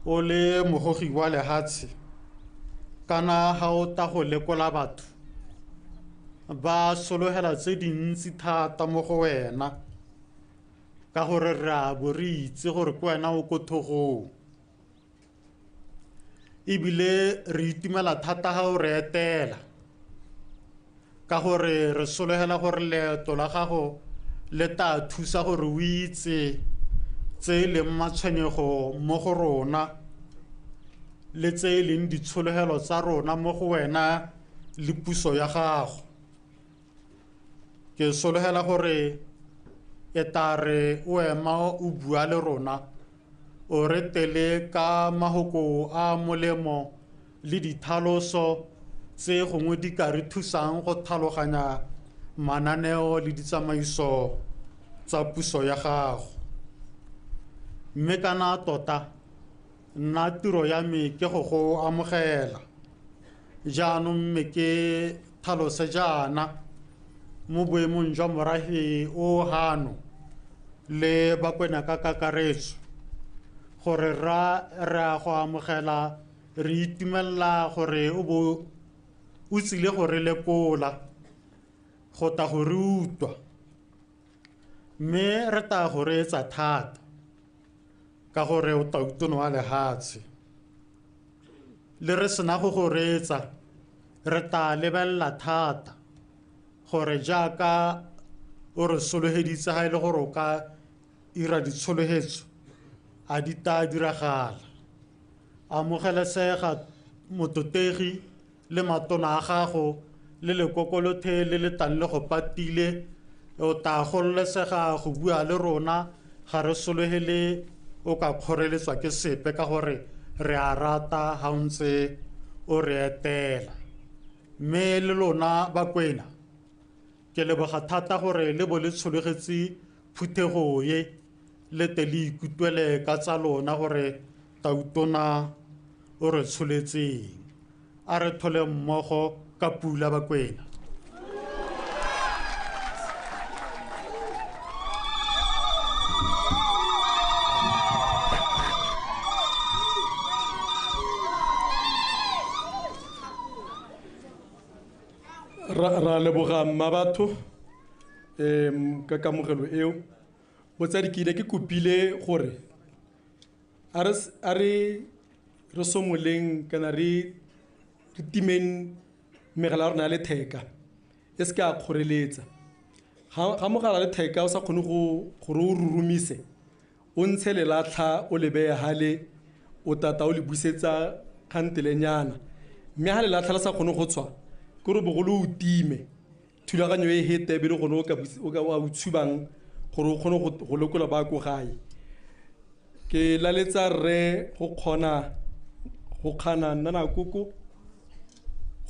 O le mogogi wa lehatshe kana ga o ta go lekola batho ba sologela tse dintsi thata mo go wena ka gore re a bo re itse gore ke wena o ko thogong ebile re itumela thata ga o re etela ka gore re sologela gore leeto la gago le tla thusa gore o itse tse e leng matshwenyego mo go rona le tse e leng ditshologelo tsa rona mo go wena le puso ya gago. Ke sologela gore e tla re o ema o bua le rona o re tele ka mahoko a molemo le dithaloso tse gongwe di ka re thusang go tlhaloganya mananeo le ditsamaiso tsa puso ya gago. Mme kana tota nna tiro ya me ke go go amogela jaanong mme ke tlhalose jaana mo boemong jwa morafe o hano le Bakwena ka kakaretso gore re a go amogela re itumelela gore o bo o tsile go re lekola go ta go re utlwa mme re tla go reetsa thata ka gore o tautona wa lehatshe. Le re sena go go reetsa re tla lebelela thata gore jaaka o re sologeditse ga e le gore o ka ira ditsholofetso a di tla diragala. Amogelesega mototegi le matona a gago le lekokolothe le le tlang le go patile o tla gololesega go bua le rona ga re sologele o ka kgoreletswa ke sepe ka gore re a rata ga o ntse o re etela. Mme le lona Bakwena ke leboga thata gore le bo le tshologetse phuthego ye le te le ikutlwele ka tsa lona gore tautona o re tsholetseng. A re thole mmogo ka pula Bakwena. Ra leboga mma batho ka kamogelo eo. Botsadi ke ile ke kopile gore a re re somoleng kana re timeng megala ya rona ya letheka e se ke a kgoreletsa. Ga mogala wa letheka o sa kgone gore o rurumise o ntshe lelatlha o le beye hale o tata o le busetsa kgantelenyana mme ha lelatlha le sa kgone go tswa ke gore bogolo o time thulaganyo e hete e be le gone o ka wa o tshubang gore o kgone go lekola ba ko gae. Ke laletsa rre go kgona go kgana nna nakoko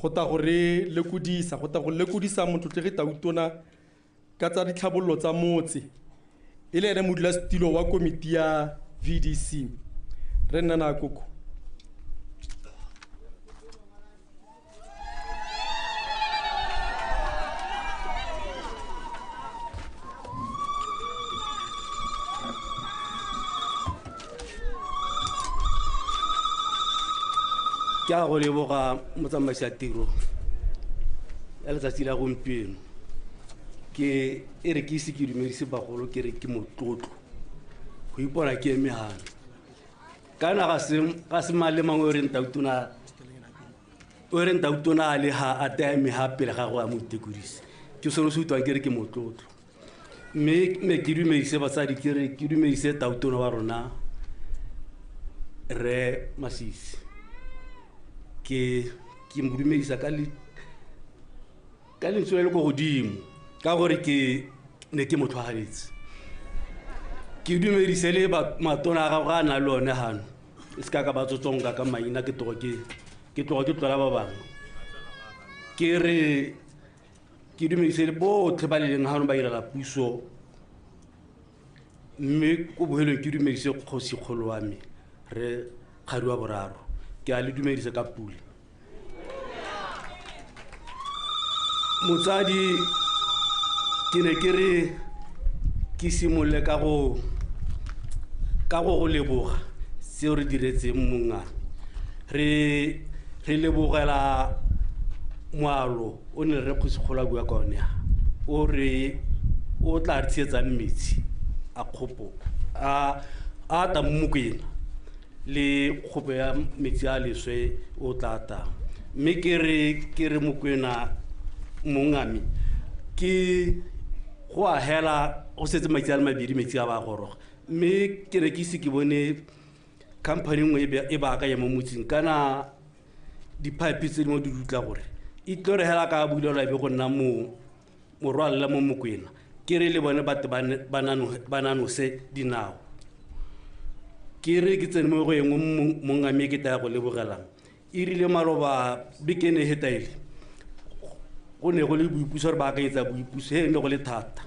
go ta go re lekodisa go ta go lekodisa motlotlegi tautona ka tsa ditlhabololo tsa motse e le ene modulasetilo wa komiti ya VDC. Re nna nakoko. Ke a go leboga motsamaisi wa tiro ya letsatsi la gompieno. Ke e re ke ise ke dumedise bagolo ke re ke motlotlo go ipona ke eme gano. Kana ga se mang le mang o reng tautona a le ha a ta eme ha pele ga go ya mo itekodise. Ke sone se utlwang ke re ke motlotlo. Mme ke dumedise batsadi ke re ke dumedise tautona wa rona Rre Masisi. Ke mo dumedisa ka lentswe le le ko godimo ka gore ke ne ke mo tlhwagaletse. Ke dumedise le matona a gago a na le one gano e se ka ka ba tsotsonka ka maina ke tloga ke tlola ba bangwe. Ke re ke dumedise le botlhe ba le leng gano ba irela puso mme ko bohelong ke dumedise kgosikgolo wa me Rre Kgadi wa Boraro. Ke a le dumedisa ka pula. Motsadi ke ne ke re ke simolole ka go go leboga. Seo re diretseng mongame. Re lebogela moalo o ne re Kgosikgolo a bua ka one a. O re o tla re tshetsang metsi a kgopo a tang mo Mokwena le kgopo ya metsi a leswe o tla tang. Mme ke re Mokwena mongame ke go a hela go setse metsi a le mabedi metsi a ba goroga. Mme ke re ke ise ke bone company nngwe e baakanya mo motseng kana di-pipe tse dingwe di dutla gore e tlo re hela ka bulelwa e be go nna morwalela mo Mokwena. Ke re le bone batho ba nanose dinao. Ke re ke tsene mo go engwe mongame ke tla go lebogelang. E rile maloba bekene e hetaile go ne go le boipuso re baakanyetsa boipuso he ne go le thata.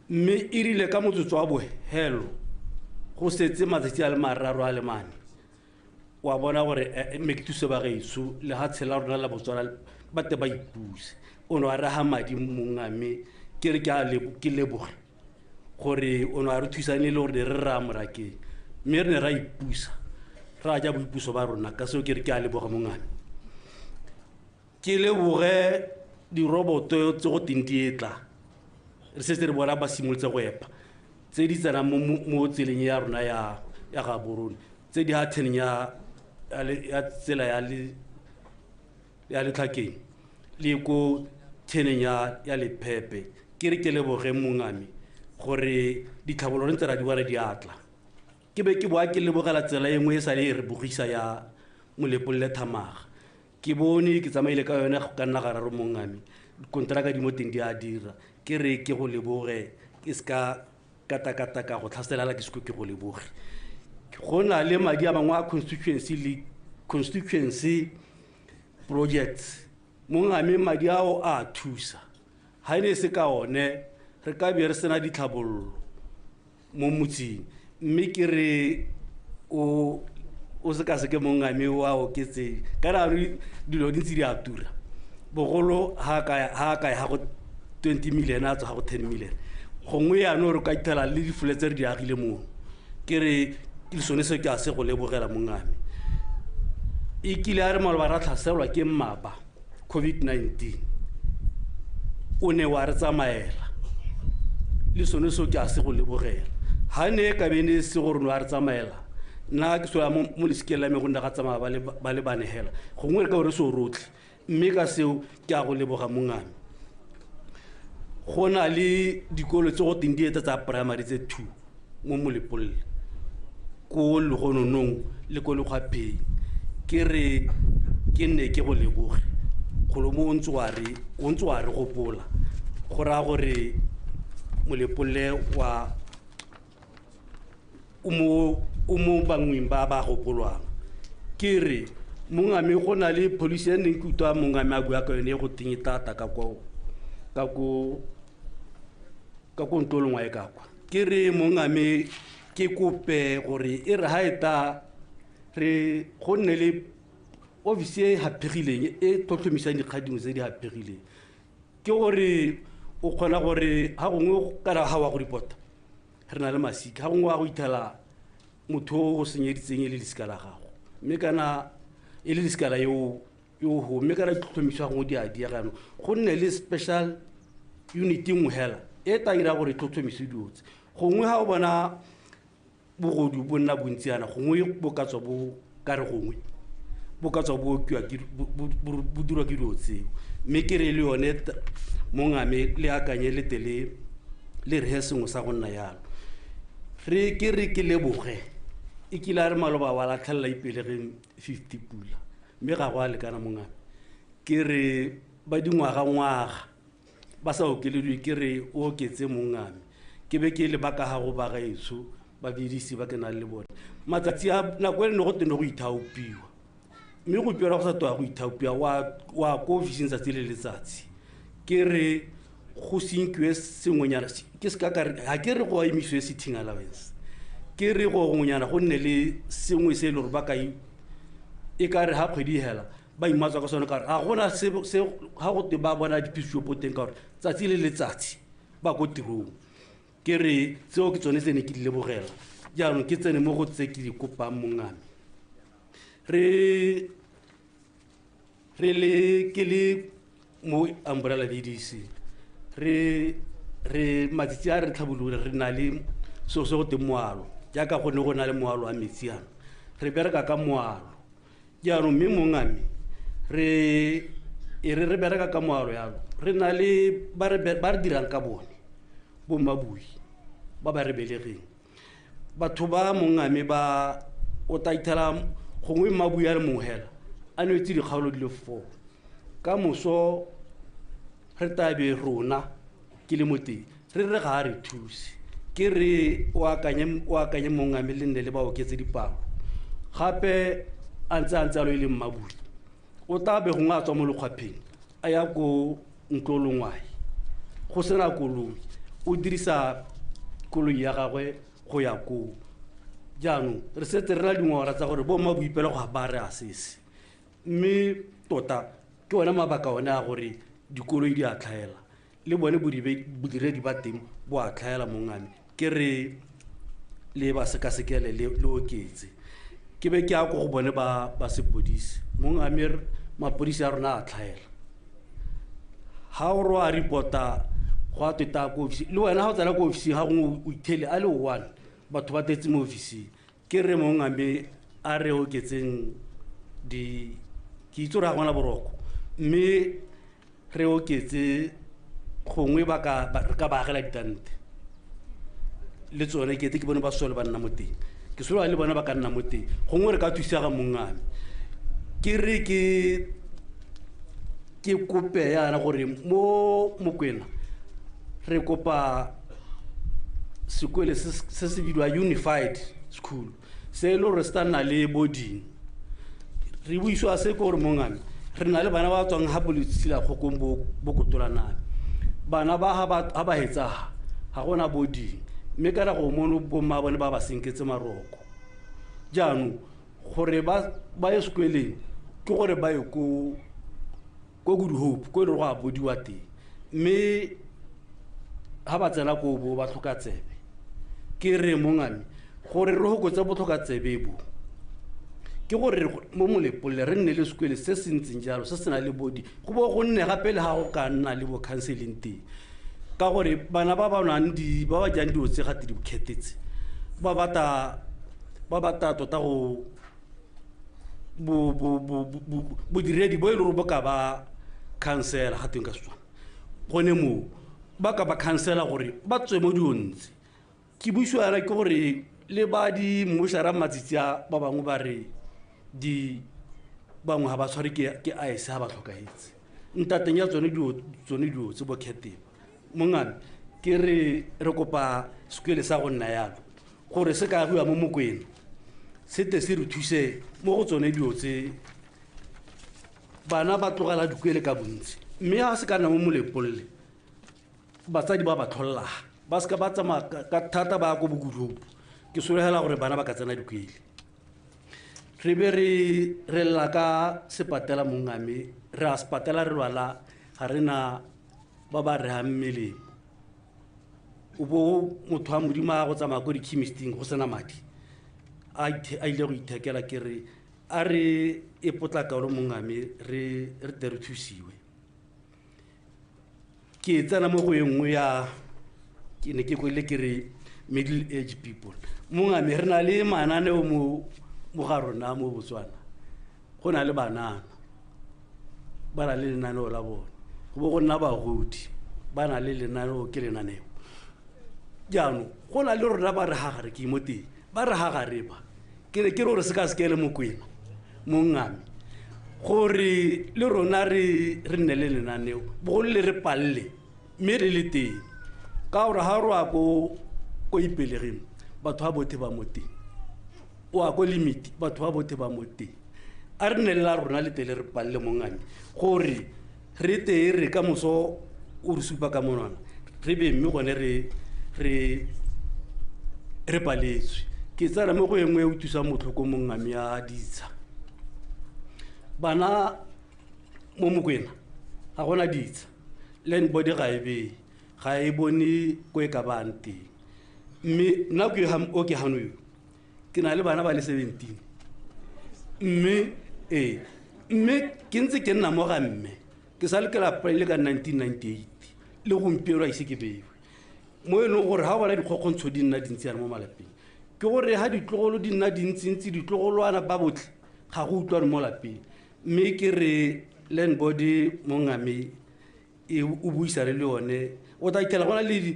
Mme e rile ka motsotso wa bohelo go setse matsatsi a le mararo a le mane wa bona gore mme ke thuse ba gaetsho le ha tshela rona la Botswana ba te ba ipuse. O ne wa raga madi mongame ke re ke leboge gore o ne wa re thusane le gore ne re raya morakeng mme re ne ra ipusa ra ja boipuso ba rona ka seo ke re ke a leboga mongame. Ke leboge diroboto tse go teng di etla re setse re bona ba simolotse go epa tse di tsenang mo tseleng ya rona ya Gaborone tse di ha theneng ya tsela ya Letlhakeng le ko theneng ya Lephepe. Ke re ke leboge mongame gore ditlhabololo ntse ra di bona di atla. Ke be ke boa ke lebogela tsela e nngwe e sale e re bogisa ya Molepolole Thamaga. Ke bone ke tsamaile ka yone go ka nna gararo mongame kontraka di mo teng di a dira. Ke re ke go leboge ke seka katakata ka go tlhaselala ke seko ke go leboge. Go na le madi a mangwe a constituency le constituency projects mongame madi ao a thusa. Ha e ne se ka one re ka be re sena ditlhabololo mo motseng. Mme ke re o sekaseke mongame o a oketse kana dilo di ntse di a tura. Bogolo ha ka ya go 20 million a tswa go 10 million. Gongwe yaanong re ka ithela le difole tse re di agile moo. Ke re ke sone se ke a se go lebogela mongame. E kile a re maloba ra tlhaselwa ke mmapa COVID-19 o ne wa re tsamaela le sone seo ke a se go lebogela. Ha ne ka be ne se gore wa re tsamaela nna ke soya mo lesikeng la me go nna ga tsamaya ba le bane hela gongwe re ka gore se o rotlhe mme ka seo ke a go leboga mongame. Go na le dikolo tse go teng di etsa tsa primary tse 2 mo Molepolole ko Legononong le ko Lekgwapheng. Ke re ke nne ke go leboge golo mo o ntse wa re gopola go raya gore Molepolole wa o mo bangweng ba ba gopolwang. Ke re mongame go na le policy e neng ke utlwa mongame a bua ka yone e go teng e tata ka ko ntlong wa e ka kwa. Ke re mongame ke kope gore e re ha e ta re go nne le office e haphegileng e tlhotlhomisang dikgang dingwe tse di haphegileng. Ke gore o kgona gore ha gongwe kana ha wa go report re na le masika ha gongwe wa go ithela motho o senyeditseng e le lesika la gago mme kana e le lesika la yo ho mme kana tlhotlhomiswa gongwe di a diega jaanong go nne le special unit nngwe hela e tla ira gore tlhotlhomise dilo tse. Gongwe ha o bona bogodu bo nna bontsi yana gongwe bo ka tswa bo ka re gongwe bo ka tswa bo okiwa ke bo dirwa ke dilo tseo. Mme ke re le yone mongame le akanye le tele le re sengwe sa go nna yalo. Re ke re ke leboge e kile a re maloba wa latlhelela ipelegeng 50 pula mme ga go a lekana mongame. Ke re ba dingwaga-ngwaga ba sa okelediwe ke re o oketse mongame. Ke be ke le ba ka gago ba gaetsho ba bedisi ba ke nang le bone. Matsatsi a nako e ne go tene go ithaopiwa mme go piwa go sa toa go ithaopiwa wa ko ofising tsatsi le letsatsi. Ke re go senkiwe sengwenyana ke se ka ka ha ke re go emisiwe sitting allowance ke re go gongwenyana go nne le sengwe se e le gore ba ka e ka re ha kgwedi hela ba imatswa ka sone ka gore ga gona se ga go te ba bona diphiso teng ka gore tsatsi le letsatsi ba ko tirong. Ke re tseo ke tsone tse ne ke di lebogela. Jaanong ke tsene mo go tse ke di kopang mongame. Re re le ke le mo umbrella VDC re re matsatsi a re tlhabologile re na le seo se go teng moalo jaaka go ne go na le moalo wa metsi ano re bereka ka moalo jaanong mme mongame re e re re bereka ka moalo yalo re na le ba re ba re dirang ka bone bo mabui ba ba re belegeng batho ba mongame ba o tla ithela gongwe mabui a le mongwe hela a nwetse dikgaolo di le four ka moso re tabe rona ke le mo teng re re ga a re thuse ke re o akanye o akanye mongame le nne le ba oketse dipalo gape a ntse a ntse a lo e leng mabui o tla be gongwe a tswa mo lekgwapheng a ya ko ntlolongwae go sena koloi o dirisa koloi ya gagwe go ya koo jaanong re setse re na dingwaga tsa gore bo mmaboipelo go ba re asese mme tota ke one mabaka one a gore dikoloi di a tlhaela le bone bodiredi ba teng bo a tlhaela mongame ke re le ba sekasekele le oketse ke be ke ya ko go bone ba ba sepodisi mongame mapodisi a rona a tlhaela ga o re a reporta go a tweta ko ofisi le wena ga o tsena ko ofising ga gongwe o ithele a le one batho ba tletse mo ofising ke re mongame a re oketseng di ke itse gore ga gona boroko mme re oketse gongwe ba ka re ka ba agela ditante le tsone ke ete ke bone ba sole ba nna mo teng ke solo le bone ba ka nna mo teng gongwe re ka thusega mongame ke re ke ke kope yana gore mo mokwena re kopa sekole se se bidiwa unified school se e le gore se tla nna le boarding re buisiwa se ke gore mongame re na le bana ba tswang ga boletsila kgokong bo kotolaname bana ba ga ba hetsa ga gona boarding mme kana go mono bomma bone ba ba senketse maroko jaanong gore ba ye sekweleng ke gore ba ye ko ko Good Hope ko e leng go a bodiwa teng mme ga ba tsena ko bo ba tlhoka tsebe ke re mongame gore re gokotse botlhoka tsebe bo ke gore mo molepolole re nne le sekwele se se ntseng jalo se se na le bodi go bo go nne gape le ga go ka nna le bo counseling teng ka gore bana ba ba nwang di ba ba jang dilo tse gate di bokhetetse ba batla tota go bodiredi bo e le gore bo ka ba khansela ga teng ka Setswana gone moo ba ka ba khansela gore ba tswe mo dilong tse ke buisiwa yana ke gore le ba di mmošara matsatsi a ba bangwe ba re di bangwe ga ba tshware ke ice ga ba tlhokagetse ntateng ya tsone dilo tse bokheteng mongame ke re re kopa sekwele sa go nna yalo gore se ka agiwa mo Mokwena se te se re thuse mo go tsone dilo tse bana ba tlogela dikwele ka bontsi mme ga se ka nna mo molepolole batsadi ba ba tlholela ba seka ba tsamaya ka thata ba ya ko bokudupo ke sologela gore bana ba ka tsena dikwele re be re re lla ka sepatela mongame re a sepatela re lwala ga re na ba ba rehang melemo o bo motho wa modimo a go tsamaya ko di-chemisting go sena madi a ile go ithekela ke re a re e potlaka lo mongame re re tle re thusiwe ke tsena mo go e nngwe ya ke ne ke kwele ke re middle age people mongame re na le mananeo mo mo ga rona mo Botswana go na le banana ba na le lenaneo la bone go bo go nna bagodi ba na le lenaneo ke lenaneo jaanong go na le rona ba re gagare ke mo teng ba re gagare ba ke ne ke re gore se ka se ke le Mokwena mongame gore le rona re re nne le lenaneo bogolo le re palle mme re le teng ka gore ga re wa ko ko ipelegeng batho ba bothe ba mo teng o ya ko limit batho ba bothe ba mo teng a re nne le la rona le tele re palle mongame gore re tee re ka moso o re supa ka monwana re be mme gone re re re paletswe ke tsena mo go e nngwe e utlwisang botlhoko mongame ya ditsha bana mo Mokwena ga gona ditsha land board ga e bee ga e bone ko e ka bang teng Mme nna ke o ke hano yo ke na le bana ba le 17, mme ee, mme ke ntse ke nna mo ga mme ke sa le ke la le ka 1998 le gompieno a ise ke bewe mo e leng gore ga o bona dikgokgontsho di nna dintsi yana mo malapeng, ke gore ga ditlogolo di nna dintsintsi, ditlogolwana ba botlhe ga go utlwane mo lapeng. Mme ke re land board mongame e o buisane le yone, o tla itlhela gona le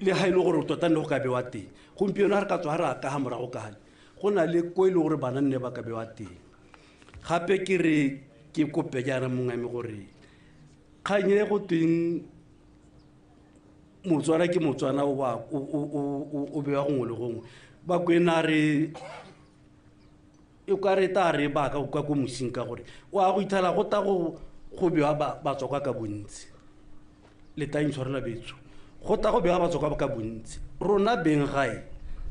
ga e le gore tota nne go ka bewa teng. Gompieno ga re ka tswa ga re aka ga morago kale, go na le ko e le gore bana nne ba ka bewa teng. Gape ke re ke kope jaana mongame gore kgang e go tweng Motswana ke Motswana o bewa gongwe le gongwe, Bakwena re e ka re ta re baka kwa ko mosing, ka gore o a go ithala go ta go bewa batswakwa ka bontsi. Le tla intshwarela betso, go ta go bewa batswakwa ka bontsi. Rona beng gae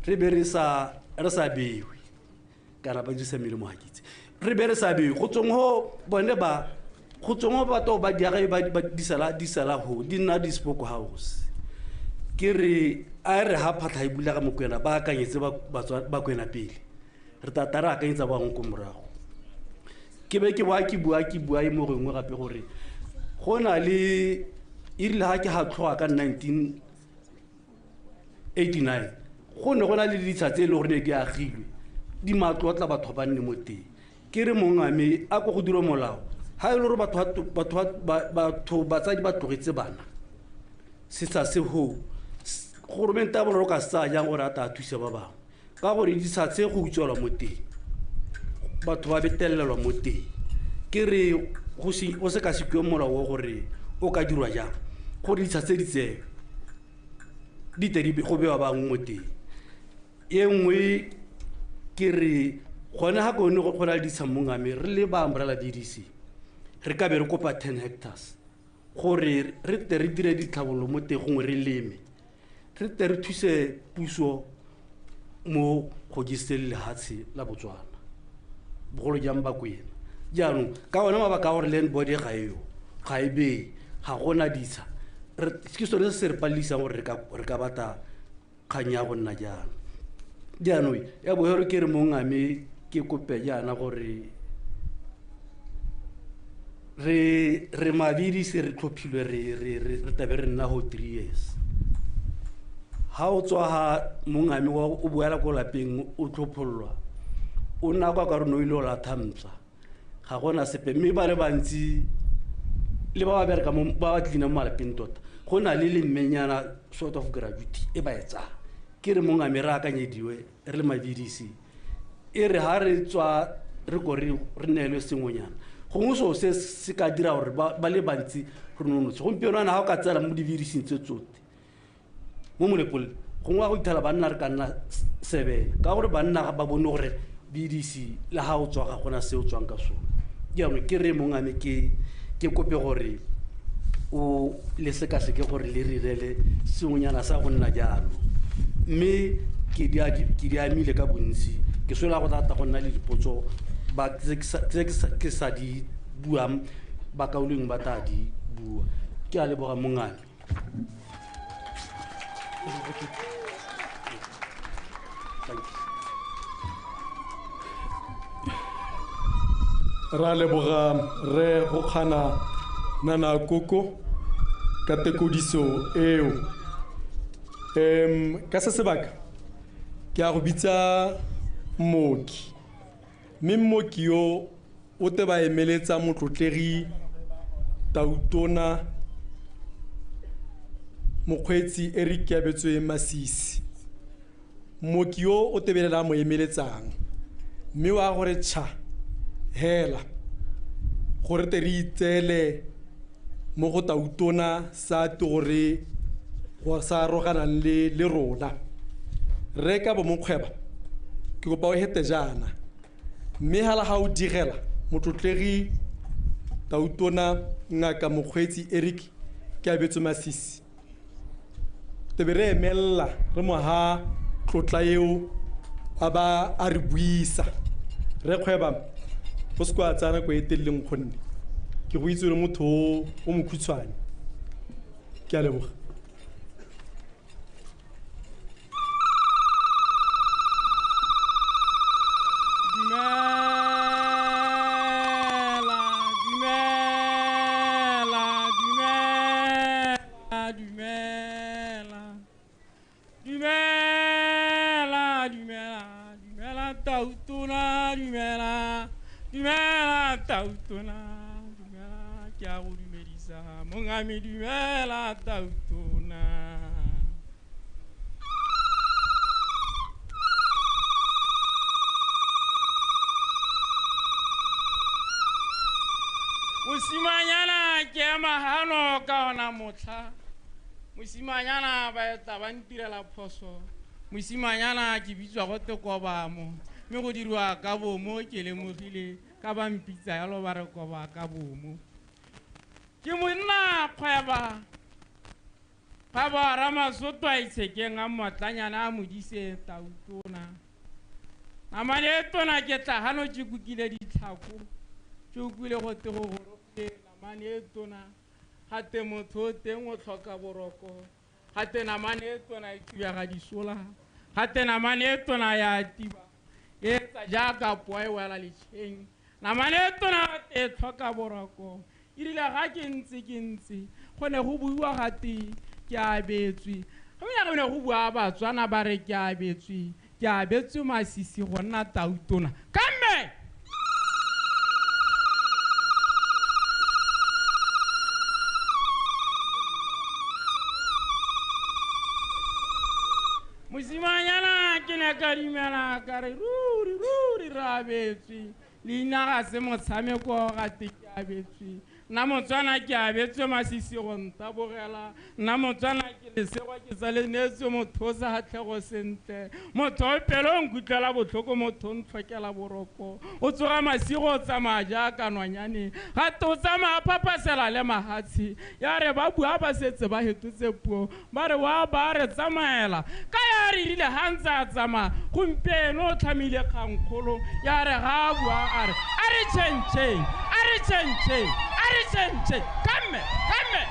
re be re sa bewe, kana ba dirisa melemo ga kitse, re be re sa bewe. Go tsweng go bone ba, go tsweng go batho ba diaga ba disala ho di nna di spoke house. Ke re a re ha phatlha e bula ga Mokwena, ba akanyetse Bakwena pele, re tata re akanyetsa ba bangwe ko morago. Ke be ke boa ke bua ke bua e mo gongwe gape gore go na le e rile ga ke ga tlhoga ka 1989, go ne go na le ditsha tse e le gore ne di agilwe di matlotla batho ba nne mo teng. Ke re mongame a ko go dira molao, ga e le gore batho batsadi ba tlogetse bana setsha se ho goromente a boraro ka se tsaya jang gore a ta thuse ba bangwe, ka gore ditsha tse go utswelwa mo teng, batho ba betelelwa mo teng. Ke re go se ka sekiwe molao wa gore o ka dirwa jang gore ditsha tse di tsewe di tle di go bewa bangwe mo teng. E nngwe ke re gone ga kone go na le ditsha mongame, re le ba Umbrella BDC re ka be re kopa 10 hectares gore re tle re dire ditlhabololo mo teng, gongwe re leme, re tle re thuse puso mo go giseng lehatshe la Botswana, bogolo jang Bakwena. Jaanong ka ona mabaka a gore land board ga eo, ga e bee, ga gona ditsha, ke sone se se re palelisang gore re ka batla kgang ya go nna jaana. Jaanong ya bofelo ke re mongame ke kope jaana gore re mabidisi re tlhophilwe re tlabe re nna go 3 years. Ha o tswa ha mongame wa o boela ko lapeng o tlhophollwa, o nna kwa ka rona o ile o latha mpsa, ga gona sepe. Mme ba le bantsi le ba ba bereka mo ba ba clean-ang mo malapeng tota, go na le lemmenyana sort of gratuity e ba e tsaya. Ke re mongame re akanyediwe re le ma-BDC, e re ha re tswa re ko re neelwe sengwenyana, gongwe seo se se ka dira gore ba le bantsi re nonotshe. Gompieno ana ga o ka tsela mo di-BDC tse tsotlhe mo Molepolole, gongwe go ithala banna re ka nna 7, ka gore banna ga ba bone gore BDC le ga o tswa ga gona se o tswang ka sone. Jaanong ke re mongame ke kope gore o le sekaseke gore le rirele sengwenyana sa go nna jalo. Mme ke di amile ka bontsi, ke sola go thata go nna le dipotso tse ke sa di buang, bakaulengwe ba tla di bua. Ke a leboga mongame. Ra leboga re go kgana Nana Koko ka tekodiso eo. Ka se sebaka ke a go bitsa mmoki, mme mmoki yo o te ba emeletsa motlotlegi Tautona Mokgweetsi Eric Keabetswe Masisi. Mmoki yo o tebelela mo emeletsang, mme wa gore tšha hela gore te re itseele mo go Tautona sa te gore go sa aroganang le rona. Re ka bo mokgweba ke kopa o hete jaana, mme hala ga o digela motlotlegi Tautona Ngaka Mokgweetsi Eric Keabetswe Masisi, tebe re emella re mo ha tlotla eo a ba a re buisa. Re kgweba go se kwa tsaya nako e telele nkgonne, ke go itse le motho o mokhutshwane. Ke a leboga. Tautona, dumela, dumela, Tautona, dumela, ke a go dumedisa, mongame, dumela, Tautona. Mosimanyana ke ema gano ka ona motlha, mosimanyana ba etla ba ntirela phoso, mosimanyana ke bitswa go te kobamo, mme go diriwa ka bomo ke lemogile ka ba mpitsa yalo ba re koba ka bomo. Ke monna kgweba, kgweba Ramasoto a itshekeng a mmotlanyana a modise Tautona. Namane e tona ke tla gano ke kukile ditlhako, ke utlwile go te go gorogile namane e tona, gate motho o teng o tlhoka boroko, gate namane e tona e thubega disola, gate namane e tona ya tiba, e etsa jaaka poa e wela letšheng, namane e tona gate e tlhoka boroko. E rile ga ke ntse go ne go buiwa gate ke abetswe, go ne go bua Batswana ba re ke abetswe, ke abetswe masisi go nna Tautona. Ka mme mosimanyana ke ne ka dumela ka re ruri ruri re abetswe, leina ga se motshameko gate ke abetswe, nna Motswana ke abetswe masisi go ntabogela, nna Motswana ke lesego ke tsalenetswe motho o sa tlhego sentle, motho o pelo o nkutlwela botlhoko, motho o ntlhokela boroko, o tsoga masigo o tsamaya jaaka nonyane, gate o tsamaya phaphasela le mahatshe, ya re ba bua ba setse ba hetotse puo, ba re wa ba re tsamaela, ka ya re rile ga ntse a tsamaya gompieno o tlhamile kgangkgolo, ya re ga a bua a re a re tšhentšheng, a re tšhentšheng, a re tšhentšheng, ka mme, ka mme.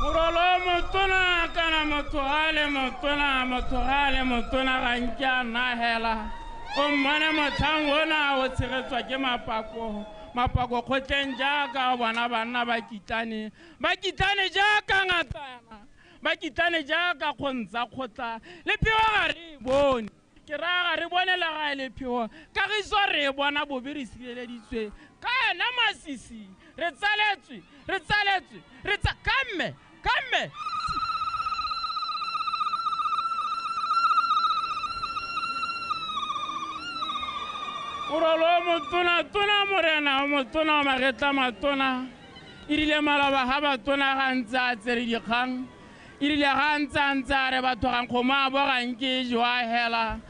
Morolo motona kana motho ga le motona, motho ga le motona ga nke a nna hela, o mmone motlhang ona o tshegetswa ke mapako, mapako kgotleng jaaka o bona banna ba kitlane, ba kitlane jaaka ngatana, ba kitlane jaaka kgontsa kgotla, le pheo ga re e bone, ke raya ga re bone le ga e le pheo, kagiso re e bona bobe re sireleditswe ka ena masisi, re tsaletswe, re tsaletswe, re tsa ka mme, ka mme. Morolo motona tona morena o motona o magetla matona, e rile maloba ga batona ga ntse a tsere dikgang, e rile ga ntse a ntse a re batho ga nkgomo a bo ga nke e jewa hela,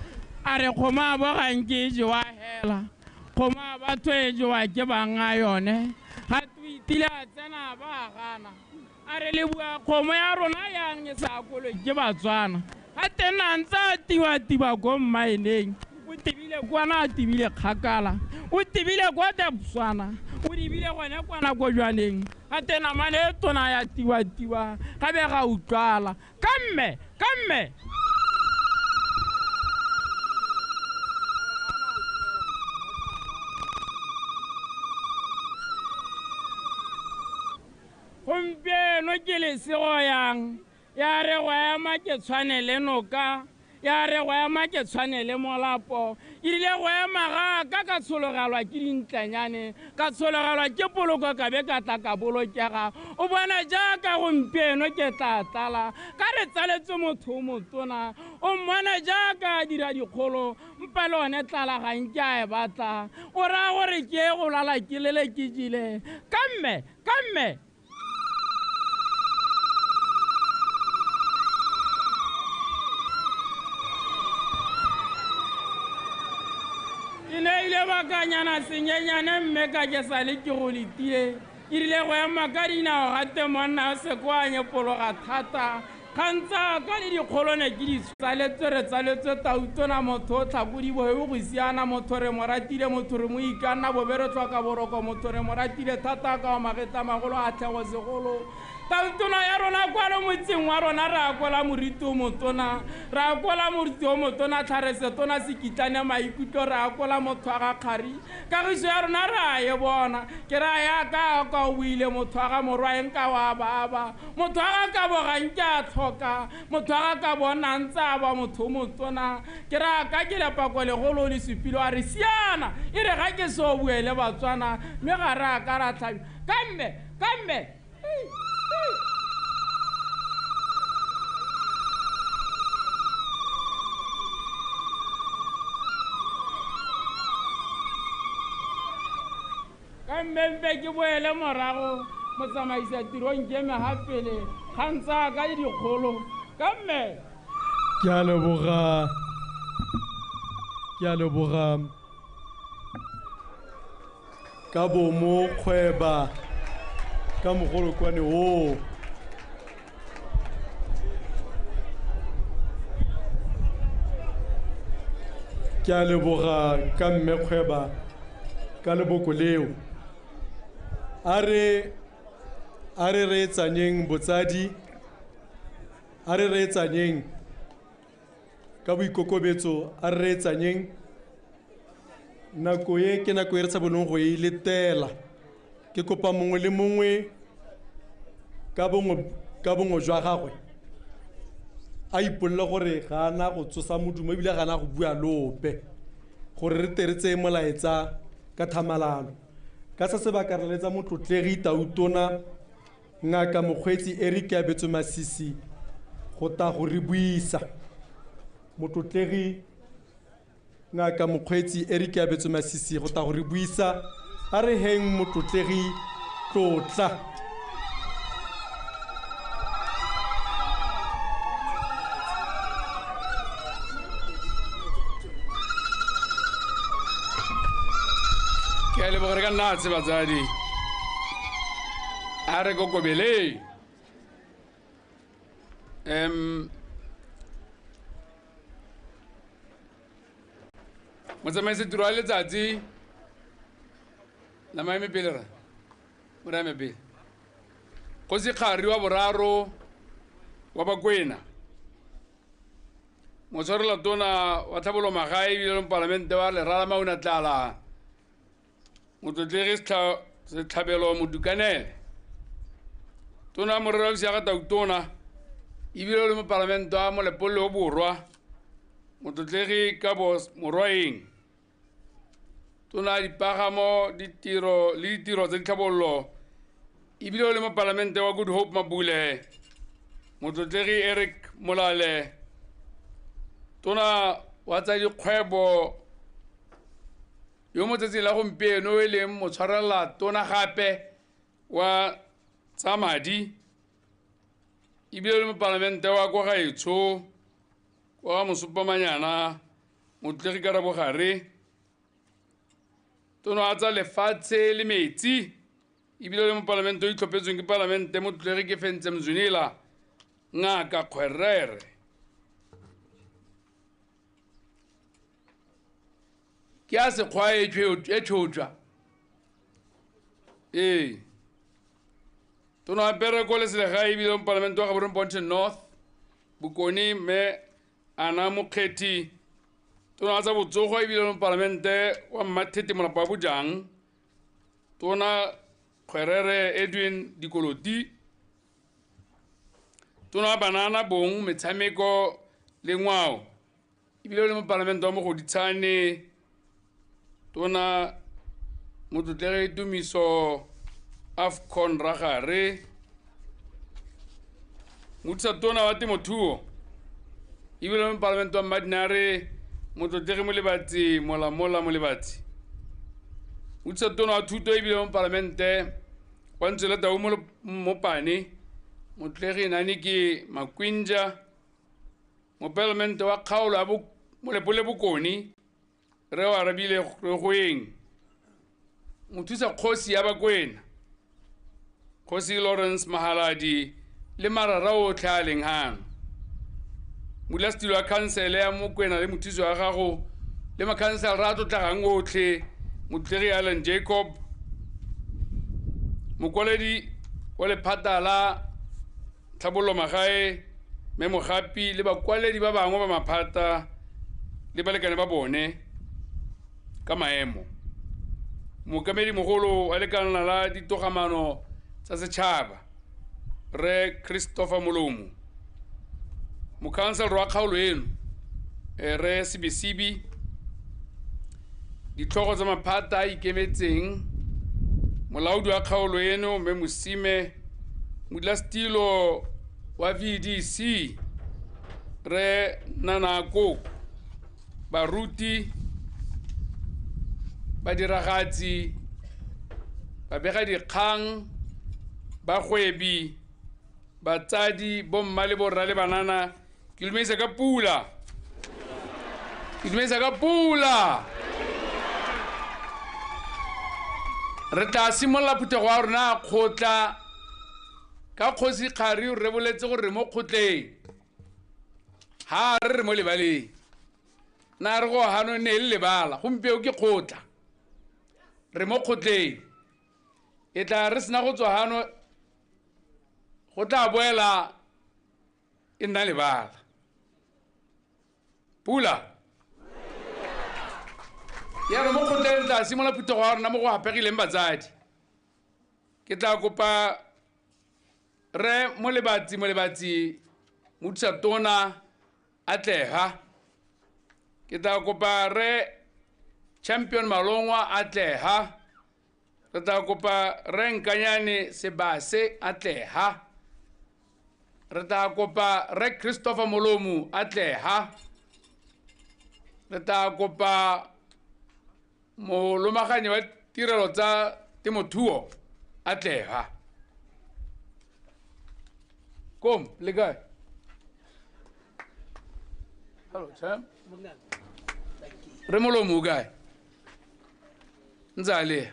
a re kgomo a bo ga nke e jewa hela, kgomo a batho e jewa ke bang a yone, ga o itile a tsena ba gana, a re le bua kgomo ya rona yang e sa kolwe ke Batswana, ga teng a ntse a tiwa-tiba ko mmaeneng, o tebile kwana a tebile kgakala, o tebile kwa Debswana, o dibile gone kwana ko jwaneng, ga te namane e tona ya tiwa-tiwa, ga be ga utlwala, ka mme, ka mme. Gompieno ke lesego yang, ya re go ema ke tshwane le noka, ya re go ema ke tshwane le molapo, e rile go ema ga ka ka tshologelwa ke dintlenyane, ka tshologelwa ke poloko ka be ka tla ka bolokega, o bona jaaka gompieno ke tla tlala, ka re tsaletswe motho o motona, o mmona jaaka a dira dikgolo, mpa le one tlala ga nke a e batla, o raya gore ke ye go lala ke lele ke jele, ka mme, ka mme. Ke neile bakanyana senyenyane mme ka ke sa le ke go letile, e rile go ema ka dinao gate monna o se kwa nyepologa thata, ga ntsa ka le dikgolone ke di tsaletswe, re tsaletswe Tautona motho o tlhakodibo e go siana, motho re mo ratile, motho re mo ikanna bobe re tlhoka boroko, motho re mo ratile thata ka o magetla magolo a tlhego segolo. Tautona ya rona kwano motseng wa rona re akola moriti o motona, re akola moriti o motona tlhare tona sekitlane maikutlo, re akola motho wa ga kgari. Kagiso ya rona re a e bona, ke ra ya ka ka o buile motho wa ga morwaeng ka wa baba, motho wa ga kabo ga nke a tlhoka, motho wa ga kabo nna ntse a ba motho o motona. Ke ra ka ke lepako legolo le supile a re siana, e re ga ke so bue le Batswana, mme ga re a ka ra tlhabi. Ka mme, ka mme. Ka mmempe ke boele morago motsamaisa tirong ke eme ga pele ga ntsa ka dikgolo. Ka mme. Ke a leboga, ke a leboga ka bomo kgweba ka mogolokwane oo. Ke a leboga ka mme kgweba ka leboko leo. A re reetsanyeng botsadi, a re reetsanyeng ka boikokobetso, a re reetsanyeng. Nako e ke nako e re sa boneng go e letela. Ke kopa mongwe le mongwe ka bongwe jwa gagwe a ipolele gore ga ana go tsosa modumo ebile ga ana go bua lope, gore re tle re tseye molaetsa ka thamalalo. Ka se sebaka re letsa motlotlegi Tautona Ngaka Mokgweetsi Eric Keabetswe Masisi go ta go re buisa. Motlotlegi Ngaka Mokgweetsi Eric Keabetswe Masisi go ta go re buisa. A re heng motlotlegi tlotla. Ke a leboga re ka nna tse batsadi. A re kokobele. Motsamaisi tiro wa letsatsi la maeme pele ra. O re eme pele. Kgosi Kgari wa boraro wa Bakwena. Motshwarela tona wa tlhabolo magae ebile le mopalamente wa Lerala Mauna Tlala. Motlotlegi Setlhabelo Modukanele. Tona morero wa ga Tautona ebile le mopalamente wa Molepolole o Borwa. Motlotlegi Kabo Morwaeng. Tona dipagamo ditiro le ditiro tsa ditlhabololo ebile le mopalamente wa Good Hope Mabule. Motlotlegi Eric Molale. Tona wa tsa dikgwebo yo mo tsatsing la gompieno e leng motshwarela tona gape wa tsa madi ebile le mopalamente wa kwa gaetsho kwa Mosupamanyana Motlotlegi Karabo Gare. Tona wa tsa lefatshe le metsi ebile le mopalamente o itlhophetsweng ke palamente Motlotlegi Kefentse Mzwinila Ngaka Kgwerere. Ke a sekgwa e tšhotšwa. Ee. Tona wa pereko le selegae ebile mopalamente wa Gaborone Ponte North Bokone mme Ana Mokgethi. Tona wa tsa botsogo ebile mopalamente wa Mmathete Molapa wa Bojang. Tona Kgwerere Edwin Dikoloti. Tona wa banana bong metshameko le ngwao ebile le mopalamente wa Mogoditshane. Tona Motlotlegi Tumiso Afcon Ragare. Mothusa tona wa temothuo ebile mopalamente wa Mmadinare Motlotlegi Molebatsi Molamola Molebatsi. Mothusa tona wa thuto ebile mopalamente wa Ntswele-Tau Mopane Motlotlegi Naniki Makwinja. Mopalamente wa kgaolo ya Molepolole Bokone re o arabile Regoeng. Mothusa kgosi ya Bakwena Kgosi Lawrence Mahaladi le marara otlhe a leng hano. Modulasetilo wa khansele ya Mokwena le mothusi wa gago le makhanselara a tlotlegang otlhe Motlotlegi Allan Jacob. Mokwaledi wa lephata la Tlhabololo Magae mme Mogapi le bakwaledi ba bangwe ba maphata le balekane ba bone ka maemo. Mookamedi mogolo wa lekalana la ditogamano tsa setšhaba Rre Christopher Molomo, mokhanseloro wa kgaolo eno Rre Sebesibi, ditlhogo tsa maphata a ikemetseng, molaodi wa kgaolo eno mme Mosime, modulasetilo wa VDC Rre Nanako, baruti, badiragatsi, babegadikgang, bagwebi, batsadi, bomma le borra le banana, ke dumedisa ka pula. Ke dumedisa ka pula. Re tla simolola phuthego ya rona kgotla ka kgosi Kgari o reboletse gore re mo kgotleng. Ha re re mo lebaleng. Na re go hano ne le lebala, gompieno ke kgotla. Re mo kgotleng. E tla re sena go tswa hano go tla boela e nna lebala. Pula. Ya re mo kgotleng re tla simolola phuthego ya rona mo go hapegileng batsadi. Ke tla kopa Re Molebatsi Mothusa Tona atlega. Ke tla kopa Re Champion Malongwa atlega. Re tla kopa Re Nkanyane Sebase atlega. Re tla kopa Re Christopher Molomo atlega. Re tla kopa molomaganyi wa tirelo tsa temothuo atlega. Kom, le kae? Hello, champ. Re Molomo o kae? Ntse a le.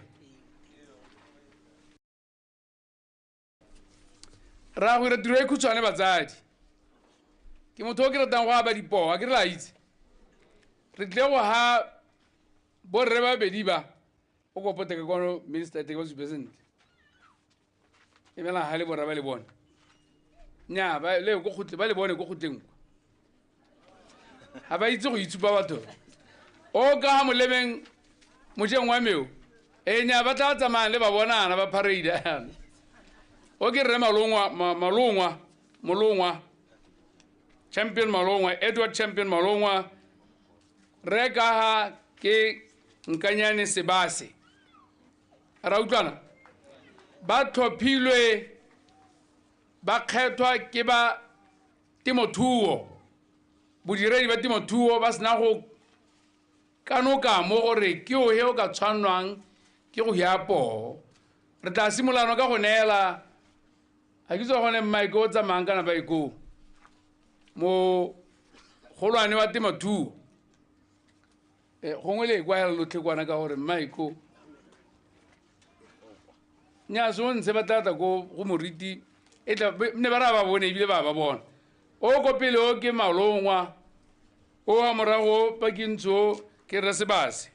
Ra go dira tiro e khutshwane batsadi. Ke motho o ke ratang go aba dipoo, a ke re la itse. Re tle go ha borre ba babedi ba o kopote ka kwano minister teng ba supe sentle. Emela ha le borra ba le bone. Nya ba le go kgotle ba le bone go kgotleng kwa. Ha ba itse go itshupa batho. O ka molemeng mojeng wa meo. E nya ba tla tsamaya le ba bonana ba parade. O ke Rre Malongwa, Molongwa, Champion Malongwa, Edward Champion Malongwa, re ka ha ke Nkanyane Sebase. Ra utlwana? Ba tlhophilwe ba kgethwa ke ba temothuo, bodiredi ba temothuo ba sena go kanoka mo gore ke ohe o ka tshwannwang ke go ya poo. Re tla simolana ka go neela ga ke tswa gone Mike o tsamayang kana ba iko mo golwane wa temothuo. Gongwe le kwa hela lotlhe kwana ka gore Mike nya so ntse ba tla tla go moriti e tla ne ba ra ba bone ebile ba ba bona. O ko pele o ke Malongwa, o wa morago Pakintsho ke Rre Sebase.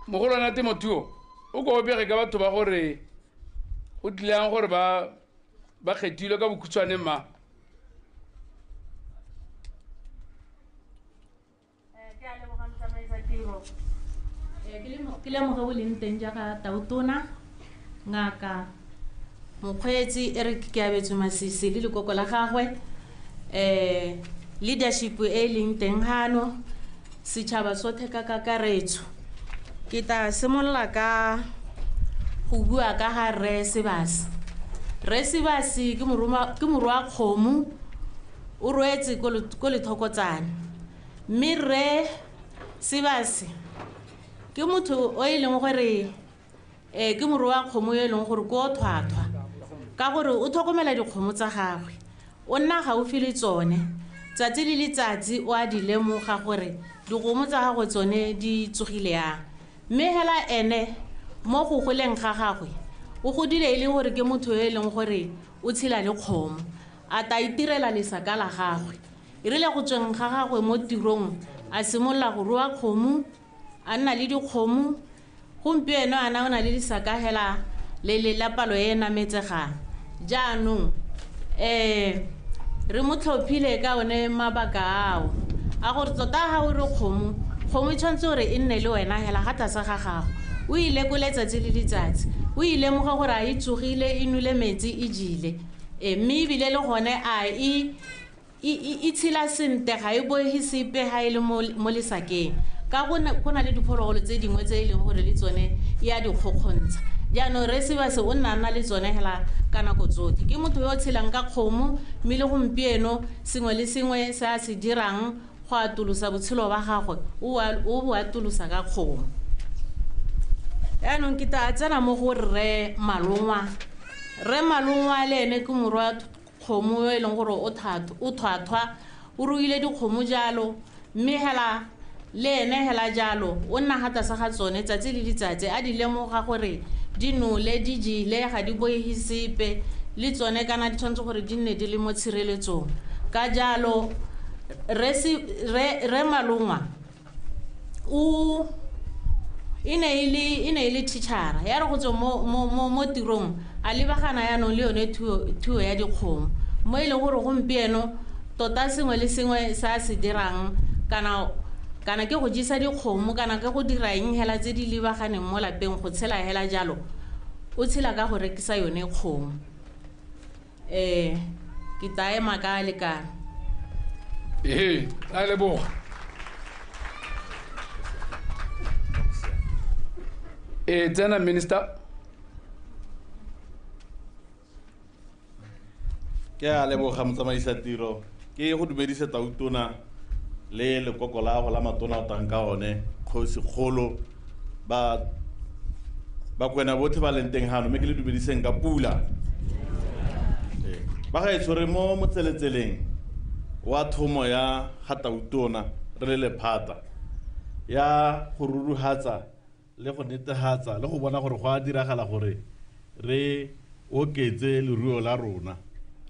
Mogolwane wa temothuo o ko bege ka batho ba gore go tlile gore ba kgethilwe ka bokhutshwane mma. Ke a leboga motsamaisa tiro. Ke lemoge bo leng teng jaaka Tautona, Ngaka Mokgweetsi Eric Keabetswe Masisi le lekoko la gagwe, leadership e leng teng hano, setšhaba sotlhe ka kakaretso. Ke tla simolola ka go bua ka ga Rre Sebase. Rre Sebase ke morwa kgomo, o rwetse ko Lethokotsane. Mme Rre Sebase ke motho o e leng gore ke morwa kgomo e leng gore ko thwathwa ka gore o tlhokomela dikgomo tsa gagwe, o nna gaufi le tsone tsatsi le letsatsi, o a di lemoga gore dikgomo tsa gagwe tsone di tsogile yang. Mme hela ene mo go goleng ga gagwe o godile e le gore ke motho e leng gore o tshela le kgomo, a ta itirela lesaka la gagwe. E rile go tsweng ga gagwe mo tirong a simolola go rua kgomo, a nna le dikgomo. Gompieno ana o na le lesaka hela le la palo e nametsegang. Jaanong re mo tlhophile ka one mabaka ao a gore tota ga o re kgomo, kgomo e tshwanetse gore e nne le wena hela ga tlase ga gago, o ile ko letsatsi le letsatsi, o e lemoga gore a e tsogile, e nole metsi, e jele, mme ebile le gone a e tshela sentle, ga e boege sepe ga e le mo lesakeng. Ka go na le diphologolo tse dingwe tse e leng gore le tsone e a di kgokgontsha. Jaanong re Sebase o nna nna le tsone hela ka nako tsotlhe. Ke motho yo o tshelang ka kgomo, mme le gompieno sengwe le sengwe se a se dirang go atolosa botshelo ba gagwe o bo atolosa ka kgomo. Jaanong ke tla tsena mo go Rre Malongwa. Rre Malongwa le ene ke morwa kgomo yo e leng gore o thwathwa, o ruile dikgomo jalo, mme hela le ene hela jalo o nna ga tlase ga tsone tsatsi le letsatsi, a di lemoga gore di nole, di jele, ga di boege sepe, le tsone kana di tshwanetse gore di nne di le mo tshireletsong. Ka jalo Rre Malongwa o e ne e le teachera, ya re go tswa mo tirong a lebagana yaanong le yone thuo ya dikgomo, mo e leng gore gompieno tota sengwe le sengwe se a se dirang kana ke go jesa dikgomo, kana ke go dira eng hela tse di lebaganeng mo lapeng go tshela hela jalo, o tshela ka go rekisa yone kgomo. Ke tla ema ka lekana. Ee, a leboga. Tsena minister. Ke a leboga motsamaisa tiro, ke go dumedise tautona le lekoko la go la matona o tang ka one, kgosi kgolo ba Bakwena botlhe ba leng teng hano, mme ke le dumediseng ka pula. Ba gaetsho re mo motseletseleng wa thomo ya ga tautona re le lephata ya go ruruhatsa le go netehatsa le go bona gore go a diragala gore re oketse leruo la rona.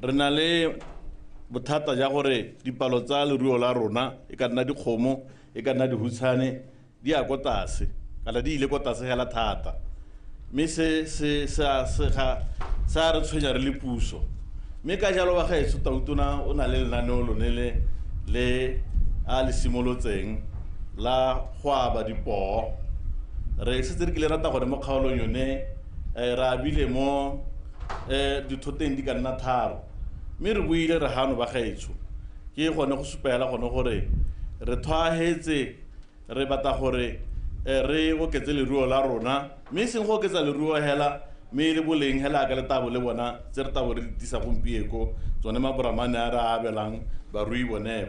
Re na le bothata ja gore dipalo tsa leruo la rona e ka nna dikgomo, e ka nna dihutshane, di ya ko tlase, kana di ile ko tlase hela thata. Mme se sa re tshwenya re le puso. Mme ka jalo ba gaetsho tautona o na le lenaneo lone le a le simolotseng la go aba dipoo. Re setse re kile rata gore mo kgaolong yone re abile mo dithoteng di ka nna 3, mme re buile re hano ba gaetsho ke gone go supela gone gore re thwahetse, re batla gore re oketse leruo la rona, mme e seng go oketsa leruo hela, mme le boleng hela ka letabo le bona tse re tabo re di tisa gompieko tsone maboramane a re a abelang barui bone.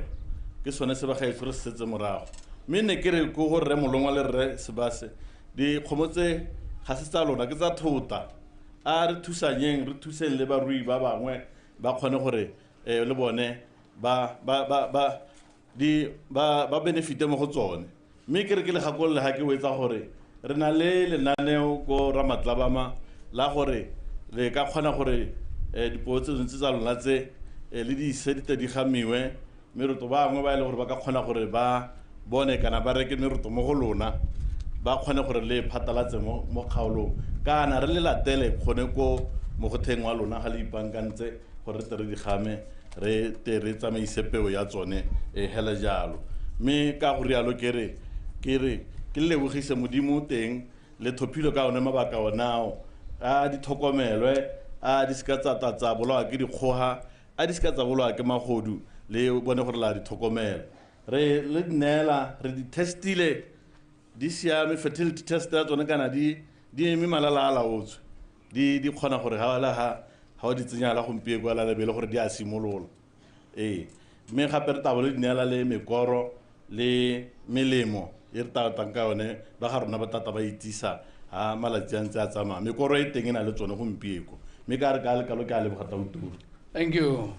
Ke sone se ba gaetsho re se setse morago. Mme ne ke re ko go Rre Molongwa le Rre Sebase, dikgomo tse ga se tsa lona, ke tsa thota. A re thusanyeng, re thuseng le barui ba bangwe ba kgone gore le bone ba benefite mo go tsone. Mme ke re ke le gakolole ga ke wetsa gore re na le lenaneo ko Ramatlabama la gore le ka kgona gore dipoo tse dintsi tsa lona tse le di ise di tle di gamiwe, meroto bangwe ba e le gore ba ka kgona gore ba bone kana ba reke meroto mo go lona, ba kgone gore le phatalatse mo kgaolong, kana re le latele kgone ko mogotheng wa lona ga le ipankantse gore re tle re di game, re tle re tsamaise peo ya tsone hela jalo. Mme ka go rialo ke re ke lebogise Modimo teng le thophilo ka one mabaka onao, a di tlhokomelwe, a di seka tsa bolawa ke dikgoga, a di seka tsa bolawa ke magodu, le bone gore la di tlhokomela. Re le neela, re di testile, di siame, fertility test ya tsone kana di eme malala a laotswe, di kgona gore ga o di tsenya la gompieko la lebele gore di a simolola. Mme gape re tabo le di neela le mekoro le melemo e re tatang ka yone, ba ga rona ba tata ba itsisa ha malatsi a ntse a tsamaya. Mekoro e teng e na le tsone gompieko, mme ka re ka lekalo ke a leboga tautona. Thank you.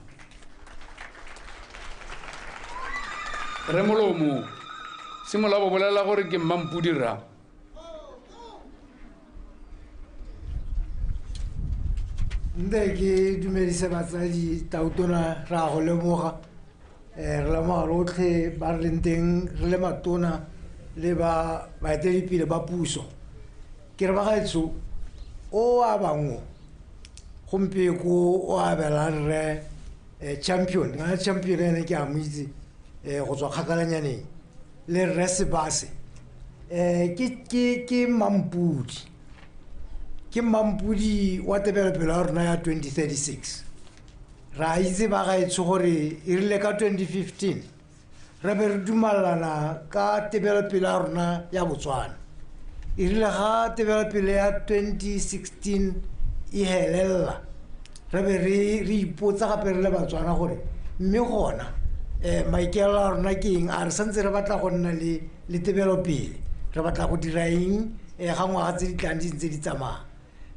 Rre Molomo, simolola bo bolela gore ke Mmampudi rra. Nte ke dumedise batsadi, tautona re a go leboga, re lemoga rotlhe ba re leng teng re le matona le ba baeteledipele ba puso. Ke re bagaetsho, o abang gompieko o abela rre champion ngwana champion ene ke a mo itse go tswa kgakalanyaneng le rre Sebase ke mampudi ke mampudi wa tebelopele ya rona ya 2036 ra itse ba gaetsho gore e rile ka 2015 re be re dumalana ka tebelopele ya rona ya Botswana e rile ga tebelopele ya 2016 e helela re be re ipotsa gape re le Batswana gore mme gona maikaelelo a rona ke eng a re santse re batla go nna le tebelopele re batla go dira eng ga ngwaga tse di tlang di ntse di tsamaya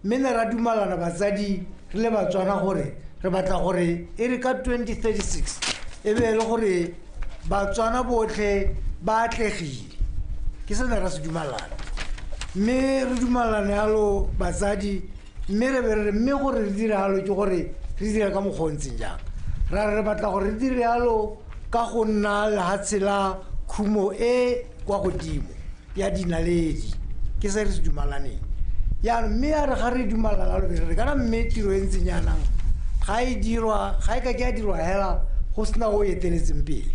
mme ne ra dumalana batsadi re le Batswana gore re batla gore e re ka 2036 e be e le gore Batswana botlhe ba atlegile ke se ne ra se dumalana mme re dumalana yalo batsadi mme re be re re mme gore re dire yalo ke gore re dire ka mokgwa o ntseng jang ra re batla gore re dire yalo ka go nna lehatshe la khumo e kwa godimo ya dinaledi ke se re se dumalaneng jaanong mme ya re ga re dumalana lo be re kana mme tiro e ntseng jaanang ga e dirwa ga e ka ke ya dirwa hela go sena o eteletseng pele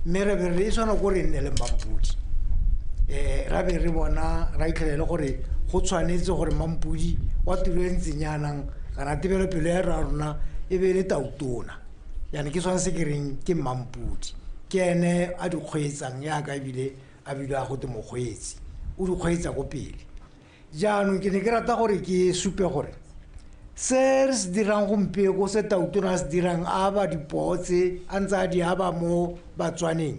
mme re be re e tshwana ko re nne le mampudi ra be re bona ra itlhela le gore go tshwanetse gore mampudi wa tiro e ntseng jaanang kana tebelopele ya rona e be le tautona jaanong ke sone se ke reng ke mampudi ke ene a di kgweetsang yaka ebile a bile a gote mokgweetsi o di kgweetsa ko pele jaanong ke ne ke rata gore ke supe gore se re se dirang gompieko se tautona a se dirang a ba dipoo tse a ntse a di aba mo Batswaneng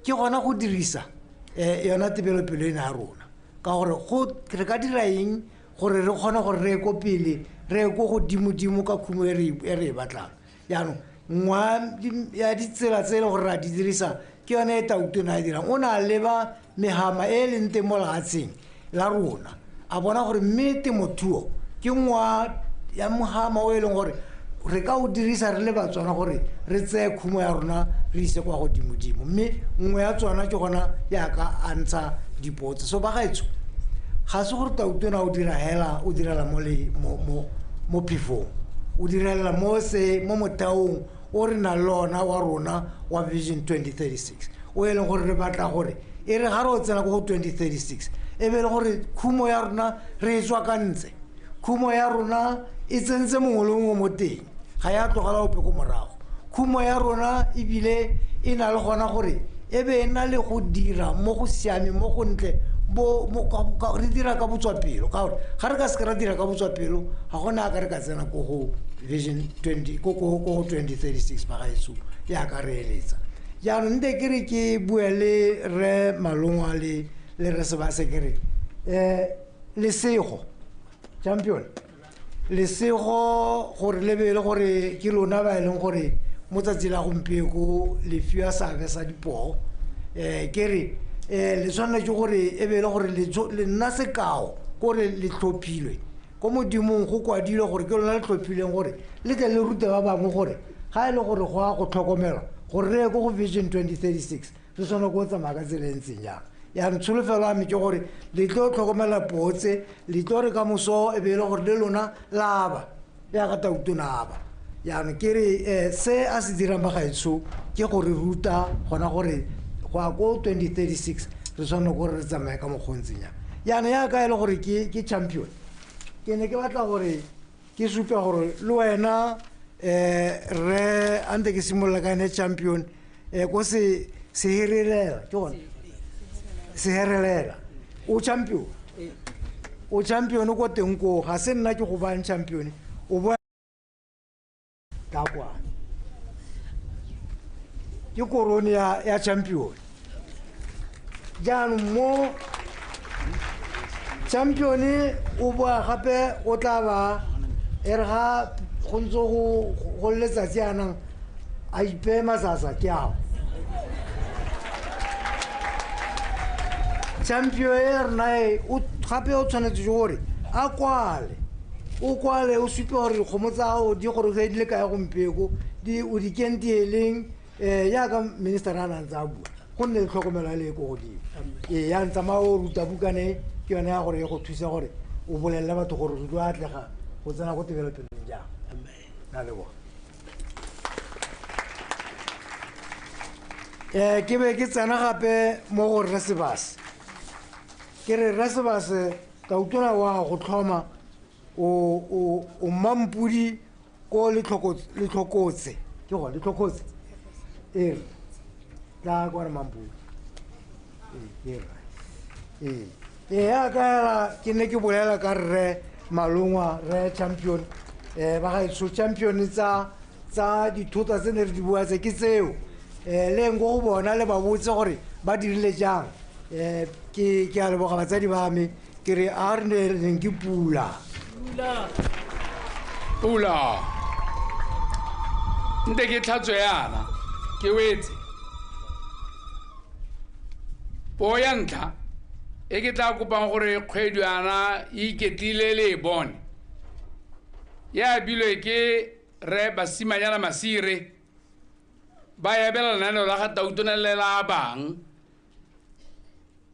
ke gona go dirisa yona tebelopele ena ya rona ka gore re ka dira eng gore re kgone gore re ye ko pele re ye ko godimodimo ka khumo e re e batlang jaanong nngwe ya ditsela tse e leng gore re a di dirisa ke yone e tautona a dirang o ne a leba mehama e e leng teng mo lehatsheng la rona a bona gore mme temothuo ke nngwe ya mohama o e leng gore re ka o dirisa re le Batswana gore re tseye khumo ya rona re ise kwa godimodimo mme nngwe ya tsona ke gona yaka a ntsha dipotso so ba gaetsho ga se gore tautona o dira hela o direla mo phefong o direla mo motheong o re nang le ona wa rona wa vision 2036 o e leng gore re batla gore e re ga re o tsena ko go 2036 e be le gore khumo ya rona re e tswakantse khumo ya rona e tsentse mongwe le mongwe mo teng ga ya tlogela ope ko morago khumo ya rona ebile e na le gona gore e be e na le go dira mo go siameng mo go ntle re dira ka botswapelo ka gore ga re ka seke ra dira ka botswapelo ga gona a ka re ka tsena ko go vision 20 ko go 2036 bagaetsho yaka re eletsa jaanong nte ke re ke bue le re Malongwa le re Sebase ke re lesego champion lesego gore le be le gore ke lona ba e leng gore mo tsatsi la gompieko le fiwa seabe sa dipoo ke re le tshwanela ke gore e be le gore le nna sekao kore le tlhophilwe ko modimong go kwadilwe gore ke lona le tlhophileng gore le tle le rute ba bangwe gore ga e le gore go a go tlhokomelwa gore re ye ko go vision 2036 re tshwana ko tsamaya ka tsela e ntseng jang yaanong tsholofelo ya me ke gore le tlo tlhokomela poo tse le tlo re ka moso e be e le gore le lona la aba yaka tautona aba yaanong ke re se a se dirang ba gaetsho ke gore ruta gona gore go ya ko 2036 re tshwanela gore re tsamaye ka mokgwa o ntseng jang yaanong yaka e le gore ke champion ke ne ke batla gore ke supe gore le wena re a ntse ke simolola ka ene champion ko seherelela ke gone seherelela o champion o champion ko teng koo ga se nna ke go bayang champion o boa ka kwa ke korone ya champion jaanong mo champion o boa gape o tla ba e re ga go ntse go letsatsi yanang a ipeye matsatsa ke ao champion e rona e gape o tshwanetse ke gore a kwale o kwale o supe gore dikgomo tsa gago di gorogile di le kae gompieko o di kentieleng yaka minister a nang tsa bua go nne le tlhokomelo e le ko godimo ee ya ntsamaya o ruta bukane ke yone ya gore e go thusa gore o bolelele batho gore re tlo atlega go tsena ko tebelopeleng jang. Na leboga. Ke be ke tsena gape mo go Rre Sebase. Ke re Rre Sebase tautona wa go tlhoma o mmampodi ko letlhokotse. Ke go letlhokotse. E tla kwa re mampodi. E ya ka ke ne ke bolela ka Rre Malongwa, Rre Champion. Ba gaetsho champion tsa dithota tse ne re di bua tse ke tseo. Le ngo go bona le ba botse gore ba dirile jang. Ke a leboga batsadi ba me, ke re a re ne re neng ke pula. Pula. Nte ke tlhatswe yana, ke wetse. Poo ya ntlha e ke tla kopang gore kgwedi yana e iketlile le e bone. Ya abilwe ke Rre Basimanyana Masire, ba ebela lenaneo la ga Tautona le la bang.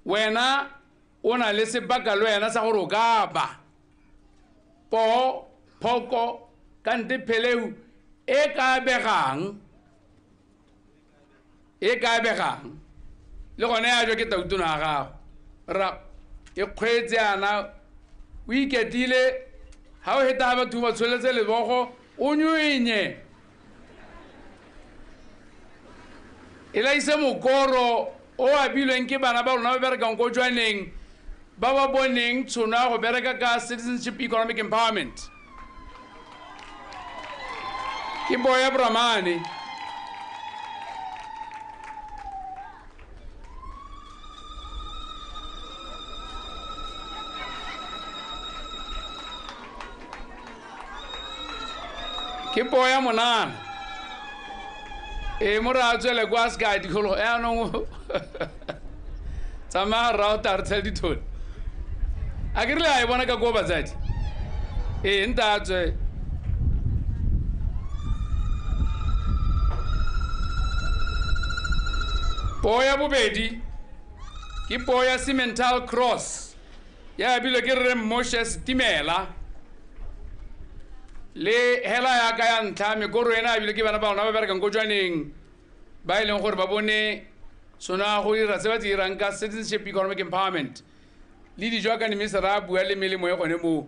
Wena o na le sebaka le wena sa gore o ka ba poo, phoko, kante pheleu e ka begang, e ka begang le gone ya jwa ke Tautona ya gago. Ra e kgweetse yana o iketlile, ha o heta ha batho ba tsholetse lebogo o nywenye. E laise mokoro o abilweng ke bana ba rona ba berekang ko Jwaneng, ba ba boneng tšhono ya go bereka ka citizenship economic empowerment. Ke boya Brahmane. Ke boya monana. E mora a tswele kwa se ka dikgolo yaanong tsamaya rra o tla re tshele dithole. A ke rile a e bona ka koo batsadi. Ee, nta a tswe. Poo ya bobedi ke poo ya Simmental Cross, ya abilwe ke Rre Moshe Setimela. Le hela ya ka ya ntlha mekoro ena abilwe ke bana ba rona ba berekang ko Jwaneng, ba e leng gore ba bone tšhono ya go dira se ba se dirang ka citizenship economic empowerment le dijo ka nemisa ra bua le melemo e gone moo.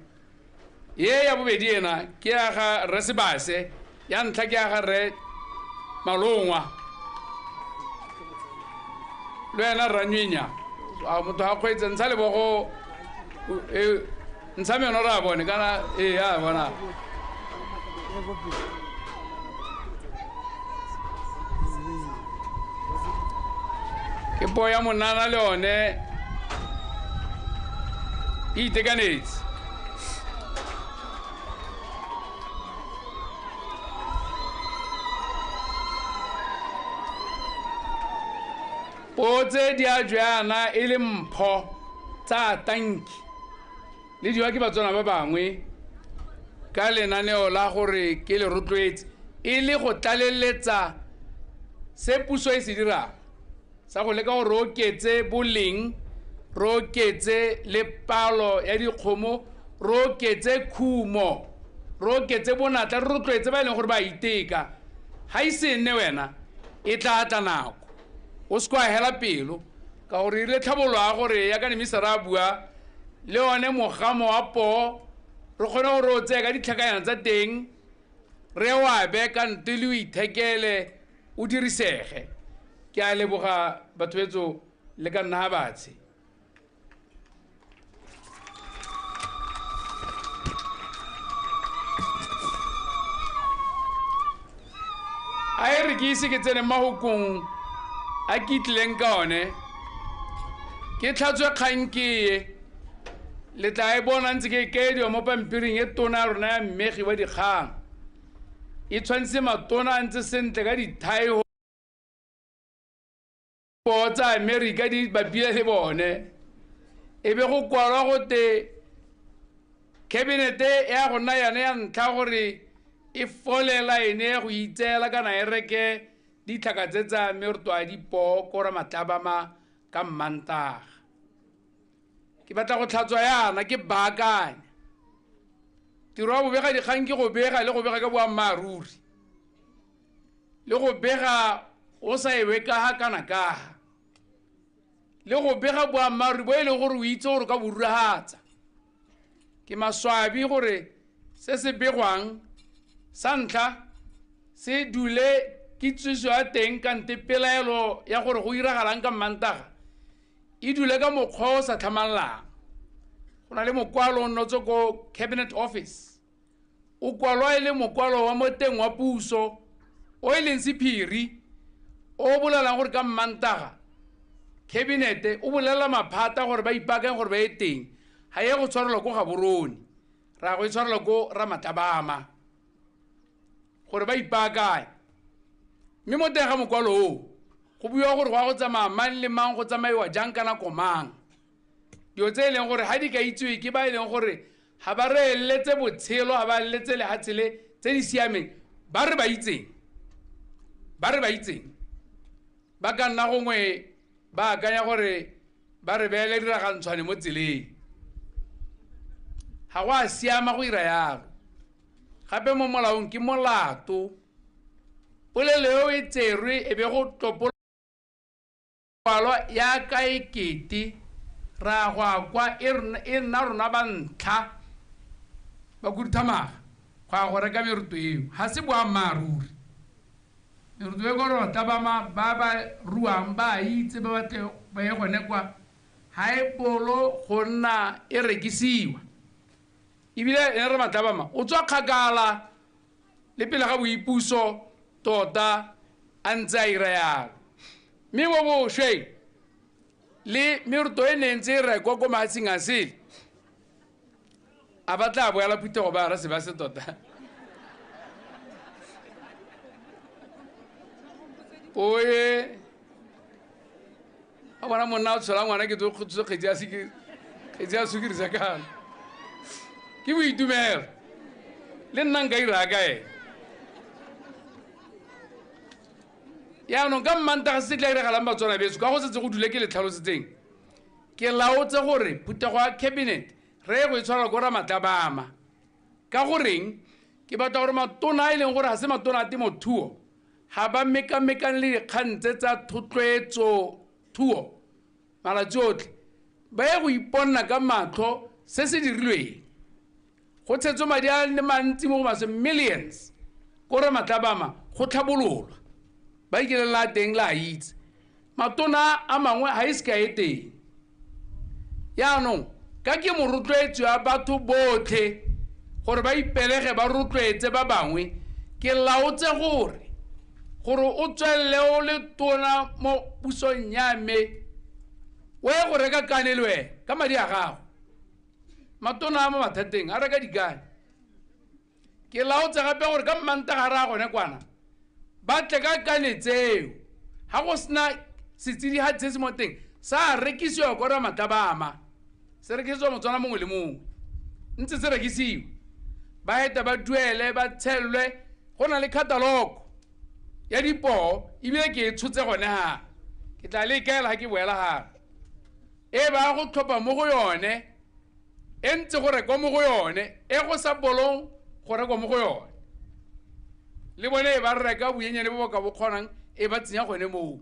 Ye ya bobedi ena ke ya ga Rre Sebase, ya ntlha ke ya ga Rre Malongwa. Le wena Rra Nywenya, a motho a kgweetse ntsha lebogo, ntsha meno re a bone kana ee a bona. Ke poo ya monana le yone e itekanetse. Poo tse di a jwana e le mpho tsa tanki le diwa ke Batswana ba bangwe ka lenaneo la gore ke le rotloetse e le go tlaleletsa se puso e se dirang sa go leka gore re oketse boleng, re oketse le palo ya dikgomo, re oketse khumo, re oketse bonatla, re rotloetse ba e leng gore ba iteka. Ha e se nne wena e tla tla nako o se kwa hela pelo ka gore e rile tlhabololo ya gore ya ka nemisa ra bua le one mogamo wa poo re kgone gore o tseye ka ditlhakanyana tsa teng re o abe ka nte le o ithekele o dirisege. Ke a leboga batho betso le ka nna batshe. A e re ke ise ke tsene mahokong a ke itlileng ka one, ke tlhatswe kgang ke e le tla e bona ntse ke kaediwa mo pampiring e tona ya rona ya mmegi wa dikgang. E tshwanetse matona a ntse sentle ka dithai tsa Amerika di bapile le bone. E be go kwalwa gote kabinete ya go nna yone ya ntlha gore e folela ene go itseela kana e reke ditlhaka tse tsa mme re twa dipoo ko ra Matlabama ka Mmantaga. Ke batla go tlhatswa yana ke baakanya. Tiro ya bobega dikgang ke go bega le go bega ka boammaaruri, le go bega o sa ewe ka ga kana ka ga, le go bega boammaaruri bo e leng gore o itse gore o ka bo ruragatsa. Ke maswabi gore se se begwang sa ntlha se dule kitsiso ya teng kante pelaelo ya gore go iragalang ka Mmantaga e dule ka mokgwa o sa tlhamallang. Go na le mokwalo o nnotse ko cabinet office, o kwalwa e le mokwalo wa mo teng wa puso o e leng sephiri, o bolelang gore ka Mmantaga cabinet o bolela maphata gore ba ipaakanye gore ba ye teng, ga ye go tshwarelwa ko Gaborone, ra go e tshwarelwa ko Ramatlabama gore ba ipaakanye. Mme mo teng ga mokwalo oo go buiwa gore go a go tsamaya mang le mang, go tsamaiwa jang ka nako mang. Dilo tse e leng gore ga di ka itsiwe ke ba e leng gore ga ba re eletse botshelo, ga ba eletse lefatshe le tse di siameng, ba re ba itseng, ba re ba itseng ba ka nna gongwe ba akanya gore ba re beele diragantshwane mo tseleng. Ga go a siama go ira yalo. Gape mo molaong ke molato. Polelo eo e tserwe e be go tlopolwa ya ka ekete ra go a kwa e nna rona ba ntlha ba khuduthamaga go ya go reka meruto eo. Ga se boammaaruri. Meruto e gore Batlabama ba ba ruang ba a itse, ba batle ba ye gone kwa, ga e bolo go nna e rekisiwa. Ebile ene re Matlabama o tswa kgakala le pele ga boipuso tota a ntse a ira yalo. Mme mo bošweng le meruto e ne ntse e rekwa ko mafatsheng a sele, a ba tla boela phuthego ba ra se ba se tota. Oye, a bona monna a tshola ngwana ke tlo kgetse ya sukiri, kgetse ya sukiri sa kalo. Ke boitumelo le nna nka ira ka ene. Yaanong ka Mmantaga se tla iragalang Batswana beso, ka go setse go dule ke le tlhalosetseng, ke laotse gore phuthego ya cabinet re ye go e tshwarela ko Ramatlabama. Ka goreng ke batla gore matona a e leng gore ga se matona a temothuo ga ba mekamekane le dikgang tse tsa thotloetso thuo malatsi otlhe, ba ye go iponna ka matlho se se dirilweng. Go tshetswe madi a le mantsi mo go maswe millions ko Ramatlabama go tlhabololwa. Ba ikelela teng la itse. Matona a mangwe ga e se ka e teng. Yaanong ka ke morotloetsi wa batho botlhe gore ba ipelege ba rotloetse ba bangwe, ke laotse gore o tswelele o le tona mo pusong ya me, o ye go reka kane le wena ka madi a gago. Matona a mo mathateng a reka dikane. Ke laotse gape gore ka Mmantaga re a gone kwana ba tle ka kane tseo, ga go sena setsidihatsi se se mo teng sa rekisiwa ko Ramatlabama, se rekisiwa Motswana mongwe le mongwe, ntse se rekisiwa, ba eta ba duele ba tshelwe. Go na le catalog ya dipoo ebile ke e tshotse gone ga ke tla le ikaela ga ke boela gape, e ba go tlhopha mo go yone, e ntse go rekwa mo go yone, e go sa bolong go rekwa mo go yone. Le bone e ba reka boyenyane bo ba ka bo kgonang e ba tsenya gone moo.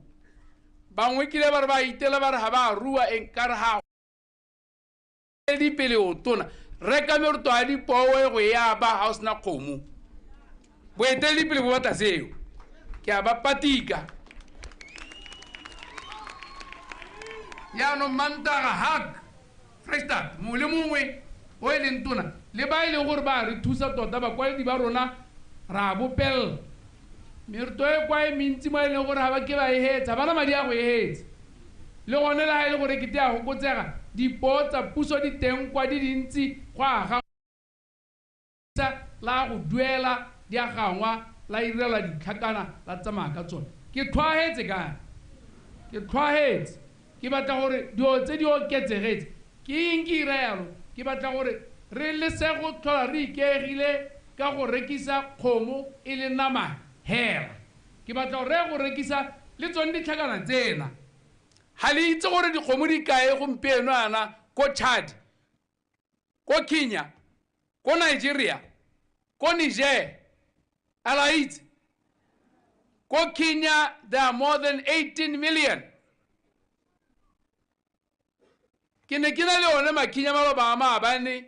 Bangwe kile ba re ba itela ba re ga ba rua eng ka re ga dipele o tona reka meruto a dipoo e go ya ba ga o sena kgomo. Boeteledipele bo batla seo, ke a ba patika. Yaanong Mantaga hak Freestart mongwe le mongwe o e leng tona le ba e leng gore ba re thusa tota bakwaledi ba rona ra bopelela meruto e kwa e mentsi mo e leng gore ga ba ke ba e hetsa, ba na madi a go e hetsa. Le gone le ga e le gore kete a fokotsega, dipoo tsa puso di teng kwa di dintsi go aga la go duela di a gangwa la irela ditlhakana la tsamaya ka tsone. Ke tlhwaetse kae? Ke tlhwaetse. Ke batla gore dilo tse di oketsegetse. Ke eng ke ira yalo? Ke batla gore re lese go tlhola re ikaegile ka go rekisa kgomo e le nama hela. Ke batla gore re go rekisa le tsone ditlhakana tsena. Ga le itse gore dikgomo di kae gompieno ana Ko Chad, ko Kenya, ko Nigeria, ko Niger, a la itse? Ko Kenya there are more than 18 million. Ke ne ke na le one Makenya maloba a maabane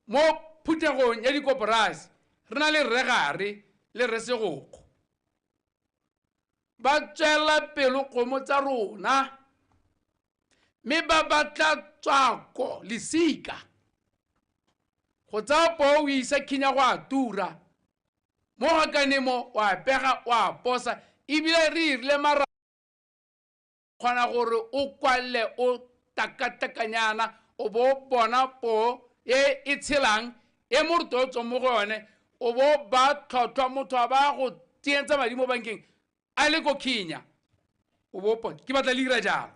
mo phuthegong ya dikoporasi, re na le rre Gare le rre Segokgo. Ba tswela pelo kgomo tsa rona, mme ba batla tswako lesika. Go tsaya poo o isa Kenya go a tura, mo gakane mo wa pega wa posa, ebile re irile mara kgona gore o kwale o takatakanyana o bo bona poo e e tshelang e moroto o tswang mo go yone, o bo ba tlhotlhwa motho a ba go tsietsa madi mo bankeng a le ko Kenya, o bo pona. Ke batla le ira jalo,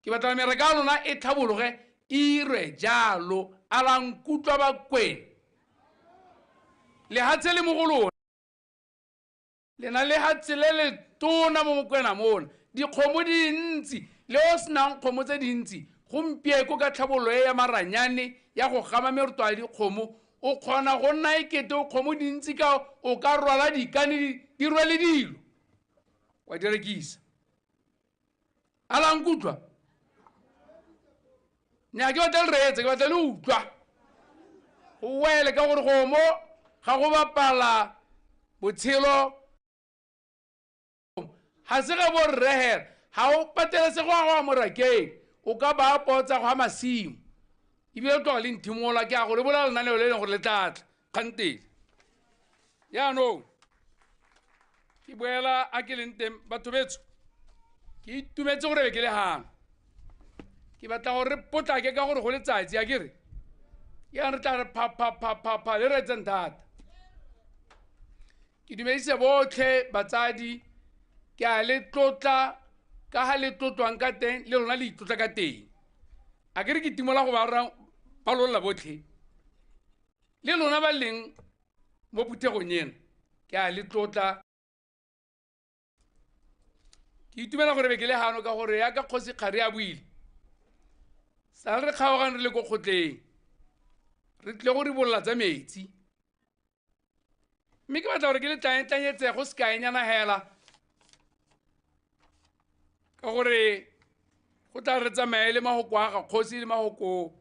ke batla mereka ya lona e tlhabologe e irwe jalo. A la nkutlwa Bakwena, lehatshe le mo go lona le na lehatshe le le tona mo Mokwena mona, dikgomo di dintsi, le o senang kgomo tse dintsi gompieko ka tlhabololo e ya maranyane ya go gama meroto a dikgomo, o kgona go nna ekete o kgomo dintsi ka o ka rwala dikane di rwele dilo wa di rekisa. A la nkutlwa? Nnyaa, ke batla le reetse, ke batla le utlwa. Go wele ka gore kgomo ga go bapala botshelo ga se ga borre hela, ga o pateletse go ya go morakeng, o ka ba potsa go ha masimo, ebile o tloga le nthimola. Ke a go le bolela lenaneo le e leng gore le tla tla kgantele. Jaanong ke boela a ke leng teng, batho betso, ke itumetse gore be ke le gano. Ke batla gore re potlake ka gore go letsatsi, a kere yang re tla re pha pha pha pha pha le reetseng thata. Ke dumedise botlhe batsadi, ke a le tlotla ka ga le tlotlwang ka teng, le lona le itlotla ka teng. A kere ke timola go ba lolla botlhe, le lona ba leng mo phuthegong eno, ke a le tlotla. Ke itumela gore be ke le gano ka gore yaka kgosi Kgari a buile, sa re kgaogane re le ko kgotleng, re tlile go ribolola tsa metsi. Mme ke batla gore ke le tlanyetsego go sekaenyana hela, ka gore go tla re tsamaye le mahoko a ga kgosi le mahoko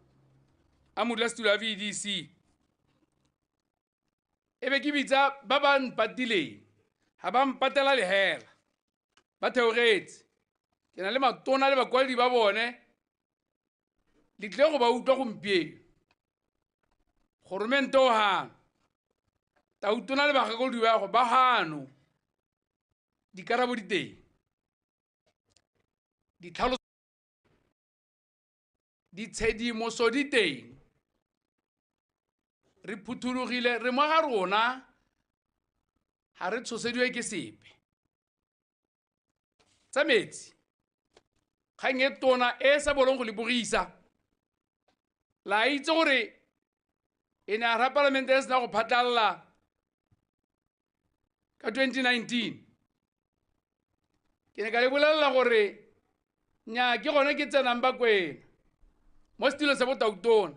a modulasetulo a VDC. E be ke bitsa ba ba mpatileng, ga ba mpatela lehela, ba theogetse. Ke na le matona le bakwaledi ba bone, le tlile go ba utlwa gompieno. Goromente o gano, tautona le bagakolodi ba go ba gano, dikarabo di teng, ditlhaloso, ditshedimoso di teng. Re phuthologile, re mo ga rona, ga re tshosediwe ke sepe. Tsa metsi, kgang e tona e sa bolong go le bogisa. La itse gore e ne a ra palamente e sena go phatlalla ka 2019. Ke ne ka le bolelela gore nnyaa, ke gone ke tsenang Bakwena mo setulong sa botautona,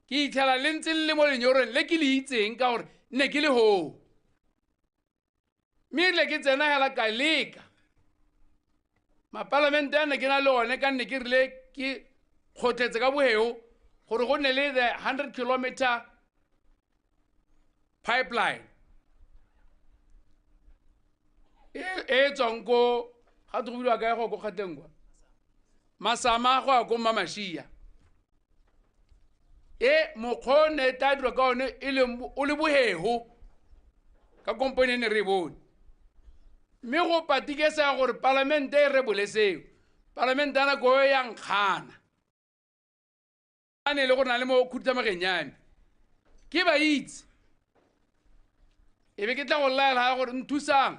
ke itlhela le ntse le le mo lenyorong le ke le itseng ka gore nne ke le hoo. Mme erile ke tsena hela ka leka mapalamente a ne ke na le one, ka nne ke rile ke kgotletse ka boheo gore go nne le the 100 kilometer pipeline e tswang ko ga go bidiwa kae go ko Kgatleng kwa Masama go ya ko Mmamashia. E mokgwa o ne e tla dirwa ka one e leng o le boheo ka kompone e ne re e bone. Mme go patikesega gore palamente e rebole seo, palamente ya nako e ya nkgana. A ne e le gore na le mo khuduthamageng ya me, ke ba itse, e be ke tla go laela gore nthusang,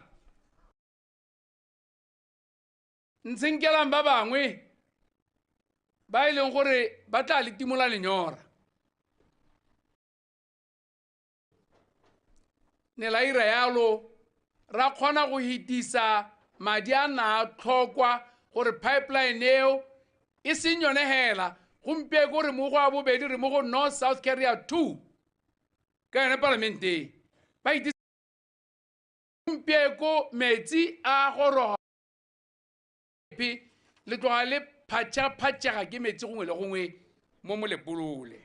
ntshenkelang ba bangwe ba e leng gore ba tla le timola lenyora. Ne la ira yalo, ra kgona go hitisa madi a na a tlhokwa gore pipeline eo E seng yone hela gompieko re mo go a bobedi re mo go North South Carrier 2 ka yone palamente ba itse gompieko metsi a goroga le tloga le phatšaphatšega ke metsi gongwe le gongwe mo Molepolole.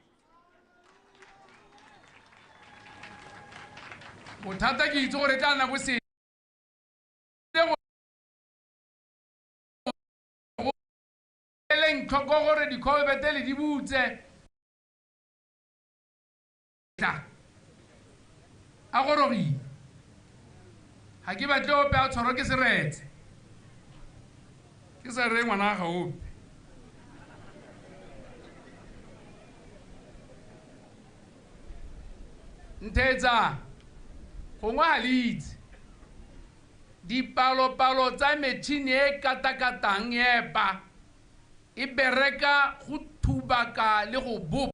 Bothata ke itse gore tla nna bo se eleng tlhoko gore dikholbete le di butse tla a gorogile. Ga ke batle ope a tshwarwa ke seretse, ke sa re ngwana ga ope. Ntheetsa gongwe ga le itse dipalopalo tsa metšhini e katakatang epa e bereka go thubaka le go bopa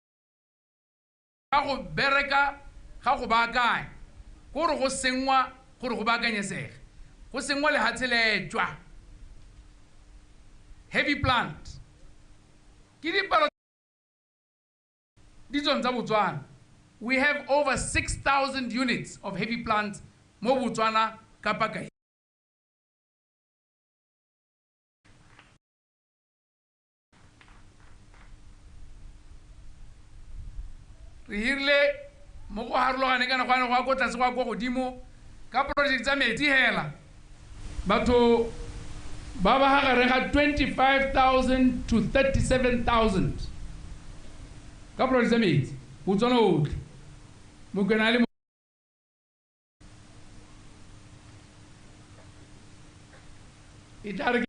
go bereka ga go baakanya gore go sengwa gore go baakanyesege go sengwa lehatshe le tswa heavy plant ke dipalo ditsong tsa Botswana. We have over 6,000 units of heavy plants mo Botswana kapa kae. Re hirile mo go harologane kana go ya ko tlase go ya ko godimo ka project tsa metsi hela batho ba ba gare ga 25,000 to 37,000 ka project tsa metsi Botswana otlhe. Mokwena le e tla re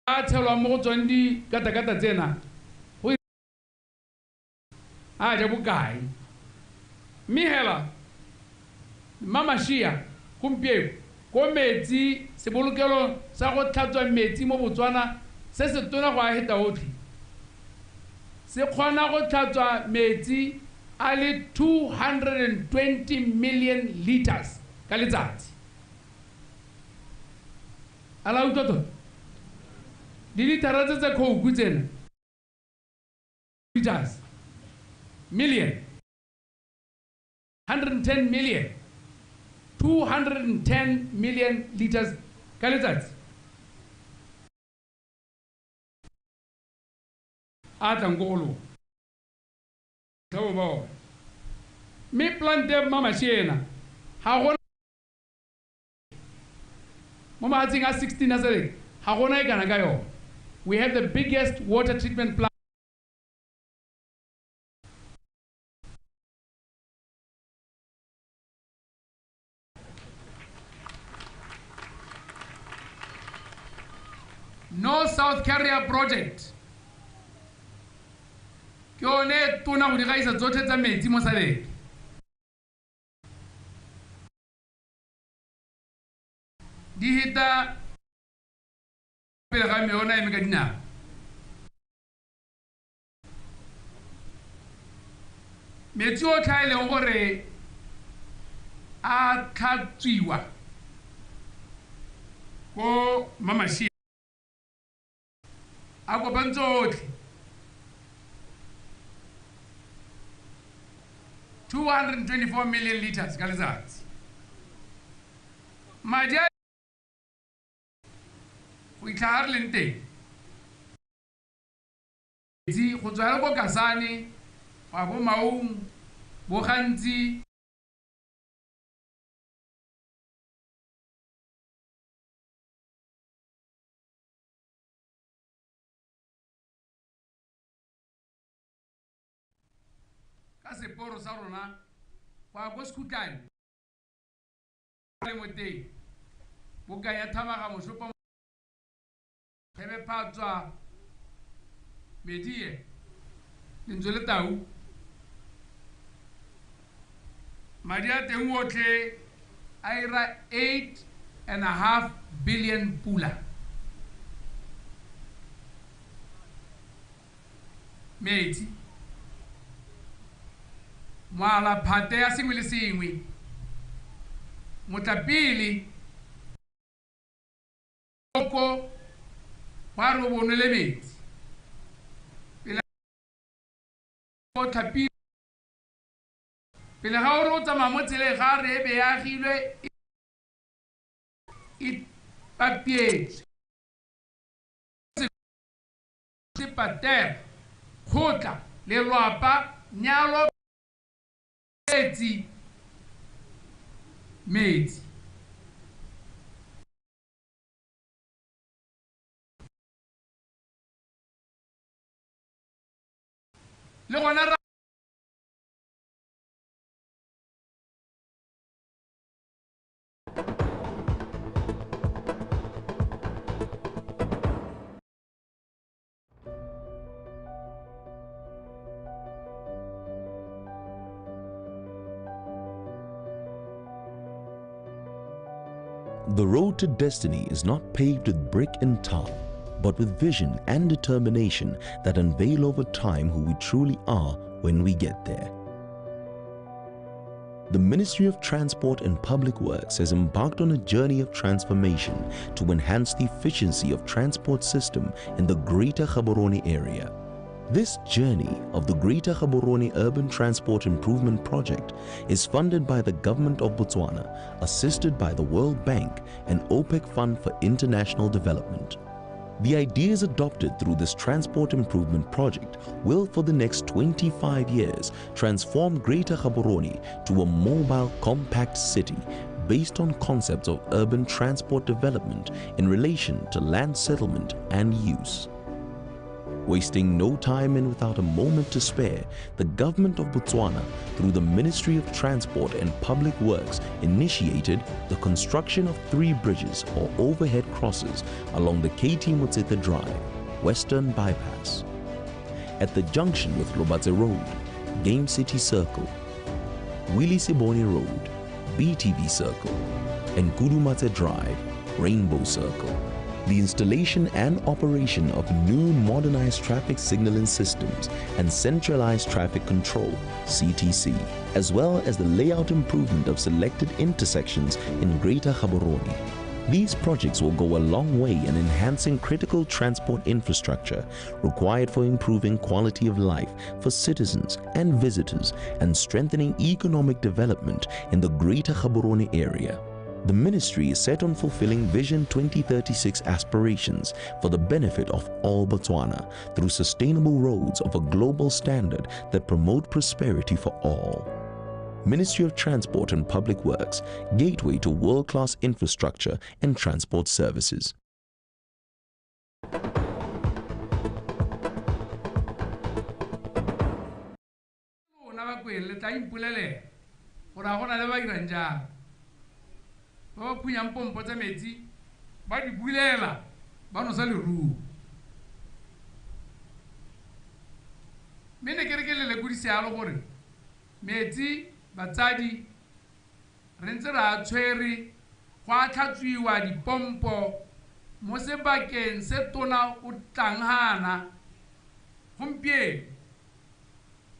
a tshelwang mo go tsone dikatakata tsena go a ja bokae. Mme hela Mmamashia gompieno ko metsi sebolokelong sa go tlhatswa metsi mo Botswana se se tona go a heta otlhe se kgona go tlhatswa metsi a le 220 million liters ka letsatsi. A la utlwa tota dilitara tse tsa Coke tsena liters million 110 million 210 million liters ka letsatsi a tlang ko go lona ba ona. Mme plant ya Mmamashia ga gona mo mahatseng a 16 a SADC ga gona e kana ka yone. We have the biggest water treatment plant North South Carrier Project ke yone tona go di gaisa tsotlhe tsa metsi mo SADC. Di heta pele ga me ona eme ka dinao. Metsi otlhe a e leng gore a tlhatswiwa ko Mmamashia a kopantse otlhe 224 million liters ka letsatsi. Madi a go itlha ga re leng teng metsi go tswa le ko Kasane go ya bo Maung bo Gantsi ka seporo sa rona go ya ko Sekhutlane le mo teng Bokanya Thamaga Moshopo Thebephatswa Medie Lentswe le Tau madi a teng otlhe a ira 8.5 billion pula. Metsi moala phate ya sengwe le sengwe motlapele ko Go a re o bo nole metsi pele o tlhapile, pele ga o re o tsamaya mo tseleng ga re e be e agilwe e papietswe sepatela, kgotla, lelwapa, nyalo, metsi, metsi. Le gona ra The road to destiny is not paved with brick and tar, but with vision and determination that unveil over time who we truly are when we get there. The Ministry of Transport and Public Works has embarked on a journey of transformation to enhance the efficiency of transport system in the Greater Gaborone area. This journey of the Greater Gaborone Urban Transport Improvement Project is funded by the Government of Botswana, assisted by the World Bank and OPEC Fund for International Development. The ideas adopted through this transport improvement project will for the next 25 years transform Greater Gaborone to a mobile, compact city based on concepts of urban transport development in relation to land settlement and use. Wasting no time and without a moment to spare, the government of Botswana, through the Ministry of Transport and Public Works, initiated the construction of 3 bridges or overhead crosses along the KT Motsete Drive, Western Bypass, at the junction with Lobatse Road, Game City Circle, Willie Sibone Road, BTV Circle, and Kudumatse Drive, Rainbow Circle. The installation and operation of new modernized traffic signaling systems and centralized traffic control, CTC, as well as the layout improvement of selected intersections in Greater Gaborone. These projects will go a long way in enhancing critical transport infrastructure required for improving quality of life for citizens and visitors and strengthening economic development in the Greater Gaborone area. The ministry is set on fulfilling Vision 2036 aspirations for the benefit of all Botswana through sustainable roads of a global standard that promote prosperity for all. Ministry of Transport and Public Works, gateway to world-class infrastructure and transport services. Ba ba phunyang pompo tsa metsi ba di bulela ba nosa leruo. Mme ne ke re ke le lekodise yalo gore metsi batsadi re ntse re a tshwere go a tlhatswiwa dipompo mo sebakeng se tona o tlang hana gompieno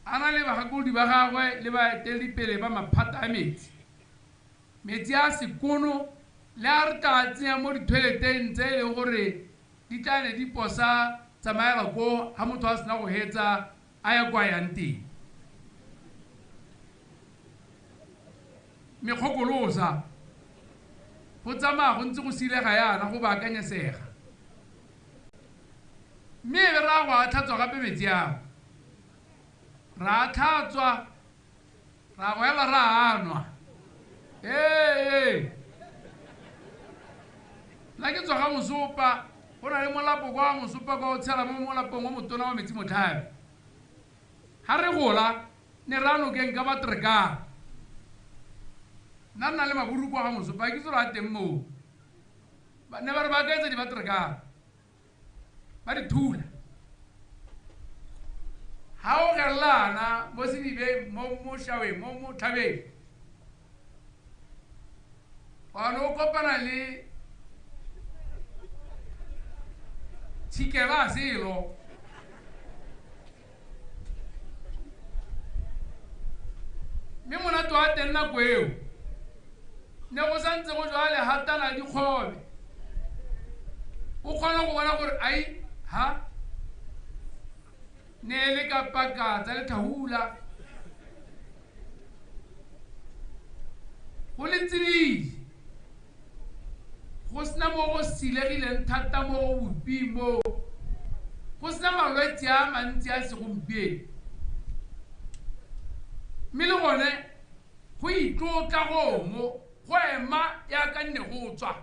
a na le bagakolodi ba gagwe le baeteledipele ba maphata a metsi. Metsi a sekono le a re tla tsenya mo dithoeleteng tse e leng gore di tla ne di posa tsamaela ko ha motho a sena go hetsa a ya kwa yang teng. Mekgokolosa go tsamaya go ntse go silega yana go baakanyesega, mme e be re a go a tlhatswa gape metsi ao, ra a tlhatswa ra go ela ra a nwa. Ee, nna ke tswa ga mosopa, go na le molapo kwa mosopa kwa o tshela mo molapong o motona wa metsi motlhabe. Ha re gola ne ra nokeng ka batrekara. Nna nna le maburu kwa ga mosopa, ke tsolo a teng moo. Ne ba re ba kaetsa dibatrekara, ba di thula. Ha o gelana mo sedibeng, mo mošaweng, mo motlhabeng, wa no kopana le tshikela selo. Mme monate wa teng nako eo ne go santse go jwa lehatana le dikgobe. O kgona go bona gore ai ha ne le ka paka tsa letlhahula go le tsididi go sena mo go silegileng thata mo go boping mo go sena malwetse a mantsi a segompieno mme le gone go itlotla gomo go ema yaka nne go tswa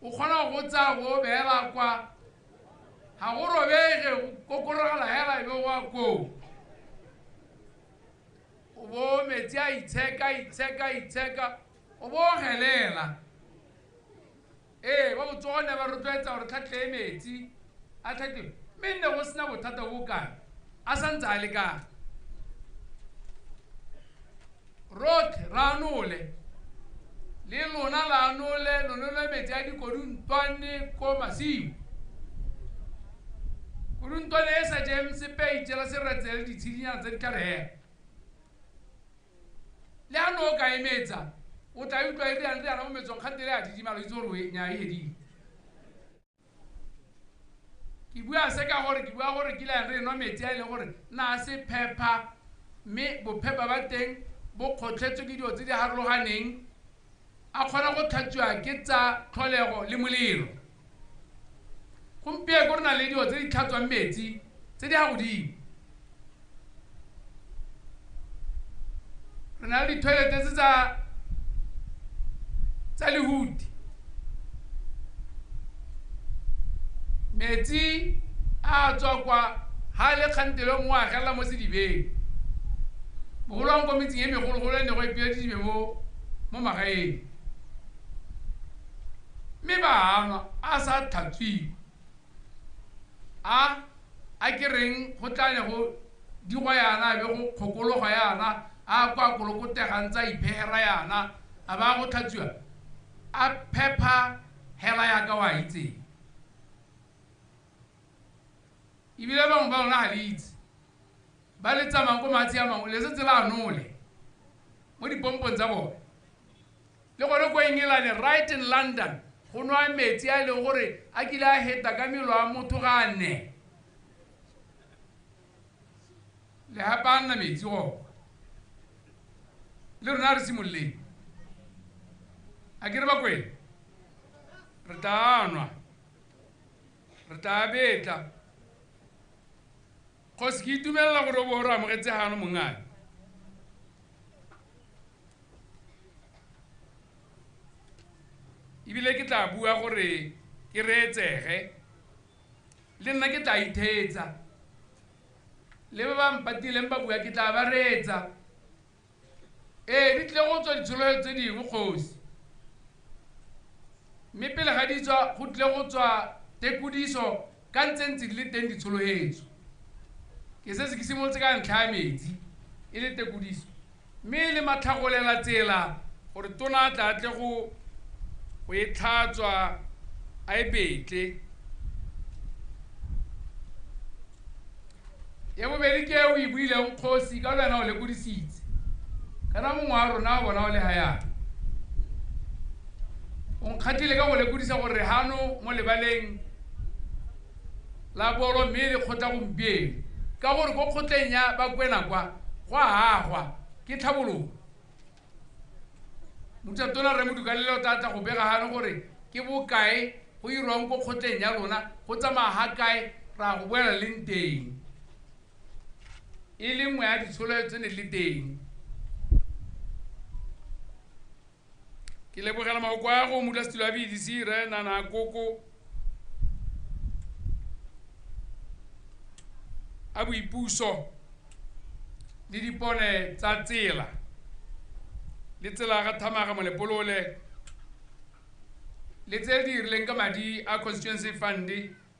o kgona go tsaya go beela kwa ga go robege go kokorogela hela e be go a koo o bo metsi a itsheka itsheka itsheka o bo gelela ee ba botsogo ne ba rotloetsa gore tlhatlhee metsi a tlhatlhe mme nne go sena bothata bo kae a santse a le kae rotlhe ra nole le lona la nole lo nole metsi a dikoduntwane ko masimo koduntwane e sa jeng sepe a itjela seretse le ditshedinyana tsa ditlhare hela le ha no ka emetsa o tla utlwa e riana riana mo metsong kgantele a didimalo itse gore nya e hedile ke bua se ka gore ke bua gore ke la re nwa metsi a e leng gore na se phepa mme bophepa ba teng bo kgotlhetswe ke dilo tse di harologaneng a kgona go tlhatswiwa ke tsa tlholego le molelo gompieno re na le dilo tse di tlhatswang metsi tse di ha godimo re na le di-toilet tse tsa lehuti metsi a tswa kwa ha le kgantele nngwe a gelela mo sedibeng bogolo ko metseng e megologolo e ne go epile didibe mo magaeng mme ba anwa a sa tlhatswiwa a ke reng go tla ne go digwa yana be go kgokologa yana a kwa kolokotegang tsa iphera yana a ba go tlhatswiwa a phepha hela yaka wa itseng ebile bangwe ba lona ga le itse ba le tsamayang ko matshe a mangwe le setse la nole mo dipompong tsa bone le gone ko England right in London go nwa metsi a e leng gore a kile a heta ka melo a motho ga a nne le gape a nna metsi go le rona re simololeng a ke re bakwena re tla nwa re tla betla kgosi ke itumelela gore o bo re amogetse gano mongane ebile ke tla bua gore ke reetsege le nna ke tla itheetsa le ba ba mpatileng ba bua ke tla ba reetsa ee di tlile go tswa ditsholofelo tse dingwe kgosi mme pele ga di tswa go tlile go tswa tekodiso ka ntse ntse di le teng ditsholohetso ke setse ke simolotse ka ntlha ya metsi e le tekodiso mme e le matlhagolela tsela gore tona a tla tle go e tlhatswa a e betle ya bobedi ke o e buileng kgosi ka le wena o lekodisitse kana mongwe wa rona o bona o le ga yana o nkgatlhile ka go lekodisa gore hano mo lebaleng la bolo mme le kgotla gompieno ka gore ko kgotleng ya Bakwena kwa go a agwa ke tlhabologo motšatona re Modukanele o tla tla go bega gano gore ke bokae go irwang ko kgotleng ya lona go tsamaya ga kae ra go boela leng teng e le nngwe ya ditsholo tse ne le teng ke lebogela maoko a go modulasetulo wa BDC re Nana Koko a boipuso le dipone tsa tsela le tsela ga Thamaga Molepolole le tse di dirileng ka madi a constituency fund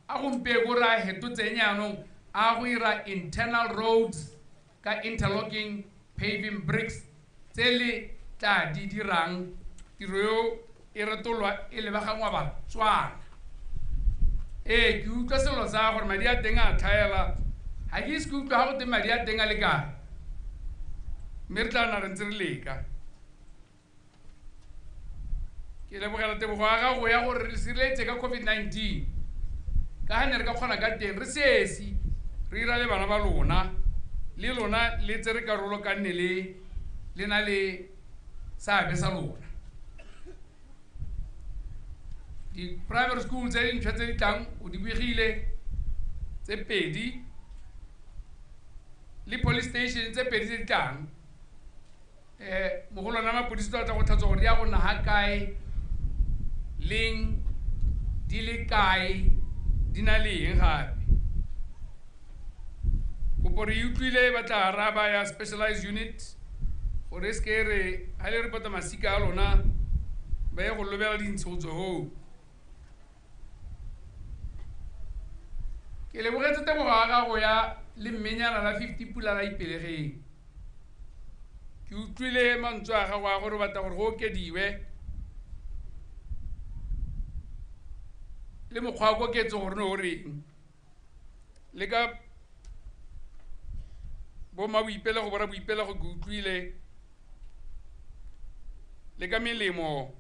a gompieno re a hetotseng jaanong a go ira internal roads ka interlocking paving bricks tse le tla di dirang tiro eo e retolwa e lebagangwa Batswana ee ke utlwa selo sa gore madi a teng a tlhaela ga ke ise ke utlwa ga go teng madi a teng a le kae mme re tla nna re ntse re leka Ke lebogela tebogo ya gago ya gore re sireletse ka COVID-19 ka ga ne re ka kgona ka teng re sesi re ira le bana ba lona le lona le tsere karolo ka nne le na le seabe sa lona. Di-primary school tse dintšhwa tse di tlang o di begile tse 2 le police station tse 2 tse di tlang. Mogolwana wa mapodisi o tla go tlhatswa gore di ya go nna ga kae, leng, di le kae, di na le eng gape. Kopo re utlwile ba tla araba ya specialized unit gore e seke re ga le repota masika a lona ba ye go lobela dintsho go tswa hoo. Ke lebogetse tebogo ya gago ya le mmenyana la 50 pula la Ipelegeng. Ke utlwile mantswe a gago a gore o batla gore go okediwe le mokgwa wa koketso gore ne o reng. Le ka bo mmaboipelego bo rraboipelego ke utlwile, le ka melemo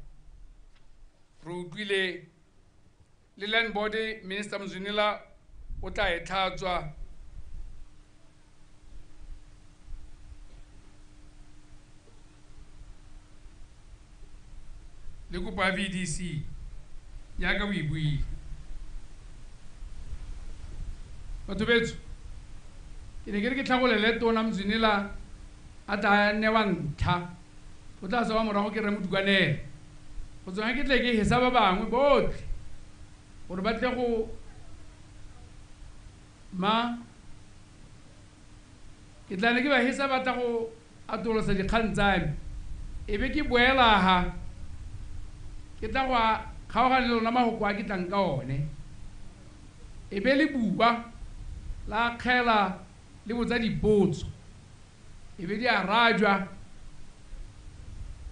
re utlwile, le land board Minister Mzwinila o tla e tlhatswa. Le kopo ya VDC jaaka o e buile. Batho betsho, ke ne ke re ke tlhagolele tona Mzwinila a tla newa ntlha, o tla tsewa morago ke re Modukanele. Go tswa ke tle ke hesa ba bangwe botlhe gore ba tle go ma ke tla ne ke ba hesa ba tla go atolosa dikgang tsa me, e be ke boela ha ke tla go kgaogana le lona mahoko a ke tlang ka one, e be le bua la kgela le botsa dipotso, e be di arajwa.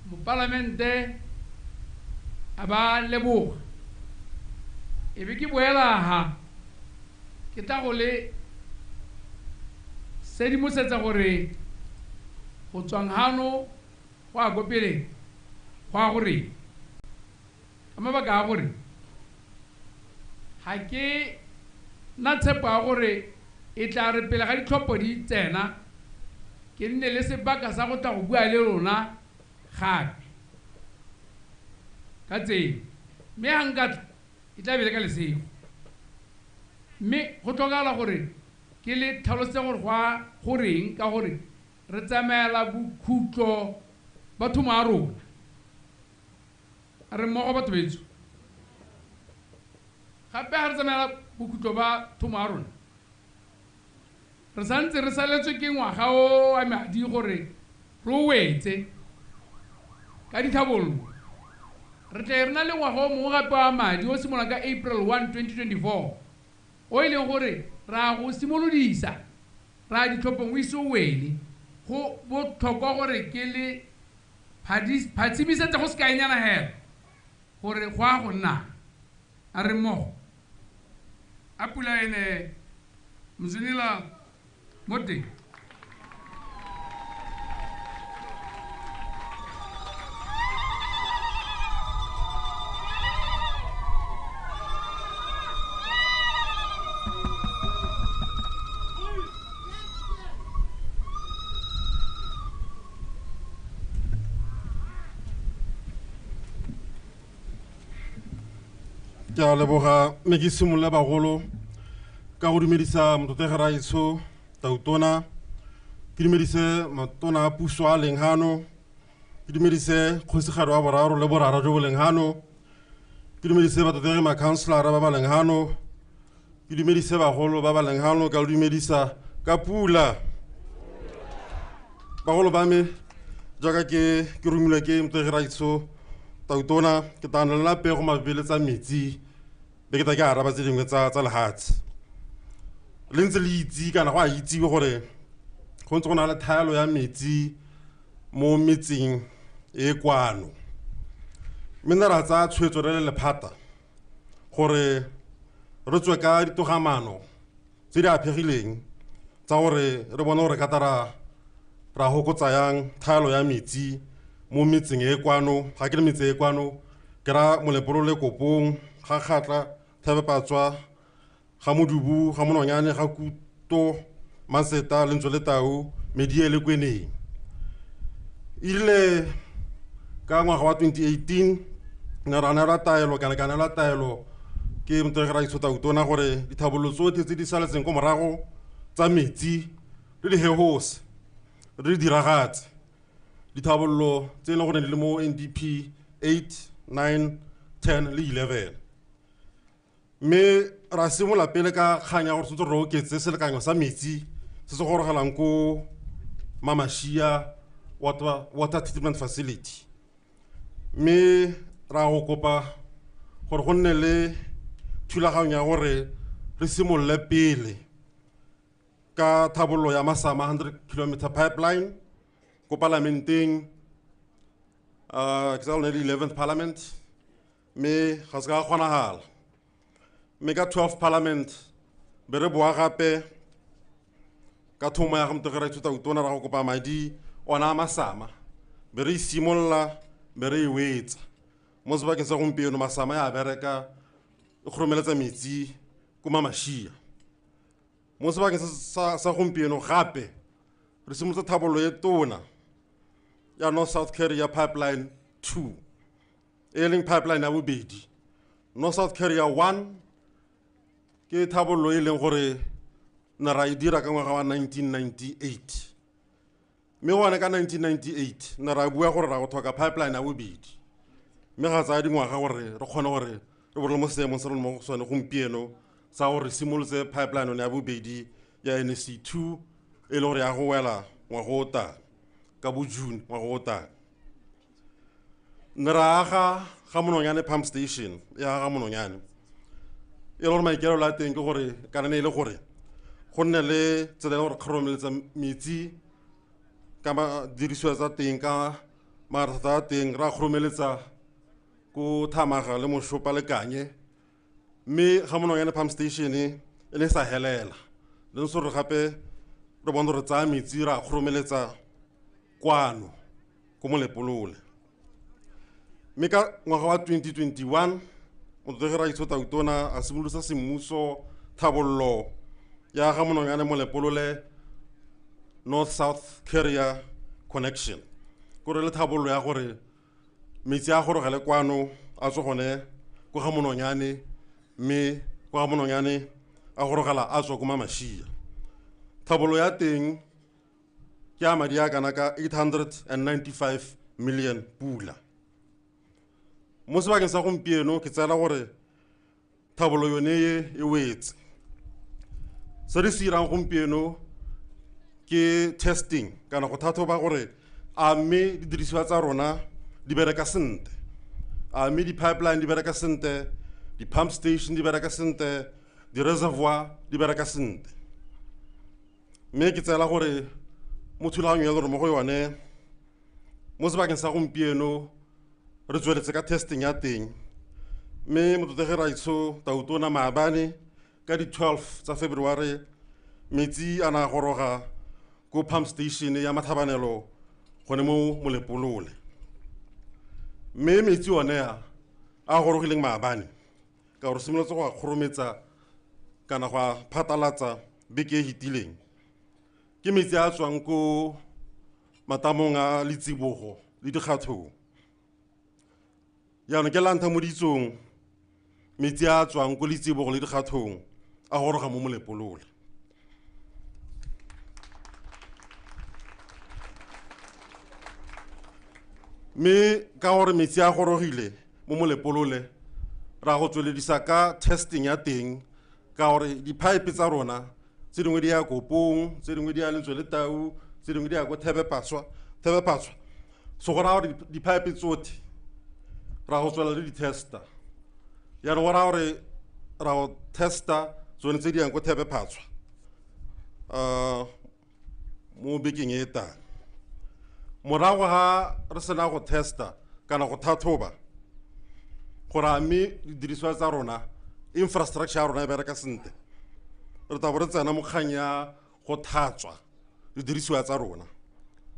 Mopalamente a ba leboga, e be ke boela ha ke tla go le sedimosetsa gore go tswang hano go ya ko pele go ya gore ka mabaka a gore ga ke nna tshepo ya gore e tla re pele ga ditlhopho di tsena ke nne le sebaka sa go tla go bua le lona gape ka tseo, mme ga nka tla e tla be le ka lesego. Mme go tlhokagala gore ke le tlhalosetse gore go a goreng, ka gore re tsamaela bokhutlo ba thomo ya rona. A re mmogo batho betsho? Gape ga re tsamaela bokhutlo ba thomo ya rona, re santse re saletswe ke ngwaga o wa madi gore re o wetse ka ditlhabololo. Re tle re na le ngwaga o mongwe gape wa madi o simololang ka April 1, 2024, o e leng gore ra go simolodisa ra ditlhophong o ise o wele. Go botlhokwa gore ke le phatsimisetse go sekaenyana hela gore go a go nna. A re mmogo? A pula ene Mzwinila mo teng. Ke a leboga mme ke simolola bagolo ka go dumedisa motlotlegi raetsho Tautona, ke dumedise matona a puso a leng hano, ke dumedise kgosigadi wa boraro le borara jo bo leng hano, ke dumedise batlotlegi makhanselara ba ba leng hano, ke dumedise bagolo ba ba leng hano, ka lo dumedisa ka pula. Bagolo ba me jaaka ke romilwe ke motlotlegi raetsho Tautona, ke tla nna le pego mabapi tsa metsi be ke tla ke araba tse dingwe tsa lehatshe. Le ntse le itse kana go a itsiwe gore go ntse go na le thaelo ya metsi mo metseng e kwano. Mme ne ra tsaya tshwetso re le lephata gore re tswe ka ditogamano tse di aphegileng tsa gore re bone gore ka tla ra hokotsa yang thaelo ya metsi mo metseng e kwano. Ga ke le metse e kwano, Ke ra Molepolole, Kopong, ga Kgatla, Thebepatswa, ga Modubu, ga Mononyane, ga Kuto, Maseta, Lentswe le Tau, Medie le Kweneng. Erile ka ngwaga wa 2018 ne ra neelwa taelo kana ka neelwa taelo ke motho ra itshota utona gore dithabololo tsotlhe tse di saletseng ko morago tsa metsi le dihehose re di diragatse. Dithabololo tse e leng gore di le mo NDP 8, 9, 10 le 11. Mme ra simolola pele ka kgang ya gore tshwanetse re oketse selekanyo sa metsi se se gorogelang ko Mamashia Water Treatment Facility. Mme ra go kopa gore go nne le thulaganyo ya gore re simolole pele ka thabololo ya Masama 100 km pipeline ko palamenteng, ke tsa lone le 11th parliament, mme ga se ka kgonagala. Mme ka 12th parliament be re boa gape ka thomo ya ga motho ra ithuta utona ra go kopa madi ona a Masama, be re simolola be re e wetsa. Mo sebakeng sa gompieno Masama ya bereka e kgoromeletsa metsi ko Mamashia. Mo sebakeng sa gompieno gape re simolotse thabololo e tona ya North South Carrier Pipeline 2, e leng pipeline ya bobedi. North South Carrier 1 ke thabololo e leng gore ne ra e dira ka ngwaga wa 1998. Mme gone ka 1998 ne ra bua gore ra go tlhoka pipeline ya bobedi, mme ga tsaya dingwaga gore re kgone gore re bo re le mo seemong se re leng mo go sone gompieno sa gore re simolotse pipeline yone ya bobedi ya NSC 2, e le gore ya go wela ngwaga o tang ka bo June ngwaga o tang. Ne ra aga ga Mononyane pump station ya ga Mononyane, e le gore maikaelelo a teng ke gore kana ne e le gore go nne le tsela ya gore kgoromeletsa metsi ka dirisiwa tsa teng ka maratha a teng, ra kgoromeletsa ko Thamaga le Moshopa le Kanye. Mme ga Mononyane pump station e ne sa helela, le ntse re gape re bone gore tsaya metsi ra kgoromeletsa kwano ko Molepolole. Mme ka ngwaga wa 2021 motho ra itshota utona a simolotsa semmuso thabololo ya ga Mononyane Molepolole North South Carrier Connection, kore le thabololo ya gore metsi a gorogele kwano a tswe gone ko ga Mononyane, mme ko ga Mononyane a gorogela a tswa ko Mamashia. Thabololo ya teng ke ya madi a kana ka 895 million pula. Mo sebakeng sa gompieno ke tseela gore thabololo yone e wetse. Se re se dirang gompieno ke testing kana go tlhatlhoba gore a mme didirisiwa tsa rona di bereka sentle, a mme di-pipeline di bereka sentle, di-pump station di bereka sentle, di-reservoir di bereka sentle. Mme ke tseela gore mo thulaganyong ya lore mo go yone mo sebakeng sa gompieno re tsweletse ka testing ya teng. Mme motlotlegi Raitsho Tautona maabane ka di-12 tsa February metsi a na goroga ko pump station ya Mathabanelo gone mo Molepolole. Mme metsi one a gorogileng maabane ka gore simolotse go a kgorometsa kana go a phatalatsa beke e fetileng, ke metsi a tswang ko matamong a Letsibogo le Dikgathong. Jaanong ke la ntlha mo ditsong metsi a tswang ko Letsibogo le Dikgathong a goroga mo Molepolole. Mme ka gore metsi a gorogile mo Molepolole ra go tsweledisa ka testing ya teng, ka gore di-pipe tsa rona tse dingwe di ya Kopong, tse dingwe di ya Lentswe le Tau, tse dingwe di ya ko Thebephatswa. So go raya gore di-pipe tsotlhe ra go tswelela le di-tester. Jaanong go raya gore ra go testa tsone tse di yang ko Thebephatswa mo bekeng e tang. Morago ga re sena go testa kana go tlhatlhoba gore a mme didirisiwa tsa rona, infrastructure ya rona e bereka sentle, re tla bo re tsena mo kgang ya go tlhatswa didirisiwa tsa rona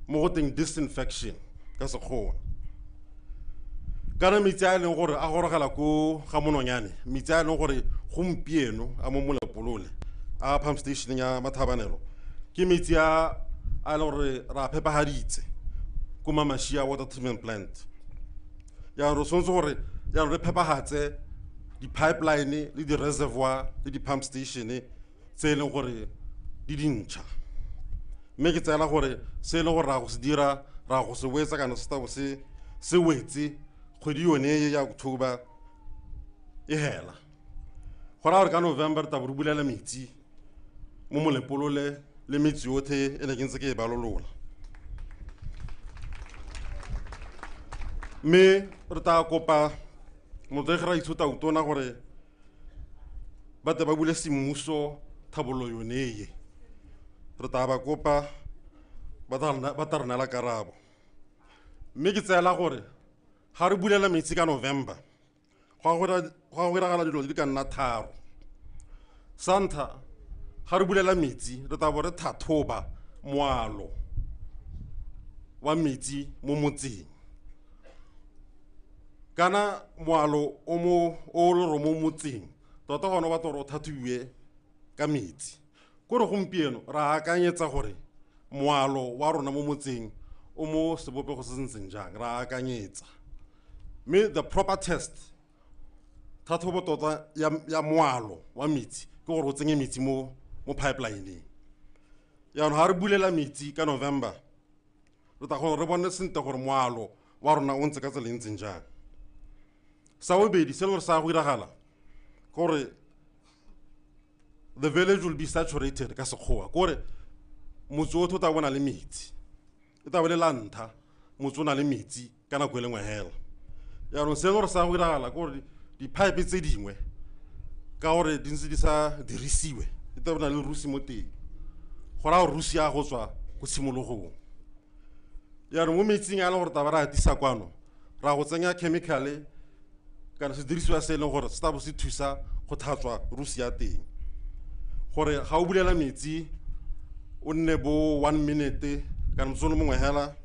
mo go teng disinfection ka Sekgowa. Kana metsi a e leng gore a gorogela ko ga Mononyane, metsi a e leng gore gompieno a mo Molepolole a pump station ya Mathabanelo, ke metsi a a leng gore ra phepagaditse ko Mamashia water treatment plant. Jaanong re tshwanetse gore jaanong re phepagatse di-pipeline le di-reservoir le di-pump station tse e leng gore di dintšha. Mme ke tseela gore se e leng gore ra go se dira, ra go se wetsa kana se tabo se wetse kgwedi yone e ya October e hela. Go raya gore ka November re tla bo re bulela metsi mo Molepolole le metsi yotlhe e ne ke ntse ke e balolola. Mme re tla kopa motloegi Raitsho Tautona gore ba tle ba bule semmuso thabollo yone e. Re tla ba kopa ba tla re neela karabo. Mme ke tseela gore ga re bulela metsi ka November, go a go diragala dilo di ka nna tharo. Sa ntlha, ga re bulela metsi re tla bo re tlhatlhoba moalo wa metsi mo motseng. Kana moalo o mo o le mo motseng tota gone o batla gore o tlhatlhobiwe ka metsi. Kore gompieno ra akanyetsa gore moalo wa rona mo motseng o mo sebopego se se ntseng jang, ra akanyetsa. Mme the proper test, tlhatlhobo tota ya moalo wa metsi ke gore o tsenye metsi mo pipeline-eng. Jaanong ga re bulela metsi ka November, re tla kgona re bone sentle gore moalo wa rona o ntse ka tsela e ntseng jang. Sa bobedi se le gore sa go diragala ke gore the village will be saturated ka Sekgowa, ke gore motse otlhe o tla bo o na le metsi. E tla bo le la ntlha motse o na le metsi ka nako e le nngwe hela. Jaanong se le gore sa go diragala ke gore di-pipe tse dingwe ka gore di ntse di sa dirisiwe, e tla bo na le rusi mo teng, go raya gore rusi ya go tswa ko tshimologong. Jaanong mo metsing a e leng gore taba re a tisa kwano, ra go tsenya chemical-e kana sedirisiwa se e leng gore se tla bo se thusa go tlhatswa rusi ya teng, gore ga o bulela metsi o nne bo 1 minute kana motsotso o le mongwe hela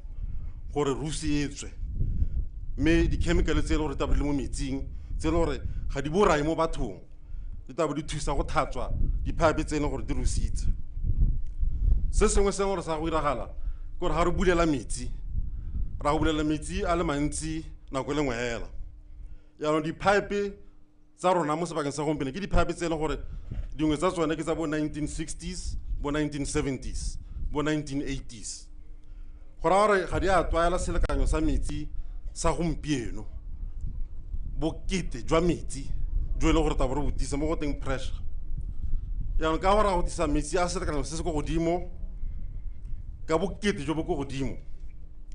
gore rusi e tswe. Mme di-chemical tse e leng gore di tla bo di le mo metsing, tse e leng gore ga di borai mo bathong, di tla bo di thusa go tlhatswa di-pipe tse e leng gore di rusitse. Se sengwe se e leng gore sa go diragala ke gore ga re bulela metsi, ra go bulela metsi a le mantsi nako e le nngwe hela. Jaanong di-pipe tsa rona mo sebakeng sa gompieno ke di-pipe tse e leng gore dingwe tsa tsone ke tsa bo 1960s, bo 1970s, bo 1980s. Go raya gore ga di a tlwaela selekanyo sa metsi sa gompieno, bokete jwa metsi jo e leng gore tla bo re bo tisa mo go teng pressure. Jaanong ka gore go tisa metsi a selekanyo se se ko godimo ka bokete jo bo ko godimo,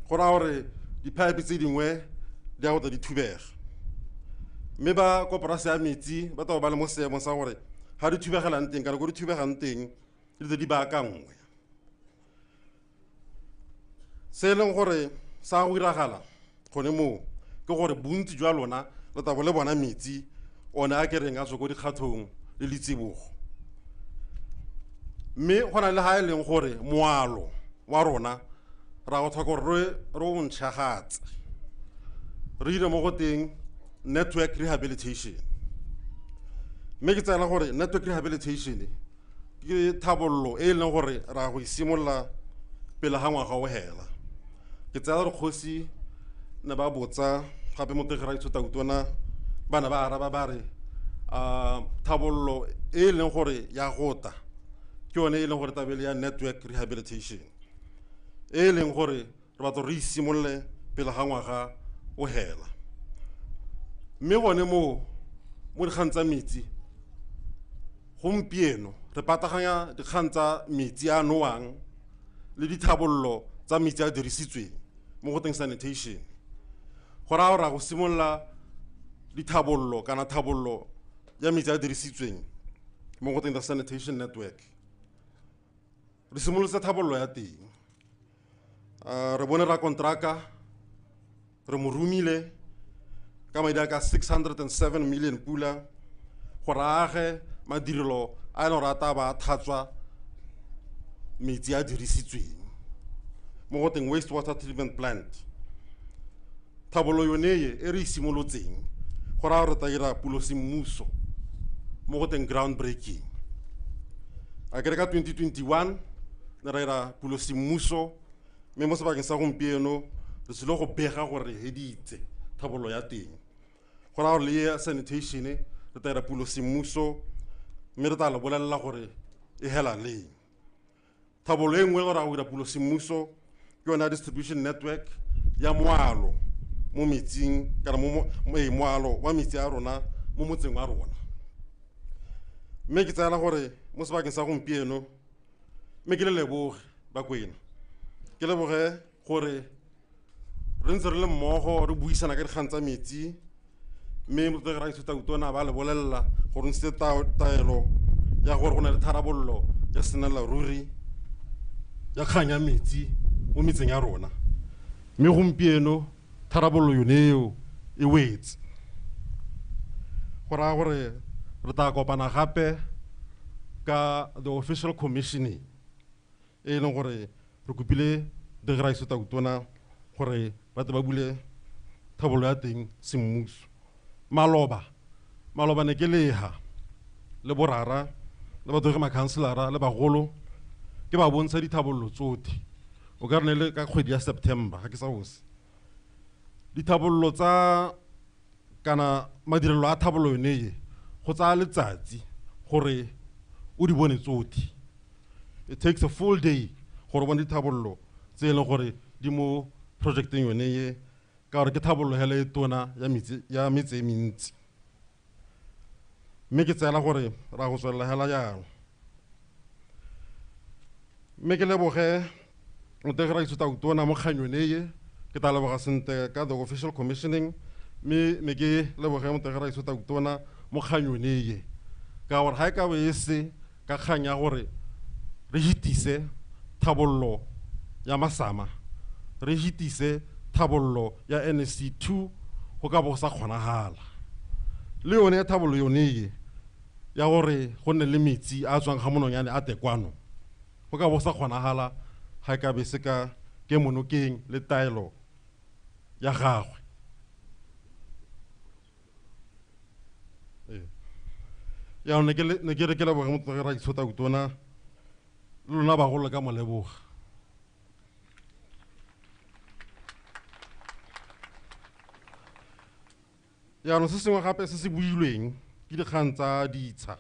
go raya gore di-pipe tse dingwe di a go tla di thubega. Mme ba koporase ya metsi ba tla bo ba le mo seemong sa gore ga di thubegelang teng kana ko di thubegang teng di tle di baakangwe. Se e leng gore sa go diragala gone moo ke gore bontsi jwa lona le tla bo le bona metsi one a ke reng a tswa ko dikgathong le letsibogo. Mme go na le ga e leng gore moalo wa rona ra go tlhoka gore re o ntšhagatse, re dire mo go teng network rehabilitation. Mme ke tseela gore network rehabilitation ke thabollo e e leng gore ra go isimolola pele ga ngwaga o hela. Ke tseela gore kgosi ne ba botsa gape motloegi Raitsho Tautona, bana ba araba ba re thabollo e e leng gore ya gota ke yone e leng gore tabele ya network rehabilitation e e leng gore re batla re isimolole pele ga ngwaga o hela. Mme gone moo mo dikgang tsa metsi gompieno re pataganya dikgang tsa metsi a nowang le dithabollo tsa metsi a dirisitsweng mo go teng sanitation. Go raya gore go simolola dithabollo kana thabollo ya metsi a dirisitsweng mo go teng the sanitation network. Re simolotse thabollo ya teng. Re bone ra kontraka, re mo romile ka madi a ka 607 million pula gore a age madirelo a e leng gore a tla ba a tlhatswa metsi a dirisitsweng mo go teng waste water treatment plant. Tlhabololo yone e re e simolotseng go raya gore re tla dira pulo semmuso mo go teng ground breaking. A kere ka 2021 ne ra dira pulo semmuso, mme mo sebakeng sa gompieno re tsile go bega gore re heditse tlhabololo ya teng. Go raya gore le ya sanitation re tla dira pulo semmuso, mme re tla le bolelela gore e hela leng. Tlhabololo e nngwe gore ra go dira pulo semmuso ke yone ya distribution network ya moalo mo metsing, kana mo moalo wa metsi a rona mo motseng wa rona. Mme ke tsayela gore mo sebakeng sa gompieno, mme ke le leboge Bakwena, ke leboge gore re ntse re le mmogo re buisana ka dikgang tsa metsi, mme motlotlegi Raitsho Tautona ba le bolelela gore ntshitse taelo ya gore go na le tharabololo ya senela ruri ya kgang ya metsi mo metseng ya rona. Mme gompieno tharabololo yone eo e wetse. Go raya gore re tla kopana gape ka the official commissioning e leng gore re kopile Raitsho Tautona gore ba tle ba bule tlhabololo ya teng semmuso. Maloba ne ke leha le borara le batho makhanselara le bagolo ke ba bontsha dithabololo tsotlhe. O ka re ne le ka kgwedi ya September ga ke sa bose. Dithabololo tsa kana madirelo a thabololo yone e go tsaya letsatsi gore o di bone tsotlhe. It takes a full day gore o bone dithabololo tse e leng gore di mo projecteng yone e, ka gore ke thabololo hela e tona ya metse e mentsi. Mme ke tseela gore ra go tswelela hela jalo. Mme ke leboge motlotlegi Raitsho Tautona mo kgang yone e, ke tla leboga sentle ka the official commissioning, mme ke leboge motlotlegi Raitsho Tautona mo kgang yone e, ka gore ga e ka bo e se ka kgang ya gore re hitise thabololo ya Masama, re hitise thabololo ya NSC 2, go ka bo go sa kgonagala. Le yone ya thabololo yone e ya gore go nne le metsi a tswang ga mononyane a tekwano, go ka bo sa kgonagala ga e ka be se ka ke monokeng le taelo ya gagwe. Jaanong ne ke re ke leboge motlotlegi Raitsho Tautona le lona bagolo ka mo leboga. Jaanong se sengwe gape se se builweng ke dikgang tsa ditsha.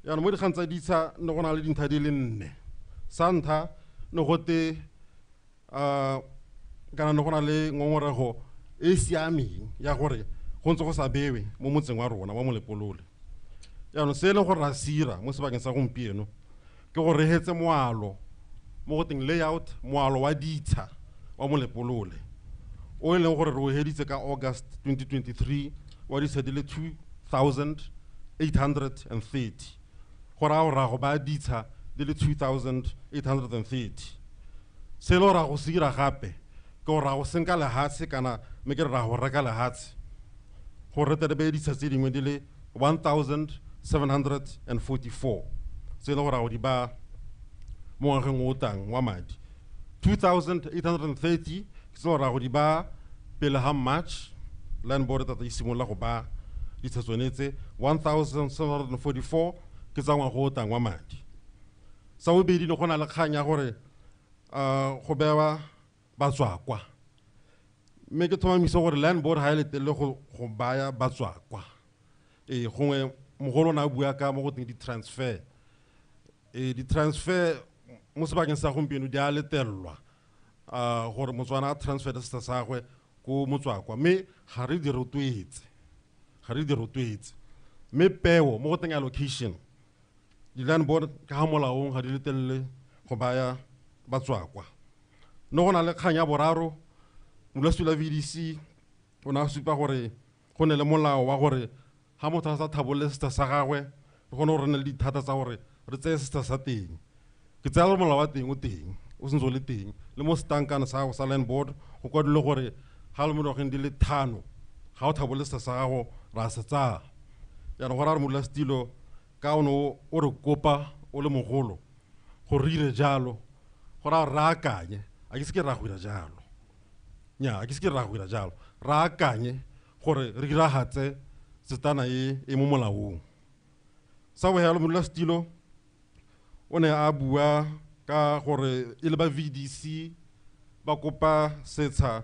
Jaanong mo dikgang tsa ditsha ne go na le dintlha di le nne. Sa ntlha ne go te kana ne go na le ngongorego e e siameng ya gore go ntse go sa bewe mo motseng wa rona wa Molepolole. Jaanong se e leng gore ra sira mo sebakeng sa gompieno ke gore re hetse moalo mo go teng layout, moalo wa ditsha wa Molepolole o e leng gore re o heditse ka August 2023 wa ditsha di le 2830. Go raya gore ra go baya ditsha di le 2830. Se e le gore ra go se dira gape ke gore ra go senka lehatshe, kana mme ke re ra go reka lehatshe gore re tle re beye ditsha tse dingwe di le 1744 tse e leng gore ra go di baya mo ngwageng o tlang wa madi. 2830 ke tse gore ra go di baya pele ga March, land board tata e simolola go baya ditsha tsone tse. 1744 ke tsa ngwaga o tlang wa madi. Sa bobedi ne go na le kgang ya gore go bewa batswakwa, mme ke tlhomamise gore land board ga e letelele go baya batswakwa. Ee, gongwe mogolo o ne a bua ka mo go teng di-transfer. Di-transfer mo sebakeng sa gompieno di a letelelwa gore Motswana a transfer setsha sa gagwe ko motswakwa, mme ga re di rotloetse, ga re di rotloetse. Mme peo mo go teng allocation, di-land board ka ga molaong ga di letelele go baya batswakwa. Ne go na le kgang ya boraro, modulasetulo wa VDC o ne a supa gore go ne le molao wa gore ga motho a sa thabolole setsha sa gagwe, re kgone gore re nne le dithata tsa gore re tseye setsha sa teng. Ke tsaya gore molao wa teng o teng, o sentse o le teng, le mo setankana sa gago sa land board go kwadilwe gore ga le mo dingwageng di le 5 ga o thabolole setsha sa gago ra se tsaya. Jaanong go raya gore modulasetilo ka o ne o re kopa o le mogolo gore re dire jalo, go raya gore re akanye, a ke se ke ra go dira jalo. Nnyaa, ke se ke ra go dira jalo, re akanye gore re diragatse setana e e mo molaong. Sa bogelo, modulasetilo o ne a bua ka gore e le ba VDC ba kopa setsha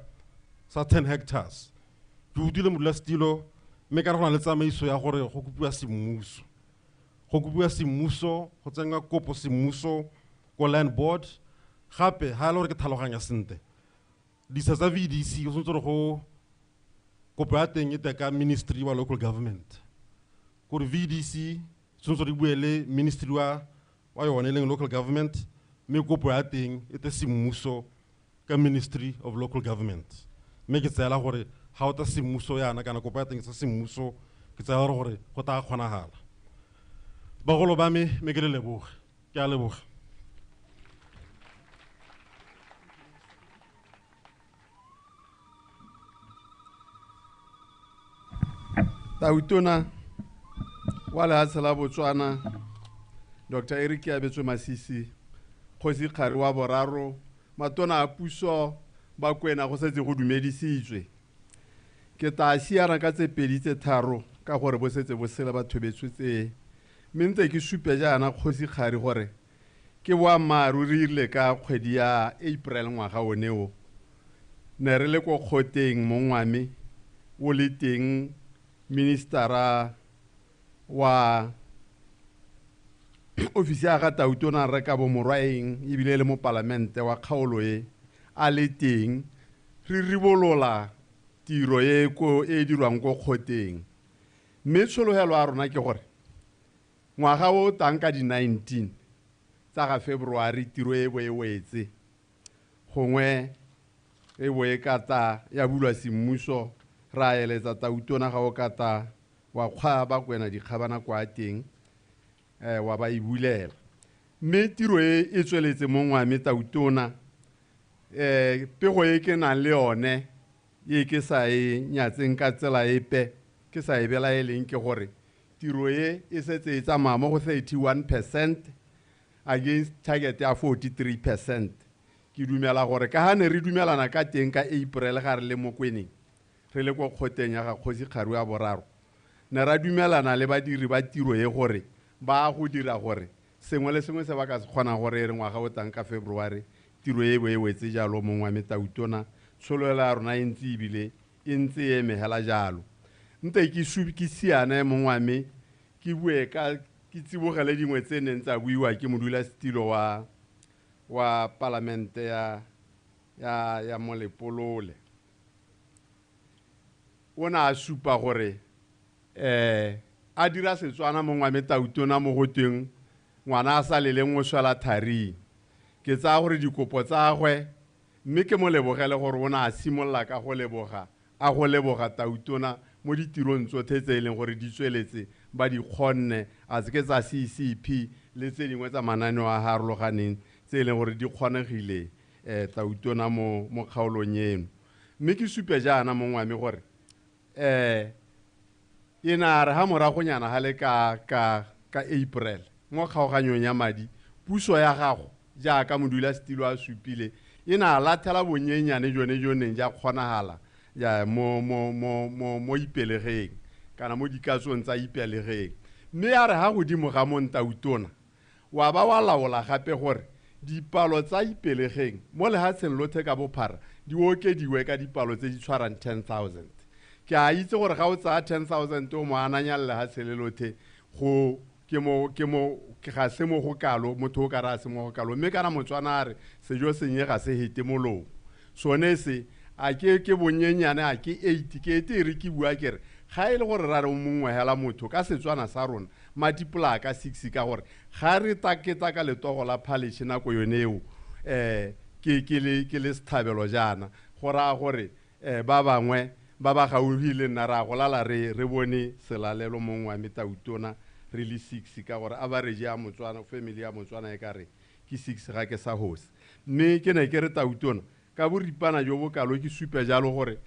sa 10 hectares. Ke utlwile modulasetilo, mme ka re go na le tsamaiso ya gore go kopiwa semmuso, go kopiwa semmuso, go tsenngwa kopo semmuso ko land board. Gape ga e le gore ke tlhaloganya sentle, ditsha tsa VDC go tshwanetse gore go kopo ya teng e tle ka ministry wa local government, gore VDC tshwanetse gore e bue le ministry wa yone e leng local government, mme kopo ya teng e tle semmuso ka ministry of local government. Mme ke tseela gore ga o tla semmuso yana kana kopo ya teng sa semmuso, ke tseela gore go tla kgonagala. Bagolo ba me, mme ke le leboge, ke a leboga. Tautona wa lehatshe la Botswana Dr. Eric Keabetswe Masisi, Kgosi Kgari wa boraro, matona a puso ba Kwena go setse go dumedisitswe. Ke tla siana ka tse pedi tse tharo ka gore bo setse bo sele batho betsho tse, mme ntse ke supe jaana Kgosi Kgari gore ke boammaaruri rile ka kgwedi ya April ngwaga one o ne re le ko kgoteng mongwame o le teng ministera wa ofisi ya ga Tautona rre Kabo Morwaeng ebile le mo palamente wa kgaolo e a le teng, re ribolola tiro e ko e dirwang ko kgoteng. Mme tshologelo ya rona ke gore ngwaga o tang ka di-19 tsa ga February tiro e bo e wetse, gongwe e bo e ka tla ya bulwa semmuso, ra eletsa Tautona ga o ka tla wa kgwa ba Kwena dikgabana kwa teng, wa ba e bulela. Mme tiro e e tsweletse mongwame Tautona, pego e ke nang le yone e ke sa e nyatseng ka tsela epe, ke sa e belaeleng, ke gore tiro e e setse e tsamaya mo go 31% against target ya 43%. Ke dumela gore ka ga ne re dumelana ka teng ka April ga re le mo Kweneng, re le ko kgoteng ya ga Kgosi Kgari wa boraro, ne ra dumelana le badiri ba tiro e gore ba go dira gore sengwe le sengwe se ba ka se kgonang gore e re ngwaga o tlang ka February tiro e bo e wetse jalo. Mongwame Tautona, tshololo ya rona e ntse ebile e ntse e eme hela jalo. Nte ke ke siane mongwame, ke bue ka ke tsibogele dingwe tse neng tsa buiwa ke modulasetilo wa palamente ya Molepolole. O ne a supa gore a dira Setswana mongwame Tautona mo go teng ngwana a sa leleng o swela tharing. Ke tsaya gore dikopo tsa gagwe, mme ke mo lebogele gore o ne a simolola ka go leboga, a go leboga Tautona mo ditirong tsotlhe tse e leng gore di tsweletse ba di kgonne, a se ke tsa CCP le tse dingwe tsa mananeo a harologaneng tse e leng gore di kgonegile Tautona mo kgaolong eno. Mme ke supe jaana mongwame gore e ne a re ha moragonyana ga le ka April mo kgaoganyong ya madi, puso ya gago jaaka modulasetilo a supile e ne a lathela bonyenyane jone jo neng ja kgonagala ja mo Ipelegeng kana mo dikatsong tsa Ipelegeng. Mme ya re ha godimo ga mo Tautona wa ba wa laola gape gore dipalo tsa Ipelegeng mo lehatsheng lothe ka bophara di okediwe ka dipalo tse di tshwarang 10,000. Ke a itse gore ga o tsaya 10,000 o mo ananya le lehatshe le lothe, go ke mo ga se mo go kalo, motho o ka re a se mo go kalo, mme kana Motswana a re sejo senye ga se hete molomo. Sone se a ke bonyenyane, a ke 8, ke ete e re ke bua ke re ga e le gore ra re o mongwe hela motho ka Setswana sa rona multiply ka 6, ka gore ga re taketsa ka letogo la phaleše nako yone eo ke le sethabelo jaana, go raya gore ba bangwe ba ba gaufi le nna ra go lala re bone selalelo mongwe wa Tautona re le 6, ka gore average ya Motswana, family ya Motswana e ka re ke 6 ga ke sa hose. Mme ke ne ke re Tautona ka boripana jo bo kalo ke supe jalo gore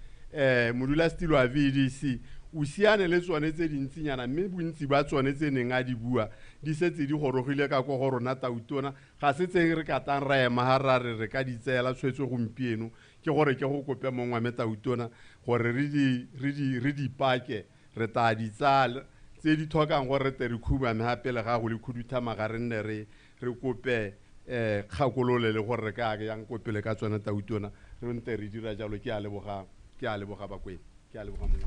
modulasetilo wa VDC O siane le tsone tse dintsinyana mme bontsi ba tsone tse neng a di bua di setse di gorogile ka ko go rona tautona ga se tse re ka tang ra ema ga ra re re ka di tseela tshwetso gompieno ke gore ke go kope mongwe wa me tautona gore re di pake re tla di tsaya tse di tlhokang gore re tle re khubame ga pele ga go le khuduthamaga re nne re kope kgakololo le gore re ka yang ko pele ka tsone tautona re nte re dira jalo. Ke a leboga Bakwena, ke a leboga mongwe.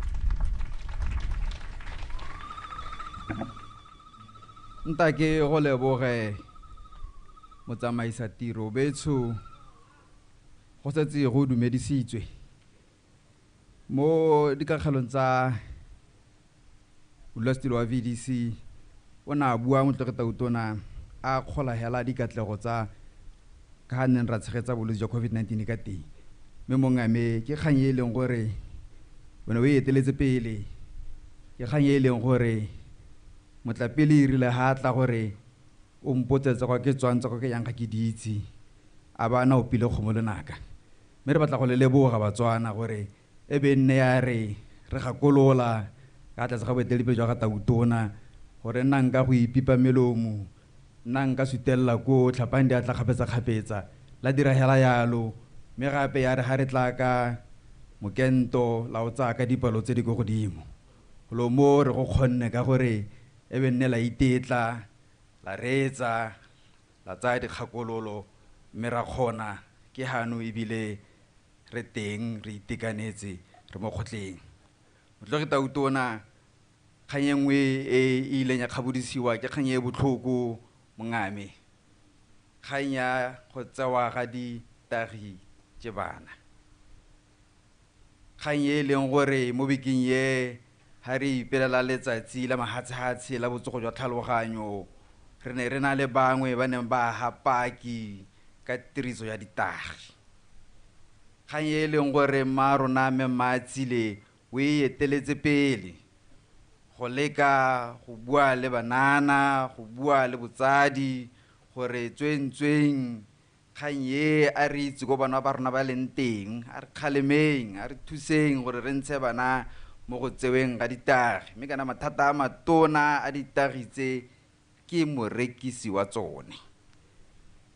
Ntake go leboge motsamaisa tiro betsho go setse go dumedisitswe mo dikakgelong tsa modulasetilo wa VDC o ne a bua motloge tautona a kgola hela dikatlego tsa ka ga neng ra tshegetsa bolwetse jwa COVID-19 ka teng mme mongame ke kgang e leng gore o ne o e eteletse pele ke kgang e leng gore motlapele e rile ha tla gore o mpotsetse kwa ke tswang tsa kwa ke yang ga ke di itse a ba na opile kgomo lenaka mme re batla go le leboga Batswana gore e be nne ya re re gakolola ka tlase ga boeteledipele jwa ga tautona gore nna nka go ipipa melomo nna nka sutelela ko tlhapang di a tla kgapetsa-kgapetsa la dira hela yalo mme gape ya re ga re tla ka mokento la o tsaya ka dipalo tse di ko godimo golo mo re go kgonne ka gore e be nne la itetla la reetsa la tsaya dikgakololo mme ra kgona ke hano ebile re teng re itekanetse re mo kgotleng. Motlogi tautona kgang e nngwe e ileng ya kgabodisiwa ke kgang e botlhoko mongame kgang ya go tsewa ga ditagi tse bana kgang e leng gore mo bekeng ye ha re ipelela letsatsi la mahatshatshe la botsogo jwa tlhaloganyo re ne re na le bangwe ba neng ba hapaki ka tiriso ya ditagi kgang e leng gore mma rona mme Mmatsile o e eteletse pele go leka go bua le banana go bua le botsadi gore tsweng-tsweng kgang e a re itse ko bana ba rona ba leng teng a re kgalemeng a re thuseng gore re ntshe bana mo go tseweng ga ditagi mme kana mathata a matona a ditagi tse ke morekisi wa tsone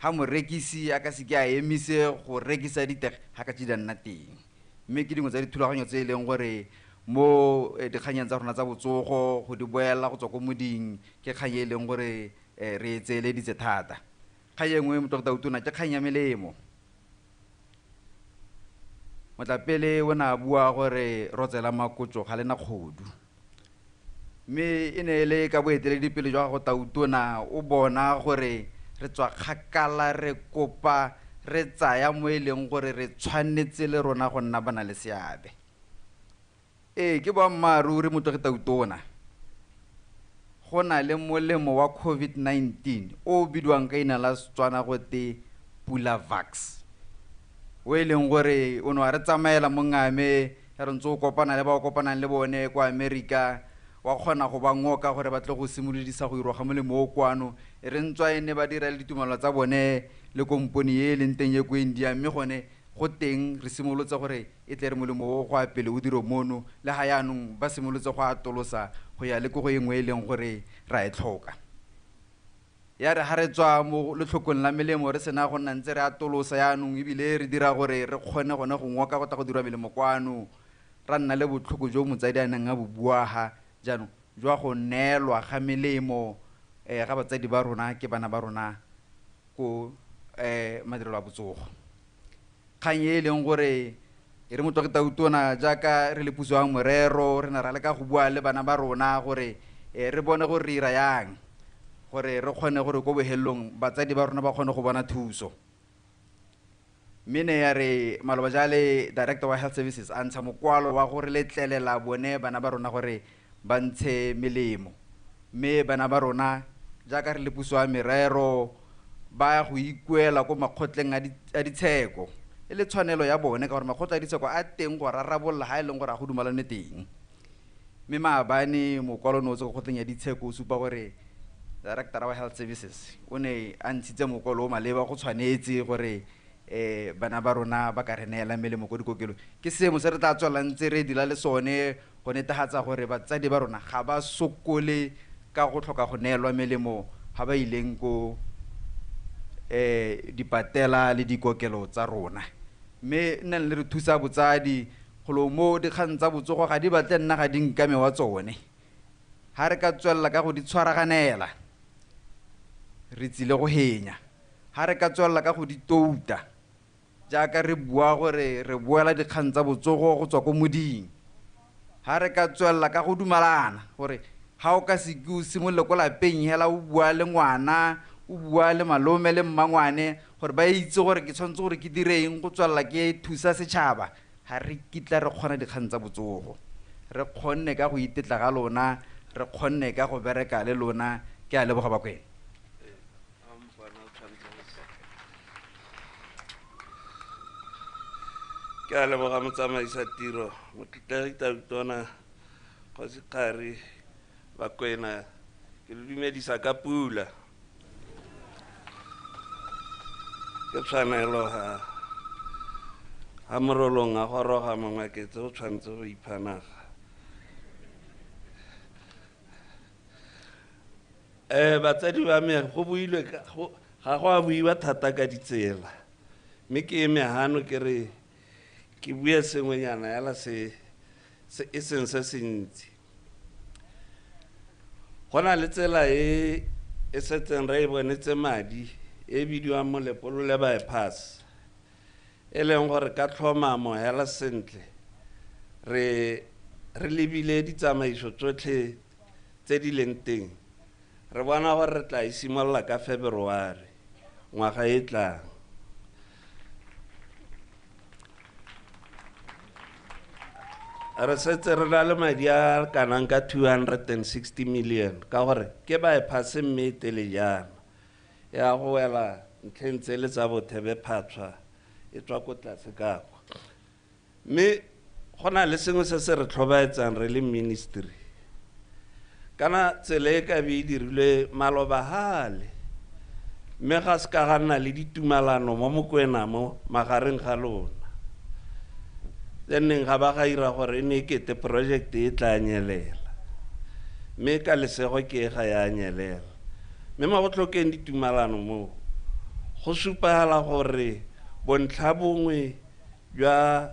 ha morekisi a ka seke a emise go rekisa ditagi ga ka tse di nna teng mme ke dingwe tsa dithulaganyo tse e leng gore mo dikganyeng tsa rona tsa botsogo go di boela go tswa ko moding ke kgang e leng gore re e tseeleditse thata. Kgang e nngwe motlogi tautona ke kgang ya melemo motlapele o ne a bua gore rotsela makotso ga lena kgodu mme e ne e le ka boeteledipele jwa gago tautona o bona gore re tswa kgakala re kopa re tsaya mo e leng gore re tshwanetse le rona go nna ba na le seabe. Ee ke boammaaruri motlogi tautona go na le molemo wa COVID-19 o bidiwang ka ina la Setswana gote Pulavax o e leng gore o ne wa re tsamaela mongame ya re ntse o kopana le ba o kopanang le bone kwa Amerika wa kgona go ba ngoka gore ba tle go simolodisa go irwa ga molemo o kwano e re ntswa e ne ba dira le ditumelo tsa bone le kompone e leng teng e ko India mme gone go teng re simolotse gore e tle re molemo o go a pele o dire mono le ga yaanong ba simolotse go atolosa go ya le ko go e nngwe e leng gore ra e tlhoka. Ya re ga re tswa mo letlhokong la melemo re sena go nna ntse re atolosa yaanong ebile re dira gore re kgone gone go ngoka go tla go dirwa melemo kwano ra nna le botlhoko jo motsadi a neng a bo bua ga jaanong jwa go neelwa ga melemo ga batsadi ba rona ke bana ba rona ko madirelo a botsogo. Kgang e leng gore e re motlogi tautona jaaka re le puso ya morero re ne ra leka go bua le bana ba rona gore re bone gore re ira yang gore re kgone gore ko bohelong batsadi ba rona ba kgone go bona thuso. Mme ne ya re maloba jale director wa health services a ntsha mokwalo wa gore letlelela bone bana ba rona gore ba ntshe melemo mme bana ba rona jaaka re le puso ya merero ba go ikuela ko makgotleng a ditsheko e le tshwanelo ya bone ka gore makgotla a ditsheko a teng go rarabolola ga e leng gore a go dumalane teng. Mme maabane mokwalo ne o tswa ko kgotleng ya ditsheko o supa gore director wa health services o ne a ntshitse mokwalo o maleba go tshwanetse gore Bana ba rona ba ka re neela melemo ko dikokelong. Ke sengwe se re tla tswelang ntse re dira le sone go netefatsa gore batsadi ba rona ga ba sokole ka go tlhoka go neelwa melemo ga ba ileng ko dipatela le dikokelo tsa rona. Mme nnang le re thusa botsadi golo mo dikgang tsa botsogo ga di batle nna ga di nkame wa tsone. Ha re ka tswelela ka go di tshwaraganela re tsile go henya. Ha re ka tswelela ka go di touta jaaka re bua gore re boela dikgang tsa botsogo go tswa ko moding. Ha re ka tswelela ka go dumalana gore ha o ka se ke o simolole ko lapeng hela o bua le ngwana, o bua le malome le mmangwane gore ba itse gore ke tshwanetse gore ke dire eng go tswelela ke thusa setšhaba, ga re kitla re kgona dikgang tsa botsogo. Re kgonne ka go itetla ga lona, re kgonne ka go bereka le lona. Ke a leboga Bakwena. Ke a leboga motsamaisa tiro, motlotlegi Tautona, Kgosi Kgari, Bakwena, ke le dumedisa ka pula. Ke tshwanelo ha morolong a goroga mongwaketse o tshwanetse go ipha naga. Batsadi ba me go builwe ga go a buiwa thata ka ditsela, mme ke eme hano ke re ke bue sengwenyana yala se e seng se se ntsi. Go na le tsela e e setseng re e bonetse madi e bidiwang Molepolole bypass, e leng gore ka tlhomamo hela sentle re lebile ditsamaiso tsotlhe tse di leng teng. Re bona gore re tla e simolola ka February ngwaga e tlang. Re setse re na le madi a kanang ka 260 million ka gore ke bypass mme e telejana ya go wela ntlheng tsele tsa Bothebe Phatshwa e tswa ko tlase ka kwa. Mme go na le sengwe se se re tlhobaetsang re le ministry. Kana tsela e ka be e dirilwe maloba hale, mme ga se ka ga nna le ditumalano mo Mokwena mo magareng ga lona. Tse nneng ga ba ga ira gore e ne e kete project e tla nyelela, mme ka lesego ke e ga ya nyelela. Mme mo go tlhokeng ditumalano moo go supagala gore bontlha bongwe jwa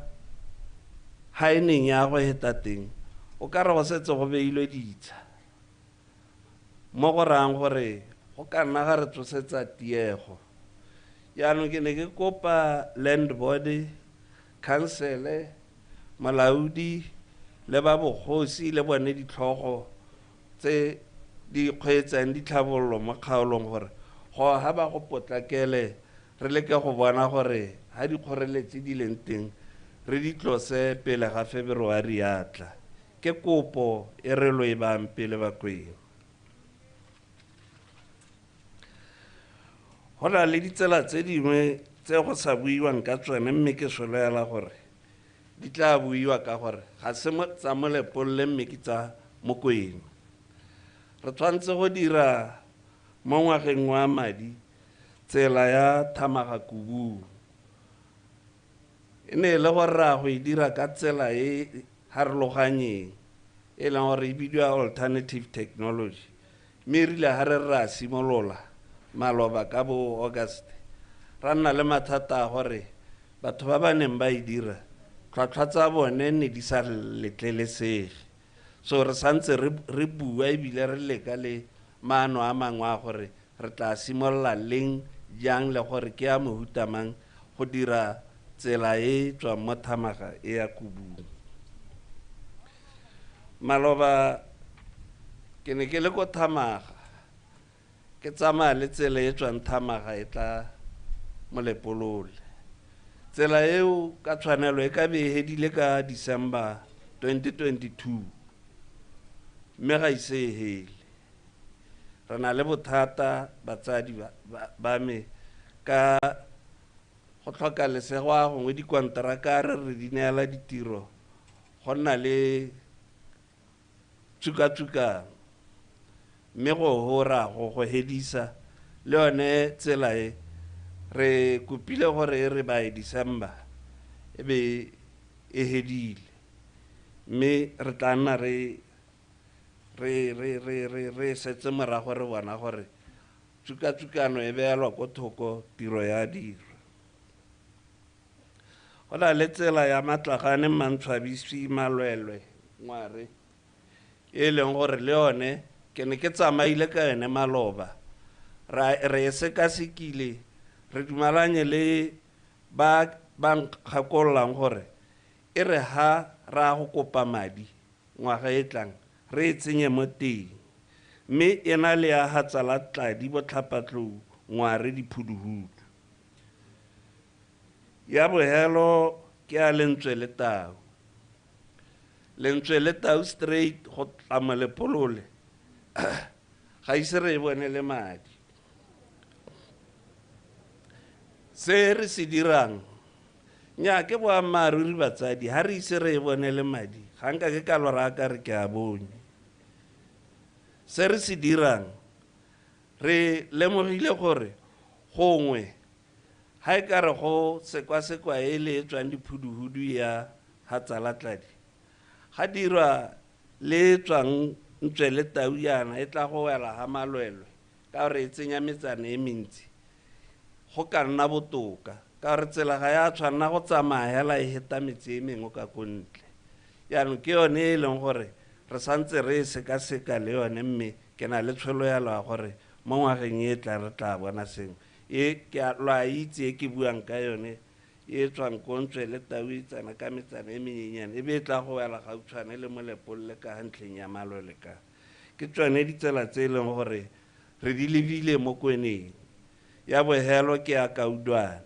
ha e neng ya go heta teng o ka re go setse go beilwe ditsha, mo go rayang gore go ka nna ga re tsosetsa tiego. Jaanong ke ne ke kopa land board, council, molaodi le ba bogosi le bone ditlhogo tse di kgweetsang ditlhabololo mo kgaolong gore go ha ba go potlakele re leke go bona gore ha dikgoreletsi di leng teng re di tlose pele ga February ya tla. Ke kopo e re lo e bayang pele Bakwena. Go na le ditsela tse dingwe tse go sa buiwang ka tsone, mme ke solofela gore di tla buiwa ka gore ga se tsa Molepolole mme ke tsa Mokwena. Re tshwanetse go dira mo ngwageng wa madi tsela ya Thamaga Kubung. E ne e le gore re a go e dira ka tsela e harologanyeng e leng gore e bidiwa alternative technology, mme e rile ha re re a simolola maloba ka bo August ra nna le mathata a gore batho ba ba neng ba e dira tlhwatlhwa tsa bone ne di sa letlelesege. So re santse re bua ebile re leka le maano a mangwe a gore re tla simolola leng jang le gore ke a mohuta mang go dira tsela e tswang mo Thamaga e ya Kubung. Maloba ke ne ke le ko Thamaga, ke tsamaya le tsela e tswang Thamaga e tla Molepolole. Tsela eo ka tshwanelo e ka be e hedile ka December 2022, mme ga ise e hele. Re na le bothata batsadi ba me ka go tlhoka lesego a gongwe dikonteraka re di neela ditiro go nna le tsukatsukano, mme go hora go hedisa le yone tsela e Re kopile gore e re by December e be e hedile, mme re tla nna re setse morago re bona gore tsukatsukano e beelwa ko thoko, tiro ya dirwa. Go na le tsela ya Matlagane Mantshwabisi Malwelwe Ngware e leng gore le yone ke ne ke tsamaile ka yone maloba, re e sekasekile, re dumalanye le ba nkgakollang gore e re ha ra go kopa madi ngwaga e tlang re e tsenye mo teng, mme e na le ya ga Tsala Tladi Botlhapatlou Ngware Diphuduhudu. Ya bohelo ke ya Lentswe le Tau. Lentswe le Tau straight go tla Molepolole ga ise re e bone le madi. Se re se dirang nnyaa ke boammaaruri batsadi, ha re ise re e bone le madi ga nka ke ka lora ka re ke a bone. Se re se dirang re lemogile gore gongwe ha e ka re go sekwasekwa e le e tswang diphuduhudu ya ga Tsala Tladi ga dirwa le e tswang Ntswe le Tau yana e tla go wela ga Malwelwe ka gore e tsenya metsana e mentsi, go ka nna botoka ka gore tsela ga ya tshwanna go tsamaya hela e heta metse e mengwe ka ko ntle. Jaanong ke yone e leng gore re santse re e sekaseka le yone, mme ke na le tsholofelo ya gore mo ngwageng e tlang re tla bona sengwe. E ke a lo a itse e ke buang ka yone e tswang ko Ntswe le Tau e tsena ka metsana e menyenyane e be e tla go wela gautshwane le Molepolole ka ga ntlheng ya Malwelwe ka. Ke tsone ditsela tse e leng gore re di lebile mo Kweneng. Ya bohelo ke ya Kaudwane,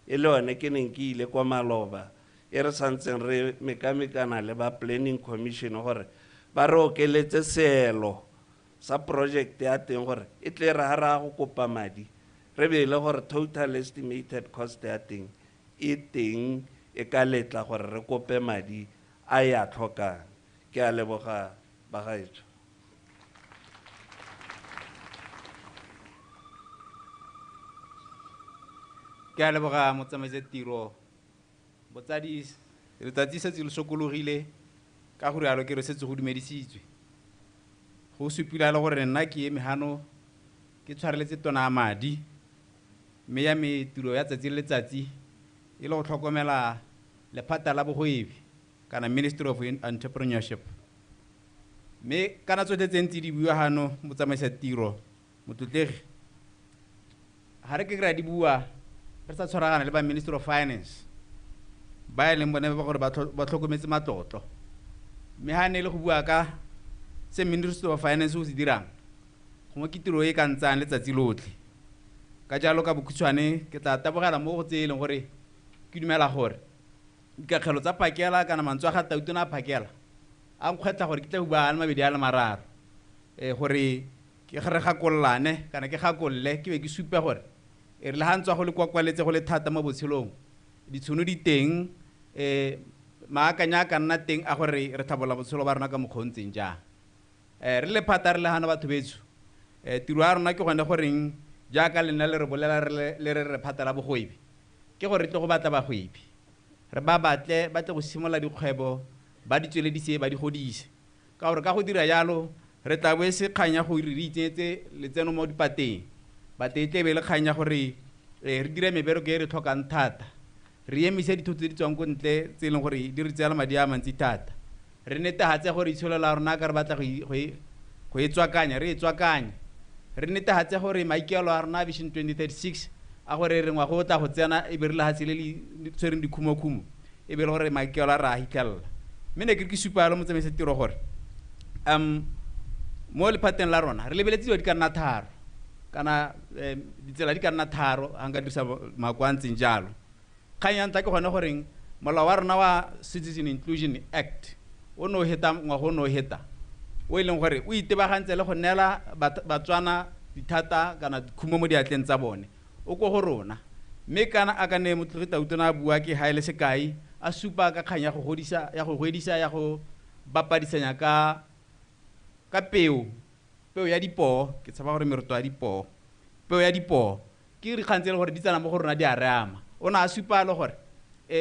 e le yone ke neng ke ile kwa maloba e re santseng re mekamekana le ba Planning Commission gore ba re okeletse seelo sa project ya teng gore e tle re ha re ya go kopa madi re be e le gore total estimated cost ya teng e teng e ka letla gore re kope madi a e a tlhokang. Ke a leboga bagaetsho. Ke a leboga motsamaisa tiro. Botsadi, letsatsi setse le sokologile ka gore yalo ke re setse go dumedisitswe. Go supile le gore nna ke eme hano ke tshwareletse tona ya madi, mme ya me tiro ya tsatsi le letsatsi e le go tlhokomela lephata la bogwebi kana Ministry of Entrepreneurship. Mme kana tsotlhe tse ntse di bua hano motsamaisa tiro motlotlegi, ha re ke ra di bua re sa tshwaragana le ba Ministry of Finance ba e leng bone ba gore ba tlhokometse matlotlo. Mme ha ne le go bua ka se Ministry of Finance o se dirang, gongwe ke tiro e ka ntsayang letsatsi lotlhe. Ka jalo ka bokhutshwane ke tla tabogela mo go tse e leng gore ke dumela gore dikakgelo tsa phakela kana mantswe a ga Tautona a phakela a nkgwetlha gore ke tle go bua a le mabedi a le mararo, gore ke re gakololane kana ke gakolole ke be ke supe gore e re le ha ntswa go le kwakwaletse go le thata mo botshelong, ditšhono di teng, maakanya a ka nna teng a gore re tlhabolla botshelo ba rona ka mokgwa o ntseng jang. Re lephata re le gana batho betsho, tiro ya rona ke gone goreng jaaka le nna le re bolela le re lephata la bogwebi, ke gore re tle go batla bagwebi, re ba batle ba tle go simolola dikgwebo ba di tsweledise ba di godise, ka gore ka go dira jalo re tla bo e se kgang ya gore re itsenyetse letseno mo dipateng, bate e tle be le kgang ya gore re dire mebereko e re tlhokang thata, re emise dithoto tse di tswang ko ntle tse e leng gore di re tseela madi a mantsi thata, re netefatse gore itsholo la rona ka re batla go e tswakanya re e tswakanye, re netefatse gore maikaelelo a rona a Vision 2036 a gore re ngwaga o tla go tsena e be re lehatshe le le tshwereng dikhumo-khumo e be le gore maikaelelo a re a hitlhelela. Mme ne ke re ke supa yalo motsamaisa tiro gore mo lephateng la rona re lebeletse dilo di ka nna tharo kana ditsela di ka nna tharo ha nka dirisa mako a ntseng jalo. Kgang ya ntlha ke gone goreng molao wa rona wa Citizen Inclusion Act o ne o heta ngwaga o ne o heta o e leng gore o itebagantse le go neela Batswana dithata kana dikhumo mo diatleng tsa bone o ko go rona. Mme kana a ka ne Motlotlegi Tautona a bua ke ha e le sekai a supa ka kgang ya go godisa ya go gwedisa ya go bapadisanya ka peo ya dipoo, ke tshaba gore meroto ya dipoo, peo ya dipoo. Ke dikgang tse e le gore di tsena mo go rona di a re ama. O ne a supa le gore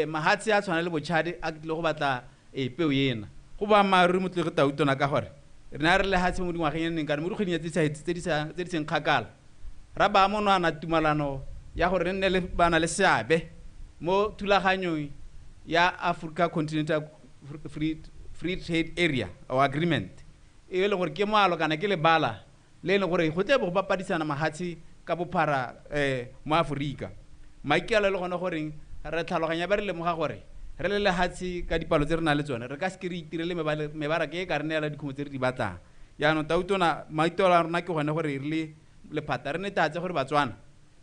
mahatshe a tshwana le bochadi a tlile go batla peo ena. Go boammaaruri Motlotlegi Tautona ka gore re ne a re lehatshe mo dingwageng e neng kana mo dikgweding tse di seng kgakala. Ra ba monwana tumalano ya gore re nne le ba na le seabe mo thulaganyong ya Africa Continental Free Trade Area or Agreement. E le gore ke moalo kana ke lebala le leng gore go tle go bapadisana mahatshe ka bophara mo Aforika. Maikaelelo le gone goreng re tlhaloganya ba re lemoga gore re le lehatshe ka dipalo tse re nang le tsone re ka seke re itirele mebaraka e ka re neela dikhumo tse re di batlang. Jaanong Tautona maikaelelo a rona ke gone gore re le lephata re netefatse gore Batswana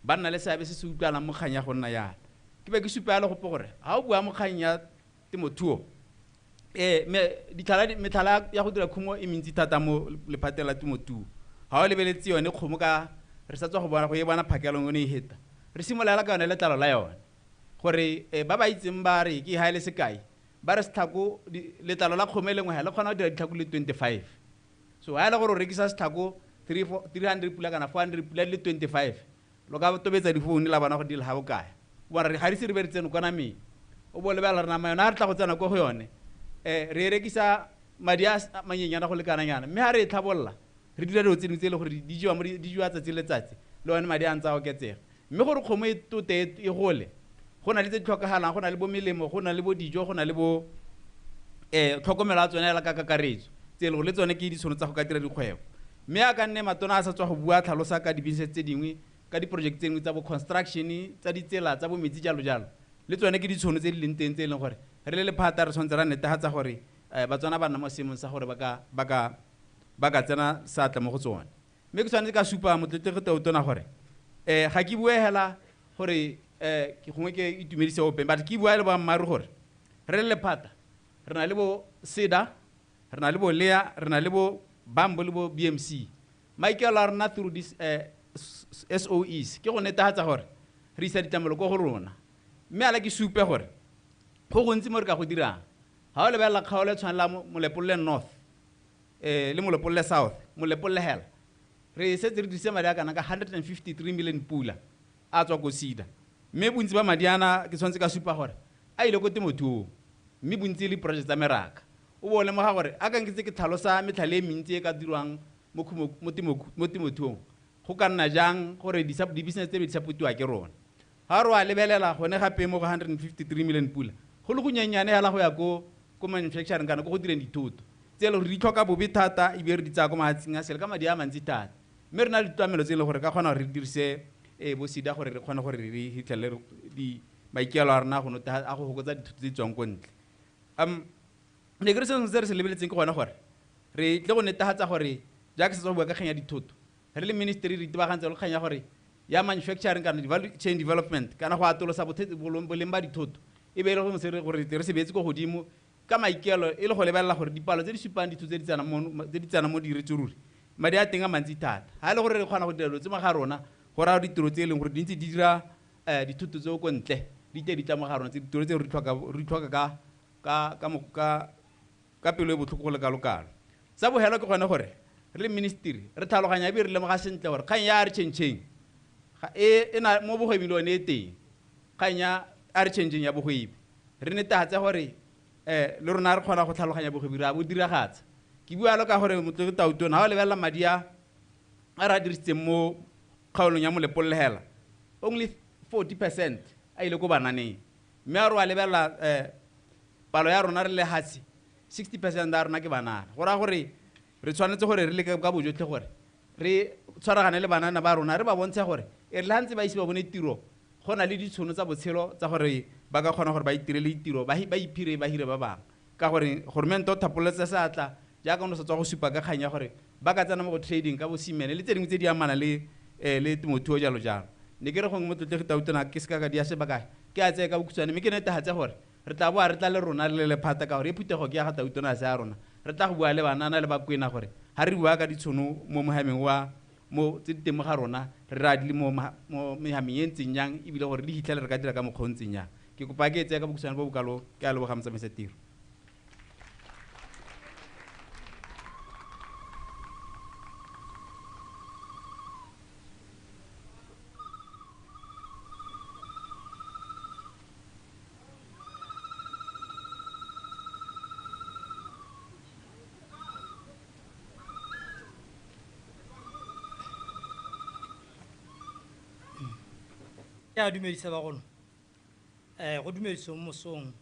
ba nna le seabe se se utlwalang mo kgang ya go nna yana. Ke be ke supa yalo gope gore ga o bua mo kgang ya temothuo metlhala ya go dira khumo e mentsi thata mo lephateng la temothuo. Ga o lebeletse yone kgomo ka re sa tswa go bona go e bona phakelong yone e heta. Re simolola ka yone letlalo la yone gore ba ba itseng ba re ke ha e le sekai ba re setlhako letlalo la kgomo e lengwe ga le kgona go dira ditlhako le 25. So ha e le gore o rekisa setlhako 300 pula kana 400 pula le 25 lo ka tobetsa difounu la bona go di le ha bokae. Bona re ga di se re be re tsene kwa nameng. O bo lebela re nama yone ha re tla go tsena ko go yone re rekisa madi a manyenyana go lekananyana mme ha re e tlhabolla re dira dilo tse dingwe tse e le gore di jewa tsatsi le letsatsi le one madi a ntse a oketsega. Mme gore kgomo e tote e gole go na le tse di tlhokagalang, go na le bo melemo, go na le bo dijo, go na le bo tlhokomelo ya tsone hela ka kakaretso tse e le gore le tsone ke ditšhono tsa go ka dira dikgwebo. Mme a ka nne matona a sa tswa go bua tlhalosa ka di-business tse dingwe, ka di-project tse dingwe tsa bo construction, tsa ditsela, tsa bo metsi jalo jalo. Le tsone ke ditšhono tse di leng teng tse e leng gore re le lephata re tshwanetse ra netefatsa gore Batswana ba nna mo seemong sa gore ba ka tsena seatla mo go tsone. Mme ke tshwanetse ka supa Motlotlegi Tautona gore ga ke bue hela gore ke gongwe ke itumedise ope, but ke bua le boammaaruri gore re le lephata re na le bo SEDA, re na le bo LEA, re na le bo BAMBO le bo BMC. Maikaelelo a rona through these SOEs ke go netefatsa gore re isa ditlamelo ko go rona. Mme ala ke supe gore go gontsi mo re ka go dirang. Ga o lebelela kgaolo e tshwana la Molepolole North le Molepolole South, Molepolole hela re setse re dirise madi a kana ka 153 million pula a tswa ko SEDA. Mme bontsi ba madi ana ke tshwanetse ka supa gore a ile ko temothuong, mme bontsi le project tsa meraka. O bo lemoga gore a ka nketse ke tlhalosa metlhale e mentsi e ka dirwang mo temothuong go ka nna jang gore di-business tse be di supportiwa ke rona. Ga re wa lebelela gone gape mo go 153 million pula go le gonyenyane hela go ya ko manufacturing kana ko go direng dithoto tse e leng gore di tlhoka bobe thata ebile re di tsaya ko mahatsheng a sele ka madi a mantsi thata. Mme re na le ditlamelo tse e leng gore ka kgona gore re dirise bo SEDA gore re kgone gore re fitlhelele maikaelelo a rona a go fokotsa dithoto tse di tswang ko ntle. Ne ke re sengwe se re se lebeletseng ke gone gore re tle go netefatsa gore jaaka se tswa bua ka kgang ya dithoto re le ministry re itebagantse le kgang ya gore ya manufacturing kana value chain development kana go atolosa boleng ba dithoto e be e le gore re se beetse ko godimo ka maikaelelo e le go lebelela gore dipalo tse di supang dithoto tse di tsena mo di ruri madi a teng a mantsi thata. Ga e le gore re kgona go dira dilo tse mo ga rona go raya ditiro tse e leng gore di ntse di dira dithoto tseo ko ntle di tle di tla mo ga rona, tse ditiro tse re di tlhoka ka pelo e botlhoko go le kalo-kalo. Sa bogelo ke gone gore re le ministry re tlhaloganya ebile re lemoga sentle gore kgang ya a re changeng e na mo bogwebing le yone e teng. Kgang ya a re changeng ya bogwebi re netefatse gore le rona re kgona go tlhaloganya bogwebi re a bo diragatsa. Ke bua lo ka gore Motlotlegi Tautona ga o lebelela madi a re a dirisitseng mo kgaolong ya Molepolole hela only 40% a ile ko bananeng. Mme a re wa lebelela palo ya rona re le lehatshe 60% ya rona ke banana. Go raya gore re tshwanetse gore re leke ka bojotlhe gore re tshwaragane le banana ba rona re ba bontshe gore e re le ha ntse ba ise ba bone tiro go na le ditšhono tsa botshelo tsa gore ba ka kgona gore ba itirele ditiro ba iphire ba hire ba bangwe. Ka gore goromente o thapolotse seatla jaaka o ne sa tswa go supa ka kgang ya gore ba ka tsena mo go trading ka bo cement le tse dingwe tse di amana le temothuo jalo jalo. Ne ke re gongwe Motlotlegi Tautona ke se ka ka dia sebaka ke a tseye ka bokhutshwane mme ke netefatse gore re tla boa re tla le rona le lephata ka gore e phuthego ke ya ga Tautona se ya rona. Re tla go bua le banana le bakwena gore ga re bua ka ditšhono mo mohameng wa mo tse di teng mo ga rona re ra di le mo mehameng e ntseng jang ebile gore di hitlhele re ka dira ka mokgwa o ntseng jang. Ke kopa ke e tseye ka bokhutshwane bo bokalo ke a leboga motsamaisa tiro. Ke a dumedisa bagolo. Go dumedisa mo mosong.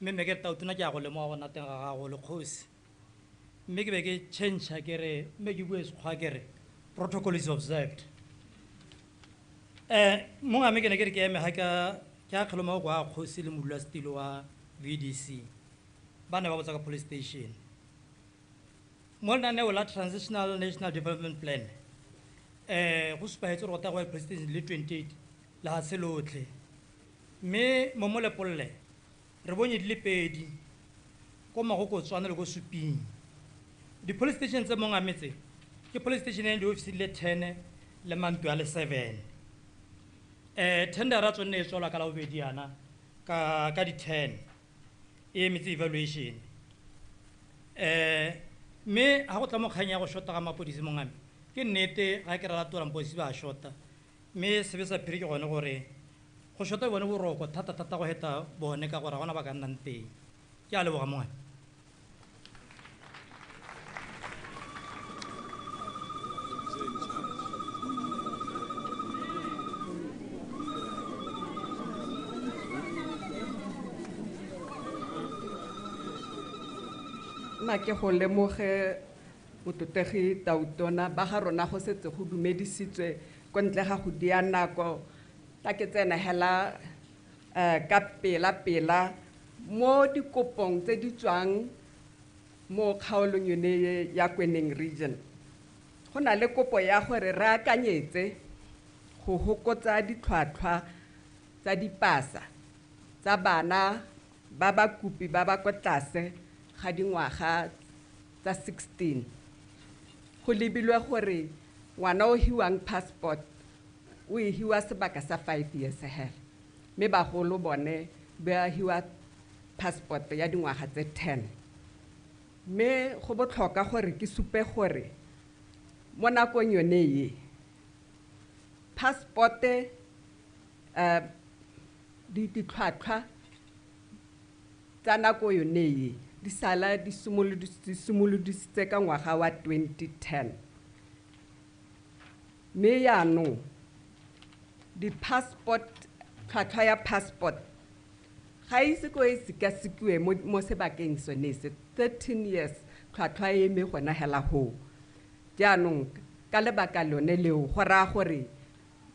Mme ke re Tautona ke a go lemoga go nna teng ga gago le kgosi. Mme ke be ke change ke re mme ke bue Sekgowa ke re protocol is observed. Mongame ke ne ke re ke eme ga ke akgele maboko a kgosi le modulasetilo wa VDC. Ba ne ba botsa ka police station. Mo lenaneo la Transitional National Development Plan, go supagetse gore go tla go ya police station le 28 lefatshe lotlhe. Mme mo Molepolole re bonye di le 2 ko Magokotswane le ko Suping. Di-police station tse mongame tse ke police station e di-office di le 10 le mantlo a le 7. Tender ya tsone e tswalwa ka Labobedi yana ka di-10 e emetse evaluation. Mme ha go tla mo kgang ya go shota ga mapodisi mongame ke nnete ga ke ra latola mapodisi ba a shota, mme sebe sa phiri ke gone gore go shota bone boroko thata-thata go heta bone ka gore ga gona ba ka nnang teng. Ke a leboga mongame. Nna ke go lemoge motlotlegi Tautona ba ga rona go setse go dumedisitswe ko ntle ga go dia nako tla ke tsena hela ka pela-pela mo dikopong tse di tswang mo kgaolong yone ya Kweneng region. Go na le kopo ya gore re akanyetse go hokotsa ditlhwatlhwa tsa dipasa tsa bana ba bakopi ba ba kwa tlase ga dingwaga tsa 16. Go lebilwe gore ngwana o hiwang passport o e hiwa sebaka sa 5 years hela, mme bagolo bone ba hiwa passport ya dingwaga tse 10. Mme go botlhokwa gore ke supe gore mo nakong yone e passport ditlhwatlhwa tsa nako yone e di sala di simolodisitse ka ngwaga wa 2010. Mme jaanong di-passport, tlhwatlhwa ya passport ga ise ko e sekasekiwe mo sebakeng sone se 13 years tlhwatlhwa e eme gona hela hoo. Jaanong ka lebaka lone leo go raya gore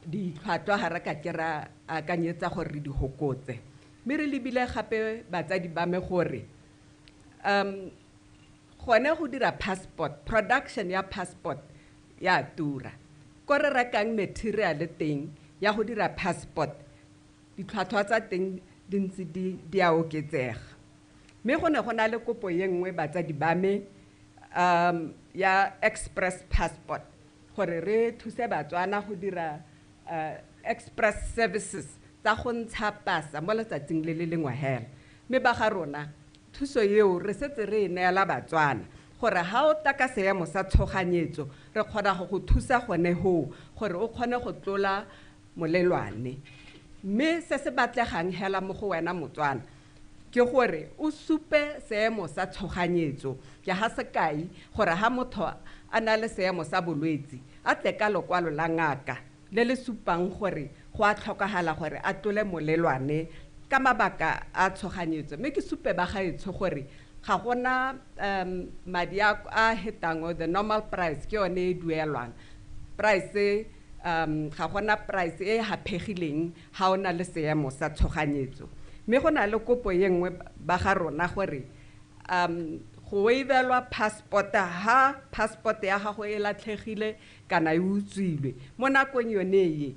ditlhwatlhwa ga re ka ke ra akanyetsa gore re di hokotse. Mme re lebile gape batsadi ba me gore gone go dira passport, production ya passport ya tura. Ko re rekang material teng ya go dira passport, ditlhwatlhwa tsa teng di ntse di a oketsega. Mme go ne go na le kopo ye nngwe batsadi ba me ya express passport gore re thuse Batswana go dira express services tsa go ntsha pasa mo letsatsing le le lengwe hela. Mme ba ga rona thuso eo re setse re e neela Batswana gore ha o tla ka seemo sa tshoganyetso re kgona go go thusa gone hoo gore o kgone go tlola molelwane. Mme se se batlegang hela mo go wena Motswana ke gore o supe seemo sa tshoganyetso. Ke ha sekai gore ha motho a na le seemo sa bolwetsi a tle ka lokwalo la ngaka le le supang gore go a tlhokagala gore a tlole molelwane ka mabaka a tshoganyetso. Mme ke supe ba gaetsho gore ga gona madi a hetang the normal price ke yone e duelwang. Price ga gona price e haphegileng ha o na le seemo sa tshoganyetso. Mme go na le kopo ye nngwe ba ga rona gore go waivelwa passport ha passport ya gago e latlhegile kana e utswilwe mo nakong yone e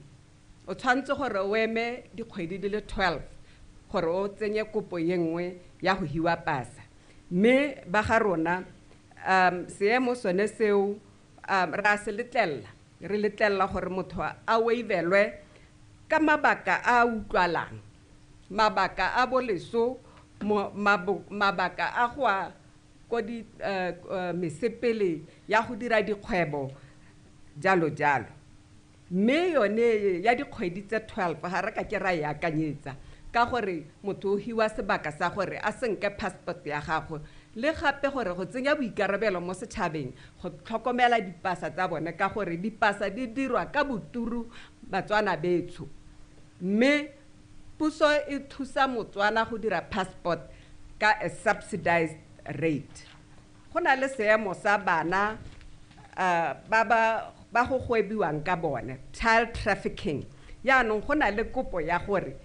o tshwanetse gore o eme dikgwedi di le 12 gore o tsenye kopo ye nngwe ya go hiwa pasa. Mme ba ga rona seemo sone seo re a se letlelela, re letlelela gore motho a waivelwe ka mabaka a utlwalang, mabaka a boleso, mabaka a go a ko di mesepele ya go dira dikgwebo jalo jalo. Mme yone ya dikgwedi tse 12 ga re ka ke ra e akanyetsa ka gore motho o hiwa sebaka sa gore a senke passport ya gagwe le gape gore go tsenya boikarabelo mo setšhabeng go tlhokomela dipasa tsa bone ka gore dipasa di dirwa ka boturu Batswana betsho. Mme puso e thusa Motswana go dira passport ka a subsidized rate. Go na le seemo sa bana ba go gwebiwang ka bone, child trafficking. Yaanong go na le kopo ya gore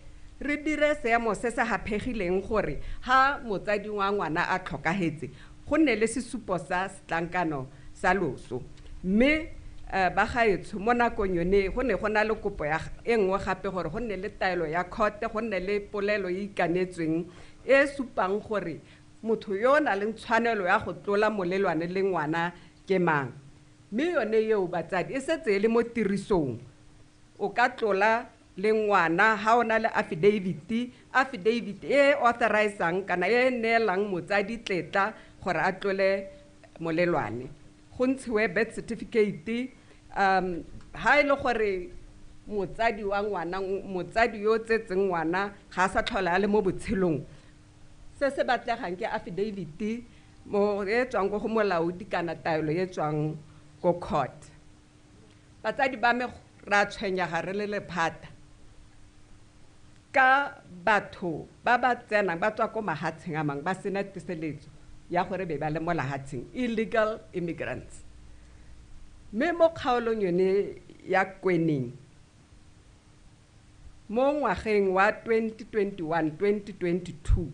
re dire seemo se se haphegileng gore ha motsadi wa ngwana a tlhokahetse go nne le sesupo sa setlankano sa loso. Mme ba gaetsho mo nakong yone go ne go na le kopo ya e nngwe gape gore go nne le taelo ya court, go nne le polelo e ikanetsweng e supang gore motho yo o nang le tshwanelo ya go tlola molelwane le ngwana ke mang. Mme yone eo batsadi e setse e le mo tirisong. O ka tlola le ngwana ha o na le affidavit, affidavit e authorizang kana e neelang motsadi tletla gore a tlole molelwane. Go ntshiwe birth certificate, ha e le gore motsadi wa ngwana, motsadi yo o tsetseng ngwana ga a sa tlhola a le mo botshelong, se se batlegang ke affidavit mo e tswang ko go molaodi kana taelo e tswang ko court. Batsadi ba me ra tshwenyega re le lephata ka batho ba ba tsenang ba tswa ko mahatsheng a mangwe ba sena teseletso ya gore be ba le mo lehatsheng, illegal immigrants. Mme mo kgaolong yone ya Kweneng mo ngwageng wa 2021-2022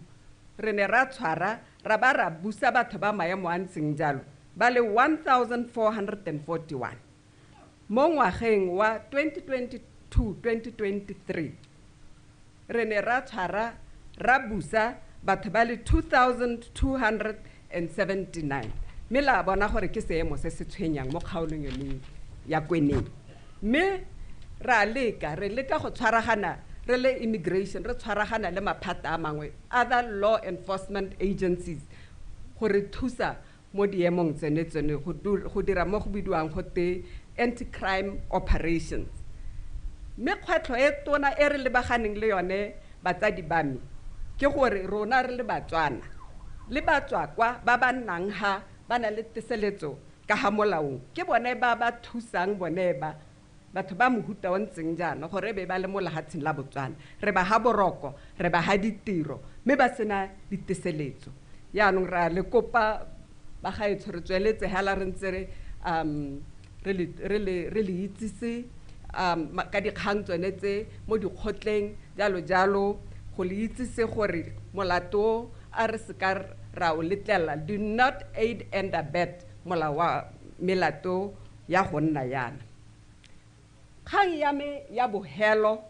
re ne ra tshwara ra ba ra busa batho ba maemo a ntseng jalo ba le 1441. Mo ngwageng wa 2022-2023 re ne ra tshwara ra busa batho ba le 2279. Mme la bona gore ke seemo se se tshwenyang mo kgaolong yone ya Kweneng. Mme ra leka, re leka go tshwaragana re le immigration, re tshwaragana le maphata a mangwe, other law enforcement agencies, go re thusa mo diemong tsene tsene go dira mo go bidiwang go te anti-crime operations. Mme kgwetlho e tona e re lebaganeng le yone batsadi ba me ke gore rona re le Batswana le batswakwa ba ba nnang ha ba na le teseletso ka ha molaong, ke bone ba ba thusang bone ba batho ba mohuta o ntseng jaana gore be ba le mo lehatsheng la Botswana. Re ba ha boroko, re ba ha ditiro, mme ba sena diteseletso. Yaanong ra le kopa ba gaetsho re tsweletse hela re ntse re le itsise ka dikgang tsone tse mo dikgotleng jalo jalo, go le itsise gore molato a re seka ra o letlela, do not aid and abet molao wa melato ya go nna yana. Kgang ya me ya bohelo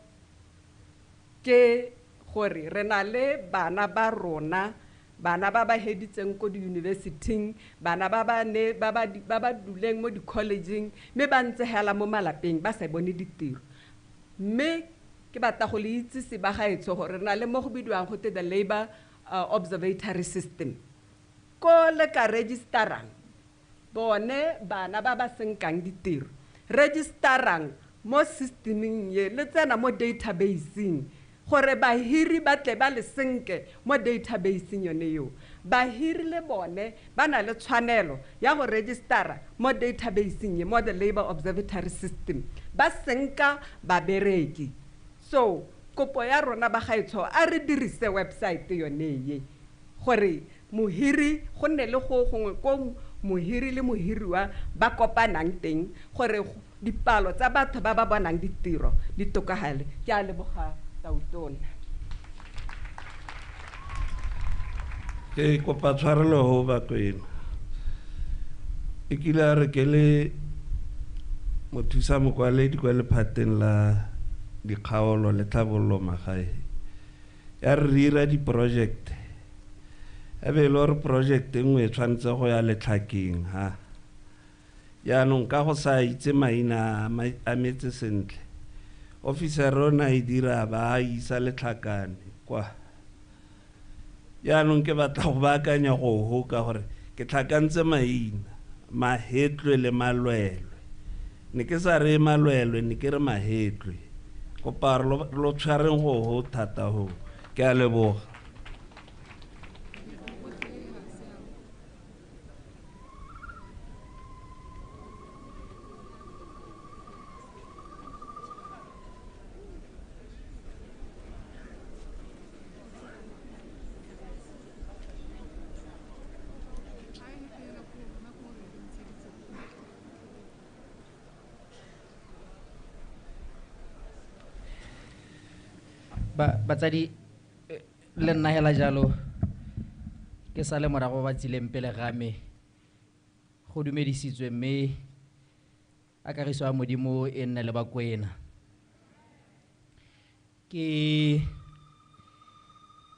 ke gore re na le bana ba rona, bana ba ba heditseng ko di-university-ing, bana ba ba ne ba ba duleng mo di-collegeng, mme ba ntse hela mo malapeng ba sa bone ditiro. Mme ke batla go le itsise ba gaetsho gore re na le mo go bidiwang go te the Labour Observatory System, ko le ka registerang bone bana ba ba senkang ditiro, registerang mo systeming ye, le tsena mo databaseng gore bahiri ba tle ba le senke mo databaseng yone eo. Bahiri le bone ba na le tshwanelo ya go registera mo databaseng ye, mo the Labour Observatory System, ba senka babereki. So kopo ya rona ba gaetsho, a re dirise website yone ye gore mohiri go nne le go gongwe ko mohiri le mohiriwa ba kopanang teng gore dipalo tsa batho ba ba bonang ditiro di tokagale. Ke a leboga Tautona. Ke kopa tshwarelo ho Bakwena. E kile a re ke le mothusa mokwaledi kwa lephateng la dikgaolo le tlhabololo magae, ya re dira di-project, e be e le gore project e nngwe e tshwanetse go ya letlhakeng ha. Jaanong ka go sa itse maina a metse sentle, officer o ne a e dira ba a isa letlhakane kwa. Jaanong ke batla go baakanya go hoka gore ke tlhakantse maina, Mahetlwe le Malwelwe. Ne ke sa re Malwelwe, ne ke re Mahetlwe. Kopa lo tshwareng go ho thata ho. Ke a leboga. Batsadi le nna hela jalo ke sale morago ba tsileng pele ga me go dumedisitswe mme a kagiso ya Modimo e nne le Bakwena. Ke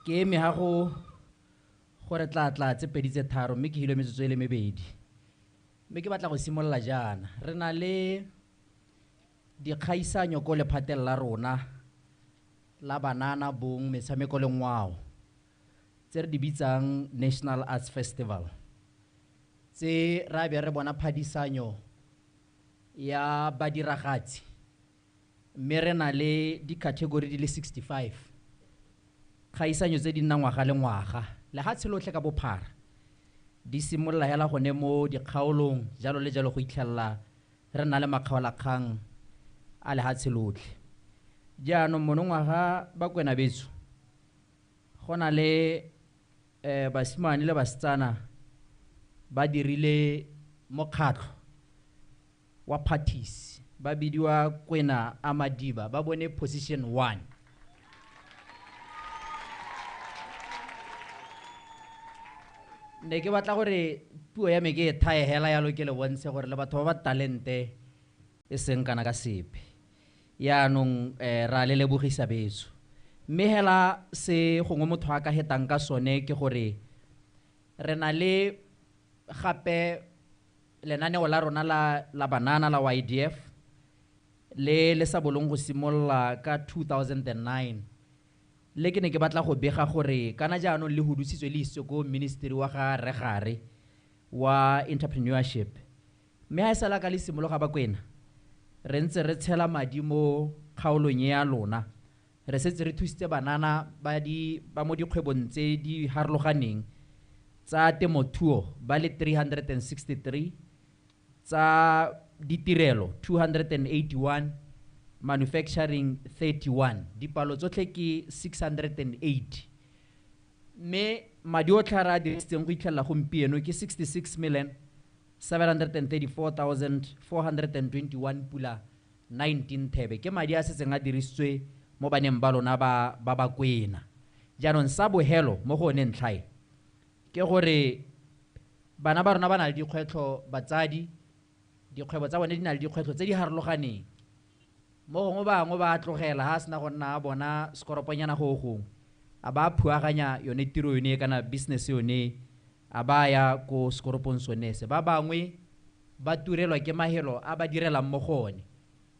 eme ha go gore tla tse pedi tse tharo mme ke hilwe metsotso e le mebedi. Mme ke batla go simolola jaana re na le dikgaisanyo ko lephateng la rona la banana bong metshameko le ngwao tse re di bitsang National Arts Festival tse ra be re bona phadisanyo ya badiragatsi mme re na le di-category di le 65 kgaisanyo tse di nna ngwaga le ngwaga lehatshe lotlhe ka bophara di simolola hela gone mo dikgaolong jalo le jalo go itlhella re na le makgaolakgang a lehatshe lotlhe. Jaanong monongwaga Bakwena betso go na le basimane le basetsana ba dirile mokgatlho wa parties ba bidiwa Kwena Amadiba ba bone position 1. Ne ke batla gore puo ya me ke e thae hela yalo ke le bontshe gore le batho ba ba talente e seng kana ka sepe. Yaanong ra le lebogisa betso. Mme hela se gongwe motho a ka hetang ka sone ke gore re na le gape lenaneo la rona la banana la YDF le le sa bolong go simolola ka 2009 le ke ne ke batla go bega gore kana jaanong le hudusitswe le isitswe ko ministry wa ga Regare wa entrepreneurship. Mme ha e sala ka le simologa Bakwena re ntse re tshela madi mo kgaolong ya lona re setse re thusitse banana ba mo dikgwebong tse di harologaneng tsa temothuo ba le 363 tsa ditirelo 281 manufacturing 31 dipalo tsotlhe ke 680 mme madi otlhe a re a dirisitseng go itlhelela gompieno ke 66,734,421 pula 19 thebe ke madi a setseng a dirisitswe mo baneng ba lona ba Bakwena. Jaanong sa bohelo mo go one ntlhae ke gore bana ba rona ba na le dikgwetlho batsadi dikgwebo tsa bone di na le dikgwetlho tse di harologaneng mo gongwe bangwe ba tlogela ha sena go nna a bona skoroponyana go gongwe a ba phuaganya yone tiro yone kana business yone a ba ya ko skoropong sone se ba bangwe ba turelwa ke mahelo a ba direlang mo go one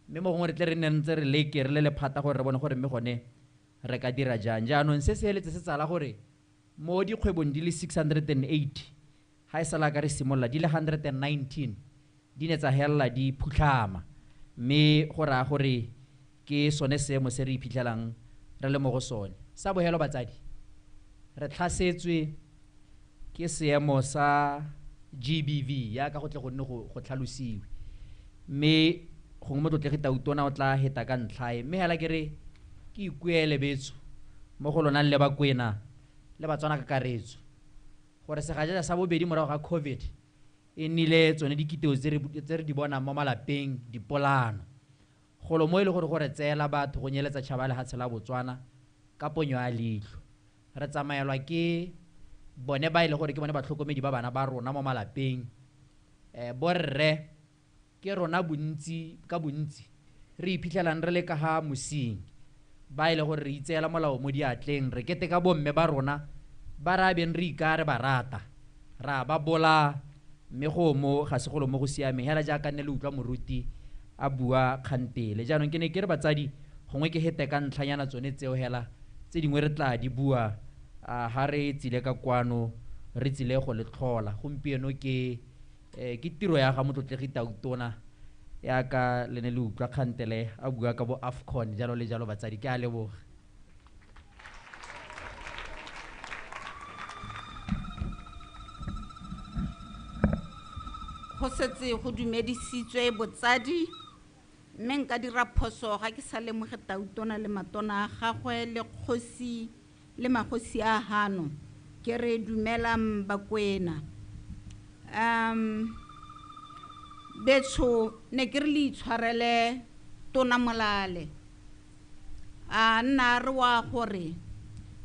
mme mo gongwe re tle re nne ntse re leke re le lephata gore re bone gore mme gone re ka dira jang. Jaanong se se heletse se tsala gore mo dikgwebong di le 680 ha e sala ka re simolola di le 119 di ne tsa hella di phutlhama mme go raya gore ke sone seemo se re iphitlhelang re le mo go sone. Sa bohelo batsadi re tlhasetswe ke seemo sa GBV yaka go tle go nne go tlhalosiwe mme gongwe motlotlegi Tautona o tla heta ka ntlhae mme hela ke re ke ikuele betso mo go lona le Bakwena le Batswana kakaretso gore segajaja sa bobedi morago ga COVID e nnile tsone dikiteo tse re di bonang mo malapeng dipolano golo mo e le gore gore tseela batho go nyeletsa tšhaba lehatshe la Botswana ka ponyo ya leitlho. Re tsamaelwa ke bone ba e le gore ke bone batlhokomedi ba bana ba rona mo malapeng borre ke rona bontsi ka bontsi re iphitlhelang re le ka ga mosing ba e le gore re itseela molao mo diatleng re keteka bomme ba rona ba re abeng re ika re ba rata ra ba bola mme go mo ga se golo mo go siameng hela jaaka nne le utlwa moruti a bua kgantele. Jaanong ke ne ke re batsadi gongwe ke hete ka ntlhanyana tsone tseo hela tse dingwe re tla di bua ha re tsile ka kwano re tsile go le tlhola gompieno ke tiro ya ga motlotlegi Tautona yaka le ne le utlwa kgantele a bua ka bo AFCON jalo le jalo batsadi ke a leboga. Go setse go dumedisitswe botsadi mme nka dira phoso ga ke sa lemoge Tautona le matona a gagwe le kgosi le magosi a hano ke re dumelang Bakwena. Betsho ne ke re le itshwarele Tona Molale A nna re wa gore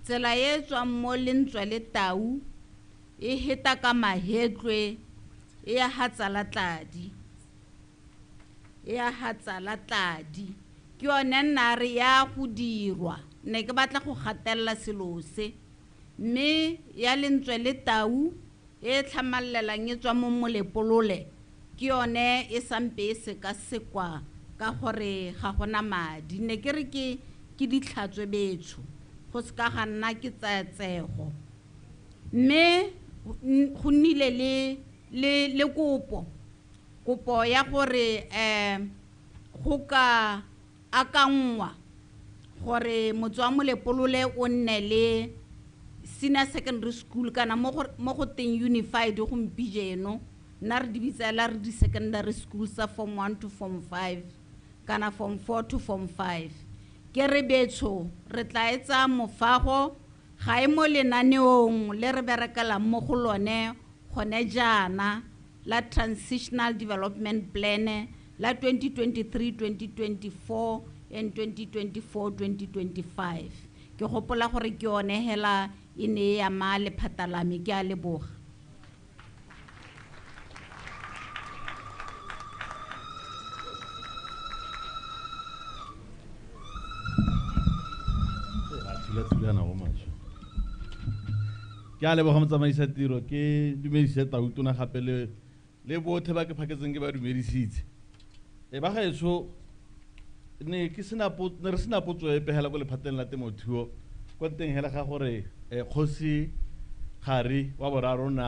tsela e tswang mo lentswe le tau e heta ka mahetlwe e ya ha tsalatladi. E ya ha tsalatladi. Ke yone nna re ya go dirwa. Ne ke batla go gatelela selo se. Mme ya lentswe le tau e tlhamallelang e tswa mo Molepolole ke yone e sampe e sekasekwa ka gore ga gona madi. Ne ke re ke ditlhatswe betsho go seka ga nna ke tsaetsego. Mme go nnile le kopo ya gore go ka akanngwa gore motse wa Molepolole o nne le senior secondary school kana mo go teng unified gompieno nna re di bitsela re di secondary school tsa form 1 to form 5 kana form 4 to form 5. Ke re betsho re tla etsa mofago ga e mo lenaneong le re berekelang mo go lone gone jaana la Transitional Development Plan la 2023-2024 and 2024-2025. Ke gopola gore ke yone hela e ne e ama lephata la me. Ke a leboga. Ke a leboga motsamaisa tiro, ke dumedise tautona gape le botlhe ba ke phaketseng ke ba dumedisitse. Ba gaetsho ne ke sena ne re sena potso epe hela ko lephateng la temothuo kwa teng hela ga gore kgosi Kgari wa boraro o ne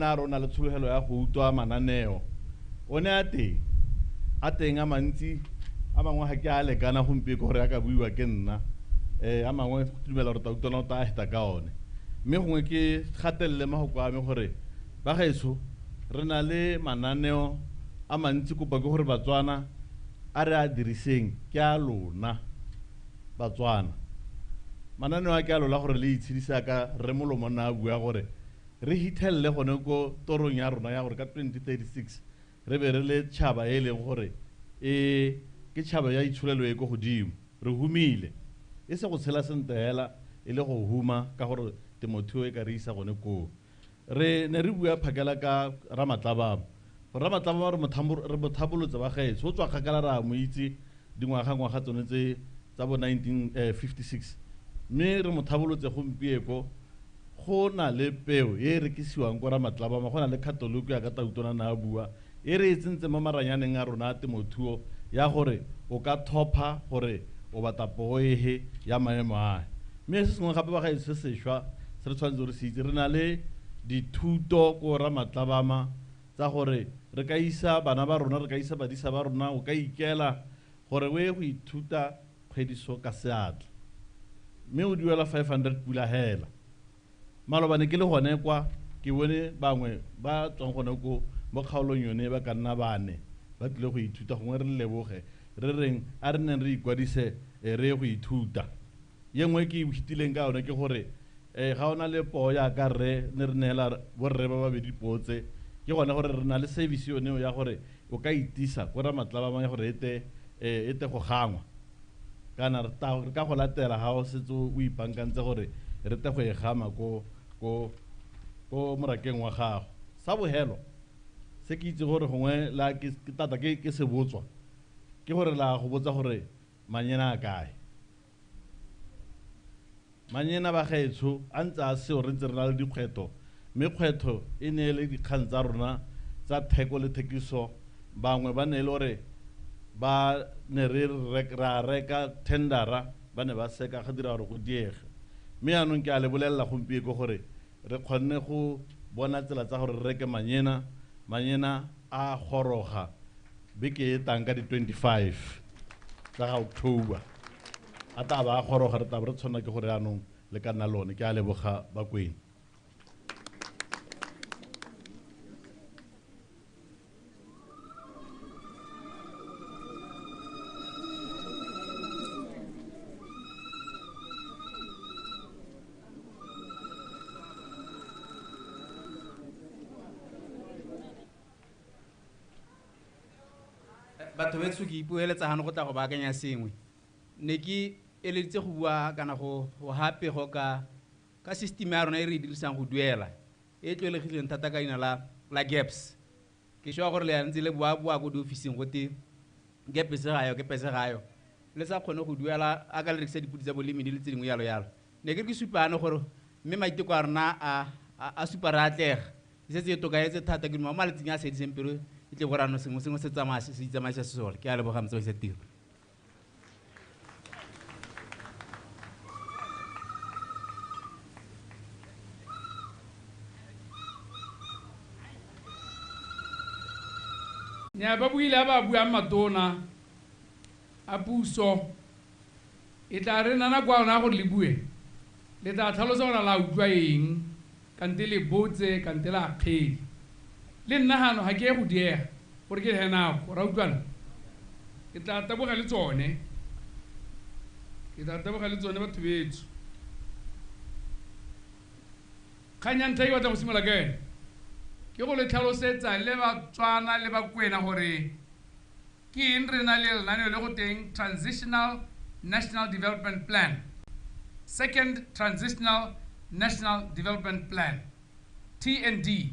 a rona le tshologelo ya go utlwa mananeo. O ne a teng a mantsi, a mangwe ga ke a lekana gompieno gore a ka buiwa ke nna, a mangwe go dumela gore tautona o tla heta ka one. Mme gongwe ke gatelele mafoko a me gore ba gaetsho re na le mananeo a mantsi, kopa ke gore Batswana a re a diriseng ke a lona Batswana. Mananeo a ke a lona gore le itshedisa ka re molomo nna a bua gore re hithelele gone ko torong ya rona ya gore ka 2036 re be re le tšhaba e leng gore e ke tšhaba ya itsholelo e ko godimo, re humile, e se go tshela sentle hela e le go huma ka gore temothuo e ka re isa gone koo. Re ne re bua phakela ka Ramatlabama. Ramatlabama re mo thabolotse ba gaetsho, o tswa kgakala re a mo itse dingwaga-ngwaga tsone tse tsa bo 1956, mme re mo thabolotse gompieko. Go na le peo e rekisiwang ko Ramatlabama, go na le catalogue ya ka tautona na a bua e re e tsentse mo maranyaneng a rona a temothuo ya gore o ka thopha gore o batla poo ehe ya maemo a. Mme se sengwe gape ba gaetsho se sešwa se re tshwanetse re se itse, re na le dithuto ko Ramatlabama tsa gore re ka isa bana ba rona, re ka isa badisa ba rona, o ka ikela gore o ye go ithuta kgwediso ka seatla, mme o duela 500 pula hela. Malobane ke le gone kwa ke bone bangwe ba tswang gone ko mo kgaolong yone ba ka nna bane ba tlile go ithuta, gongwe re leboge re reng a re neng re ikwadise re ye go ithuta. Ye nngwe ke e fitileng ka yone ke gore ga ona le poo yaka rre ne re neela borre ba babedi poo tse, ke gone gore re na le service yone ya gore o ka itisa ko Ramatlabama ya gore e te go gangwa, kana re ka go latela ga o setse o ipankantse gore re te go e gama ko morakeng wa gago. Sa bohelo se ke itse gore gongwe la ke tata ke se botswa ke gore la go botsa gore manyena a kae. Manyena ba gaetsho a ntse a seo, re ntse re na le dikgwetho, mme kgwetho e ne e le dikgang tsa rona tsa theko le thekiso. Bangwe ba ne e le gore ba ne re ra reka tendera, ba ne ba seka ga dira gore go diege. Mme jaanong ke a le bolelela gompieno gore re kgonne go bona tsela tsa gore re reke manyena, manyena a goroga beke e tang ka di 25 tsa ga October, a tla ba a goroga, re tla be re tshwanela ke gore jaanong le ka nna lone. Ke a leboga Bakwena. Batho betsho ke ipueletsa gano go tla go baakanya sengwe. Ne ke eleditse go bua kana go hape go ka system ya rona e re e dirisang go duela e tlwaelegileng thata ka leina la gaps. Ke sure gore le ya ntse le boa ko diofising gote gap se ga yo, gap se ga yo, le sa kgone go duela a ka le rekisa dipodi tsa bolemi di le tse dingwe yalo yalo. Ne ke re ke supane gore mme maiteko a rona a supa re atlega, e setse e tokaetse thata ke mo malatsing a sediseng pelo e tle gore ano sengwe sengwe se tsamaya se itsamaisa sesole. Ke a leboga motsamaisa tiro. Nya ba buile ba buang matona a puso e tla re nana kwa ona gore le bue le tla tlhalosa gore la utlwa eng kante le botse kante la akgele. Le nna hano ga ke ye go diega gore ke le nako ra utlwana. Ke tla taboga le tsone, ke tla taboga le tsone batho betso. Kgang ya ntlha e ke batla go simolola ka yone ke go le tlhalosetsa le Batswana le Bakwena gore ke eng re na le lenaneo le go teng Transitional National Development Plan, Second Transitional National Development Plan, TND.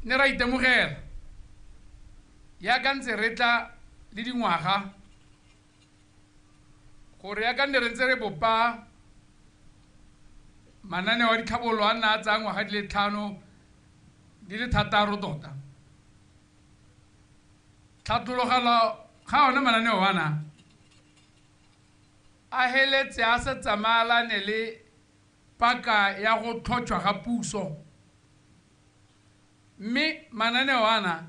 Ne ra itemogela yaka ntse re tla le dingwaga gore yaka nne re ntse re bopa mananeo a ditlhabololo a nna a tsaya ngwaga di le 5 di le 6 tota. Tlhatlologelo ga one mananeo ana a heletse a sa tsamaelane le paka ya go tlhotšhwa ga puso, mme mananeo ana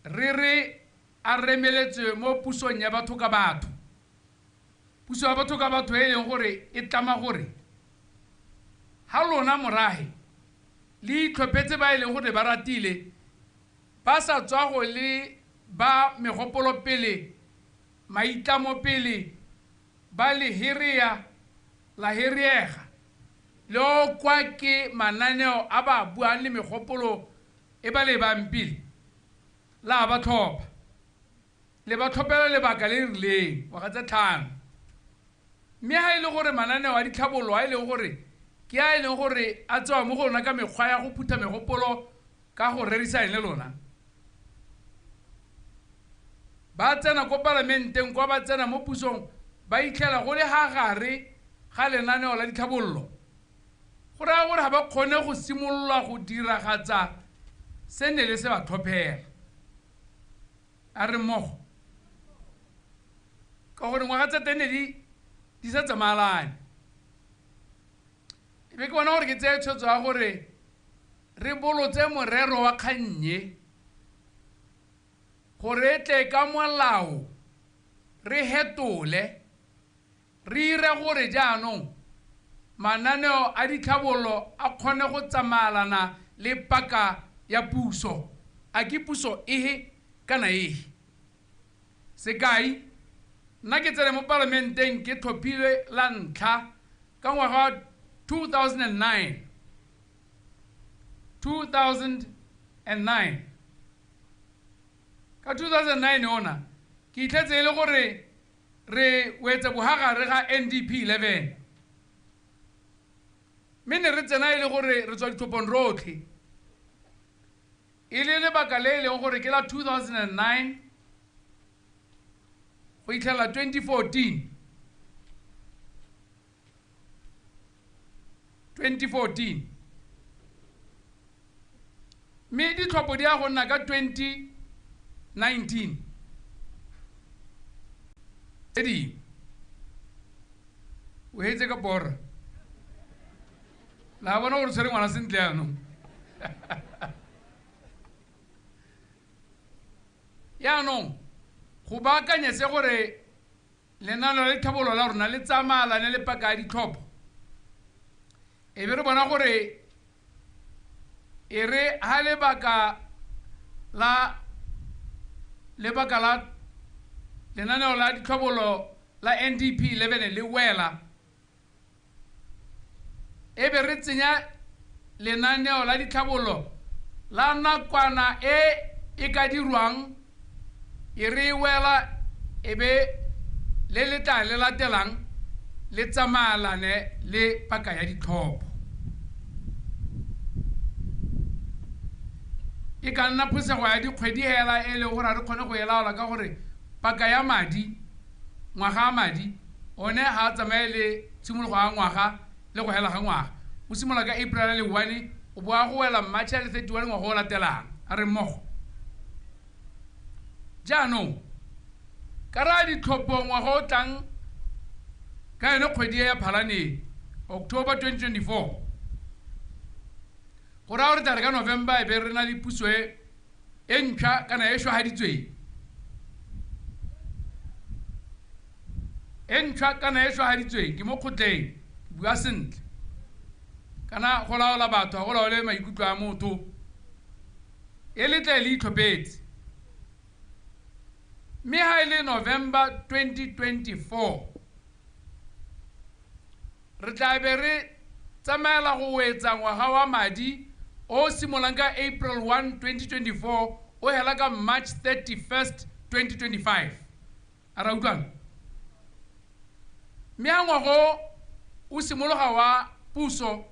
re a remeletswe mo pusong ya batho ka batho. Puso ya batho ka batho e leng gore e tlama gore ha lona morahe le itlhophetse ba e leng gore ba ratile ba sa tswa go le ba megopolo pele maitlamo pele ba le herea la hereega le o kwa ke mananeo a ba buang le megopolo e ba le bang pele la ba tlhopha le ba tlhophela lebaka le rileng ngwaga tse 5. Mme ha e le gore mananeo a ditlhabololo a e leng gore ke a e leng gore a tsewa mo go lona ka mekgwa ya go phutha megopolo ka go rerisane le lona, ba tsena ko palamenteng kwa ba tsena mo pusong ba itlhela go le ga gare ga lenaneo la ditlhabololo, go raya gore ga ba kgone go simolola go diragatsa se ne le se ba tlhophela. A re mmogo ka gore ngwaga tsa teng ne di sa tsamaelane. E be ke bona gore ke tseye tshwetso ya gore re bolotse morero wa kgannye gore e tle ka molao re hetole re ire gore jaanong mananeo a ditlhabololo a kgone go tsamaelana le paka ya puso, a ke puso ehe kana ehe. Sekai, nna ke tsene mo palamenteng ke tlhophilwe la ntlha ka ngwaga wa 2009. Ka 2009 ona ke itlhetse e le gore re wetse bogagare ga NDP 11, mme ne re tsena e le gore re tswa ditlhophong rotlhe, e le lebaka le e leng gore ke la 2009 go itlhela 2014. Mme ditlhopho di ya go nna ka 2019 tse dingwe. O hetse ka pora la bona gore tshwere ngwana sentle yaanong. Yaanong go baakanya se gore lenaneo la ditlhabololo la rona le tsamaelane le paka ya ditlhopho, e be re bona gore e re ha lebaka la lenaneo la ditlhabololo la NDP 11 le wela, e be re tsenya lenaneo la ditlhabololo la nakwana e e ka dirwang e re wela e be le le tla le latelang le tsamaalane le paka ya ditlhopho. E ka nna phosego ya dikgwedi hela e leng gore ga re kgone go e laola ka gore paka ya madi, ngwaga wa madi one ga a tsamaye le tshimologo ya ngwaga le go hela ga ngwaga. O simolola ka April le 1 o boa go wela March le 31 ngwaga o latelang, a re mmogo. Jaanong ka ra ditlhopho ngwaga o tlang ka yone kgwedi ya Phalane, October 2024, go raya gore tla re ka November e be re na le puso e ntšhwa kana e šwagaditsweng. E ntšhwa kana e šwagaditsweng ke mo kgotleng, ke bua sentle. Kana go laola batho, ga go laole maikutlo a motho. E le tle le itlhophetse. Mme ha e le November 2024, re tla be re tsamaela go wetsa ngwaga wa madi o simololang ka April 1, 2024, o hela ka March 31st, 2025. A ra utlwana? Mme ha ngwaga o simologa wa puso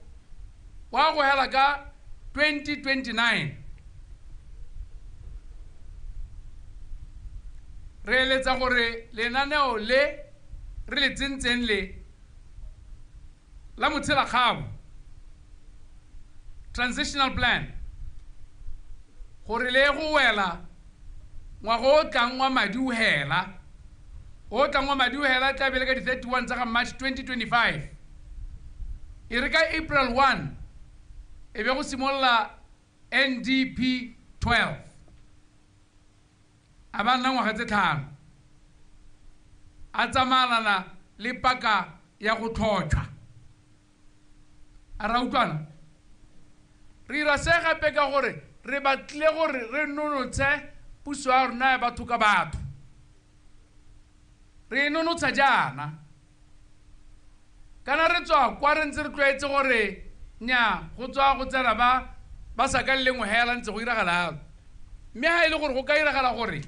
wa go hela ka 2029, re eletsa gore lenaneo le re le tsentseng le la motshelakgabo, transitional plan, gore le go wela ngwaga o tlang wa madi o hela, o tlang wa madi o hela tla be le ka di-31 tsa ga March 2025. E re ka April 1 e be go simolola NDP 12, a ba nna ngwaga tse 5 a tsamaalana le paka ya go tlhotšhwa. A ra utlwana? Re ira se gape ka gore re batlile gore re nonotshe puso ya rona ya batho ka batho. Re e nonotsha jaana kana re tswa kwa re ntse re tlwaetse gore nya go tswa go tsena ba sa ka lengwe hela ntse go iragala jalo. Mme ha e le gore go ka iragala gore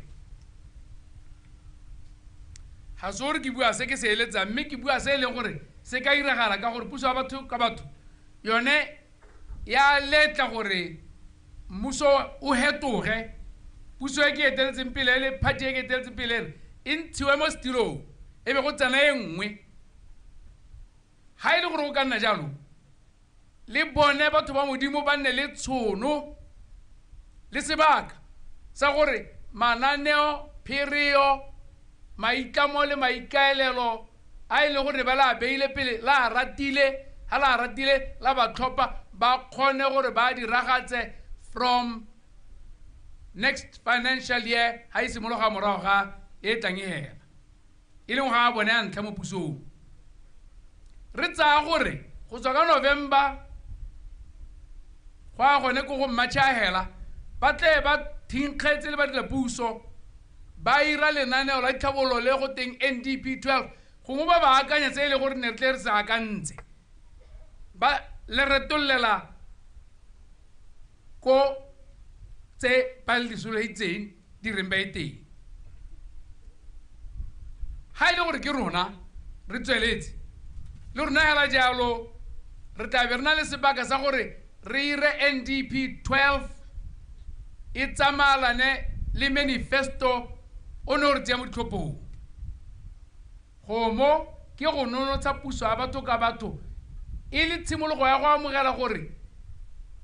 ga se gore ke bua se ke se eletsang, mme ke bua se e leng gore se ka iragala ka gore puso ya batho ka batho yone ya letla gore mmuso o hetoge, puso e ke eteletseng pele le party e ke eteletseng pele e ntshiwe mo setilong e be go tsena e nngwe. Ha e le gore go ka nna jalo, le bone batho ba Modimo ba nne le tshono le sebaka sa gore mananeo, phereo, maitlamo le maikaelelo a e leng gore ba la beile pele, la ratile, ha la ratile la ba tlhopha, ba kgone gore ba diragatse from next financial year ha e simologa morago ga e tlang e hela, e leng ga bone ya ntlha mo pusong. Re tsaya gore go tswa ka November go ya gone ko go March a hela, ba tle ba thinkgetse le ba dira puso, ba ira lenaneo la ditlhabololo le go teng NDP 12, gongwe ba ba akanya tse e le gore ne re tle re se akantse, ba le retollela ko tse ba le di solofetseng di reng ba e teng. Ha e le gore ke rona re tsweletse le rona hela jalo, re tla be re na le sebaka sa gore re ire NDP 12 e tsamaalane le manifesto o ne o re tseya mo ditlhophong. Gomo ke go nonotsha puso ya batho ka batho, e le tshimologo ya go amogela gore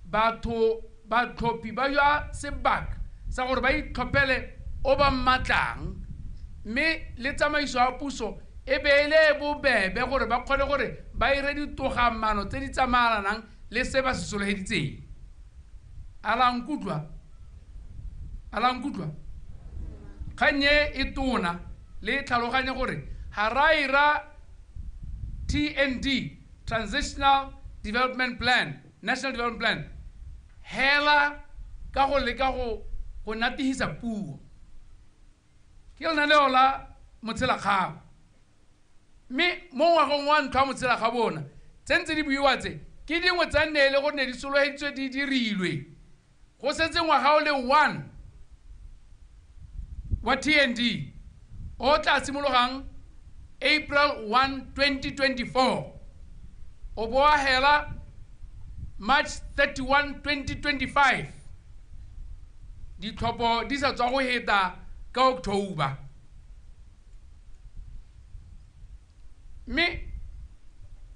batho batlhophi ba jwa sebaka sa gore ba itlhophele o ba mmatlang, mme le tsamaiso ya puso e be e le bobebe gore ba kgone gore ba ire ditogamano tse di tsamaalanang le se ba se solofeditseng. A la nkutlwa? A la nkutlwa? Kgang e e tona le tlhaloganye gore ga ra ira TND, Transitional Development Plan, National Development Plan, hela ka go leka go natihisa puo. Ke lenaneo la motshelakgabo. Mme mo ngwageng wa ntlha wa motshelakgabo ona, tse ntse di buiwa tse ke dingwe tsa nne e le gore ne di solofeditswe di dirilwe. Go setse ngwaga o le 1 wa TND, O tla simologang April 1, 2024. O bo a hela March 31, 2025. Ditlhopho di sa tswa go heta ka October. Mme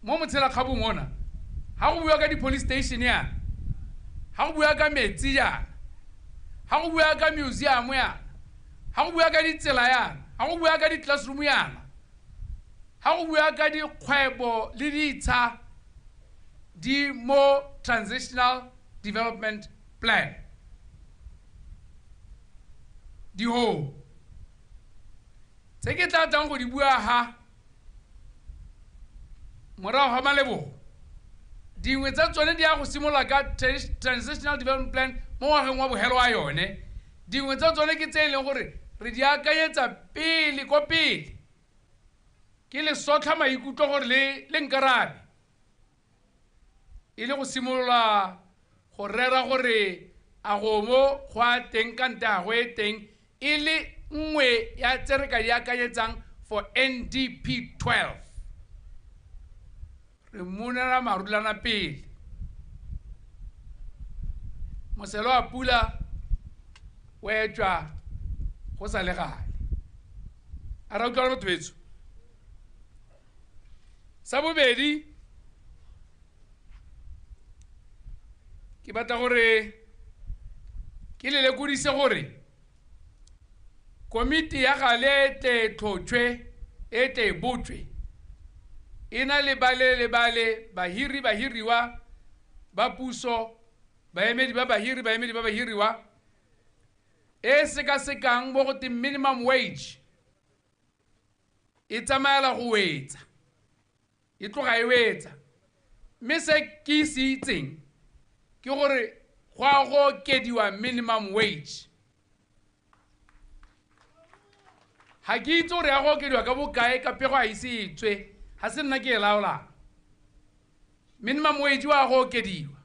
mo motshelakgabong ona ha go bua ka di-police station yana, ha go bua ka metsi yana, ha go bua ka museum yana, ha go bua ka ditsela yana, ha go bua ka di-classroom yana, ha go bua ka dikgwebo le ditsha di mo Transitional Development Plan. Di ho tse ke tla tlang go di bua ha morago ga malebogo, dingwe tsa tsone di ya go simolola ka Transitional Development Plan mo ngwageng wa bohelo wa yone. Dingwe tsa tsone ke tse e leng gore re di akanyetsa pele ko pele. Ke le sotlha maikutlo gore le nkarabe, e le go simolola go rera gore a gomo go a teng kante ga go e teng, e le nngwe ya tse re ka di akanyetsang for NDP 12. Re monela marulana pele. Moselo wa pula o etšwa go sa le gale. A ra utlwana batho betsho? Sa bobedi, ke batla gore ke le lekodise gore komiti ya gale e tle tlhotšwe, e tle e botšwe, e na le bale le bale, bahiri, bahiriwa ba puso, baemedi ba bahiri, baemedi ba bahiriwa, e sekasekang mo go teng minimum wage e tsamaela go wetsa, e tloga e wetsa. Mme se ke se itseng ke gore go a go okediwa minimum wage. Ga ke itse gore ya go okediwa ka bokae, ka pego ga ise e tswe, ga se nna ke e laolang. Minimum wage wa go okediwa,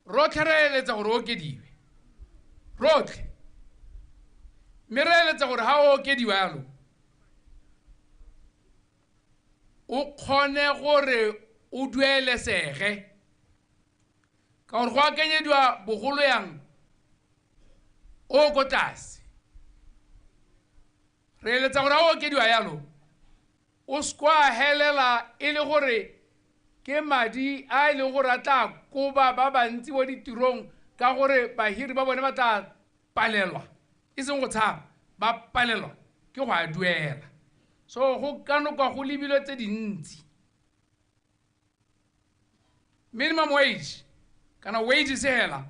rotlhe re eletsa gore o okediwe, rotlhe. Mme re eletsa gore ga o okediwa yalo, o kgone gore o duelesege, ka gore go akanyediwa bogolo yang o ko tlase. Re eletsa gore ga o okediwa yalo, o se kwa helela e le gore ke madi a e leng gore a tla koba ba bantsi mo ditirong, ka gore bahiri ba bone ba tla palelwa, e seng go tshaba, ba palelwa ke go a duela. So go kanokwa go lebilwe tse dintsi. Minimum wage kana wages hela,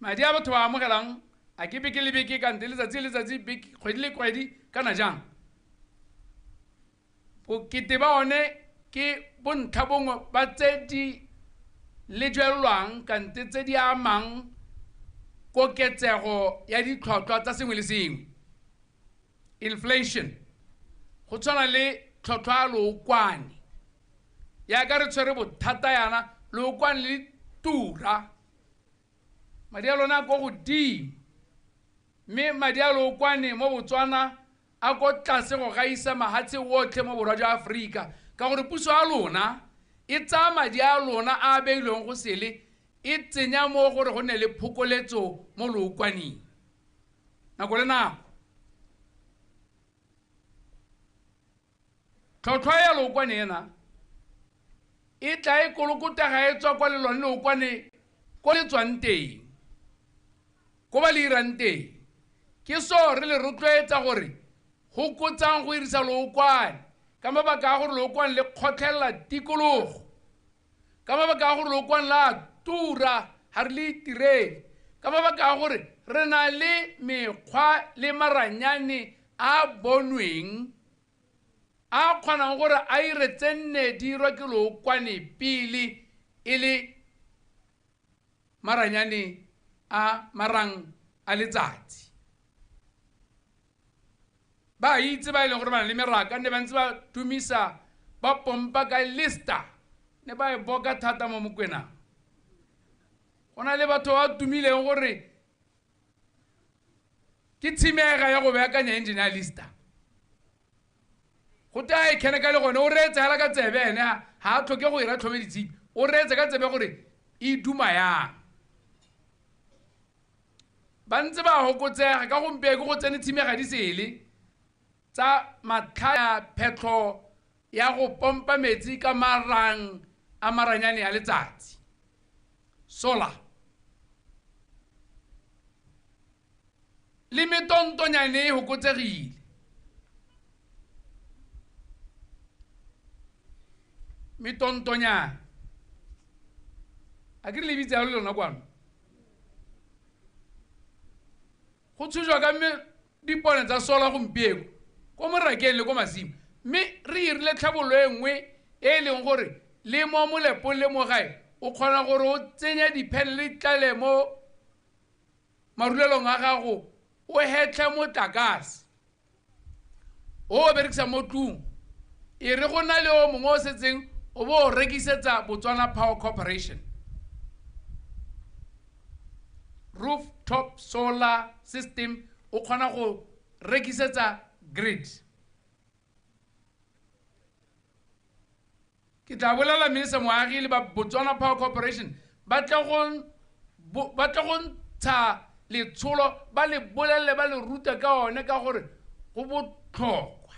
madi a batho ba amogelang a ke beke le beke, kante letsatsi le letsatsi, beke, kgwedi le kgwedi, kana jang. Bokete ba one ke bontlha bongwe ba tse di lejwelwang kante tse di amang koketsego ya ditlhotlhwa tsa sengwe le sengwe, inflation. Go tshwana le tlhotlhwa ya lookwane, yaka re tshwere bothata yana, lookwane le tura, madi a lona a ko godimo, mme madi a lookwane mo Botswana a ko tlase go gaisa mahatshe otlhe mo borwa jwa Aforika, ka gore puso ya lona e tsaya madi a lona a a beilweng go sele, e tsenya mo gore go nne le phokoletso mo lookwaneng nako le nako. Tlhotlhwa ya lookwane ena e tla e kolokotega e tswa kwa le lone lookwane ko le tswang teng, ko ba le irang teng. Ke so re le rotloetsa gore go kotsang go irisa lookwane, ka mabaka a gore lookwane le kgotlhelela tikologo, ka mabaka a gore lookwane la tura ga re le itirele, ka mabaka a gore re na le mekgwa le maranyane a bonweng a kgonang gore a ire tse nne di irwa ke lookwane pele e le maranyane a marang a letsatsi. Ba itse ba e leng gore ba na le meraka, ne ba ntse ba tumisa ba pompa ka lista, ne ba e boka thata mo Mokwena. Go na le batho ba tumileng gore Ke tshimega ya go beakanya engineer Lister. Go tla e kene ka le gone o reetse hela ka tsebe ene ha a tlhoke go ira tlhome ditshipi. O reetse ka tsebe gore e duma yang. Ba ntse ba hokotsega ka gompieno go tsene tshimega di sele tsa matlha ya phetlo ya go pompa metsi ka marang a maranyane a letsatsi. Solar. Le metontonyane e hokotsegile. Metontonyane. A ke re le bitse jalo le lona kwano. Go tshujwa ka dipone tsa solar gompieno ko morakeng le ko masimo. Mme re irile tlhabololo e nngwe e e leng gore le mo molepong le mo gae o kgona gore o tsenye di-panel di tlale mo marulelong a gago o hetlhe motlakase o o berekisa mo tlung. E re go na le o mongwe o setseng o bo o rekisetsa Botswana Power Corporation. Rooftop solar system o kgona go rekisetsa grid. Ke tla bolela Minister Moagi le ba Botswana Power Corporation ba tla go ntsha letsholo ba le bolelle ba le ruta ka one ka gore go botlhokwa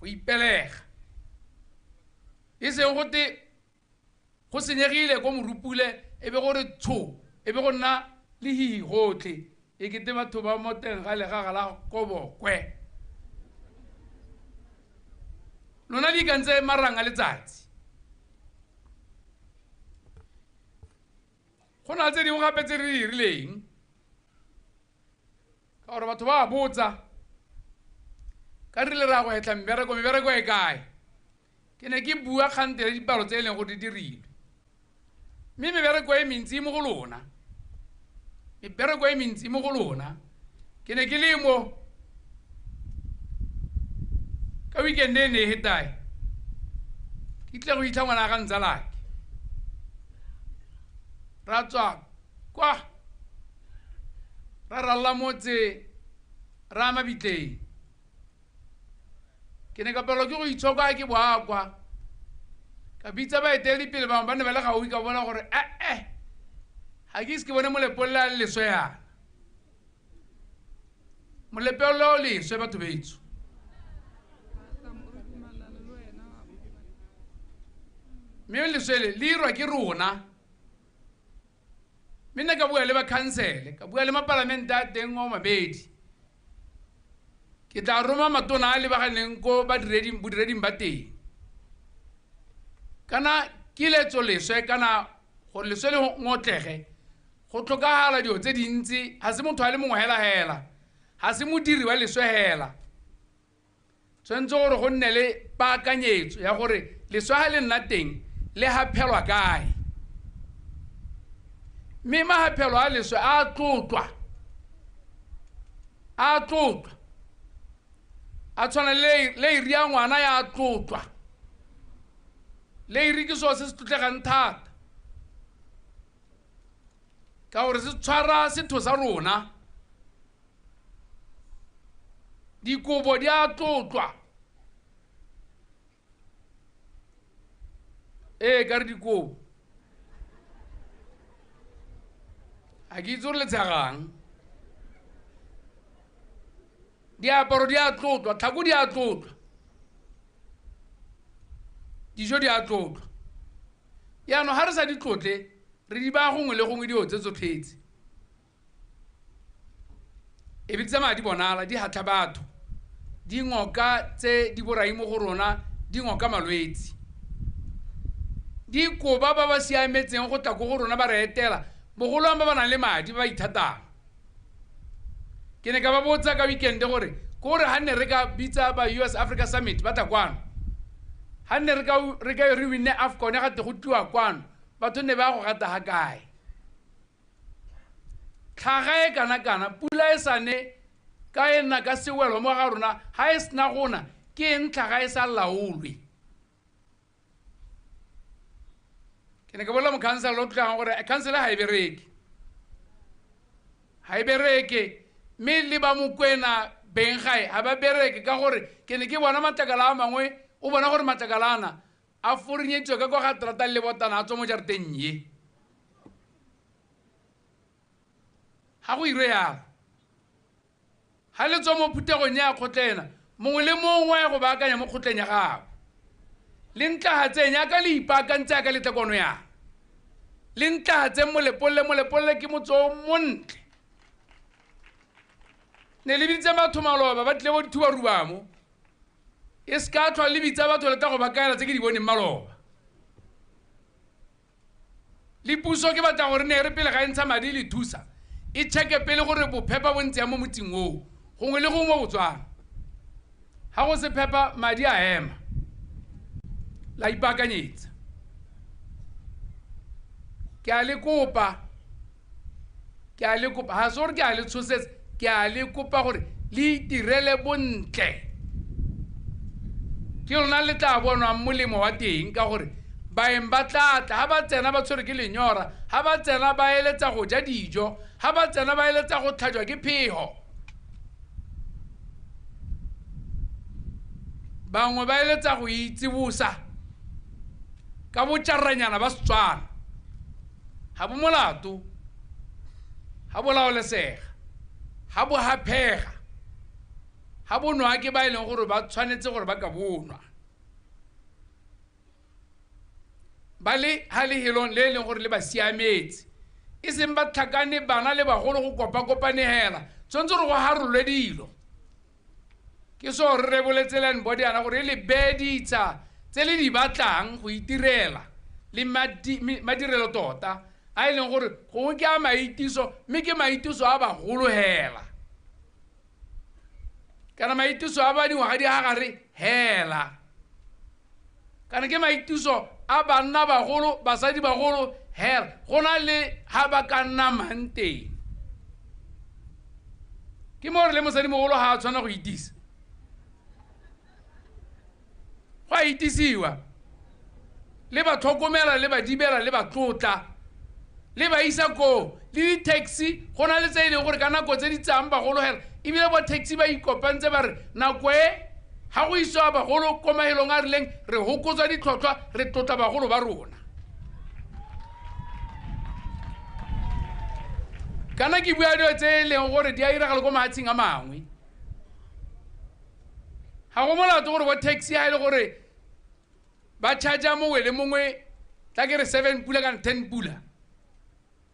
go ipelega. E seng gote go senyegile ko Morupule e be gore tsho e be go nna le hihi gotlhe e kete batho ba mo teng ga legaga la Kobokwe. Lona le ikantse marang a letsatsi. Go na le tse dingwe gape tse re di dirileng ka gore batho ba botsa ka rile ra go hetla mebereko, mebereko e kae? Ke ne ke bua kgante le dipalo tse e leng gore di dirilwe. Mme mebereko e mentsi e mo go lona. Mebereko e mentsi e mo go lona. Ke ne ke le mo ka weekend e ne e hetae. Ke tle go itlha ngwana ga ntsalake. Ra tswa kwa ra ralla motse ra mabitleng. Ke ne ka palelwa ke go itshoka ke boa kwa. Ka bitsa baeteledipele bangwe ba ne ba le gaufi ka bona gore ga ke ise ke bone Molepolole a le leswe yana. Molepolole o leswe batho betsho. Mme leswe le le irwa ke rona. Mme nna ka bua le ba khansele, ka bua le mapalamente a teng o mabedi. Ke tla roma matona a lebaganeng ko bodireding ba teng. Kana kiletso leswe kana gore leswe le ngotlege go tlhokagala dilo tse dintsi, ga se motho a le mongwe hela hela, ga se modiri wa leswe hela. Tshwanetse gore go nne le paakanyetso ya gore leswe ga le nna teng le gaphelwa kae. Mme magaphelo a leswe a tlotlwa, a tlotlwa, a tshwana le iri ya ngwana ya tlotlwa. Le iri ke selo se se tlotlegang thata ka gore se tshwara setho sa rona. Dikobo di a tlotlwa. Ee, ka re dikobo. Ga ke itse gore le tshegang. Diaparo di a tlotlwa, tlhako di a tlotlwa, dijo di a tlotlwa. Jaanong ga re sa di tlotle re di baya gongwe le gongwe dilo tse tsotlhetse. E be di tsamaya di bonala, di hatlha batho, di ngoka tse di borai mo go rona, di ngoka malwetse. Di koba ba ba siametseng go tla ko go rona ba re etela, bogolo ba ba nang le madi ba ba ithatang. Ke ne ka ba botsa ka weekend gore ko re ga nne re ka bitsa ba US Africa Summit ba tla kwano. Ga nne re ka re winne AFCON ga te go tliwa kwano, batho ne ba go gata ga kae. Tlhaga e kana-kana, pula e sa ne ka e nna ka sewelo mo ga rona, ga e sena gona, ke eng tlhaga e sa laolwe. Ke ne ka bolela mokhansela o tlogang gore khansele ga e bereke. Ga e bereke, Mme le ba Mokwena beng gae ga ba bereke ka gore ke ne ke bona matlakala a mangwe, o bona gore matlakala ana a forinyetswe ka kwa ga terata le botana a tswa mo jarateng ye. Ga go irwe yalo. Ga le tswa mo phuthegong ya kgotlena, mongwe le mongwe a ya go baakanya mo kgotleng ya gagwe. Le ntlahatseng yaka le ipaakantse yaka le tla kono yana. Le ntlahatseng Molepolole, Molepolole ke motse o montle. Ne le biditse batho maloba ba tlile bo dithubaruba mo. E se ka tlhola le bitsa batho le tla go ba kaela tse ke di boneng maloba. Le puso ke batla gore ne re pele ga e ntsha madi le thusa, e check-e pele gore bophepa bo ntse yang mo motseng oo, gongwe le gongwe mo Botswana. Ga go se phepa, madi a ema. La ipaakanyetsa. Ke a le kopa, ke a le kopa, ga se gore ke a le tshosetsa, ke a le kopa gore le itirele bontle. Ke lona le tla bonwang molemo wa teng ka gore baeng ba tla tla, ha ba tsena ba tshwerwe ke lenyora, ha ba tsena ba eletsa go ja dijo, ha ba tsena ba eletsa go tlhajwa ke phego. Bangwe ba eletsa go itsibosa ka botšaranyana ba Setswana. Ga bo molato, ga bo laolesega, ga bo haphega, ga bo nwa ke ba e leng gore ba tshwanetse gore ba ka bonwa. Ba le ha lehelong le e leng gore le ba siametse, e seng ba tlhakane bana le bagolo go kopa-kopane hela, tshwanetse gore go harolwe dilo. Ke so re reboletse land board yana gore e le beye ditsha tse le di batlang go itirela le madirelo tota a e leng gore gongwe ke a maitiso, mme ke maitiso a bagolo hela, kana maitiso a ba dingwaga di gagare hela, kana ke maitiso a banna bagolo, basadi bagolo hela, go na le ha ba ka nna mang teng. Ke mo re le mosadimogolo ga a tshwana go itisa, go a itisiwa, le ba tlhokomela, le ba dibela, le ba tlotla, le ba isa koo, le di-taxi go na le tse e leng gore ka nako tse di tsayang bagolo hela, ebile bo taxi ba ikopantse ba re nako e ga go isiwa bagolo ko mahelong a rileng, re hokotsa ditlhotlhwa, re tlotla bagolo ba rona. Kana ke bua dilo tse e leng gore di a iragala ko mahatsheng a mangwe. Ga go molato gore bo taxi ha e le gore ba charge-a mongwe le mongwe, tla ke re 7 pula kana 10 pula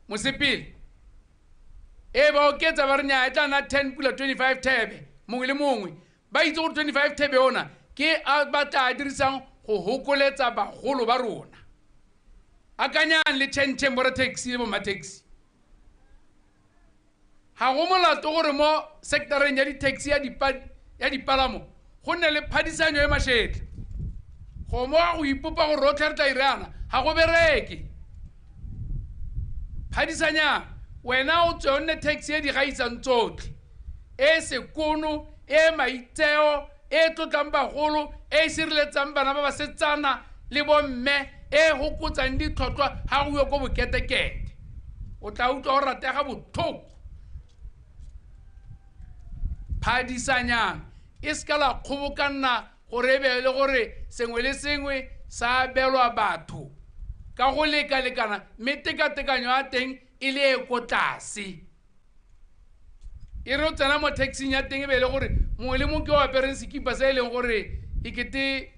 mosepele, e ba oketsa ba re nnyaa, e tla nna 10 pula 25 thebe mongwe le mongwe. Ba itse gore 25 thebe ona ke a ba tla dirisang go hokoletsa bagolo ba rona. Akanyang le tšhentšheng bo taxi le bo ma-taxi. Ga go molato gore mo sectoreng ya di-taxi ya dipalamo go nne le phadisanyo e mašetla. Go mo go ipopa gore rotlhe re tla irana, ga go bereke. Phadisanyang, wena o tswe o nne taxi e di gaisang tsotlhe, e sekono, e maitseo, e tlotlang bagolo, e sireletsang bana ba basetsana le bomme, e hokotsang ditlhotlhwa ga go iwe ko boketekete. O tla utlwa o ratega botlhoko. Phadisanyang, e seka la kgobokanna gore e be le gore sengwe le sengwe sa abelwa batho ka go lekalekana, mme tekatekanyo ya teng e le e ko tlase. E re o tsena mo taxing ya teng e be e le gore mongwe le mongwe ke o apereng sekipa se e leng gore e kete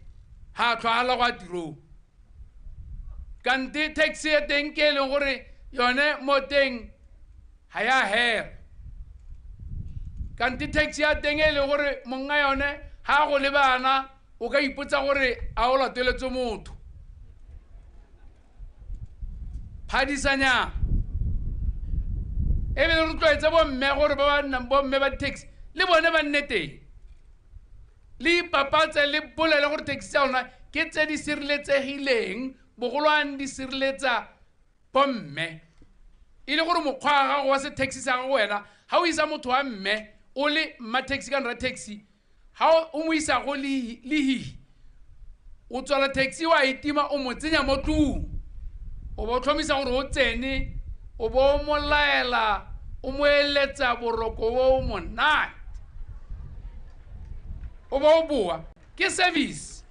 ga a tlhwagala go a tirong, kante taxi ya teng ke e leng gore yone mo teng ga ya hela, kante taxi ya teng e leng gore monga yone ga go le bana o ka ipotsa gore a o lateletse motho. Phadisanyang, e be le rotloetse bomme gore ba ba nnang bomme ba di-taxi le bone ba nne teng, le ipapatse le bolele gore taxi tsa lona ke tse di sireletsegileng, bogolwane di sireletsa bomme. E le gore mokgwa wa gago wa se-taxi sa gago wena, ga o isa motho wa mme o le mma taxi kana rra taxi, ga o mo isa go lehihi, o tswala taxi wa e tima, o mo tsenya mo tlung, o bo tlhomisa gore o tsene, o bo o mo laela O mo eletsa boroko bo monate. O ba o boa ke service.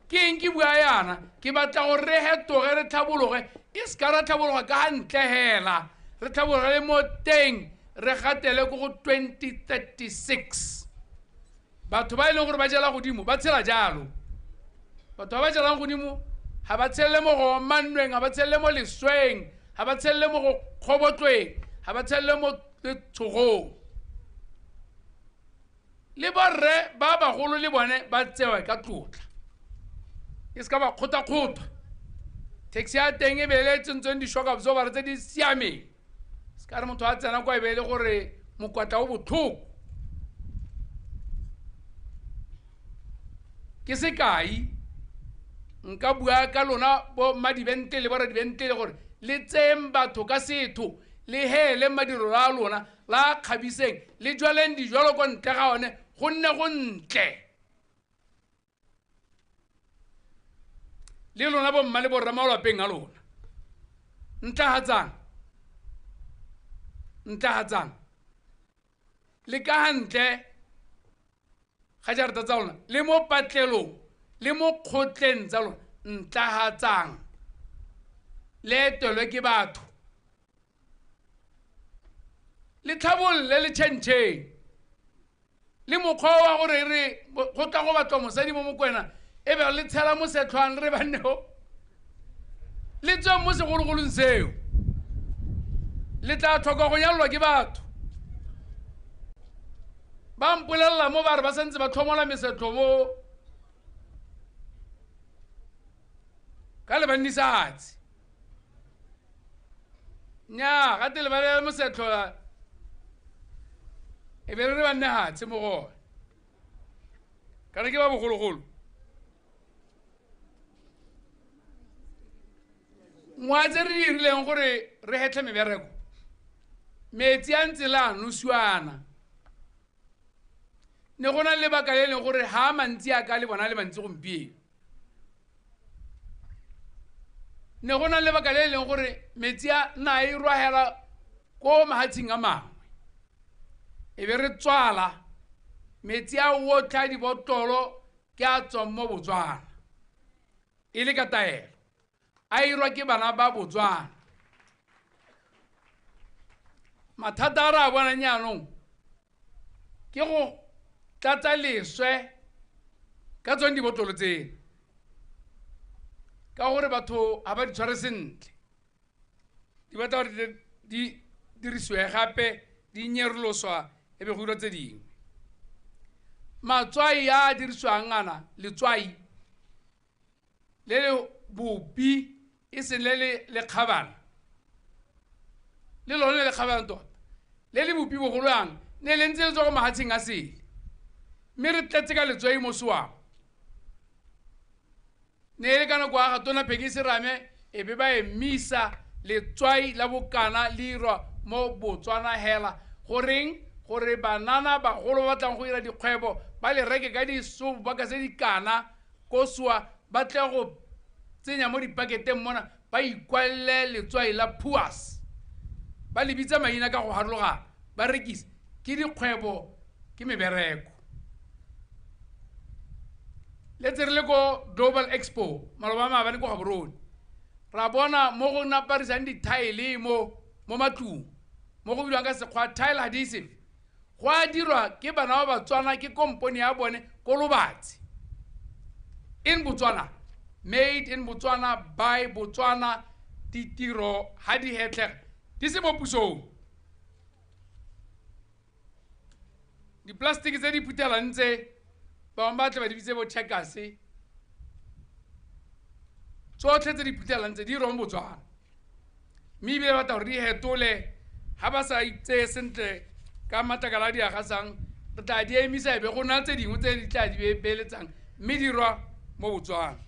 Ke eng ke bua yana ke batla gore re hetoge re tlhabologe e se ka ra tlhabologa ka ntle hela re tlhabologe le mo teng re gatele ko go 2036. Batho ba e leng gore ba jela godimo ba tshela jalo. Batho ba ba jelang godimo ga ba tshelele mo go omannweng, ga ba tshelele mo lesweng, ga ba tshelele mo go kgobotlweng, ga ba tshelele mo letshogong. Le borre ba bagolo le bone ba tsewe ka tlotla. E se ka ba kgota-kgota. Taxi ya teng e be le tsentsweng di-shock absorber tse di siameng. Se ka re motho a tsena kwa e be e le gore mokwatla o botlhoko. Ke sekai nka bua ka lona bo mmadibente le boradibente le gore le tseyeng batho ka setho le heele madirelo a lona la kgabiseng le jwaleng dijwalo ko ntle ga one go nne go ntle. Le lona bo mma le borra mo lapeng a lona ntlahatsang ntlahatsang le ka hantle ga jarata tsa lona le mo patlelong le mo kgotleng tsa lona ntlahatsang le etelwe ke batho le tlhabolle le tšhentšheng le mokgwa wa gore re go tla go batlwa mosadi mo Mokwena e be le tshela mosetlhwang re banneo le tsweng mo segologolong seo le tla tlhoka go nyalelwa ke batho. Ba mpolelela mo ba re ba santse ba tlhomola mesetlho mo ka le bannisatse. Nnyaa gate le ba mosetlho e be re ba nne hatshe mo go one. Kana ke ba bogologolo. Ngwa tse re di dirileng gore re hetlhe mebereko metsi a ntse le a nosiwana. Ne go na le lebaka le leng gore ha a mantsi a ka le bona le mantsi gompieno. Ne go na le lebaka le leng gore metsi a na a irwa hela ko mahatsheng a mangwe. E be re tswala metsi a otlhe a dibotlolo ke a tswang mo Botswana. E le ka taelo a irwa ke bana ba Botswana. Mathata a re a bonang jaanong ke go tlatsa leswe ka tsone dibotlolo tseno ka gore batho ga ba di tshware sentle. Di batla gore di dirisiwe gape di nyeroloswa e be go dirwa tse dingwe. Matswai a a dirisiwang ana letswai le le bopi e seng le le lekgabana le lone le lekgabana tota le le bopi bogolo yang ne le ntse le tswa ko mahatsheng a sele mme re tletse ka letswai mo soang. Ne le ka nako ya ga Tona Pheki Serame e be ba emisa letswai la bokana le irwa mo Botswana hela goreng gore banana bagolo ba batlang go dira dikgwebo ba le reke ka disobo ka tse di kana ko soa ba tle go tsenya mo dipaketeng mona ba ikwalele letswai la Puas ba le bitsa maina ka go harologana ba rekise. Ke dikgwebo ke mebereko. Le tse re le ko Global Expo maloba maabane ko Gaborone ra bona mo go naparisang dithaele mo matlong mo go bidiwang ka sekgwa tile adhesive go a dirwa ke bana ba Batswana ke kompone ya bone ko Lobatse. In Botswana, made in Botswana by Botswana. Ditiro ha di hetlhega di se mo pusong. Di-plastic tse di phuthelang tse bangwe ba tle ba di bitse bo checkers tsotlhe tse di phuthelang tse di irwang Botswana mme ebile batla gore di hetole ga ba sa itseye sentle ka matlakala a di agasang re tla di emisa e be go na tse dingwe tse di tla di beeletsang mme di irwa mo Botswana.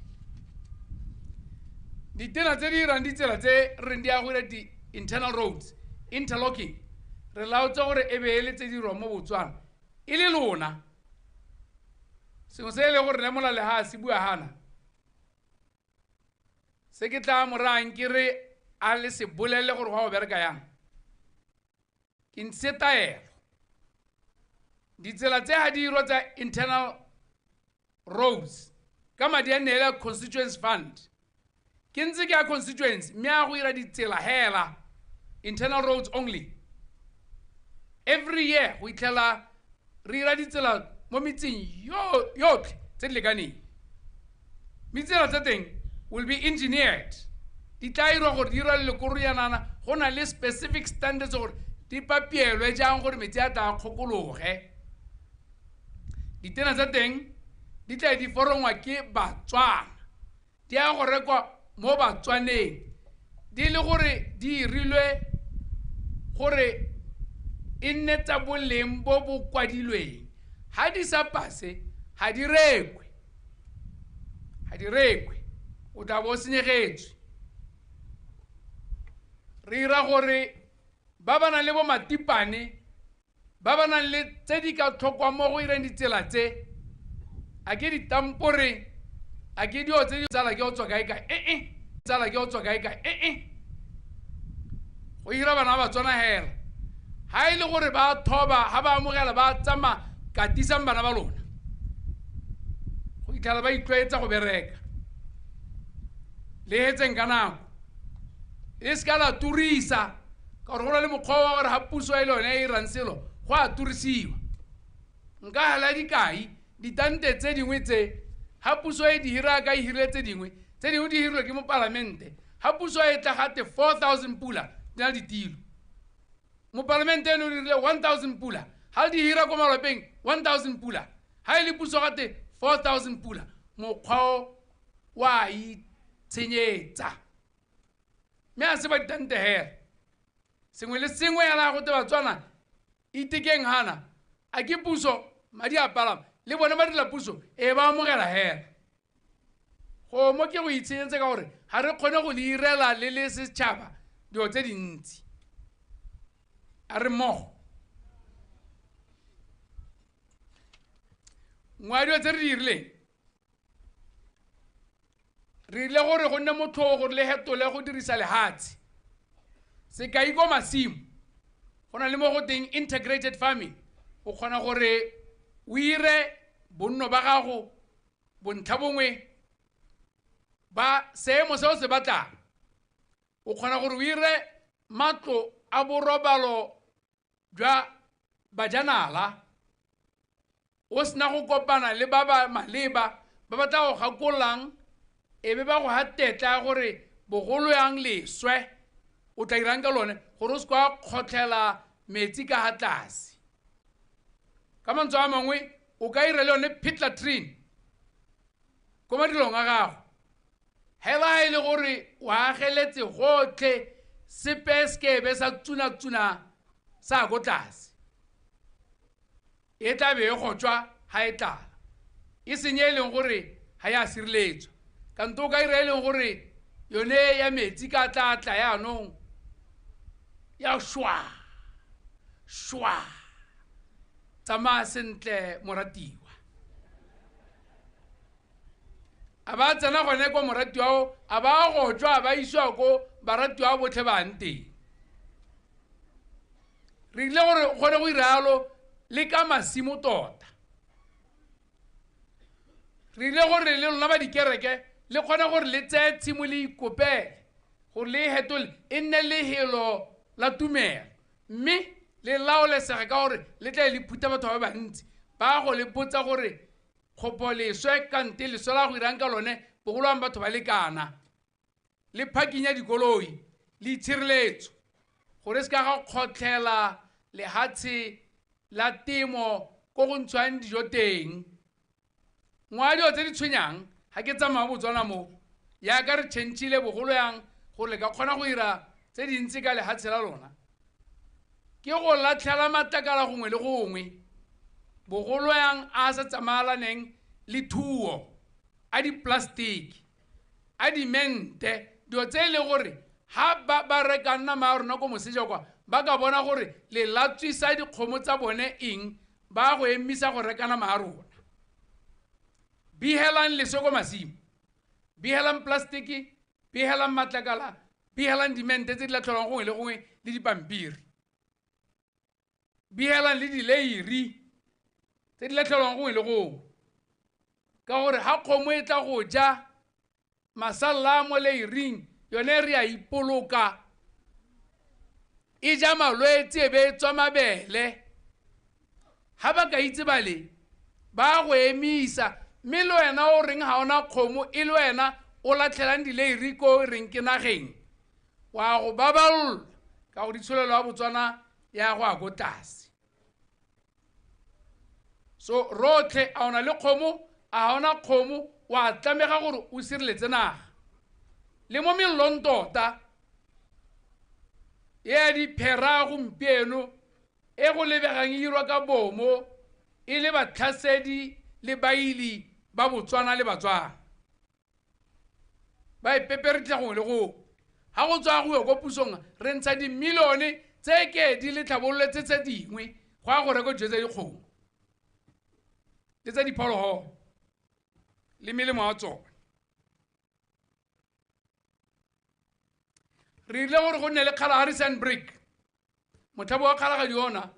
Ditena tse di irang ditsela tse re reng di a go dira di-internal roads interlocking re laotse gore e be e le tse di irwang mo Botswana e le lona. Sengwe se e le gore lemola le ha se bua hana se ke tla morang ke re a le se bolele gore go a go bereka yang. Ke ntshitse taelo. Ditsela tse ha di irwa tsa internal roads ka madi a neela constituency fund. Ke ntse ke ya constituency mme a go ira ditsela hela, internal roads only. Every year go itlhela re ira ditsela mo metseng yotlhe tse di lekaneng. Mme ditsela tsa teng will be engineered. Di tla irwa gore di irwa le lekoro yanana, go na le specific standards gore di papielwe jang gore metsi a tla kgokologe. Ditena tsa teng di tla di forongwa ke Batswana, di ya go rekwa mo Batswaneng, di le gore di irilwe gore e nne tsa boleng bo bo kwadilweng. Ha di sa pase, ha di rekwe. Ha di rekwe, o tla bo o senyegetswe. Re ira gore ba ba nang le bo matipane, ba ba nang le tse di ka tlhokwang mo go ireng ditsela tse, a ke ditampore, a ke dio tse di tsala ke o tswa kae kae, tsala ke o tswa kae kae, Go ira bana ba Batswana hela. Ha e le gore ba thoba, ha ba amogela ba tsamaya, katisang bana ba lona. Go itlhela ba itlwaetsa go bereka. Le hetseng ka nako. E se ka la turisa, ka gore go na le mokgwa wa gore ha puso e le yone e irang selo, go a turisiwa. Nka hala dikai, ditante tse dingwe tse, ha puso e di hira ka e hirile tse dingwe, tse dingwe di hirilwe ke mopalamente. Ha puso e tla gate 4,000 pula, di na le ditilo. Mopalamente ene o dirile 1,000 pula, ha di hira ko malapeng 1,000 pula, ha e le puso gate 4,000 pula. Mokgwa o wa itshenyetsa. Mme a se ba ditante hela. Sengwe le sengwe ya go te Batswana itekeng hana, a ke puso madi a palama, le bone ba dira puso e ba amogela hela. Go mo ke go itshenyetsa ka gore ga re kgone go le irela le le setšhaba dilo tse dintsi. A re mmogo. Nngwe ya dilo tse re di dirileng, re ile gore go nne motlhogo gore le hetole go dirisa lehatshe. Sekai ko masimo, go na le mo go teng integrated farming. O kgona gore o ire bonno ba gago bontlha bongwe ba seemo se o se batlang. O kgona gore o ire matlo a borobalo jwa bajanala, o sena go kopana le ba ba maleba ba ba tla go gakolang, e be ba go ha tetla ya gore bogolo yang leswe o tla irang ka lone gore o se kwa kgotlhela metsi ka ha tlase. Ka mantswe a mangwe o ka ira le yone pit latrine ko madirong a gago. Hela ha e le gore o ageletse gotlhe, sepe se ke be sa tsuna-tsuna sa ko tlase, e tla be e gotswa ha e tlala, e senye e leng gore ha ya sireletswa. Kanto o ka ira e leng gore yone ya metsi ka tla tla yaanong ya shwa shwa, tsamaya sentle moratiwa. A ba tsena gone ko moratiwa o, a ba go tswa, a ba isiwa ko baratiwa botlhe ba ang teng. Re ile gore kgone go iralo le ka masimo tota. Re ile gore le lona ba dikereke le kgone gore le tseye tshimo le ikopele, gore le hetole e nne lehelo la tumelo, mme le laolesege ka gore le tla le phutha batho ba bantsi ba go le botsa gore kgopo leswe kante leswe la go irang ka lone bogolo ang batho ba lekana, le parking ya dikoloi le itshireletso gore se ka ga kgotlhela lehatshe la temo ko go ntshwang dijo teng. Nngwe ya dilo tse di tshwenyang ha ke tsamaya Botswana mo, yaka re tšhentšhile bogolo yang gore le ka kgona go ira tse dintsi ka lehatshe la lona, ke go latlhela matlakala gongwe le gongwe, bogolo yang a sa tsamaelaneng le thuo, a di-plastic, a dimente, dilo tse e leng gore ha ba reka nama ya rona ko moseja kwa, ba ka bona gore le latswisa dikgomo tsa bone eng, ba go emisa go reka nama ya rona. Bihelang leswe ko masimo, bihelang plastiki, bihelang matlakala, bihelang dimente tse di latlhelwang gongwe le gongwe le dipampiri. Bihelang le dileiri tse di latlhelwang gongwe le gongwe, ka gore ga kgomo e tla go ja masalla mo leiring yone re a ipoloka, e ja malwetse e be e tswa mabele. Ga ba ka itse bale ba go emisa, mme le wena o reng ga ona kgomo e le wena o latlhelang dileiri ko reng ke nageng, wa go baballa ka go ditsholelo ya Botswana ya go ya ko tlase. So rotlhe a ona le kgomo a ga ona kgomo, wa tlamega gore o sireletse naga. Le mo mellong tota ya diphera gompieno e go lebegang e dirwa ka bomo e le batlhasedi le baili ba Botswana le Batswana ba ipeperetla gongwe le gongwe. Ga go tswa go ya ko pusong re ntsha dimilione tse ke di le tlhabololetse tse dingwe go ya go reka dijo tsa dikgomo le tsa diphologolo le melemo ya tsone. Re ile gore go nne le Kalahari Sandbrick, motlhabo wa Kgalagadi ona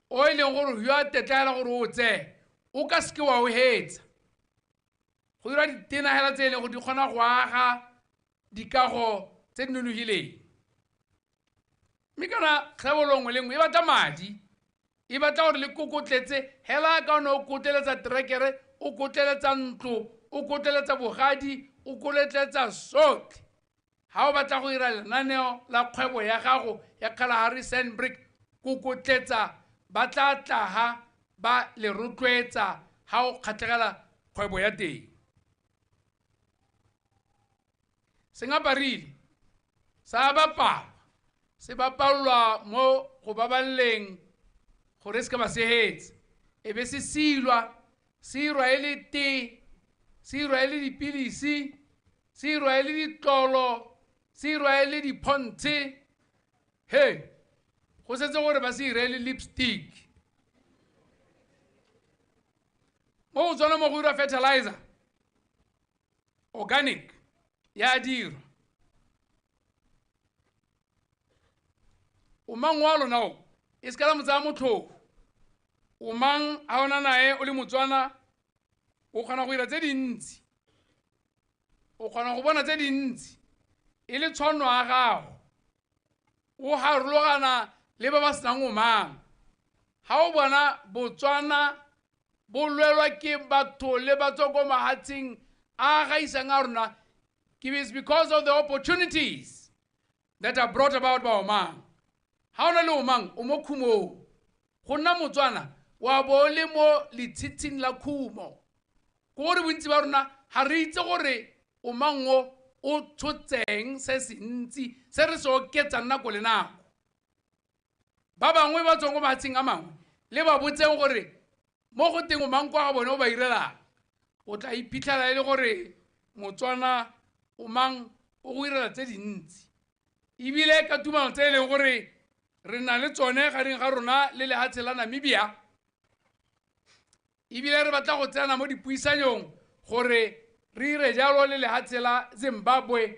o e leng gore yo a tetlaela gore o tseye o ka seke wa o hetsa. Go dira ditena hela tse e leng gore di kgona go aga dikago tse di nonogileng. Mme kana kgwebo nngwe le nngwe e batla madi, e batla gore le kokotletse hela ka one o kotleletsa terekere, o kotleletsa ntlo, o kotleletsa bogadi, o kotleletsa sotlhe. Ga o batla go dira lenaneo la kgwebo ya gago ya Kalahari Sandbrick, kokotletsa, ba tla tlaga ba le rotloetsa ga o kgatlhegela kgwebo ya teng. Sengaparile sa bapalwa, se bapalwa mo go baballeng gore se ka ba sehetse, e be se silwa, se irwa e le tee, se irwa e le dipilisi, se irwa e le ditlolo, se irwa e le diphontshe. He, go setse gore ba se ire le lipstick. Mo Botswana mo go irwa fertilizer organic ya dirwa. O mang wa lona o e se ka la mo tsaya motlhofo. O mang ha ona nae o le Motswana o kgona go dira tse dintsi, o kgona go bona tse dintsi e le tshwanno ya gago, o harologana le ba ba senang o mang. Ha o bona Botswana bo lwelwa ke batho le ba tswa ko mahatsheng a gaisang a rona, ke is because of the opportunities that are brought about by Omang. Ha o na le Omang o mo khumong. Go nna Motswana wa bo le mo letshitshing la khumo. Ke gore bontsi ba rona ga re itse gore Omang o o tshotseng se se ntsi se re se oketsang nako le nako. Ba bangwe ba tswang ko mahatsheng a mangwe le ba botseng gore mo go teng Omang kwa ga bone o ba irelang, o tla iphitlhela e le gore Motswana Omang o go irela tse dintsi. Ebile ka tumelo tse e leng gore re na le tsone gareng ga rona le lehatshe la Namibia, ebile re batla go tsena mo dipuisanyong gore re ire jalo le lehatshe la Zimbabwe.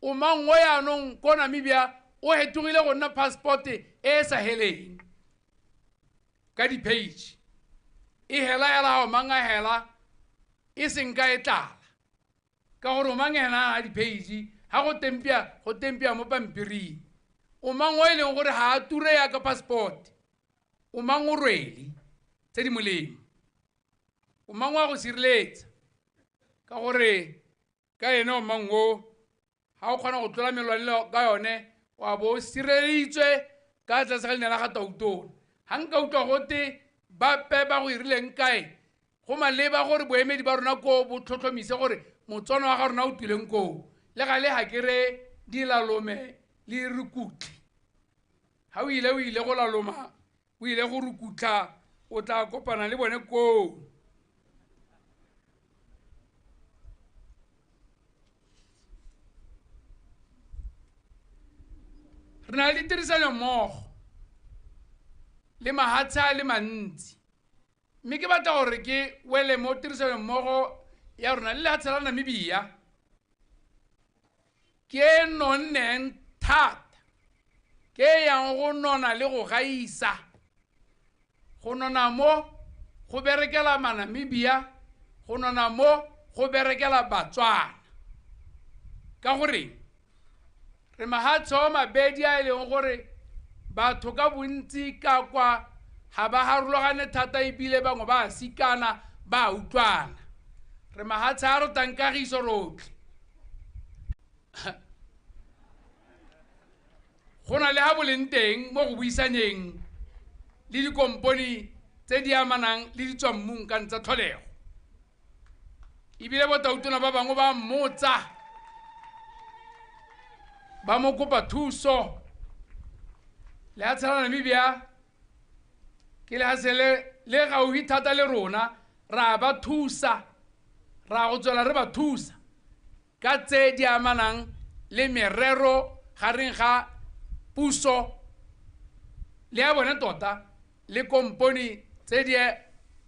Omang o yaanong ko Namibia o hetogile go nna passport e e sa heleng ka di-page, e hela hela Omang a hela e seng ka e tlala, ka gore Omang ena a di-page ga go tempia mo pampiring. Omang o e leng gore ga a ture yaka passport, Omang o rwele tse di molemo, Omang wa go sireletsa, ka gore ka ene Omang o ga o kgona go tlola melwane ka yone wa bo o sireleditswe ka tlase ga leina la ga Tautona. Ga nka utlwa gote bape ba go irileng kae, go maleba gore boemedi ba rona koo bo tlhotlhomise gore Motswana wa ga rona o tuleng koo. Le gale ga ke re dilalome le rukutlhe. Ga o ile go laloma, o ile go rukutlha, o tla kopana le bone koo. Re na le ditirisano mmogo le mahatshe a le mantsi, mme ke batla gore ke wele mo tirisano mmogo ya rona le lehatshe la Namibia. Ke e nonneng thata, Ke yang go nona le go gaisa. Go nona mo go berekela Manamibia, go nona mo go berekela Batswana. Ka gore re mahatshe a mabedi a e leng gore batho ka bontsi ka kwa ga ba harologane thata ebile bangwe ba a sikana ba utlwana. Re mahatshe a rotang kagiso rotlhe. Go na le ha bo leng teng mo go buisaneng le dikompone tse di amanang le ditswammung ka tsa tlholego. Ebile botautona ba bangwe ba mmotsa, ba mo kopa thuso. Lehatshe la Namibia ke lehatshe le gaufi thata le rona, ra ba thusa, ra go tswela re ba thusa ka tse di amanang le merero gareng ga puso le ya bone tota le kompone tse di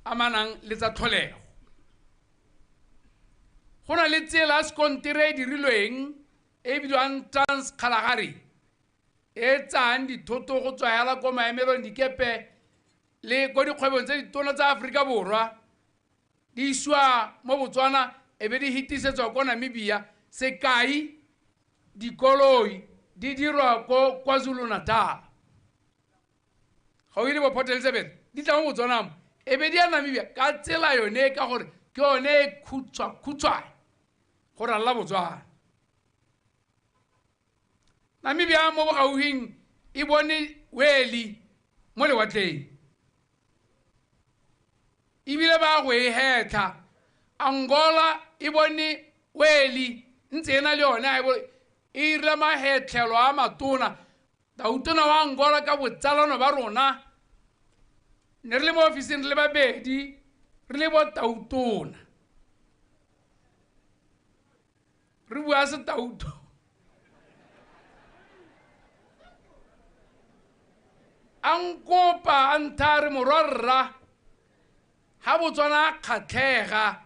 amanang le tsa tlholego. Go na le tsela ya sekontiri e dirilweng e bidiwang Trans-Kalahari e tsayang dithoto go tswa hela ko maemelong dikepe le ko dikgwebong tse ditona tsa Aforika Borwa di isiwa mo Botswana e be di hitisetswa ko Namibia. Sekai, dikoloi di dirwa ko KwaZulu-Natal, gaufi le bo Port Elizabeth, di tla mo Botswana mo e be di ya Namibia ka tsela yone, ka gore ke yone e khutshwa-khutshwane go ralala Botswana. Namibia mo bogaufing e bone weli mo lewatleng, ebile ba go e hetlha. Angola e bone weli ntse e na le yone, e irile mahetlhelo a matona. Tautona wa Angola ka botsalano ba rona ne re le mo ofising re le babedi, re le bo tautona, re bua setauto. A nkopa a ntha re morwarra ha Botswana a kgatlhega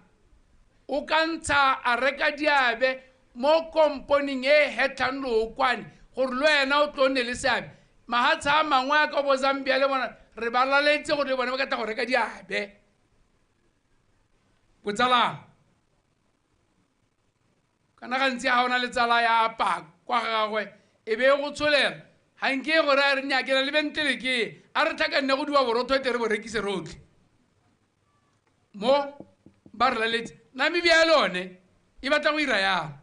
o ka ntsha a reka diabe mo komponing e hetlhang lookwane gore le wena o tlo nne le seabe. Mahatshe a mangwe a ka bo Zambia le bona re ba laletse gore le bone ba ka tla go reka diabe. Botsalano kana gantsi ga o na le tsala ya apa kwa gagwe e be e go tsholela, ga nke gore a re nnyaa ke na le bentlele ke a re tlhakanne go diwa borotho e tle re bo rekise rotlhe. Mo ba re laletse. Namibia le yone e batla go ira yang,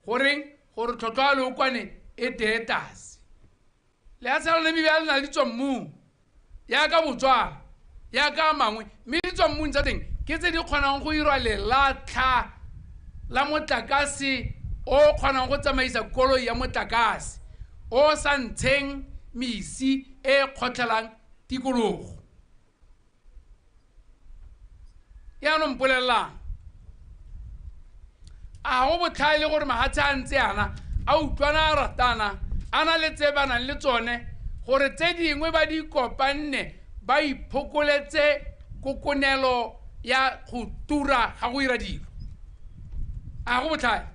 goreng gore tlhotlhwa ya leokwane e tee tlase. Lehatshe la Namibia le na le ditswammung yaka Botswana, yaka a mangwe, mme ditswammung tsa teng ke tse di kgonang go irwa lelatlha la motlakase o kgonang go tsamaisa koloi ya motlakase o sa ntsheng mesi e kgotlhelang tikologo. Yaanong mpolelelang, a go botlhale gore mahatshe a ntse yana a utlwana a ratana a na le tse ba nang le tsone gore tse dingwe ba di kopanne ba iphokoletse kokonelo ya go tura ga go ira dilo. A go botlhale?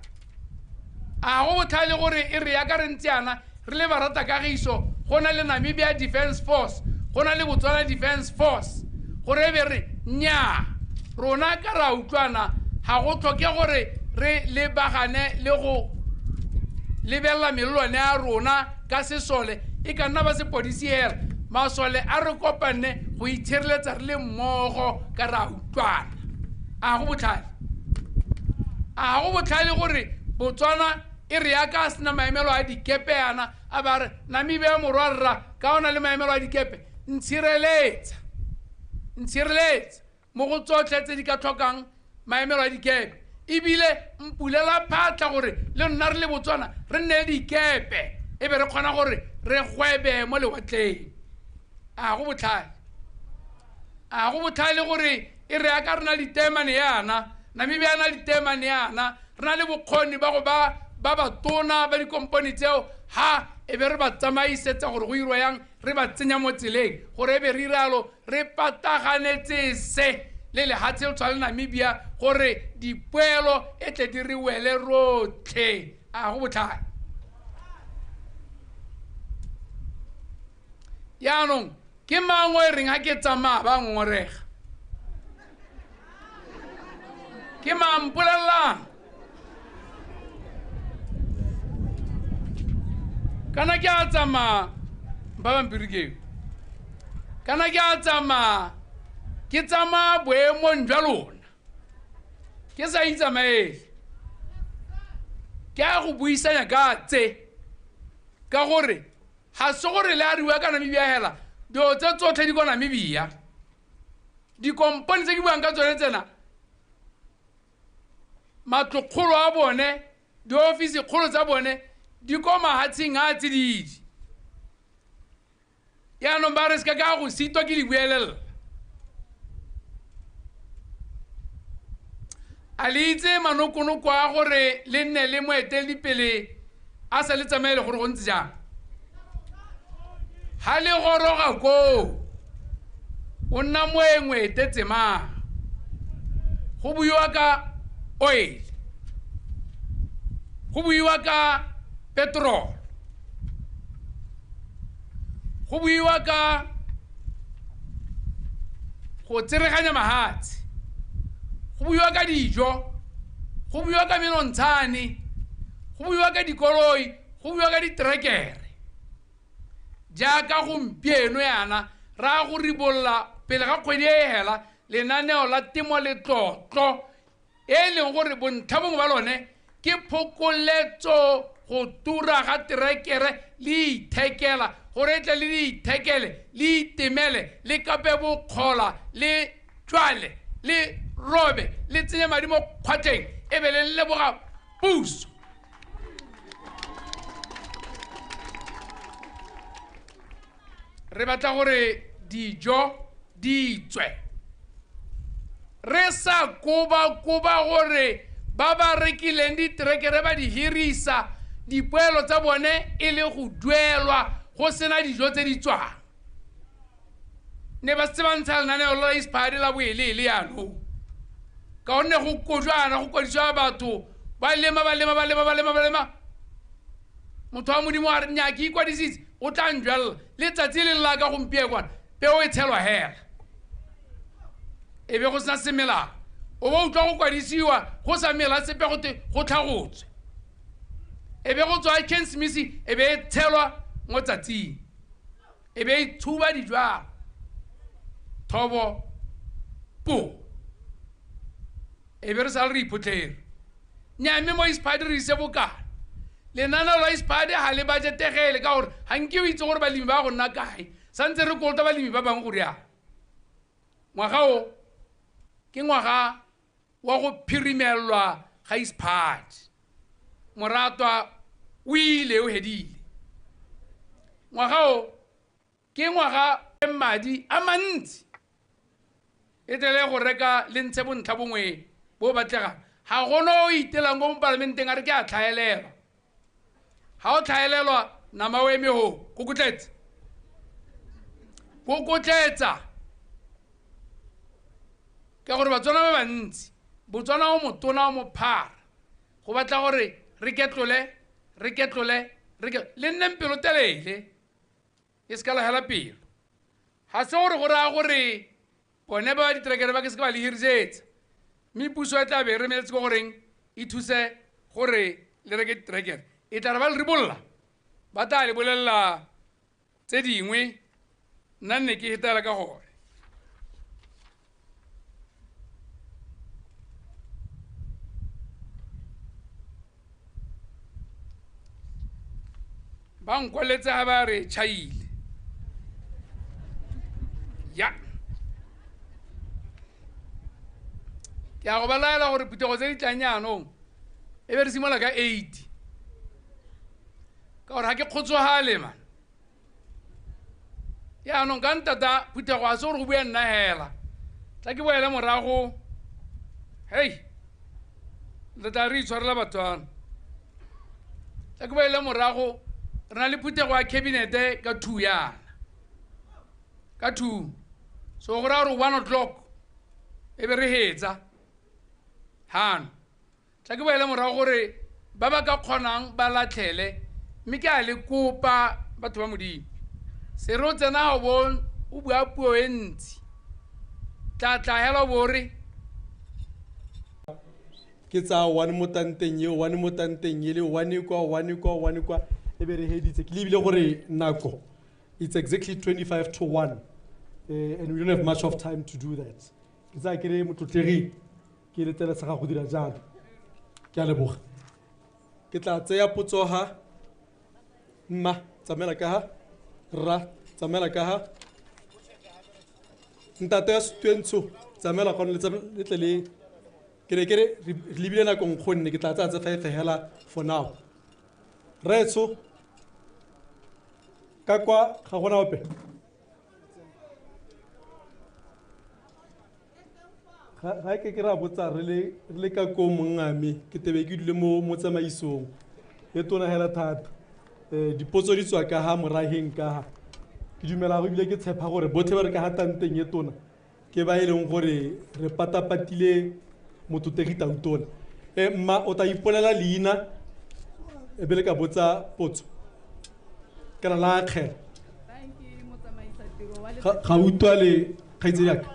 A go botlhale gore e re yaka re ntse yana re le barata kagiso, go na le Namibia Defence Force, go na le Botswana Defence Force, gore e be re nnyaa rona ka ra utlwana, ga go tlhoke gore re lebagane le go lebelela melelwane ya rona ka sesole, e ka nna ba sepodisi hela, masole a re kopanne go itshireletsa re le mmogo ka ra utlwana. A go botlhale? A go botlhale gore Botswana e re yaka a sena maemelo a dikepe yana a ba re Namibia morwarra ka ona le maemelo a dikepe, ntshireletsa mo go tsotlhe tse di ka tlhokang maemelo a dikepe, ebile mpulela phatlha gore le nna re le Botswana re nne le dikepe e be re kgona gore re gwebe mo lewatleng. A go botlhale? A go botlhale gore e re yaka re na le ditemane yana, Namibia na le ditemane yana, re na le bokgoni ba go ba batona ba dikompone tseo, ha e be re ba tsamaisetsa gore go irwa yang, re ba tsenya mo tseleng gore e be re iralo re pataganetse se le lehatshe le tshwana le Namibia gore dipoelo e tle di re wele rotlhe. A go botlhale? Yaanong ke mang o e reng ha ke tsamaya ba ngongorega? Ke mang mpolellang? Kana ke a tsamaya ba pampiri keo. Kana ke a tsamaya ke tsamaya boemong jwa lona. Ke sa itsamaele. Ke a go buisanya ka tse. Ka gore ga se gore le a rua ka Namibia hela, dilo tse tsotlhe di ko Namibia. Dikompone tse ke buang ka tsone tsena, matlokgolo a bone, diofisi kgolo tsa bone di ko mahatsheng a tsididi. Yaanong ba re se ka go sitwa ke di buelela. A le itse manokonoko a gore le nne le moeteledipele a sa le tsamaele gore go ntse jang? Ha le goroga koo, o nna moeng o etetse mang? Go buiwa ka oil, go buiwa ka petrol, go buiwa ka go tsereganya mahatshe, go buiwa ka dijo, go buiwa ka menontshane, go buiwa ka dikoloi, go buiwa ka diterekere. Jaaka gompieno yana ra go ribolola pele ga kgwedi e hela lenaneo la temo letlotlo e leng gore bontlha bongwe ba lone ke phokoletso go tura ga terekere le ithekela gore e tle le di ithekele le itemele le kape bokgola le jwale le robe le tsenye madi mo kgwatleng e be le leboga puso. Re batla gore dijo di tswe, re sa koba-koba gore ba ba rekileng diterekere ba di hirisa dipoelo tsa bone e le go duelwa go sena dijo tse di tswang. Ne ba setse ba ntsha lenaneo la ISPAAD la boeleele yaanong, ka gonne go kojwana go kwadisiwa batho ba lema ba lema ba lema ba lema ba lema. Motho wa Modimo a re nnyaa ke ikwadisitse, o tla njwelela letsatsi le lela ka gompieno kwana peo e tshelwa hela e be go sena semelang. O bo utlwa go kwadisiwa go sa mela sepe gote go tlhagotswe, e be go tswa Ken Smith e be e tshelwa mo tsatsing, e be e tshuba dijwalo thobo po e be re sale re iphotlhere. Nnyaa mme mo ISPAAD re ise bokana. Lenaneo la ISPAAD ga le budgetegele ka gore ga nke o itse gore balemi ba go nna kae, santse re kolota balemi ba bangwe gore yang. Ngwaga o ke ngwaga wa go phirimelwa ga ISPAAD. Moratwa o ile o hedile. Ngwaga o ke ngwaga madi a mantsi e tlele go reka le ntshe bontlha bongwe bo batlegang. Ga gona o itelang ko mo palamenteng a re ke a tlhaelelwa. Ha o tlhaelelwa nama o eme ho kokotletse, kokotletsa ka gore Batswana ba bantsi, Botswana o motona o mophara, go batla gore re ketlole re ketlole re le nneng pelotelele e se ka la hela pelo. Ga se gore go raya gore bone ba diterekere ba ke se ke ba le hirisetsa, mme puso e tla be e remeletse ko goreng e thuse gore le reke diterekere. E tla re ba le ribolola ba tla le bolelela tse dingwe, nna nne ke hetela ka gore. Ba nkwaletse ha ba re tjhaile. Ya. Ke a go ba laela gore phuthego tse di tlang jaanong e be re simolola ka 8. Ka gore ga ke kgotsogale man. Yaanong ka ntata phuthego a se gore go bua nna hela. Tla ke boele morago. Hei, le tla re itshwarela batswana. Tla ke boele morago, re na le phuthego ya cabinet ka 2 yana. Ka 2. So go raya gore 1 o'clock e be re hetsa. Hano. Tla ke boele morago gore ba ba ka kgonang ba latlhele, mme ke a le kopa batho ba Modimo. Se re o tsena o bo o bua puo e ntsi. Tla tla hela bore. Ke tsaya one mo tanteng eo, one mo tanteng ele, one kwa, one kwa, one kwa, e be re heditse. Ke lebile gore nako, it's exactly 25 to 1, and we don't have much of time to do that. Ke tsaya ke re motlotlegi ke letlelesega go dira jalo. Ke a leboga. Ke tla tseya potso ha mma, tsamaela ka ha rra, tsamaela ka ha ntate ya Setuentsho, tsamaela kwano, le tle le ke re ke re re lebile nako nkgonne, ke tla tsaya tse 5 hela for now. Rraetsho, ka kwa ga gona ope? Ga ke ke ra botsa re le ka ko mongame, ke tebe ke dule mo tsamaisong e tona hela thata. Dipotso di tswa ka ha moraheng ka ha. Ke dumela go ebile ke tshepa gore botlhe ba re ka ha tanteng e tona ke ba e leng gore re patapatile motlotlegi Tautona. Mma, o tla ipolela leina e be le ka botsa potso. Kana la akgela. Ga utlwa le kgaitsedi ya ka.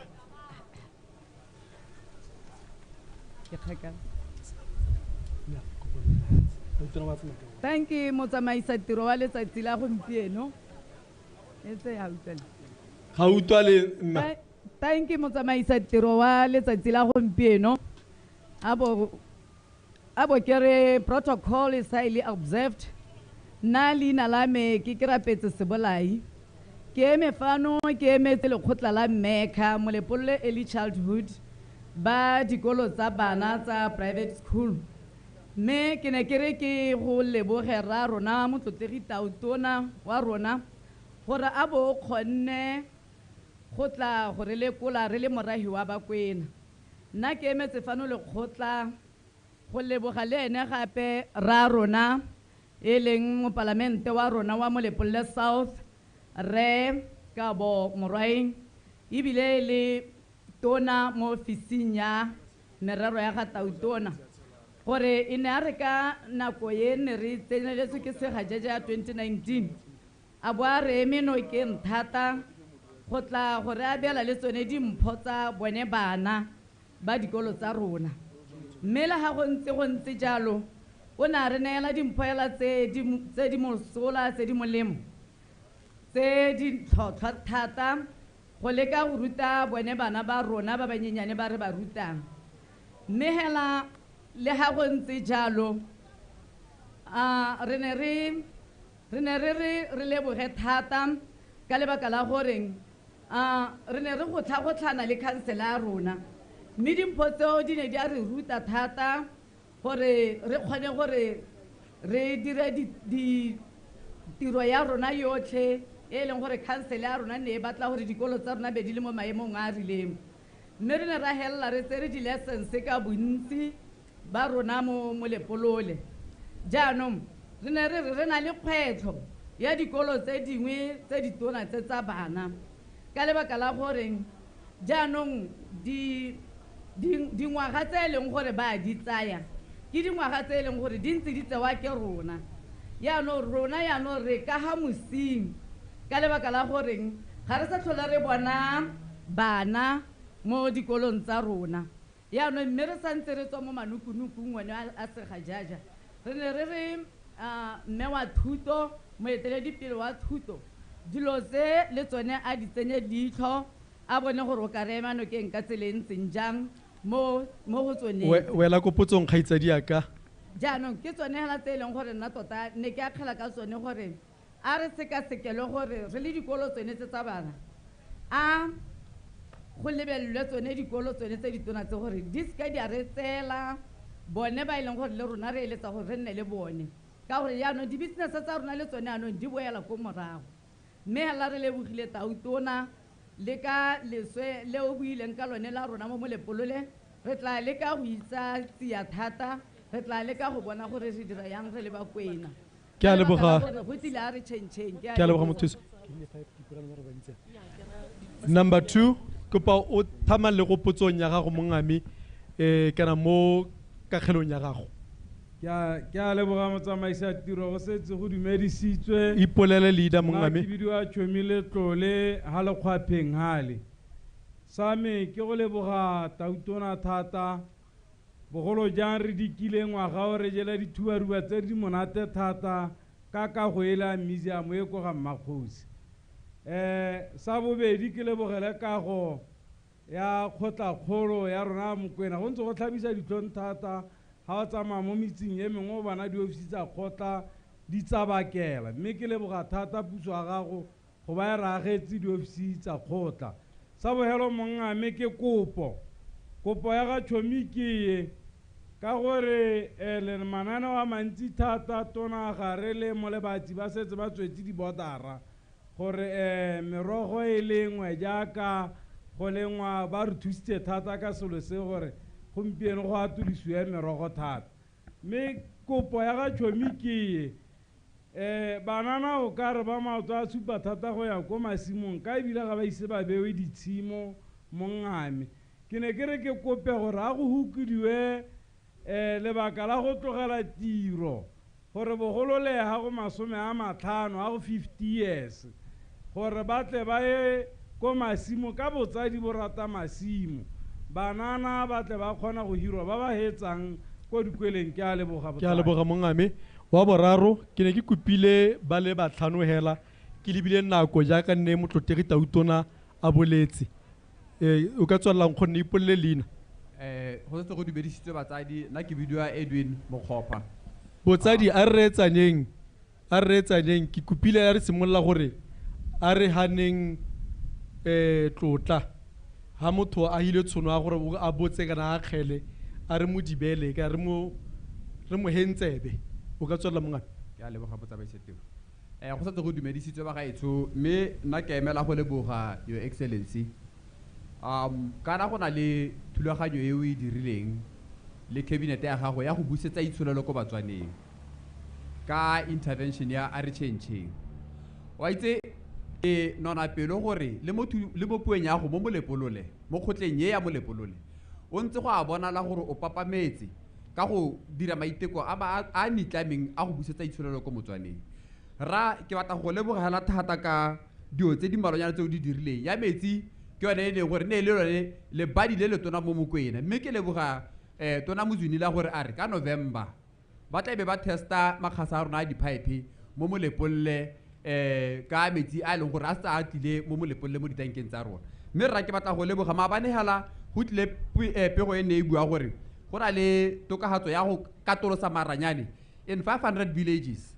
Thank you, motsamaisa tiro wa letsatsi la gompieno. Ga utlwa le mma. Thank you, motsamaisa tiro wa letsatsi la gompieno. Abo ke re protocol is highly observed. Nna leina la me ke Kerapetse Sebolai. Ke eme fano, ke emetse lekgotla la Mmeka, Molepolole Early Childhood, ba dikolo tsa bana tsa private school. Mme ke ne ke re ke go leboge rra rona motlotlegi Tautona wa rona gore a bo o kgonne go tla go re lekola re le morahi wa Bakwena. Nna ke emetse fano lekgotla go leboga le ene gape rra rona e leng mopalamente wa rona wa Molepolole South, Rre Kabo Morwaeng, ebile le tona mo ofising ya merero ya ga Tautona, gore e ne a re ka nako e ne re tseneletswe ke segajaja ya 2019, a bo a re eme nokeng thata go tla go re abela le tsone dimpho tsa bone bana ba dikolo tsa rona. Mme le ga go ntse jalo, o ne a re neela dimpho hela tse di mosola, tse di molemo, tse di tlhotlhwa thata go leka go ruta bone bana ba rona ba banyenyane ba re ba rutang. Mme hela le ga go ntse jalo, re ne re leboge thata ka lebaka la goreng re ne re gotlha-gotlhana le khansele ya rona. Mme dimpho tseo di ne di a re ruta thata gore re kgone gore re dire tiro ya rona yotlhe e leng gore khansele ya rona ne e batla gore dikolo tsa rona be di le mo maemong a a rileng. Mme re ne ra helela re tsere di-license ka bontsi ba rona mo Molepolole. Jaanong re ne re re na le kgwetlho ya dikolo tse dingwe tse ditona tse tsa bana ka lebaka la goreng jaanong dingwaga tse e leng gore ba di tsaya ke dingwaga tse e leng gore di ntse di tsewa ke rona. Jaanong rona jaanong re ka ga mosing ka lebaka la goreng ga re sa tlhola re bona bana mo dikolong tsa rona. Jaanong mme re santse re tswa mo manukunukung one a segajaja, re ne re re mme wa thuto, moeteledipele wa thuto, dilo tse le tsone a di tsenye leitlho a bone gore o ka re ema nokeng ka tsela e ntseng jang mo go tsoneng. Wela ko potsong kgaitsadi ya ka. Jaanong ke tsone hela tse e leng gore nna tota ne ke akgela ka tsone gore a re sekasekele gore re le dikolo tsone tse tsa bana, a go lebelelwe tsone dikolo tsone tse ditona tse gore di seka di a re tseela bone ba e leng gore le rona re eletsa gore re nne le bone, ka gore jaanong di-business tsa rona le tsone jaanong di boela ko morago. Mme hela re lebogile Tautona le ka leswe le o buileng ka lone la rona mo Molepolole, re tla leka go itsa tsia thata, re tla leka go bona gore re dira yang re le Bakwena. Ke a leboga. Go tlile a re change-eng. Ke a leboga mothusi. Number 2, kopa o thama le go potsong ya gago mongame, kana mo kakgelong ya gago. Ke a leboga motsamaisa tiro go setse go dumedisitswe. Ipolele leina mongame. Nna ke bidiwa Tšhomi Letlole ha lekgwapheng hale. Sa me ke go leboga tautona thata, bogolo jang re dikile ngwaga o re jela dithubaruba tse di monate thata ka kago e la museum e ko ga Mmakgosi. Sa bobedi ke lebogele kago ya kgotlakgolo ya rona Mokwena, go ntse go tlhabisa ditlhong thata ga o tsamaya mo metseng e mengwe o bona diofisi tsa kgotla di tsabakela, mme ke leboga thata puso ya gago go ba e re agetse diofisi tsa kgotla. Sa bogelo mongame ke kopo, kopo ya ga Tšhomi ke e ka gore le mananeo a mantsi thata tona gare le molebatsi ba setse ba tswetse dibodara gore merogo e lengwe jaaka go lengwa, ba re thusitse thata ka selo se gore gompieno go atolosiwe merogo thata. Mme kopo ya ga Tšhomi ke e, banana o ka re ba maoto a supa thata go ya ko masimong ka ebile ga ba ise ba bewe ditshimo mongame. Ke ne ke re ke kope gore a go hukodiwe lebaka la go tlogela tiro gore bogolo le ga go 50 a go 50 years gore ba tle ba ye ko masimo ka botsadi bo rata masimo, banana ba tle ba kgona go hirwa ba ba hetsang ko dikweleng. Ke a leboga. Ke a leboga mongame. Wa boraro ke ne ke kopile ba le batlhano hela, ke lebile nako jaaka nne motlotlegi tautona a boletse. O ka tswelelang gonne ipolele leina. Go setse go dumedisitswe batsadi, nna ke bidiwa Edwin Mokgopha. Botsadi a re reetsaneng, a re reetsaneng, ke kopile a re simolola gore a re haneng tlotla ha motho a hile tshono ya gore a botse kana a kgele a re mo dibele ka re mo hentsebe. O ka tswelela mongame. Ke a leboga motsamaisa tiro. Go setse go dumedisitswe ba gaetsho, mme nna ke emela go leboga Your Excellency. Kana go na le thulaganyo e o e dirileng le cabinet ya gago ya go busetsa itsholelo ko Batswaneng ka intervention ya a re change. Wa itse ke nona pelo gore le mo pueng ya go mo Molepolole, mo kgotleng ye ya Molepolole, o ntse go a bonala gore o papametse ka go dira maiteko a nitlameng a go busetsa itsholelo ko Motswaneng. Ra ke batla go lebogela thata ka dilo tse di mmalwanyana tse o di dirileng. Ya metsi ke yone e leng gore ne e le lone lebadi le letona mo Mokwena, mme ke leboga tona Mozwinila la gore a re ka November ba tla be ba testa makgasa a rona a di-pipe mo Molepolole ka metsi a e leng gore a setse a tlile mo Molepolole mo ditankeng tsa rona. Mme rra ke batla go leboga maabane hela go tlile pego e ne e bua gore go na le tokafatso ya go katolosa maranyane in 500 villages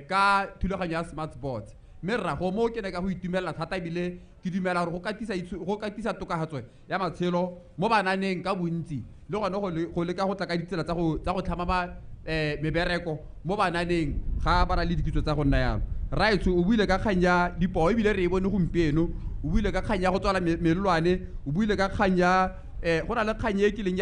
ka thulaganyo ya smart boards. Mme rra go mo ke ne ka go itumelela thata ebile ke dumela gore go katisa tokafatso ya matshelo mo bananeng ka bontsi le gone go leka go tla ka ditsela tsa go tlhama mebereko mo bananeng ga ba na le dikitso tsa go nna yalo. Raetsho o buile ka kgang ya dipoo ebile re e bone gompieno, o buile ka kgang ya go tswala melelwane, o buile ka kgang ya go na le kgang e kileng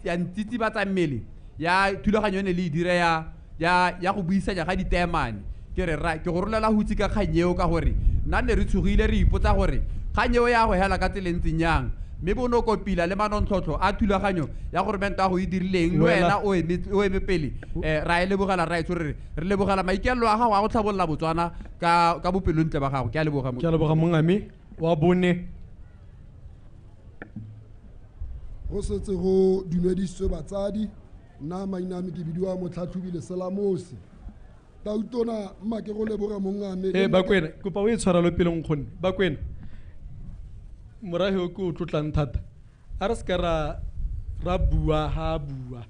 ya ntsitsibatsa mmele ya thulaganyo e ne le e dire ya go buisanya ga diteemane. Ke re ra ke go rolela hutsi ka kgang eo ka gore nna ne re tshogile re ipotsa gore kgang eo ya go hela ka tsela e ntseng yang, mme bonokopila le manontlhotlho a thulaganyo ya gore mento a go e dirileng le wena o eme pele. Ra e lebogela raetsho, re lebogela maikaelelo a gago a go tlhabolola Botswana ka bopelontle ba gago. Ke a leboga. Ke a leboga mongame. Wa bone go setse go dumedisitswe batsadi, nna maina a me ke bidiwa Motlhatlhobi Leselamose. Tautona mma ke go leboga mongame. Bakwena kopa o e tshwarelo pele nkgonne. Bakwena morahe o ke o tlotlang thata, a re seka ra bua ha bua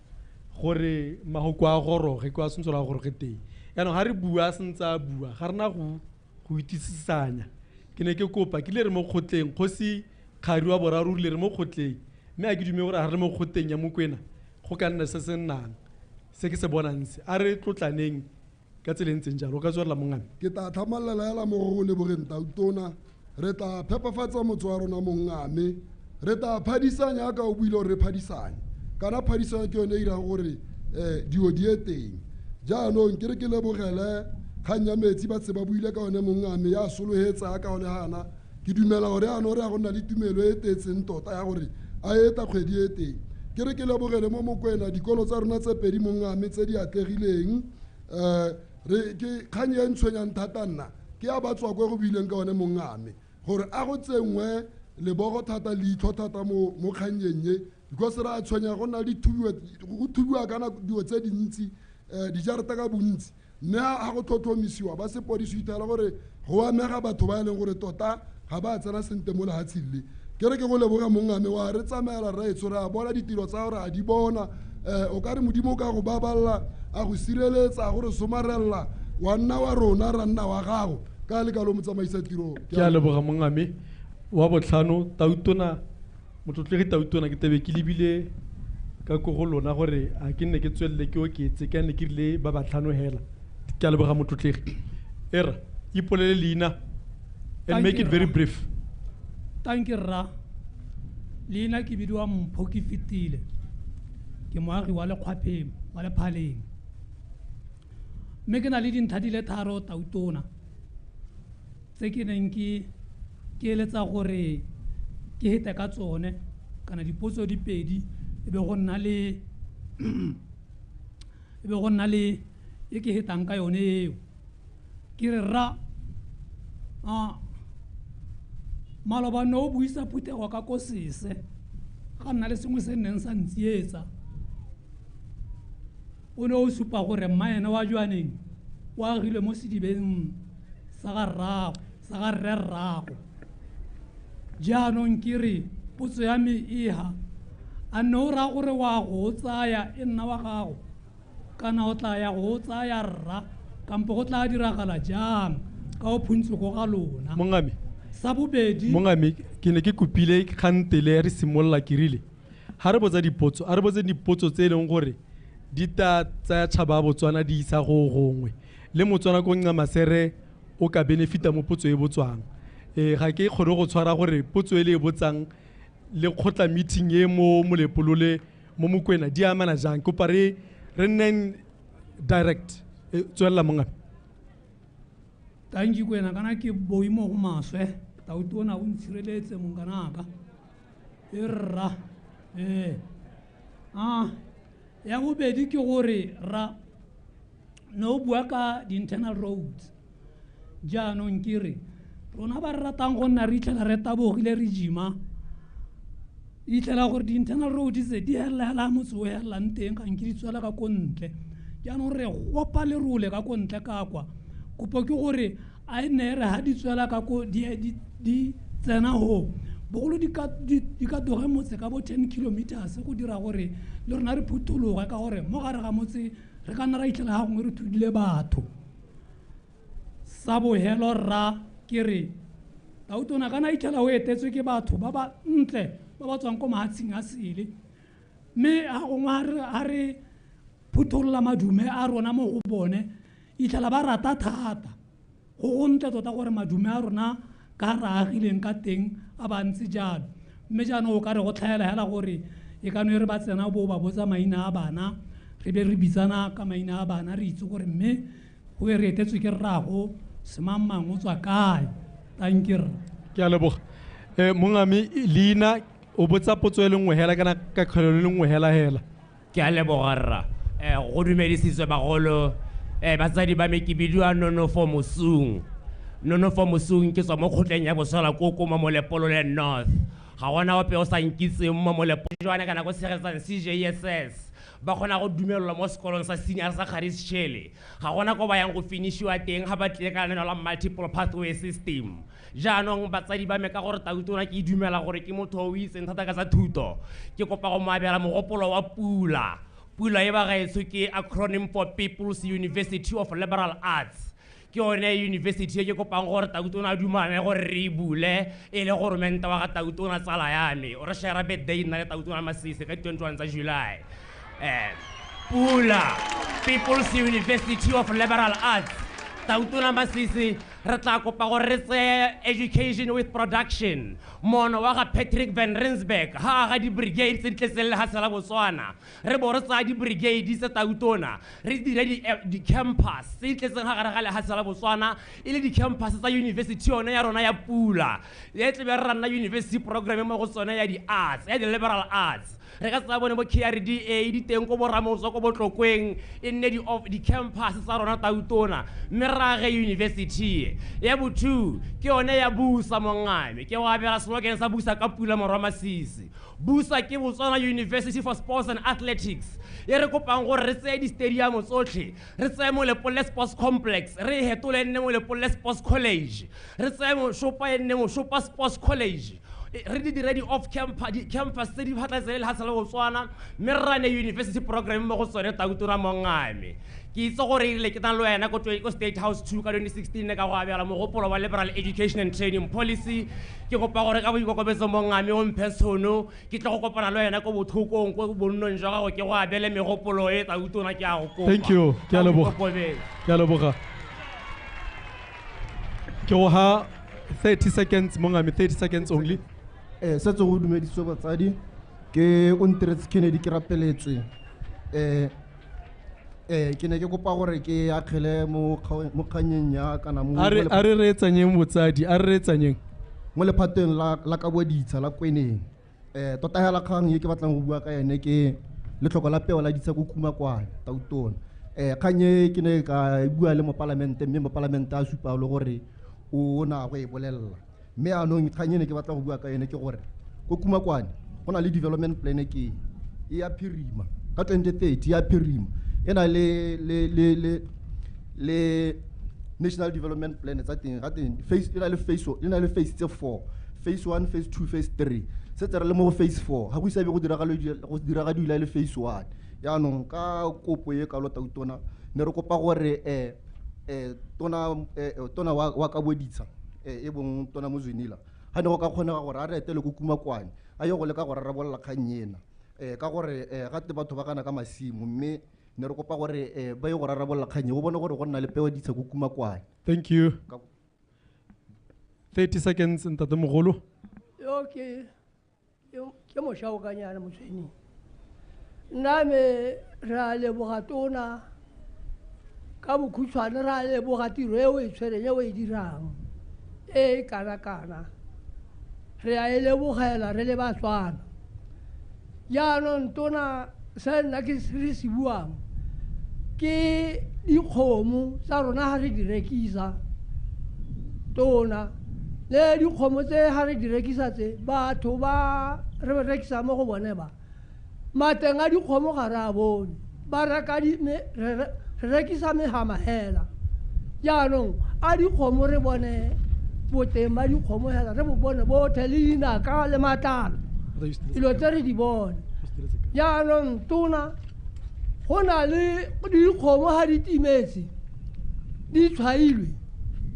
gore mahoko a goroge kwa sentse a goroge teng. Yaanong ga re bua sentse a bua ga rena go itisisanya. Ke ne ke kopa ke le re mo kgotleng, kgosi Kgari wa boraro le re mo kgotleng, mme a ke dume gore ga re mo kgotleng ya Mokwena go ka nna se se nnang se ke se bonang se. A re tlotlaneng ka tsela e ntseng jalo. O ka tswelela mongame. Ke tla tlhamalela hela mo go lebogeng tautona. Re tla phepafatsa motse wa rona mongame, re tla phadisanya ka o buile gore re phadisanye, kana phadisanya ke yone e irang gore dio di e teng. Jaanong ke re ke lebogele kgang ya metsi ba tse ba buile ka yone mongame, ya solohetsa ka yone hana. Ke dumela gore yaanong re ya go nna le tumelo e tetseng tota ya gore a eta kgwedi e teng. Ke re ke lebogele mo Mokwena dikolo tsa rona tse pedi mongame tse di atlegileng. Re ke kgang e ntshwenyang thata nna ke ya batswa kwa go buileng ka one mongame gore a go tsengwe lebogo thata leitlho thata mo kgannyeng e, because re a tshwenya go nna le go thubiwa kana dilo tse dintsi, dijarata ka bontsi, mme ga go tlhotlhomisiwa ba sepodisi ithela gore go amega batho ba e leng gore tota ga ba tsena sentle mo lehatsheng le. Ke re ke go leboga mongame wa re tsamaela rraetsho, re a bona ditiro tsa gore a di bona. O ka re Modimo o ka go baballa, a go sireletsa, a go re somarella, wa nna wa rona ra nna wa gago. Ka lekalo motsamaisa tiro. Ke a leboga mongame. Wa botlhano, Tautona, motlotlegi Tautona, ke tebe ke lebile ka ko go lona gore a ke nne ke tswelele ke oketse, ka nne ke rile ba batlhano hela. Ke a leboga motlotlegi. Era, ipolele leina and make it very brief. Thank you, rra. Leina ke bidiwa Mpho ke fetile. Ke moagi wa Lekgwapheng, wa Lephaleng. Mme ke na le dintlha di le tharo Tautona tse ke neng ke eletsa gore ke hete ka tsone, kana dipotso di pedi e be go nna le e ke hetang ka yone eo. Ke re rra, maloba no o buisa phuthego ka ko Sese, ga nna le sengwe se nneng sa ntsietsa. O ne o supa gore mma ene wa Jwaneng o agilwe mo sedibeng sa ga rrago, sa ga rre rrago. Jaanong ke re potso ya me e ha, a nne o raya gore wa go tsaya e nna wa gago, kana o tla ya go tsaya rra, kampo go tla diragala jang ka o phuntse go ga lona? Mongame. Sa bobedi. Mongame, ke ne ke kopile kgantele re simolola ke rile ha re botsa dipotso, a re botse dipotso tse e leng gore di ta tsaya tšhaba ya Botswana di isa go gongwe, le Motswana ko Ncamasere o ka benefita mo potso e botswang. Ga ke kgone go tshwara gore potso e le e botsang le kgotla meeting e mo Molepolole mo Mokwena di amana jang. Kopa re nneng direct. Tswelela mongame. Thank you Kwena, kana ke boi mo go maswe. Tautona o ntshireletse monganaka. E rra. Ya bobedi ke gore ra no bua ka di-internal roads. Jaanong ke re rona ba re ratang go nna re itlhela re tabogile re jima, itlhela gore di-internal roads tse di helela motse o helelang teng, ga nke di tswela ka ko ntle. Jaanong re gopa lerole ka ko ntle ka kwa. Kopo ke gore a e nne re ha di tswela ka ko di tsena ho, bogolo di ka doge motse ka bo 10 kilometers go dira gore le rona re phuthologe, ka gore mo gare ga motse re ka nna ra itlhela ga gongwe re thudile batho. Sa bohelo rra ke re Tautona kana itlhela o etetswe ke batho ba ba ntle ba ba tswang ko mahatsheng a sele, mme ga gongwe ha re phutholola madume a rona mo go bone, itlhela ba rata thata. Go gontle tota gore madume a rona ka re agileng ka teng a ba ntse jalo. Mme jaanong o ka re go tlhaela hela gore e ka no e re ba tsena bo ba botsa maina a bana, re be re bitsana ka maina a bana, re itse gore mme go e re etetswe ke rrago semangmang o tswa kae. Thank you. Ke a leboga. Mongame, leina o botsa potso e le nngwe hela kana ka kgwele le nngwe hela hela. Ke a leboga rra. Go dumedisitswe bagolo. Batsadi ba me, ke bidiwa Nonofo Mosung. Nonofo Mosung ke tswa mo kgotleng ya Boswela Koko mo Molepolole North. Ga gona ope o sa nkitseng mo Molepolole jwana kana ko tshegetsang CJSS. Ba kgona go dumelelwa mo sekolong sa senior sa Kgarischele. Ga gona ko ba yang go finishiwa teng ga ba tlile ka lenaneo la multiple pathway system. Jaanong batsadi ba me, ka gore Tautona ke dumela gore ke motho o itseng thata ka tsa thuto, ke kopa go mo abela mogopolo wa PULA. PULA e ba gaetsho ke acronym for People's University of Liberal Arts. Ke yone university e ke kopang gore Tautona a dumane gore re e bule, e le goromente wa ga Tautona tsala ya me. O re share birthday nna le Tautona Masisi ka 21 tsa July. PULA, People's University of Liberal Arts. Tautona Masisi, re tla kopa gore re tseye education with production. Mono wa ga Patrick Van Rensburg ha aga di-brigade tse di tletseng lehatshe la Botswana, re bo re tsaya di-brigade tse Tautona re dire di-campus tse di tletseng ga gare ga lehatshe la Botswana, e le di-campus tsa university yone ya rona ya PULA, e tle be re nna university program mo go tsone ya di-arts, ya di-liberal arts. Re ka tsa bone bo KRDA di teng ko boramotso ko Botlokweng, e nne di-campus tsa rona tautona, mme re age university. Ya bo-two ke yone ya busa mongame, ke go abela slogan sa busa ka pula morwa Masisi. Busa ke Botswana University for Sports and Athletics, e re kopang gore re tseye di-stadium tsotlhe, re tseye Molepolole Sports Complex re e hetole e nne Molepolole Sports College, re tseye Moshopa e nne Moshopa Sports College, re di dire di-off campus tse di phatlatsele lehatshe la Botswana, mme re rane university program mo go tsone tautona mongame. Ke itse gore erile ke tang le wena ko State House 2 ka 2016 ne ka go abela mogopolo wa Liberal Education and Training Policy. Ke kopa gore ka boikokobetso mongame o mphe tshono ke tle go kopana le wena ko bothokong ko bonnong jwa gago, ke go abele megopolo e tautona, ke a go kopa. Thank you. Ke a leboga. Ke a leboga. Ke go ha 30 seconds mongame, 30 seconds only. Setse go dumediswe batsadi, ke o ntiretse Kennedy ke rapeletswe. Ke ne ke kopa gore ke akgele mo kganyeng ya kana mo A re reetsanyeng botsadi, a re reetsanyeng. Mo lephateng la kaboditsha la Kweneng. Tota hela kgang e ke batlang go bua ka yone ke letlhoko la peo la ditsha ko Kumakwane tautona. Kgang e ke ne ka bua le mopalamente, mme mopalamente a supa le gore o na go e bolelela. Mme anong kgang e ne ke batla go bua ka yone ke gore ko Kumakwane go na le development plan ke e ya phirima ka 2030 ya phirima, e na le national development plan tsa teng ga teng phase, e na le phase, e na le phase tse 4, phase 1, phase 2, phase 3, setse re le mo go phase 4, ga go isa be go diragadiwa le phase 1. Jaanong ka kopo e kalo tautona ne re kopa gore tona wa kaboditsha e bong tona Mozwinila ga ne go ka kgonega gore a re etele ko Kumakwane a ye go leka go rarabolola kgang ena, ka gore gate batho ba kana ka masimo, mme ne re kopa gore ba ye go rarabolola kgang e, go bone gore go nna le peo ditsha ko Kumakwane. Thank you. 30 seconds ntate mogolo. Yo ke mošaokanyana Motshweneng. Nna me re a leboga tona ka bokhutshwane, re a leboga tiro e o e tshwereng e o e dirang e kana-kana, re a e lebogela re le Batswana. Jaanong tona se nna ke re se buang ke dikgomo tsa rona ga re di rekisa tona, le dikgomo tse ga re di rekisa tse batho ba re rekisa mo go bone ba mateng a dikgomo ga re a bone, ba reka re rekisa megama hela. Jaanong a dikgomo re bone boteng ba dikgomo hela, re bo bone bothe le dinaka le matlalo, dilo tse re di bone. Jaanong tona go na le dikgomo ga di timetse di tshwailwe,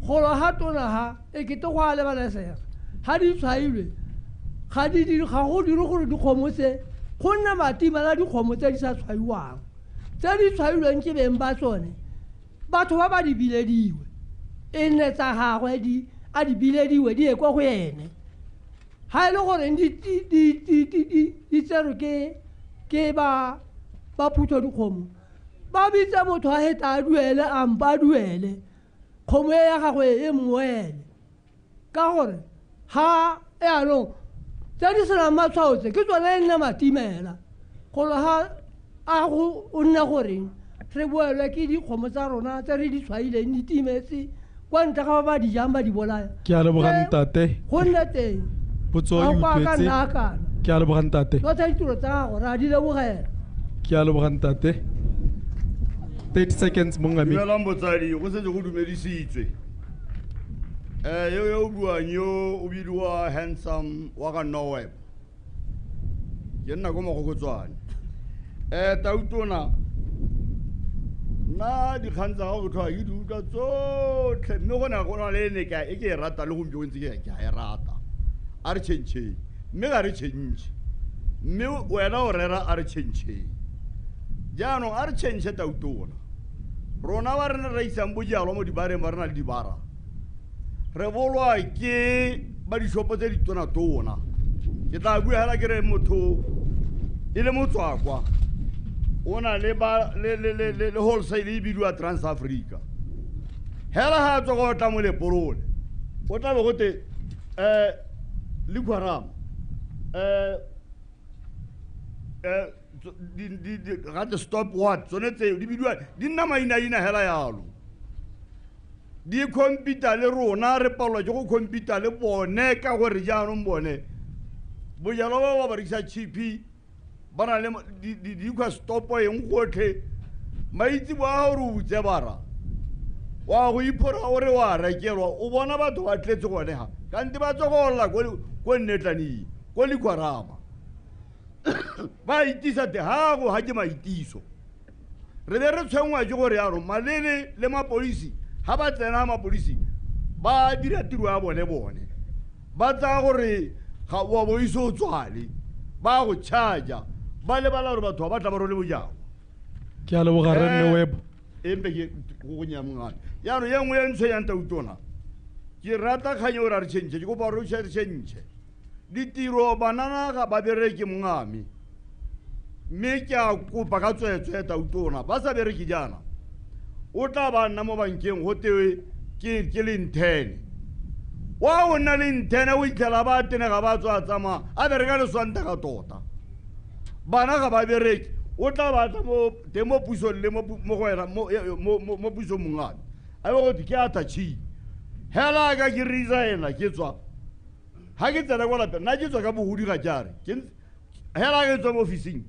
golo ga tona ga e kete go a lebalesega, ga di tshwailwe ga go dire gore dikgomo tse go nna matimela dikgomo tse di sa tshwaiwang, tse di tshwailweng ke beng ba tsone batho ba ba di bilediwe, e nne tsa gagwe di a di bilediwe di ye kwa go ene. Ga e le goreng di tserwe ke ba phutho dikgomo, ba bitse motho a heta a duele, a mpa a duele kgomo e ya gagwe e mmoele, ka gore ga yaanong tse di senang matshwao tse ke tsone e nne matimela. Golo ga a go o nne goreng re boelwe ke dikgomo tsa rona tse re di tshwaileng di timetse kwa ntle ga ba ba di jang ba di bolaya. Ke a leboga ntate. Go nne teng potso e utlwetse. Ke a leboga ntate. Tsotlhe ditiro tsa gago re a di lebogela. Ke a leboga ntate. 30 seconds mongame. Dumelang botsadi, go setse go dumedisitswe. Yo yo buang yo o bidiwa Handsome wa ga Noweb. Ke nna ko Mogokotswane. Tautona nna dikgang tsa gago tlhoa ke di utlwa tsotlhe, mme go ne go na le ene e ke e rata le gompieno ntse ke a e rata. A re tšhentšheng, mme ga re tšhentšhe, mme wena o rera a re tšhentšheng. Jaanong a re tšhentšhe tautona, rona ba re ne re isang bojalwa mo dibareng ba re na le dibara, re bolwa ke ba dishopo tse ditona-tona. Ke tla bua hela ke re motho e le motswakwa o na le le wholesale e bidiwa Trans Africa. Hela ha tswa go tla mo Lepolole, o tla be gote liquorama Gate stop what tsone tseo di bidiwa di nna mainaina hela yalo. Di compete le rona, re palelwa ke go compete le bone ka gore jaanong bone bojalwa ba ba rekisa cheap, ba na le di stop eng gotlhe. Maitse ba gore o butse bara wa go iphora gore wa rekelwa, o bona batho ba tletse gone ga kante ba tswa go olla ko nnetlaneng ko Liquorama. Ba itisa te ha go ha ke maitiso. Re be re tshwenngwa ke gore yaanong malele le mapolisi ha ba tsena, mapolisi ba dira tiro ya bone, ba tsaya gore ga wa bo ise o tswale, ba go charge, ba lebala gore batho ba tla ba role bojalwa. Ke a leboga re nne web. Empe ke go nya mongane. Yaanong ye nngwe e ntshwenyang tautona, ke rata kgang eo ra re change, ke kopa gore re change ditiro. Banana ga ba bereke mongame, mme ke a kopa ka tsweetswe tautona, ba sa bereke jaana o tla ba nna mo bankeng go tewe ke le nthene wa o nna le nthene, o itlhela ba tenega ba tswa tsamaya a bereka le Sontaga tota. Bana ga ba bereke, o tla batla mo teng mo pusong le mo go wena mo pusong mongame, a be gote ke attache hela ka ke resigna ke tswa. Ha ke tsena kwa lapeng nna ke tswa ka bogodi ga jare hela ke tswa mo officing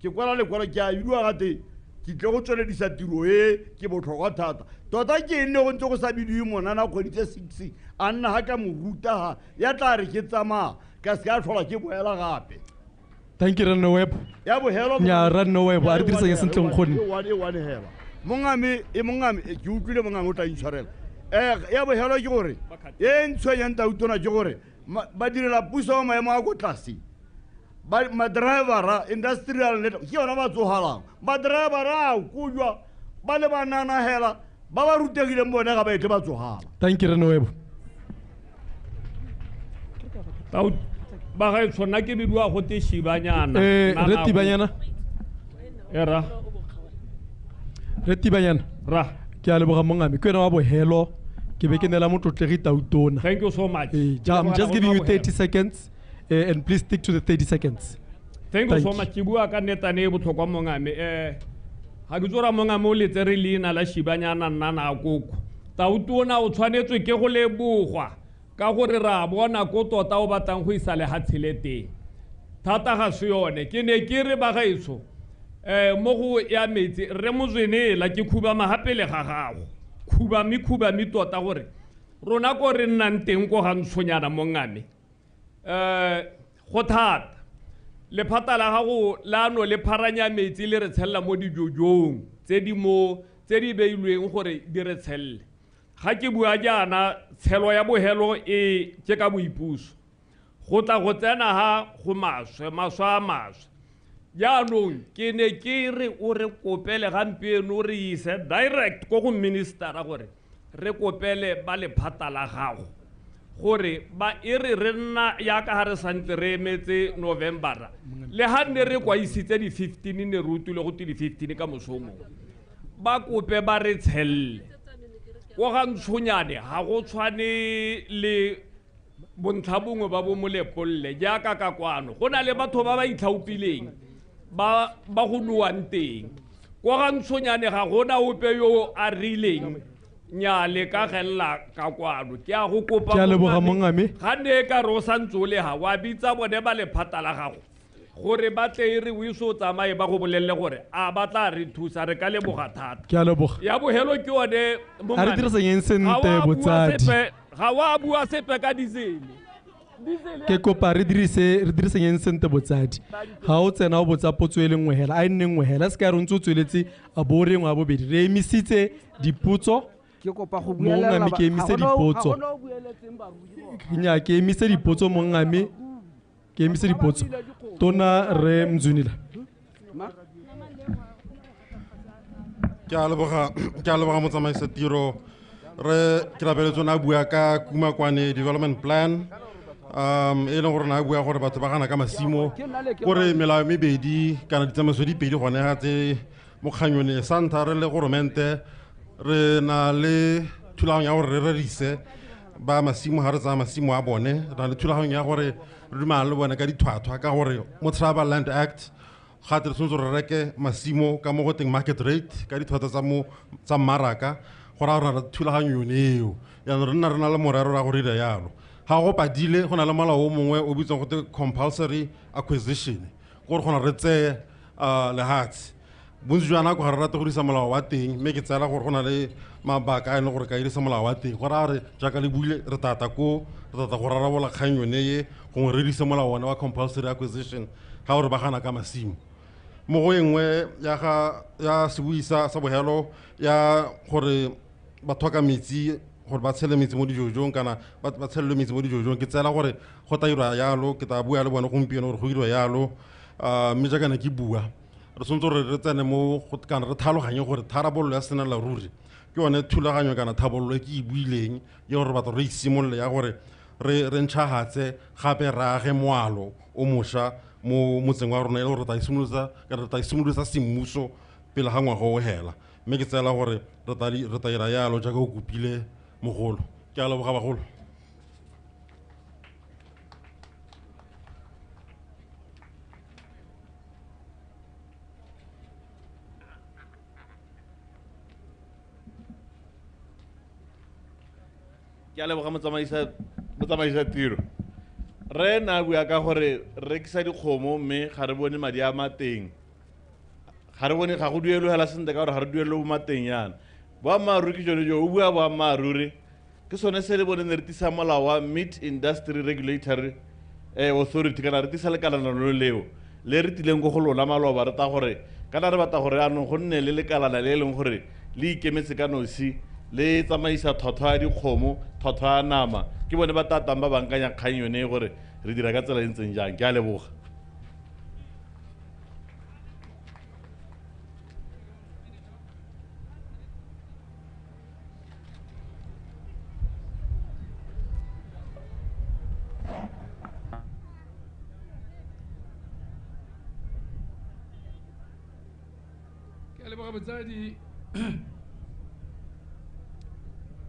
ke kwala lekwalo ke a bidiwa gate ke tle go tsweledisa tiro e ke botlhokwa thata tota. Ke nne go ntse go sa bidiwe monana kgwedi tse 6 a nna ga ka mo ruta ga ya tla re ke tsamaya ka se ka tlhola ke boela gape. Thank you Ranno Web. Ya bohelo Nya Ranno Web a re dirisanye sentle nkgonne. E one hela mongame e mongame ke utlwile mongame o tla intshwarela. Ya bohelo ke gore e ntshwenyang tautona ke gore ba direla puso wa maemo a ko tlase, ma-drivera industrial net ke yona ba tsogalang ma-drivera a kojwa ba le banana hela ba ba rutegileng bone ga ba etle ba tsogala. Thank you Ranno Web. Ba gaetsho nna ke bidiwa go te Shibanyana. Re Tibanyana. Era. Re Tibanyana. Ra. Ke a leboga mongame, ke wena wa bohelo, ke be ke neela motlotlegi tautona. Thank you so much. I'm just giving you 30 seconds and please stick to the 30 seconds. Thank you so much. Ke bua ka nnetane e botlhokwa mongame. Ga ke tsora mongame o letsere leina la Shibanyana nna na koko. Tautona o tshwanetswe ke go lebogwa ka gore ra bona ko tota o batlang go isa lehatshe le teng. Thata ga se yone. Ke ne ke re ba gaetsho mo go ya metsi re Mozwenela ke khubama gape le ga gago. Khubami tota gore rona ko re nnang teng ko ga Ntshonyana mongame. Go thata. Lephata la gago la no le pharanya metsi le re tshella mo dijojong tse di mo tse di beilweng gore di re tshelle. Ga ke bua jaana tshelo ya bohelo e ke ka boipuso. Go tla go tsena ha go maswe, maswe a maswe. Jaanong ke ne ke re o re kopele gampieno re ise direct ko go ministera gore re kopele ba lephata la gago gore ba e re re nna yaka ga re santse re emetse Novembera. Le ha nne re kwaisitse di 15 ne re utlwile go te di 15 ka moso o mongwe. Ba kope ba re tshelle. Ko ga Ntshonyane ga go tshwane le bontlha bongwe ba bo Molepolole jaaka ka kwano. Go na le batho ba ba itlhaopileng ba go nowang teng. Ko ga Ntshonyane ga gona ope yo a rileng nya le ka gella ka kwano. Ke a go kopa Ke a leboga mongame. Ga ne ka re o santse o le ha wa bitsa bone ba lephata la gago gore ba tle e re o ise o tsamaye ba go bolelle gore a ba tla re thusa, re ka leboga thata. Ke a leboga. Ya bohelo ke yone A re dirisanyeng sentle botsadi. Ga wa bua sepe ka diesel. Ke kopa re dirisanyeng sentle botsadi. Ga o tsena o botsa potso e le nngwe hela, a e nne nngwe hela, se ka re o ntse o tsweletse a bo re nngwe a bobedi. Re emisitse dipotso. Ke kopa go Mongame ke emise dipotso. Nya ke emise dipotso mongame. Ke emise dipotso. Tona re Mzunila. Ke a leboga motsamaisa tiro. Re ke rapeletse na bua ka Kumakwane development plan. E leng gore na bua gore batho ba gana ka masimo gore melao mebedi kana ditsamaiso di pedi gone ga tse mo kganyone sa ntlha re le goromente re na le thulaganyo ya gore re rerise ba masimo ga re tsaya masimo a bone, re na le thulaganyo ya gore re dumana le bone ka dithwathwa ka gore mo Tribal Land Act Gate re tshwanetse re reke masimo ka mo go teng market rate ka ditlhwatlhwa tsa mo tsa mmaraka, go raya gore re thulaganyo yone eo. Jaanong re nna re na le morero ra go dira yalo. Ga go padile, go na le molao o mongwe o bitswang gote compulsory acquisition, gore kgona re tseye lehatshe. Bontsi jwa nako ga re rate go dirisa molao wa teng, mme ke tseela gore go na le mabaka a e leng gore ka dirisa molao wa teng. Go raya gore jaaka le buile, re tata ko re tata go rarabola kgang yone e, gongwe re dirise molao one wa compulsory acquisition ga gore ba gana ka masimo. Mo go e nngwe ya ga ya sebui sa bogelo ya gore ba tlhoka metsi, gore ba tshele metsi mo dijojong kana ba tshelelwe metsi mo dijojong, ke tseela gore go tla dirwa yalo. Ke tla bua le bone gompieno gore go dirwa yalo. Mme jaaka ne ke bua, re tshwanetse gore re tsene mo kana re tlhaloganye gore tharabololo ya senela ruri ke yone thulaganyo kana thabololo e ke e buileng ya gore re batla re isimolole, ya gore re ntšhagatse gape re age moalo o mošwa mo motseng wa rona, e le gore re tla isimolodisa semmuso pele ga ngwaga o hela. Mme ke tseela gore re tla dira yalo jaaka o kopile mogolo. Ke a leboga bagolo. Ke a leboga motsamaisa tiro. Re na bua ka gore rekisa dikgomo mme ga re bone madi a mateng. Ga re bone, ga go duelwe hela sentle ka gore ga re duelwe bo mateng yana. Boammaaruri ke jone jo, o bua boammaaruri. Ke sone se le bone ne re tlisa molao wa Meat Industry Regulatory Authority, kana re tlisa lekalana lo leo le re tlileng ko go lona maloba, re ta gore kana re batla gore jaanong go nne le lekalana le e leng gore le ikemetse ka nosi, le tsamaisa tlhwatlhwa ya dikgomo, tlhwatlhwa ya nama. Ke bone ba tatang ba bankanya kgang yone gore re dira ka tsela e ntseng jang. Ke a leboga. Ke a leboga botsadi.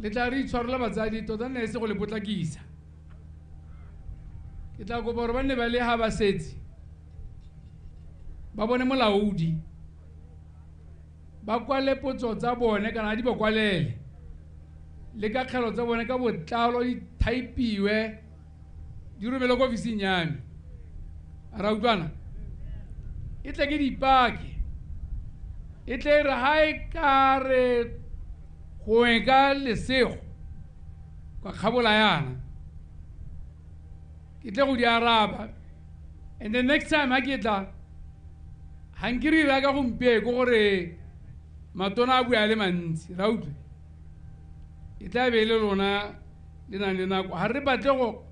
Le tla re itshwarela batsadi, tota nne e se go le potlakisa. Ke tla kopa gore ba nne ba le ha ba setse ba bone molaodi, ba kwale potso tsa bone kana di ba kwalele le ka kgelo tsa bone ka botlalo, di thaipiwe di romelwe ko ofising ya me. A ra utlwana? E tle ke dipake, e tle re ha e ka re gongwe ka lesego ka kgabola yana, ke tle go di araba. And the next time ha ke tla, ga nke re ira ka gompieno gore matona a bua le mantsi, ra utlwe? E tla be e le lona le nang le nako. Ga re batle go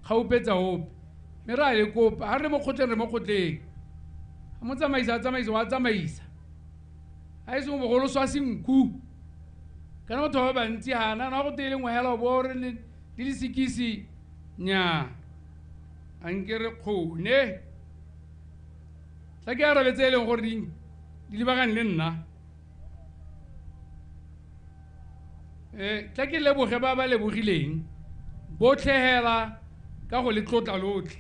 kgaupetsa ope, mme re a le kopa. Ga re mo kgotleng, re mo kgotleng. Ga motsamaisa a tsamaisa, wa tsamaisa. Ga e seng bogolo swa senku, kana batho ba bantsi ga na go tee le nngwe hela o bo re di le sekisi. Nnyaa, a nke re kgone. Tla ke arabe tse e leng gore di lebagane le nna. Tla ke leboge ba ba lebogileng botlhe hela ka go le tlotla lotlhe.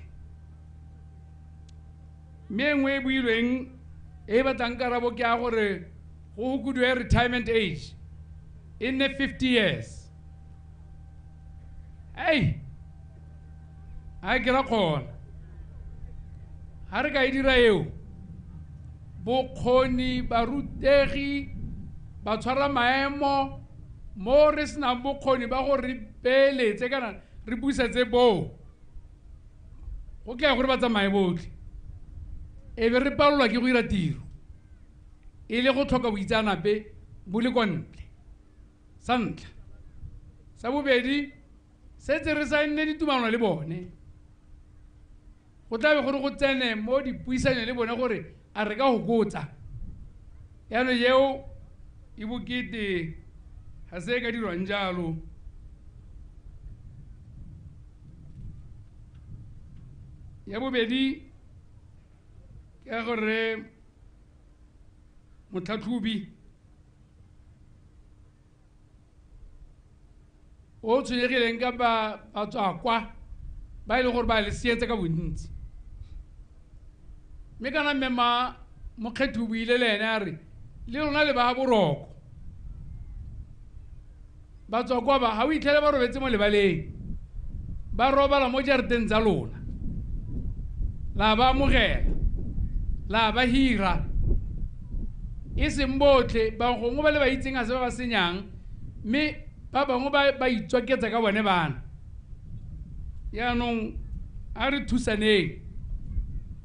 Mme e nngwe e builweng e e batlang karabo ke ya gore go hokodiwe retirement age e nne 50 years. Ei, ga ke ra kgona. Ga re ka e dira eo, bokgoni, barutegi, ba tshwara maemo mo re senang bokgoni ba gore re peeletse kana re busetse boo, go tla gore ba tsamaye botlhe, e be re palelwa ke go dira tiro e le go tlhoka boitseanape bo le kwa ntle. Sa ntlha. Sa bobedi, setse re saenne ditumalano le bone, go tla be gore go tsene mo dipuisanyo le bone gore a re ka hokotsa. Yaanong eo e bokete, ga se e ka dirwang jalo. Ya bobedi ke gore motlhatlhobi o tshwenyegileng ka batswakwa ba e leng gore ba le sietse ka bontsi. Mme kana mme ma mokgethi o buile le ene a re le lona le ba boroko. Ba tswa kwa ba ga o itlhele ba robetse mo lebaleng. Ba robala mo jarateng tsa lona. La ba amogela. La ba hira. E seng botlhe ba gongwe ba le ba itseng ga se ba ba senyang mme ba bangwe ba itswaketsa ka bone bana. Jaanong a re thusaneng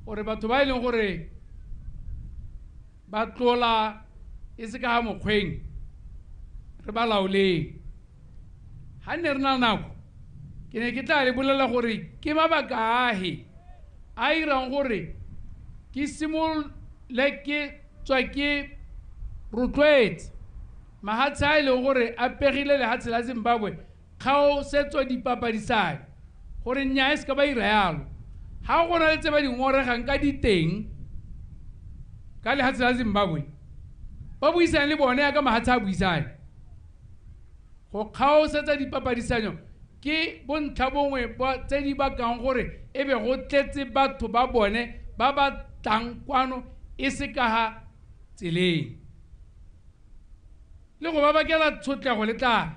gore batho ba e leng gore ba tlola e se ka ga mokgweng re ba laoleng. Ga nne re na le nako ke ne ke tla le bolela gore ke mabaka ahe a irang gore ke simolole ke tswa ke rotloetse mahatshe a e leng gore a pegile lehatshe la Zimbabwe kgaosetso dipapadisane gore nnyaa e se ka ba ira yalo. Ga go na le tse ba di ngoregang ka diteng ka lehatshe la Zimbabwe ba buisane le bone yaka mahatshe a buisane. Go kgaosetsa dipapadisanyo ke bontlha bongwe tse di bakang gore e be go tletse batho ba bone ba ba tlang kwano e se ka ga tseleng le go ba bakela tshotlego le tlala.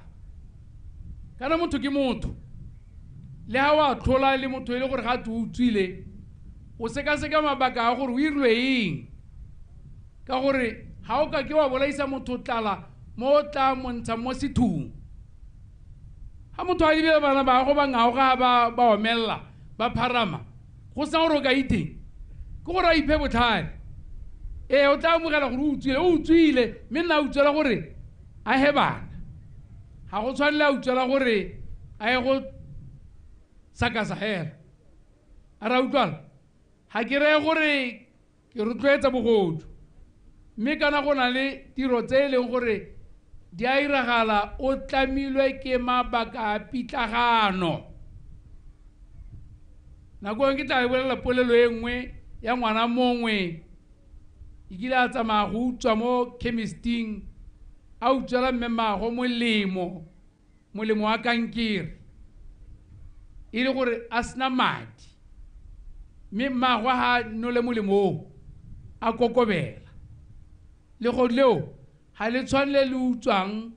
Kana motho ke motho le ha wa tlhola le motho e le gore ga a utswile o sekaseka mabaka a gore o irilwe eng, ka gore ga o ka ke wa bolaisa motho tlala mo o tla montsha mo sethung. Ga motho a lebile bana ba go ba ngaoga ba omelela ba pharama go sena gore o ka iteng ke gore a iphe botlhale. Ee, o tla amogela gore o utswile mme nna a utswela gore a he bana. Ga go tshwanele a utswela gore a ye go sakasa hela. A re a utlwala? Ga ke reye gore ke rotloetsa bogodu mme kana go na le tiro tse e leng gore di a iragala o tlamilwe ke mabaka a pitlagano. Nako engwe ke tla bolela polelo e nngwe ya ngwana mongwe e kile a tsamaya go utswa mo chemisting a utswela mme mmaago molemo wa kankere e le gore a sena madi mme mmaago ga nole molemo oo a kokobela. Legodu leo ga le tshwane le le utswang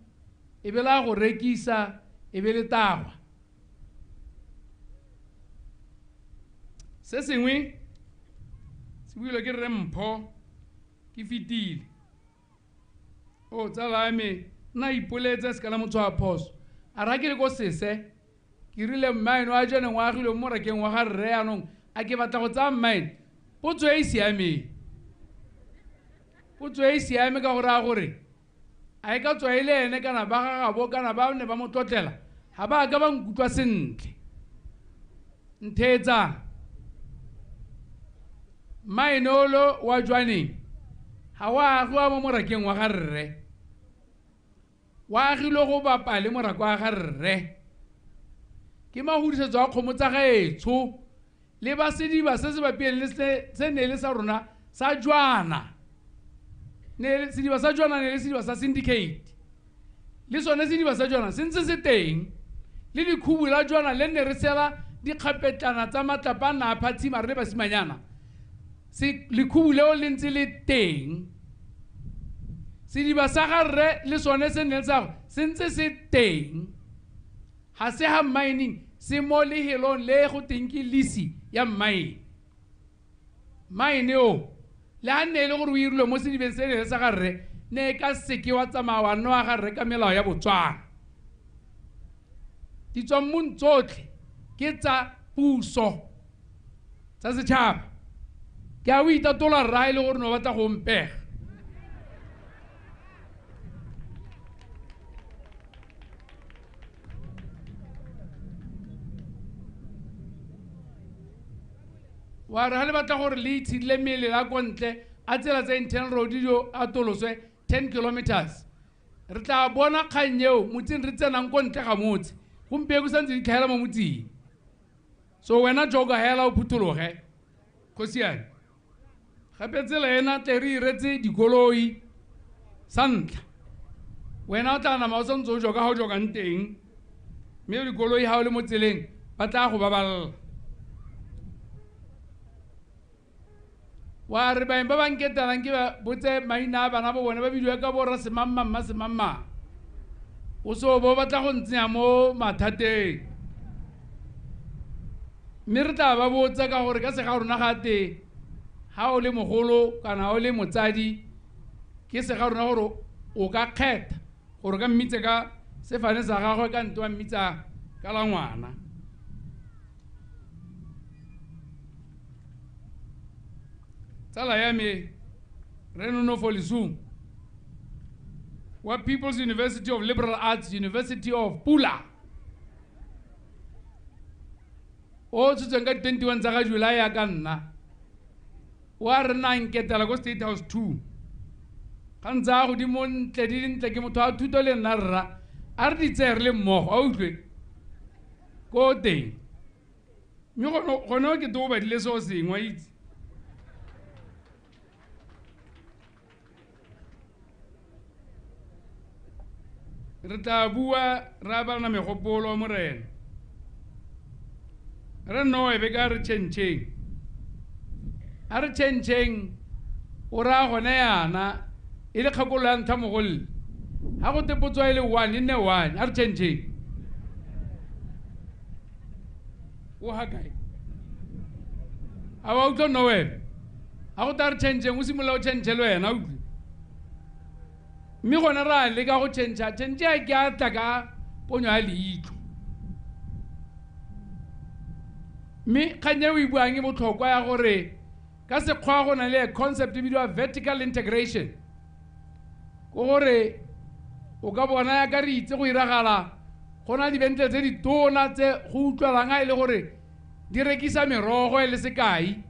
e be la go rekisa e be le tagwa. Se sengwe se builwe ke rre Mpho ke fetile. O tsala ya me nna ipoletse se ka la motho wa phoso a ra ke le ko sese ke rile mmaeno a jaanong o agilwe mo morakeng wa ga rre yaanong a ke batla go tsaya mmaene. Potso e e siameng, potso e e siame ka gore a gore a e ka tswa e le ene kana ba gagabo kana ba ne ba mo tlotlela ga ba ka ba nkutlwa sentle. Ntheetsang, mmaene olo wa Jwaneng ga o agiwa mo morakeng wa ga rre, o agilwe go bapa le morako wa ga rre. Ke mahudisetso a kgomo tsa gaetsho le ba sediba se se bapileng le se ne le sa rona sa Jwana. Sediba sa Jwana ne le sediba sa syndicate le sone sediba sa Jwana se ntse se teng le lekhubu la Jwana le nne re sela dikgapetlana tsa matlapa a nna a phatshima re le basimanyana. Lekhubu leo le ntse le teng. Sediba sa ga rre le sone se nne le sa gagwe se ntse se teng. Ga se ga mining se mo lehelong le go teng ke lease ya mine. Mine o le ga nne e le gore o irilwe mo sedibeng se ne le sa ga rre ne e ka seke wa tsamaya wa nwa ga rre ka melao ya Botswana. Ditswammung tsotlhe ke tsa puso tsa setšhaba. Ke a o itatola rra e le gore ne o batla go mpega. Wa re ga le batla gore le itshidile mmele la ko ntle a tsela tsa internal road dio atoloswe 10 kilometers. Re tla bona kgang eo motseng re tsenang ko ntle ga motse. Gompieno santse di tlhaela mo motseng. So wena joka hela o phuthologe kgosiane. Gape tsela ena tle re iretse dikoloi sa ntlha. Wena o tla nama o santse o joka ga o jokang teng mme dikoloi ga o le mo tseleng ba tla go baballa. Wa re baeng ba ba nketelang ke ba botse maina a bana ba bone ba bidiwa ka borra semangmang mma semangmang. O se o bo batla go ntsenya mo mathateng. Mme re tla ba botsa ka gore ka sega rona ga te ha o le mogolo kana o le motsadi ke sega rona gore o ka kgetha gore ka mmitse ka sefane sa gagwe ka nto wa mmitsa ka la ngwana. Tsala ya me re Nonofo Lesung wa People's University of Liberal Arts, University of Pula, o tshotsweng ka 21 tsa ga July ya ka nna, wa re nna nketela ko State House 2. Ga ntse a godimo ntle di dintle ke motho wa thuto le nna rra, a re di tseye re le mmogo, a utlwe ko teng. Mme gone o kete o badile seo sengwe, a itse. Re tla bua ra abalana megopolo morena. Re noe be ka re tšhentšheng. A re tšhentšheng o raya gone yana e le kgakololo ya ntlha mogolle. Ha go te potso e le 1 e nne 1, a re tšhentšheng. O ha kae? A wa utlwa Noel? Ha go te a re tšhentšheng o simolola o tšhentšhe le wena, utlwe. Mme gone ra leka go tšhentšha, tšhentšhe ke a tla ka ponyo ya leitlho. Mme kgang e o e buang e botlhokwa ya gore ka sekgwa go na le concept e bidiwa vertical integration. Ke gore o ka bona ya ka re itse go iragala go na le dibentlele tse di tona tse go utlwalang a e le gore di rekisa merogo e le sekai,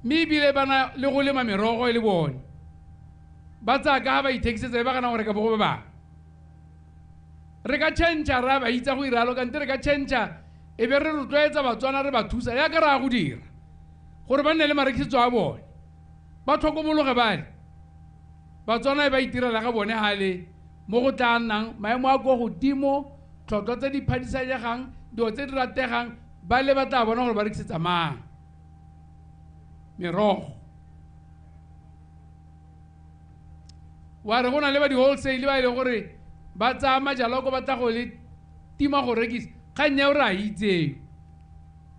mme ebile ba na le go lema merogo e le bone. Ba tsaya ka ga ba ithekisetsa e ba gana go reka bo go ba bangwe. Re ka tšhentšha ra ba itsa go iralo kante re ka tšhentšha e be re rotloetsa Batswana re ba thusa yaka re a go dira gore ba nne le marekisetso a bone, ba tlhokomologe bale. Batswana e ba itirela ga bone gale mo go tla nnang maemo a ko godimo, tlhotlhwa tse di phadisanyegang, dilo tse di rategang, ba le ba tla bona gore ba rekisetsa mang merogo. Wa re go na le ba di-wholesale ba e leng gore ba tsaya majalwa ko ba tla go le tima go rekisa. Kgang eo re a itseng,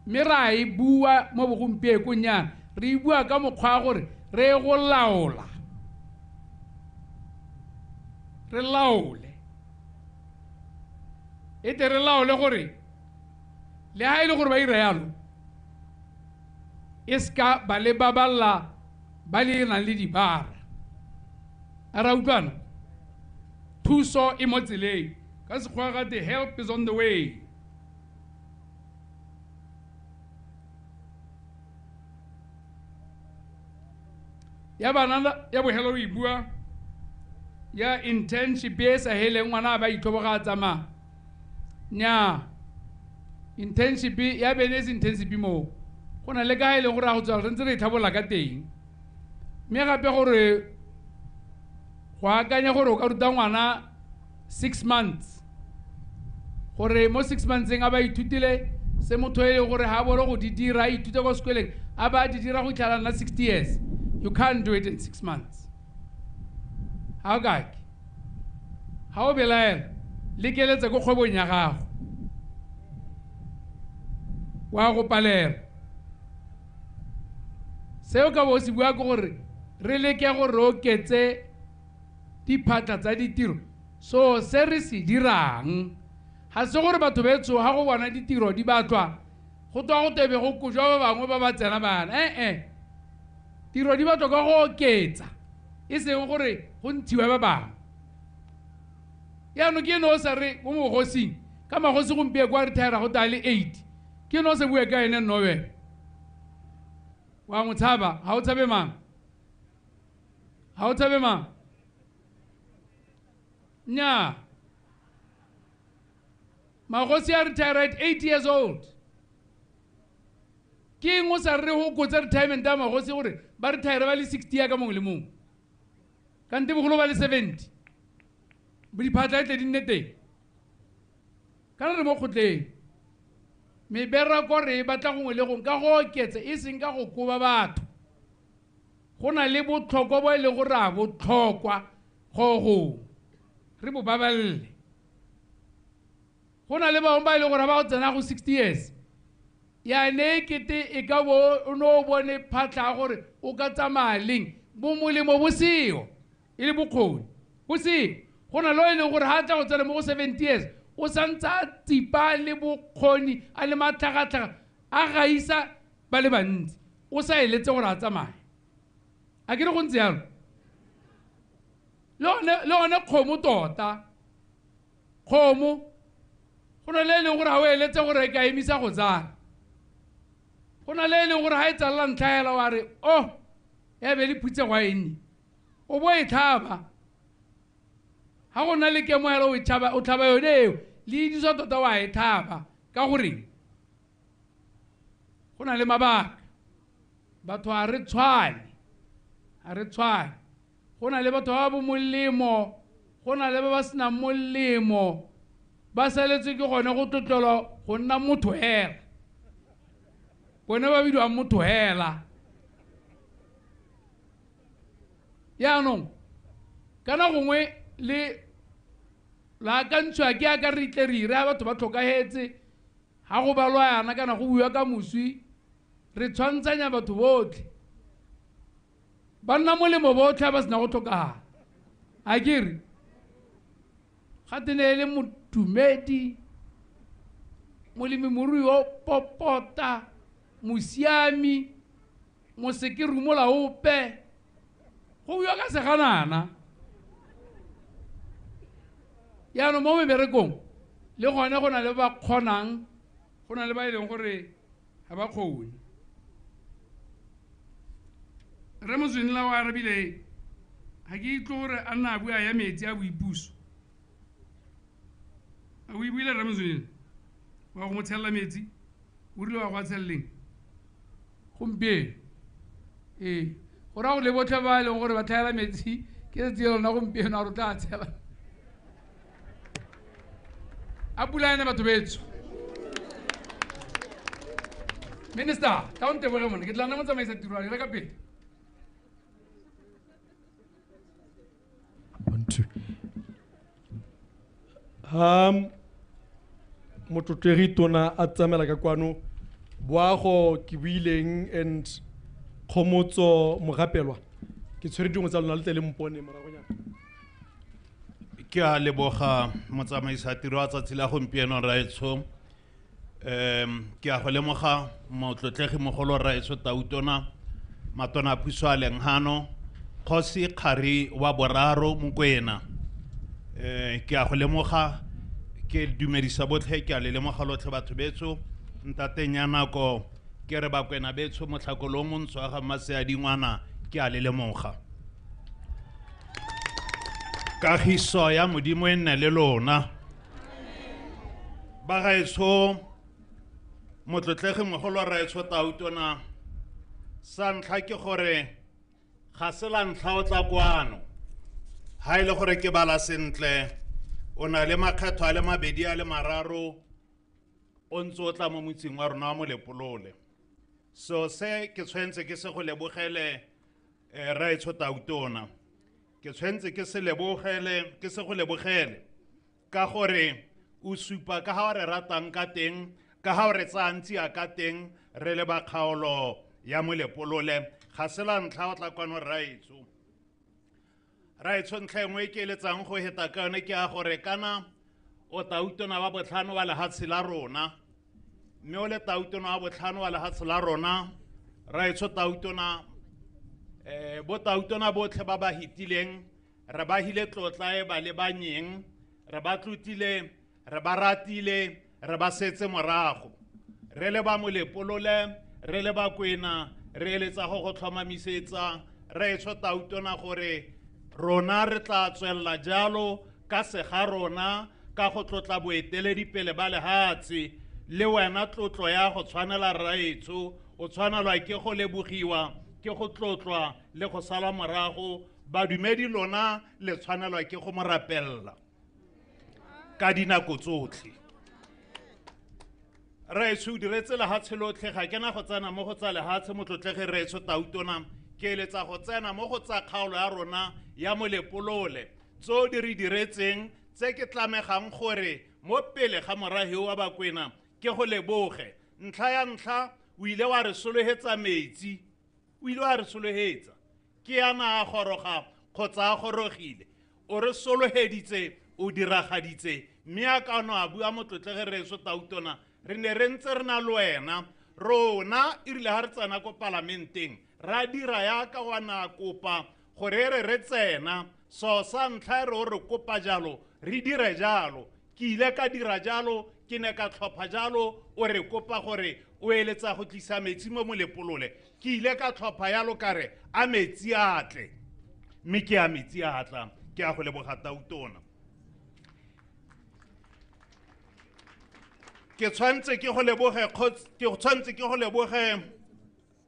mme re a e bua mo bogompiekong yana, re e bua ka mokgwa wa gore re e go laola, re laole. E tle re laole gore le ha e le gore ba ira yalo e seka ba le baballa ba le nang le dibara. A ra utlwana? Thuso e mo tseleng. Ka sekgwa ga te help is on the way. Ya banana ya bohelo o e bua ya internship e sa heleng ngwana ba itlhoboga a tsamaya. Nnyaa, internship ya bene e se internship moo. Go na le ka e leng gore a go tswela re ntse re itlhabolla ka teng. Mme gape gore go akanya gore o ka ruta ngwana 6 months, gore mo 6 monthseng a ba ithutile se motho e leng gore ha bolo go di dira, a ithute kwa sekoleng, a ba di dira go itlhela nna 60 years. You can't do it in 6 months. Ha o kake. Ha o belaela, lekeletsa ko kgwebong ya gago. Wa go palela. Seo ka bo se bua ke gore re leke gore re oketse diphatla tsa ditiro. So se re se dirang ga se gore batho ba tsoga go bona ditiro di batlwa go tswa go tebe go kojwa ba bangwe ba ba tsena bana. Tiro di batlwa ka go oketsa, e seng gore go ntshiwe ba bangwe. Yaanong ke no sa re mo mogosing, ka magosi gompieno kwa retire go tla le 8. Ke no se bue ka ene Nowele. Wa mo tshaba, ha o tshabe mang? Ha o tshabe mang? Nnyaa. Magosi a retire at 8 years old. Ke eng o sa re go kotsa retirement ya magosi gore ba retire ba le 60 ya ka mongwe le mongwe? Kante bogolo ba le 70. Bo diphatla e tle di nne teng. Kana re mo kgotleng. Mebereko re e batla gongwe le gongwe ka go oketsa, e seng ka go koba batho. Go na le botlhokwa bo e leng gore a botlhokwa go re bo babalele. Go na le bangwe ba e leng gore ba go tsena go 60 years. Ya ne kete e ka bo o no bone phatlha gore o ka tsamaya leng, bo molemo bo seo e le bokgoni bo seo. Go na le e leng gore ha tla go tsena mo go 70 years o santse a tsipa le bokgoni a le matlhagatlhaga a gaisa ba le bantsi, o sa eletse gore a tsamaye. A ke re go ntse jalo? Le one kgomo tota, kgomo go na le e leng gore ga o eletse gore e ka emisa go tsala. Go na le e leng gore ga e tsalela ntlha hela wa re oh ya be le phutsego a e nne, o bo e tlhaba. Ga go na le kemo hela o tlhaba yone eo, le ediswa tota wa e tlhaba. Ka goreng? Go na le mabaka. Batho ga re tshwane, ga re tshwane. Go na le batho ba bo molemo, go na le ba ba senang molemo, ba saletswe ke gone go tlotlelwa go nna motho hela. Bone ba bidiwang motho hela. Jaanong kana gongwe le la akantshiwa ke aka re tle re ire batho ba tlhokahetse, ga go balwa yana kana go buiwa ka moswi, re tshwantshanya batho botlhe. Ba nna molemo botlhe ba sena go tlhokagala. A ke re gate ne e le motumedi, molemimorui o popota, mosiami, moseke rumola ope, go buiwa ka seganana. Jaanong mo meberekong le gone go na le ba kgonang, go na le ba e leng gore ga ba kgone. Rre Moswinila o arabile, ga ke itse gore a nna a bua ya metsi a boipuso. A o e buile Rre Moswinila? Wa go mo tshelela metsi? O rile wa go a tsheleleng? Gompieno. Ee, go raya gore le botlhe ba e leng gore ba tlhaela metsi ke letsatsi la lona gompieno a re o tla tshela. A pula ene batho betsho. Minister, tla o nteboge mone, ke tla nna motsamaisa tiro a dira ka pele. 1 2. Ha motlotlegi tona a tsamela ka kwano, boago ke buileng and Kgomotso Mogapelwa, ke tshwere dingwe tsa lona le tle le mpone moragonyana. Ke a leboga motsamaisa tiro a tsatsi la gompieno rraetsho. Ke a go lemoga motlotlegi mogolo rraetsho Tautona, matona a puso a leng hano, Kgosi Kgari wa boraro Mokwena. Ke a go lemoga, ke dumedisa botlhe, ke a le lemoga lotlhe batho betsho. Ntateng ya nako ke re Bakwena betsho motlhakolong montsho wa ga Mmaseadingwana, ke a le lemoga. Kagiso ya Modimo e nne le lona. Bagaetsho, motlotlegi mogolo rraetsho Tautona, sa ntlha ke gore ga se la ntlha o tla kwano. Ha e le gore ke bala sentle, o na le makgetho a le mabedi a le mararo o ntse o tla mo motseng wa rona wa Molepolole. So se ke tshwanetse ke se go lebogele rraetsho Tautona. Ke tshwanetse ke se lebogele, ke se go lebogele ka gore o supa ka ha o re ratang ka teng, ka ha o re tsayang tsia ka teng re le ba kgaolo ya Molepolole. Ga se la ntlha o tla kwano rraetsho. Rraetsho, ntlha e nngwe e ke eletsang go heta ka yone ke ya gore kana o Tautona wa botlhano wa lehatshe la rona, mme o le Tautona wa botlhano wa lehatshe la rona, rraetsho Tautona, bo Tautona botlhe ba ba hitileng, re ba hile tlotla e ba lebanyeng, re ba tlotlile, re ba ratile, re ba setse morago. Re le ba Molepolole, re le ba Kwena, re eletsa go go tlhomamisetsa rraetsho Tautona gore rona re tla tswelela jalo ka sega rona ka go tlotla boeteledipele ba lehatshe. Le wena tlotlo ya go tshwanela rraetsho, o tshwanelwa ke go lebogiwa, ke go tlotlwa le go sala morago. Badumedi lona le tshwanelwa ke go mo rapella ka dinako tsotlhe. Rraetsho o diretse lehatshe lotlhe, ga ke na go tsena mo go tsa lehatshe motlotlegi rraetsho Tautona. Ke eletsa go tsena mo go tsa kgaolo ya rona ya Molepolole, tseo di re diretseng tse ke tlamegang gore mo pele ga morahi wa Bakwena ke go leboge. Ntlha ya ntlha, o ile wa re solohetsa metsi, o ile wa re solohetsa ke yana a goroga kgotsa a gorogile, o re soloheditse, o diragaditse. Mme a ka no a bua motlotlege reso Tautona, re ne re ntse re na le wena. Rona e rile ha re tsena ko palamenteng ra dira yaka wa na kopa gore re re tsena, so sa ntlha e re o re kopa jalo re dire jalo. Ke ile ka dira jalo, ke ne ka tlhopha jalo, o re kopa gore o eletsa go tlisa metsi mo Molepolole, ke ile ka tlhopha yalo ka re a metsi a tle, mme ke a metsi a tla. Ke a go leboga Tautona. Ke tshwanetse ke go leboge ke tshwanetse ke go leboge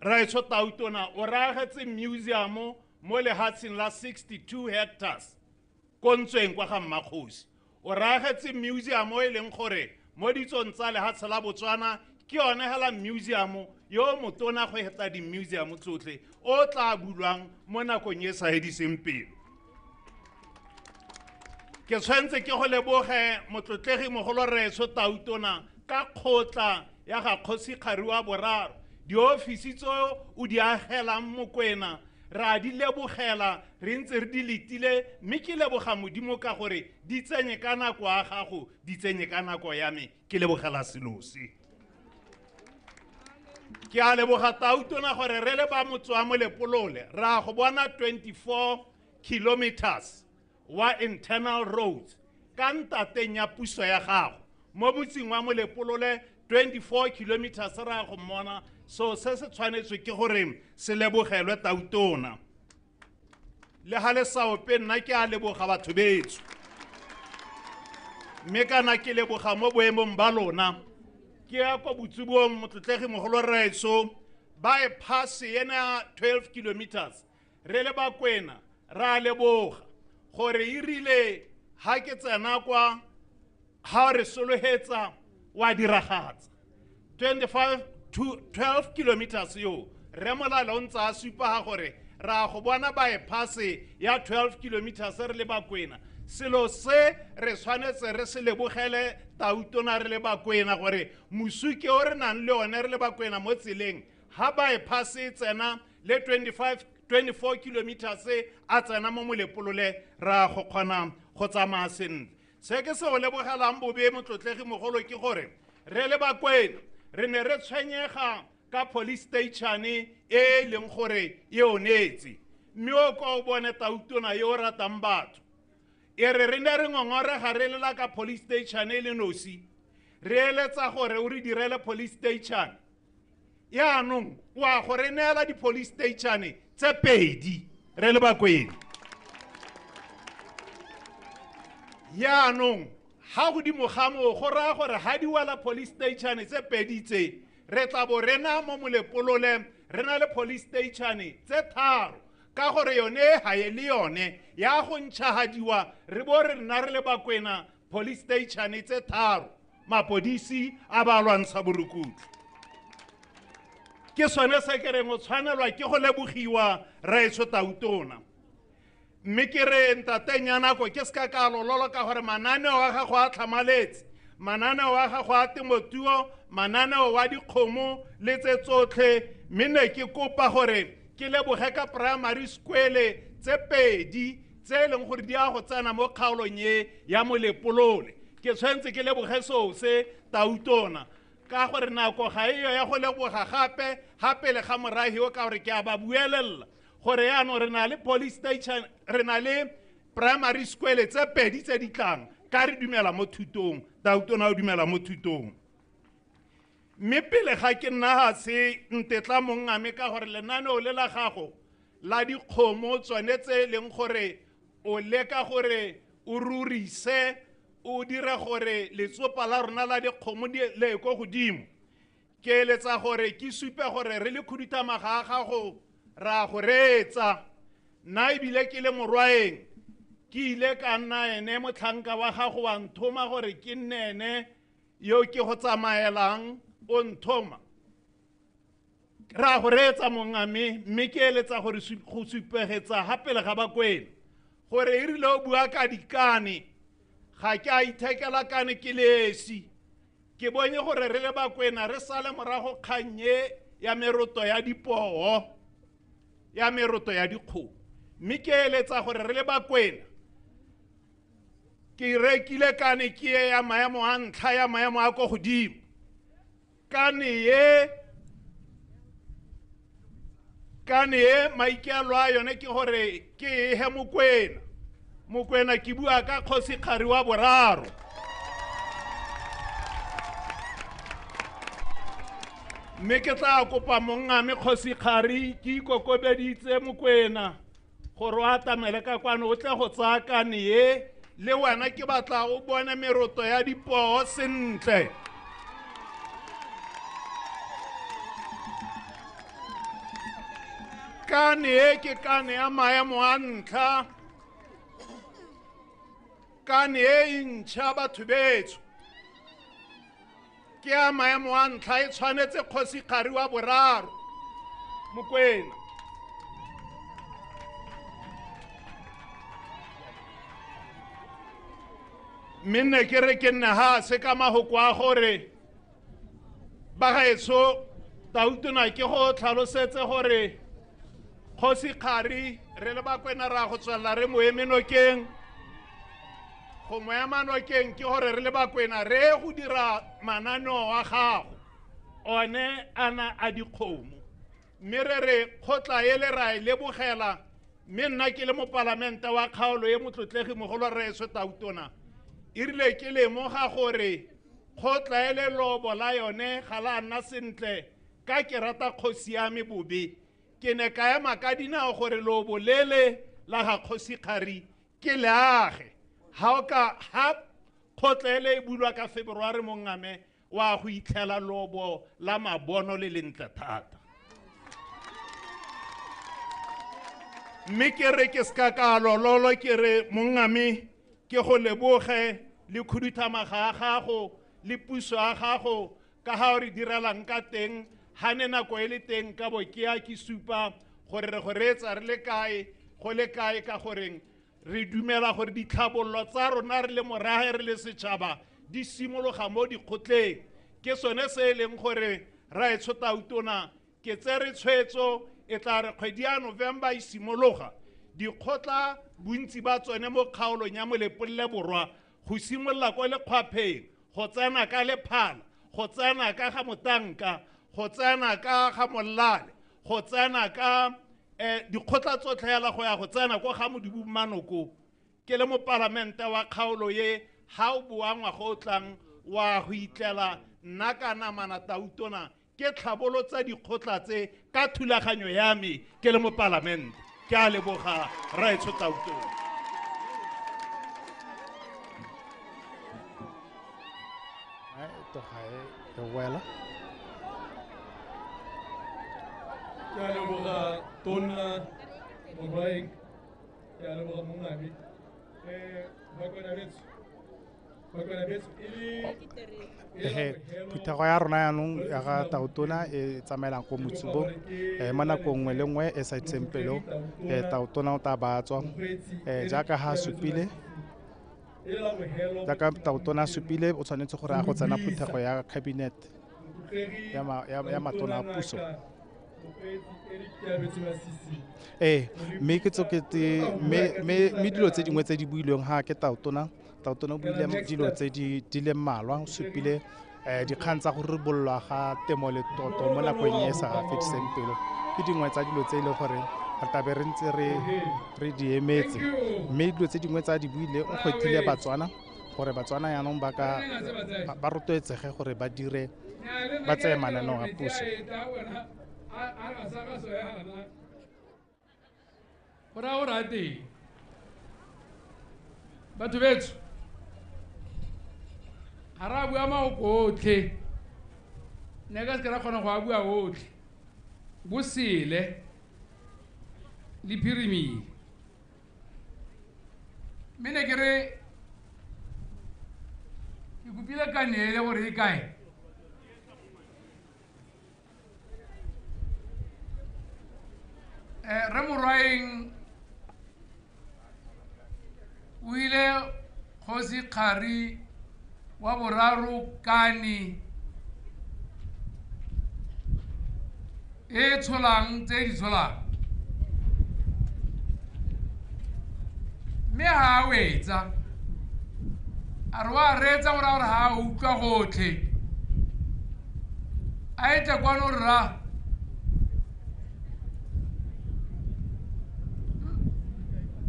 Raetsho Tautona, o re agetse museum mo lehatsheng la 62 hectares ko ntsweng kwa ga Mmakgosi. O re agetse museum e leng gore mo ditsong tsa lehatshe la Botswana ke yone hela museum yo motona go heta di-museum tsotlhe o tla bulwang mo nakong e sa hediseng pelo. Ke tshwanetse ke go leboge motlotlegi mogolo Raetsho Tautona ka kgotla ya ga Kgosi Kgari wa Boraro, diofisi tseo o di agelang Mokwena re a di lebogela, re ntse re di letile, mme ke leboga Modimo ka gore di tsenye ka nako ya gago, di tsenye ka nako ya me. Ke lebogela selo se. Ke a leboga Tautona gore re le ba motse wa Molepolole re a go bona 24 kilometers wa internal roads ka ntateng ya puso ya gago mo motseng wa Molepolole, 24 kilometers re a go mmona. So se se tshwanetswe ke gore se lebogelwe Tautona. Le ha le sa ope nna ke a leboga batho betsho, mme kana ke leboga mo boemong ba lona. Ke ya kwa botsubong motlotlegi mogolo Raetsho, bypass ena 12 kilometers re le Bakwena ra leboga gore e rile ha ke tsena kwa ha re solohetsa wa diragatsa 25 to 12 kilometers yo re molala o ntse a supa ga gore ra go bona bypass ya 12 kilometers re le Bakwena. Selo se re tshwanetse re se lebogele Tautona re le Bakwena gore mosuke o re nang le one re le Bakwena mo tseleng ha bypass e tsena le 25 24 kilometers a tsena mo Molepolole ra go kgona go tsamaya sentle. Se ke se go lebogelang bobe motlotlegi mogolo ke gore re le Bakwena re ne re tshwenyega ka police station e e leng gore e onetse, mme o kwa o bone Tautona yo o ratang batho. E re re ne re ngongorega re lela ka police station e le nosi, re eletsa gore o re direle police station. Yaanong wa go re neela di-police station tse pedi re le Bakwena. Yaanong ha godimo ga moo go raya gore ha di wela police station tse pedi tse re tla bo re na mo Molepolole re na le police station tse tharo, ka gore yone ha e le yone ya go ntšhahadiwa re bo re nna re le Bakwena police station tse tharo, mapodisi a ba lwantsha borukutlhi. Ke sone se ke reng o tshwanelwa ke go lebogiwa Raetsho Tautona. Mme ke re ntateng ya nako ke se ka ka lololo ka gore mananeo a gago a tlhamaletse, mananeo a gago a temothuo, mananeo wa dikgomo le tse tsotlhe. Mme ne ke kopa gore ke leboge ka primary school tse pedi tse e leng gore di a go tsena mo kgaolong e ya Molepolole. Ke tshwanetse ke leboge seo se Tautona ka gore nako ga eyo ya go leboga gape ga pele ga morahi o, ka gore ke a ba buelela gore yaanong re na le police station, re na le primary school tse pedi tse di tlang, ka re dumela mo thutong, Tautona o dumela mo thutong. Mme pele ga ke nna ga se ntetla mongame ka gore lenaneo le la gago la dikgomo tsone tse e leng gore o leka gore o rurise, o dire gore letsopa la rona la dikgomo le ko godimo. Ke eletsa gore ke supe gore re le khuduthamaga a gago ra go reetsa. Nna ebile ke le morwaeng, ke ile ka nna ene motlhanka wa gago wa nthoma gore ke nne ene yo ke go tsamaelang o nthoma. Ra go reetsa mongame, mme ke eletsa gore go supegetsa ga pele ga Bakwena gore e rile o bua ka dikane, ga ke a ithekela kane ke lesi. Ke bonye gore re le Bakwena re sale morago kgang e ya meroto ya dipoo, ya meroto ya dikgomo. Mme ke eletsa gore re le Bakwena, ke rekile kane ke e ya maemo a ntlha, ya maemo a ko godimo. Kane e maikaelelo a yone ke gore ke e he Mokwena. Mokwena ke bua ka Kgosi Kgari wa boraro. Mme ke tla kopa mongame Kgosi Kgari, ke ikokobeditse Mokwena gore o atamele ka kwano o tle go tsaya kane e, le wena ke batla o bone meroto ya dipoo sentle. Kane e ke kane ya maemo a ntlha, kane e e ntšha batho betsho, ke ya maemo a ntlha, e tshwanetse Kgosi Kgari wa boraro Mokwena. Mme nne ke re ke nne ha se ka mahoko a gore bagaetsho, Tautona ke go tlhalosetse gore Kgosi Kgari re le Bakwena ra go tswelela re mo eme nokeng. Go mo ema nokeng ke gore re le Bakwena re go dira mananeo a gago one ana a dikgomo, mme re re kgotla e le ra e lebogela. Mme nna ke le mopalamente wa kgaolo e motlotlegi mogolo rraetsho Tautona, e rile ke lemoga gore kgotla e le lobo la yone ga la nna sentle, ka ke rata kgosi ya me bobe, ke ne ka ema ka dinao gore lobo lele la ga Kgosi Kgari ke le age. Ha o ka ha kgotla ele e bulwa ka February mongame, wa go itlhela lobo la mabono le lentle thata. Mme ke re ke seka ka lololo, ke re mongame ke go leboge le khuduthamaga ya gago le puso ya gago ka ga o re direlang ka teng. Ha ne nako e le teng ka bo ke ya ke supa gore re go reetsa re le kae, go le kae, ka goreng re dumela gore ditlhabollo tsa rona re le morahe re le setšhaba di simologa mo dikgotleng. Ke sone se e leng gore raetsho Tautona ke tsere tshwetso e tla re kgwedi ya November e simologa, dikgotla bontsi ba tsone mo kgaolong ya Molepolole Borwa, go simolola kwa Lekgwapheng, go tsena ka Lephala, go tsena ka ga Motanka, go tsena ka ga Mollale, go tsena ka dikgotla tsotlhe hela go ya go tsena kwa ga Modibu Manoko. Ke le mopalamente wa kgaolo ye, ha o boa ngwaga o tlang wa go itlela nna ka namana Tautona ke tlhabolotsa dikgotla tse ka thulaganyo ya me ke le mopalamente. Ke a leboga raetsho Tautona. Ke a leboga Tona Morwaeng, ke a leboga mongame. Bakwena betsho, Ehe, phuthego ya rona yaanong ya ga Tautona e tsamaelang ko Motsubong, mo nakong nngwe le nngwe e sa itseng pelo, Tautona o tla ba tswa. Jaaka ha supile, jaaka Tautona a supile, o tshwanetse gore a go tsena phuthego ya cabinet ya matona a puso. Mme ke tsokete mme dilo tse dingwe tse di builweng ha ke Tautona, Tautona o buile dilo tse di le mmalwa, o supile dikgang tsa go ribololwa ga temo le toto mo nakong e sa fediseng pelo. Ke dingwe tsa dilo tse e leng gore re tlabe re ntse re di emetse. Mme dilo tse dingwe tsa di buile, o kgwethile Batswana gore Batswana yaanong ba ka ba rotloetsege gore ba dire, ba tseye mananeo a puso. Go raya gore a teng batho betsho, ga re a bua maoko otlhe, nne ka seke ra kgona go a bua otlhe, bosele le phirimile. Mme ne ke re ke kopile kaneele gore e kae. Re Morwaeng o ile kgosi Kgari wa boraro Kani e tsholang tse di tsholang, mme ha a wetsa a re wa reetsa gore a gore ha a utlwa gotlhe a etle kwano rra.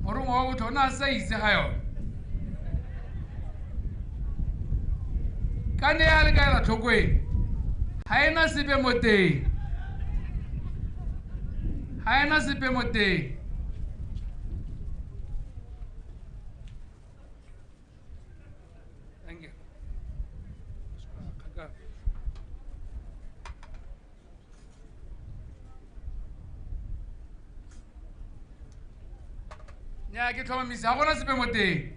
Morongwa wa botho o ne a sa itse ga yone ka ne ya le ka ela tlhokweng, ga ena sepe mo teng, ga ena sepe mo teng. Thank you. Nnyaa, ke tlhomamisa ga gona sepe mo teng,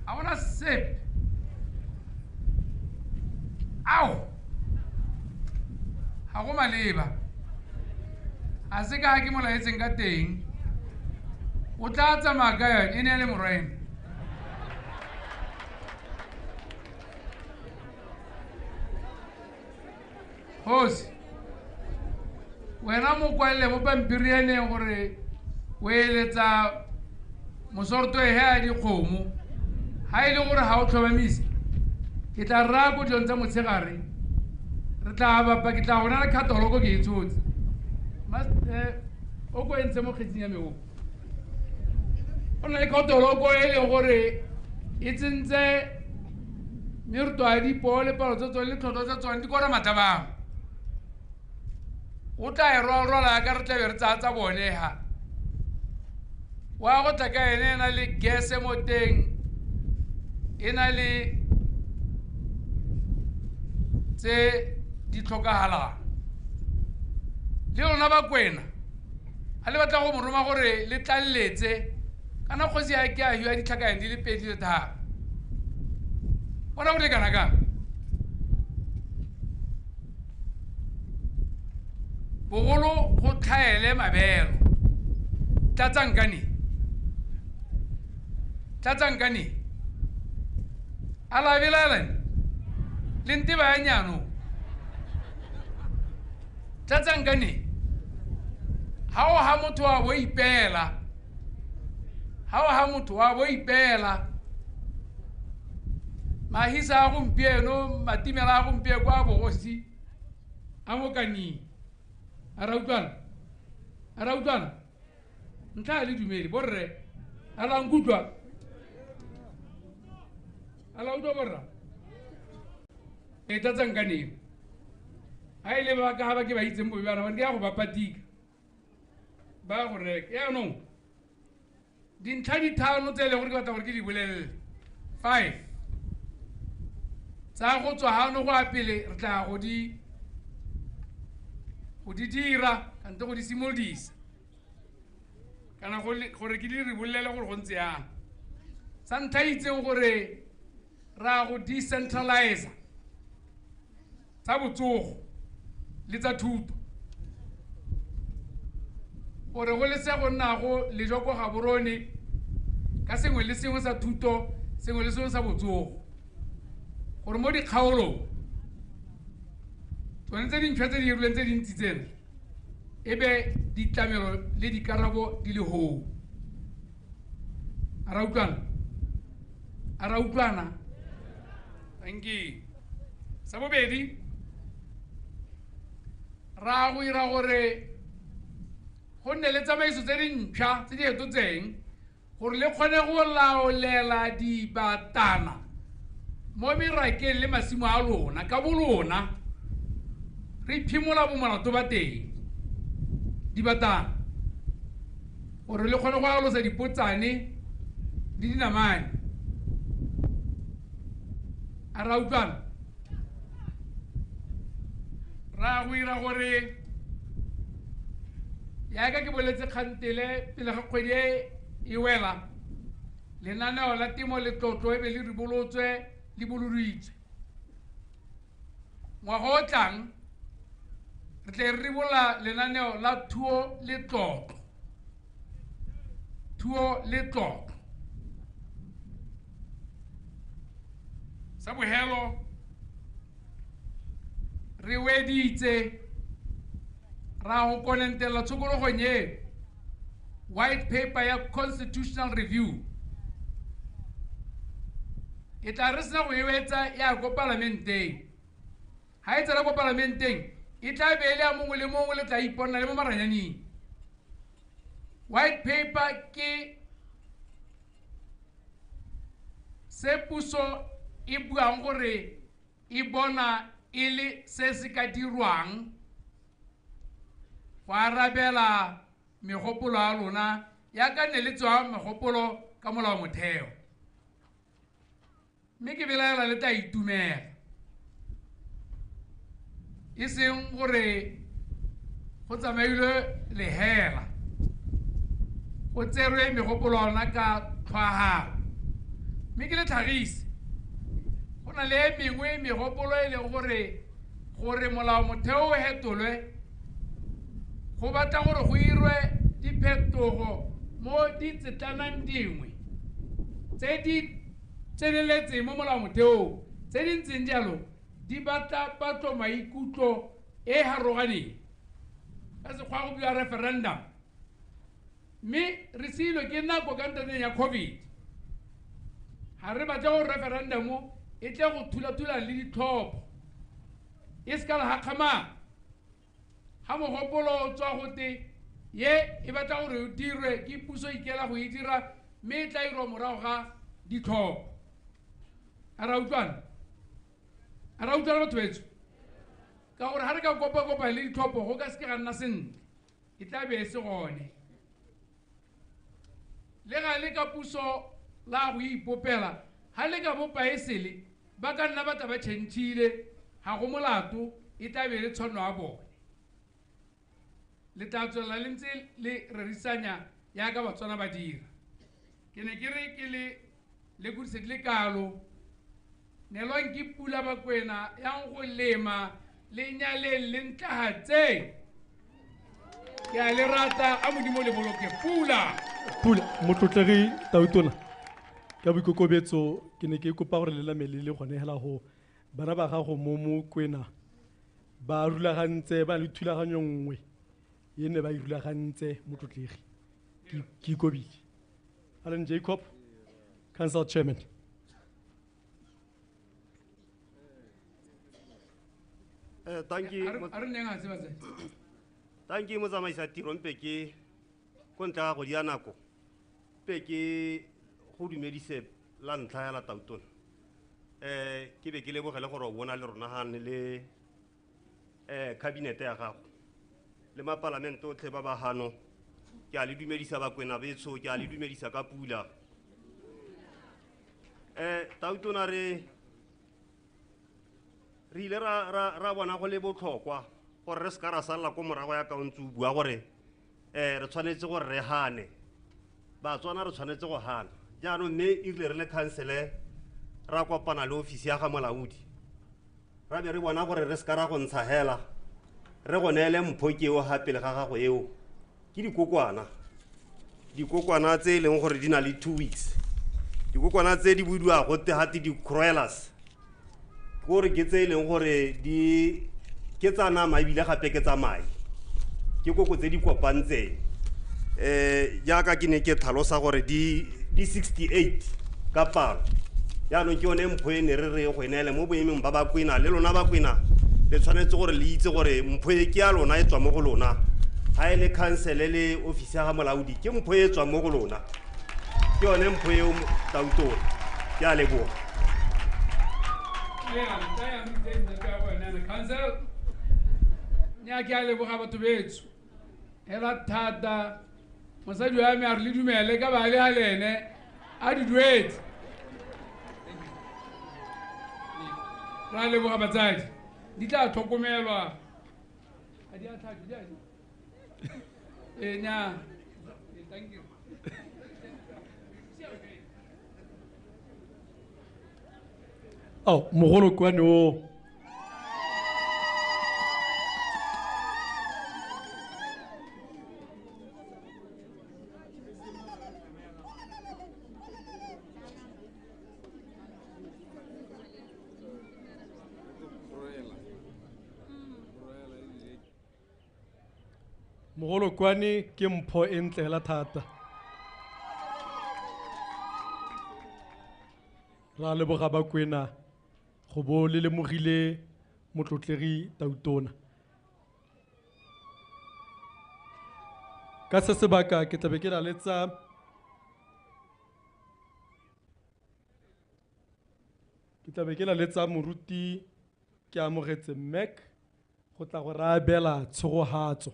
ga gona sepe. Ao, ga go maleba, a se ka ga ke mo laetseng ka teng. O tla tsamaya ka yone, e ne e le Morwaeng. Kgosi, wena mo kwalele mo pampiri eneng gore o eletsa mosorto e he a dikgomo, ha e le gore ga o tlhomamise ke tla raya ko dilong tsa motshegare, re tla bapa, ke tla go na le khatoloko ke e tshotse. O ko entshe mo kgetsing ya me o. Go na le khatoloko e leng gore e tsentse meruto ya dipoo le palo tsa tsone le tlhotlhwa tsa tsone di kora matlabang. O tla e rwala ka re tla be re tsaya tsa bone ha. Wa go tla ka ene e na le gese mo teng, e na le tse di tlhokagalang. Le lona Bakwena ga le batla go mo roma gore le tlaleletse, kana kgosi ya ke a hiwa ditlhakane di le 2 le 3. Bona go lekana kang? Bogolo go tlhaele mabelo. Tlatsang kane, tlatsang kane. A la belaela le nteba ya nyano. Tlatsang kane. Ha o ha motho wa bo ipeela, ha o ha motho wa bo ipeela. Mahisa a gompieno, matimela a gompieno kwa bogosi a mo kaning. A ra utlwana, a ra utlwana. Ntlha le dumele borre, a la nkutlwa, a la utlwa borra. E tlatsang kaneng ha e le ba ka ha ba ke ba itseng bobe bana ba ke ya go ba patika ba go reka. Yaanong dintlha di 5 tse e leng gore ke batla gore ke di bolelele, 5 tsa go tswa hano go a pele re tla go di dira kante go di simolodisa, kana gore ke di re bolelele gore go ntse yang. Sa ntlha itseng gore ra go decentralize tsa botsogo le tsa thuto, gore go lese go nna go lejo ko Gaborone ka sengwe le sengwe sa thuto, sengwe le sengwe sa botsogo, gore mo dikgaolong tsone tse dintšhwa tse di dirilweng tse dintsi tsena e be ditlamelo le dikarabo di le hoo. A ra utlwana? A ra utlwana? Thank you. Sa bobedi, ra go ira gore go nne le tsamaiso tse dintšhwa tse di etotseng gore le kgone go laolela dibatana mo merakeng le masimo a lona ka bo lona. Re iphimola bomolato ba teng dibatana gore le kgone go alosa dipotsane le dinamane. A ra utlwana? Ra go ira gore yaka ke boletse kgantele pele ga kgwedi e e wela, lenaneo la temo le tlotlo e be le ribolotswe le boloditswe. Ngwaga o tlang Re tle re ribola lenaneo la thuo le tlotlo. Thuo le tlotlo. Sa bohelo re weditse ra go konentela tshokologong e white paper ya constitutional review. E tla re sena go e wetsa ya ko palamenteng. Ha e tsena ko palamenteng e tla be e le ya mongwe le mongwe le tla iponna le mo maranyaneng. White paper ke se puso e buang gore e bona e le se se ka dirwang go arabela megopolo ya lona ya ka nne le tswa megopolo ka molao motheo. Mme ke belaela le tla itumela, e seng gore go tsamailwe lehela, go tserwe megopolo ya lona ka tlhwahalo. Mme ke le tlhagise, go na le e mengwe megopolo e leng gore molao motheo o hetolwe, go batla gore go irwe diphetogo mo ditsetlanang dingwe tse di tseneletseng mo molao motheong, tse di ntseng jalo di batla patlo maikutlo e haroganeng. Ka sekgwa go bua referendum, mme re siilwe ke nako ka ntateng ya COVID. Ga re batle gore referendum e tle go thula-thulana le ditlhopho, e se ka la hakgamala. Ha mogopolo o tswa gote ye e batla gore o dirwe ke puso ikela go e dira, mme e tla irwa morago ga ditlhopho. A ra utlwana? A ra utlwana batho betsho? Ka gore ha re ka kopa-kopa le ditlhopho go ka seke ga nna sentle, e tla be e se gone. Le ga le ka puso la go ipopela, ha le ka bopa e sele, ba ka nna ba tla ba tšhentšhile, ga go molato, e tla be e le tshwanno ya bone. Le tla tswelela le ntse le rerisanya yaka Batswana ba dira. Ke ne ke re ke le lekodise le kalo, neelwang ke pula Bakwena yang go lema le nyaleng le ntlahatseng. Ke a le rata, a Modimo le boloke pula. Pula, motlotlegi Tautona, ka boikokobetso ke ne ke kopa gore le lamele le gone hela go bana ba gago mo Mokwena ba rulagantse, ba le thulaganyo nngwe e ne ba e rulagantse motlotlegi. Ke ikobile. Alan Jacob, Council Chairman. Thank you. A re nneng a tseba tse. Thank you, motsamaisa tiro mpe ke ko ntle ga go dia nako. Mpe ke go dumedise la ntlha ya la Tautona. Ke be ke lebogele gore o bona le rona ga ne le cabinet ya gago le mapalamente otlhe ba ba hano. Ke a le dumedisa Bakwena betsho, ke a le dumedisa ka pula. Tautona re ile ra bona go le botlhokwa gore re seka ra salla ko morago ya ka o ntse o bua gore re tshwanetse gore re hane. Batswana re tshwanetse go hana. Jaanong mme e rile re le khansele ra kopana le ofisi ya ga molaodi, ra be re bona gore re seka ra go ntsha hela, re go neele mpho ke eo ga pele ga gago eo. Ke dikokwana, dikokwana tse e leng gore di na le 2 weeks. Dikokwana tse di budiwa gote gate di-croilers, ke gore ke tse e leng gore di ke tsa nama ebile gape ke tsa mae, ke koko tse di kopantseng. Jaaka ke ne ke tlhalosa gore di 68 ka palo. Jaanong ke yone mpho e ne re re go e neele mo boemeng ba Bakwena. Le lona Bakwena le tshwanetse gore le itse gore mpho e ke ya lona, e tswa mo go lona. Ha e le khansele le ofisi ya ga molaodi, ke mpho e tswang mo go lona. Ke yone mpho eo Tautona. Ke a leboga. Nya ke a leboga batho betsho. Hela thata mosadi wa me a re le dumele ka ba le ha le ene a di duetse. Ra leboga batsadi, di tla tlhokomelwa. A di a tlhatswe, di a di. Nya. Thank you. Oh, mogolo kwane o. Mogolokwane ke mpho e ntle hela thata. Ra leboga Bakwena go bo le lemogile motlotlegi Tautona. Ka se sebaka ke tlabe ke laletsa moruti ke amogetse Mac go tla go re abela tshegohatso.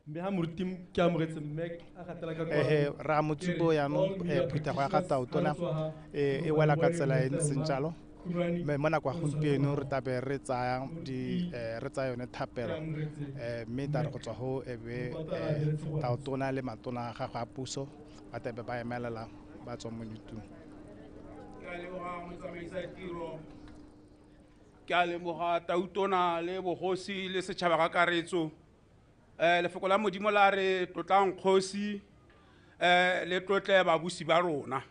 Mme ha moruti ke amogetse Mac a gatela ka kwa. Ra motsubo yaanong phuthego ya ga Tautona e wela ka tsela e ntseng jalo. Mme mo nako ya gompieno re tlabe re tsaya re tsaya yone thapelo, mme tla re go tswa go e be Tautona le matona a gagwe a puso ba tlabe ba emelela ba tswa mo letung. Ke a leboga motsamaisa tiro, ke a leboga Tautona le bogosi le setšhaba ka karetso. Lefoko la Modimo la re tlotlang kgosi le tlotle babusi ba rona.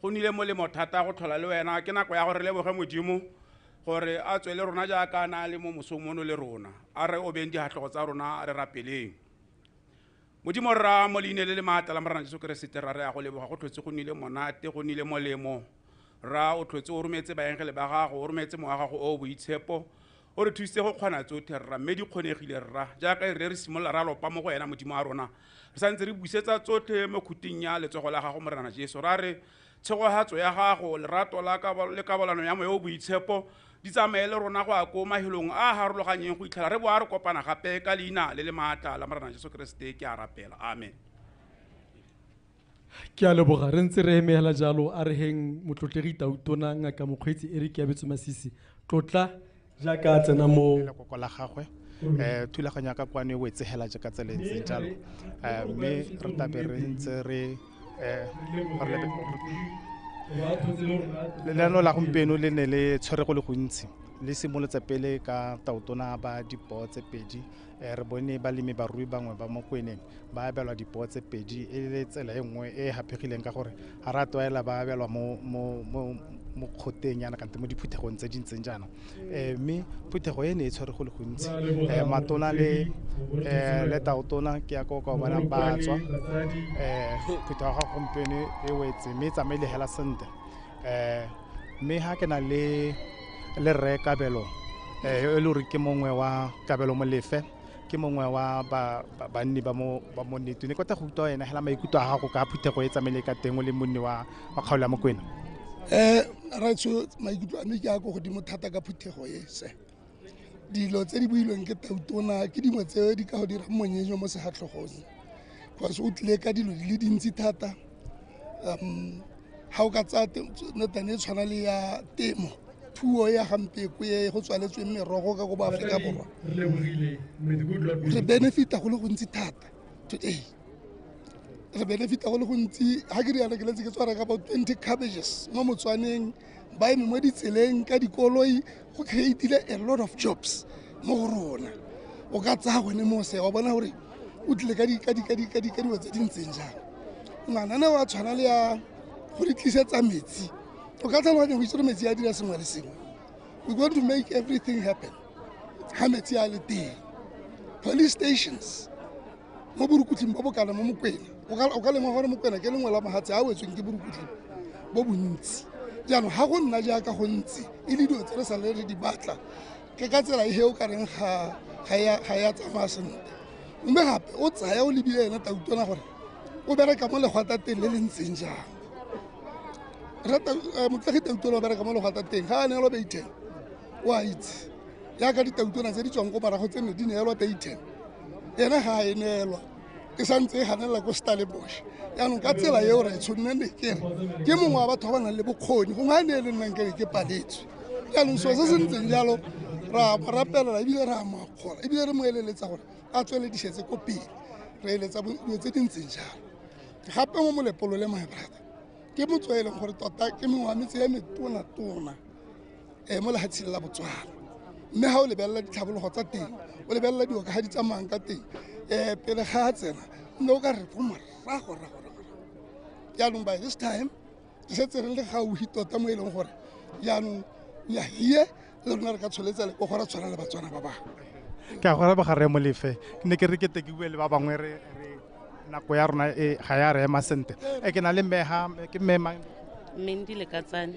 Go nnile molemo thata go tlhola le wena, ke nako ya gore leboge Modimo gore a tswe le rona jaaka a na le mo mosong mono le rona. A re obeng dihatlhogo tsa rona re rapeleng. Modimo rra mo leine le le maatla la Morena Jesu Keresete ra re a go leboga go tlhotse go nnile monate go nnile molemo. Ra o tlhotse o rometse baengele ba gago, o rometse mowa gago o boitshepo, o re thusitse go kgona tsotlhe rra, mme di kgonegile rra. Jaaka e re simolola ra lopa mo go wena Modimo wa rona, re santse re busetsa tsotlhe mo khuting ya letsogo la gago Morena Jesu. Ra re tshegohatso ya gago, lerato la le kabalano ya moya o boitshepo di tsamaye le rona go ya ko mahelong a harologanyeng go itlhela re boa re kopana gape ka leina le le maatla la Morena Jesu Keresete ke a rapela, amen. Ke a leboga re ntse re emela jalo a re heng motlotlegi Tautona Ngaka Mokgweetsi Eric Keabetswe Masisi tlotla jaaka a tsena mo lekoko la gagwe. Thulaganyo ya ka kwano e wetse hela jaaka tsela e ntseng jalo, mme re tlabe re ntse re lenaneo la gompieno le ne le tshwere go le gontsi, le simolotse pele ka Tautona ba dipoo tse pedi. Re bone balemi barui bangwe ba mo Kweneng ba abelwa dipoo tse pedi e le tsela e nngwe e e haphegileng ka gore ga re a tlwaela ba abelwa mo kgoteng yana kante mo diphuthegong tse di ntseng jaana. Mme phuthego e ne e tshwere go le gontsi, matona le Tautona ke ya ko ka bonang ba tswa. Phuthego ga gompieno e wetse mme e tsamaile hela sentle. Mme ha ke na le rre Kabelo, e le gore ke mongwe wa Kabelo Molefe, ke mongwe wa banni ba mo Netune. Ke batla go utlwa wena hela maikutlo a gago ka phuthego e tsamaile ka teng o le monni wa kgaolo ya Mokwena. Raetsho, maikutlo a me ke a ko godimo thata ka phuthego e se. Dilo tse di builweng ke Tautona ke dingwe tse di ka go dirang monyenyo mo segatlhogong, because o tlile ka dilo di le dintsi thata. Ha o ka tsaya netane e tshwana le ya temo, thuo ya gampeko e go tswaletsweng merogo ka ko bo Aforika Borwa, re benefita go le gontsi thata today. Re benefita go le gontsi. Ha ke riana ke letse ke tshwara ka about 20 cabbages mo Motswaneng, ba eme mo ditseleng ka dikoloi, go create-ile a lot of jobs mo go rona. O ka tsaya gone mo se wa bona gore o tlile ka dilo tse di ntseng jang. Mananeo a tshwana le ya go di tlisetsa metsi, o ka tlhaloganya go itse gore metsi a dira sengwe le sengwe. We want to make everything happen ha metsi a le teng. Police stations mo borukutlhing bo bokana mo Mokwena, o ka lemoga gore Mokwena ke lengwe la mahatshe a wetsweng ke borukutlhi bo bontsi. Jaanong ha go nna jaaka go ntse e le dilo tse re sa le re di batla, ke ka tsela e o ka reng ga ya tsamaya sentle. Mme gape o tsaya o lebile ena Tautona gore o bereka mo legwatateng le le ntseng jang. Motlegi Tautona o bereka mo legwatateng, ga a neelwa baiten o a itse jaaka ditautona tse di tswang ko morago tse nne di neelwa baiten, ena ga a e neelwa, e santse e ganelela ko Stellenbosch. Jaanong ka tsela eo re tshwanne ne ke re ke mongwe wa batho ba ba nang le bokgoni, gongwe a neele nnang ke ke paletswe. Jaanong seo se se ntseng jalo ra mo rapelela ebile ra mo akgola ebile re mo eleletsa gore a tsweledisetse ko pele, re eletsa dilo tse di ntseng jalo. Gape mo Molepolole, my brother, ke motho e leng gore tota ke mongwe wa metse e metona-tona mo lefatsheng la Botswana. Mme ha o lebelela ditlhabologo tsa teng, o lebelela dilo ka ga di tsamayang ka teng, pele ga a tsena mme o ka re go morago. Jaanong by this time re setse re le gaufi tota mo e leng gore jaanong we are here, le rona re ka tsholetsa lebogo ra tshwana le Batswana ba bangwe. Ke a go leboga re Molefe. Ke ne ke re ke te ke bue le ba bangwe re nako ya rona e ga ya re ema sentle. E ke na le mme ha ke mme mang? Mendi Lekatsane.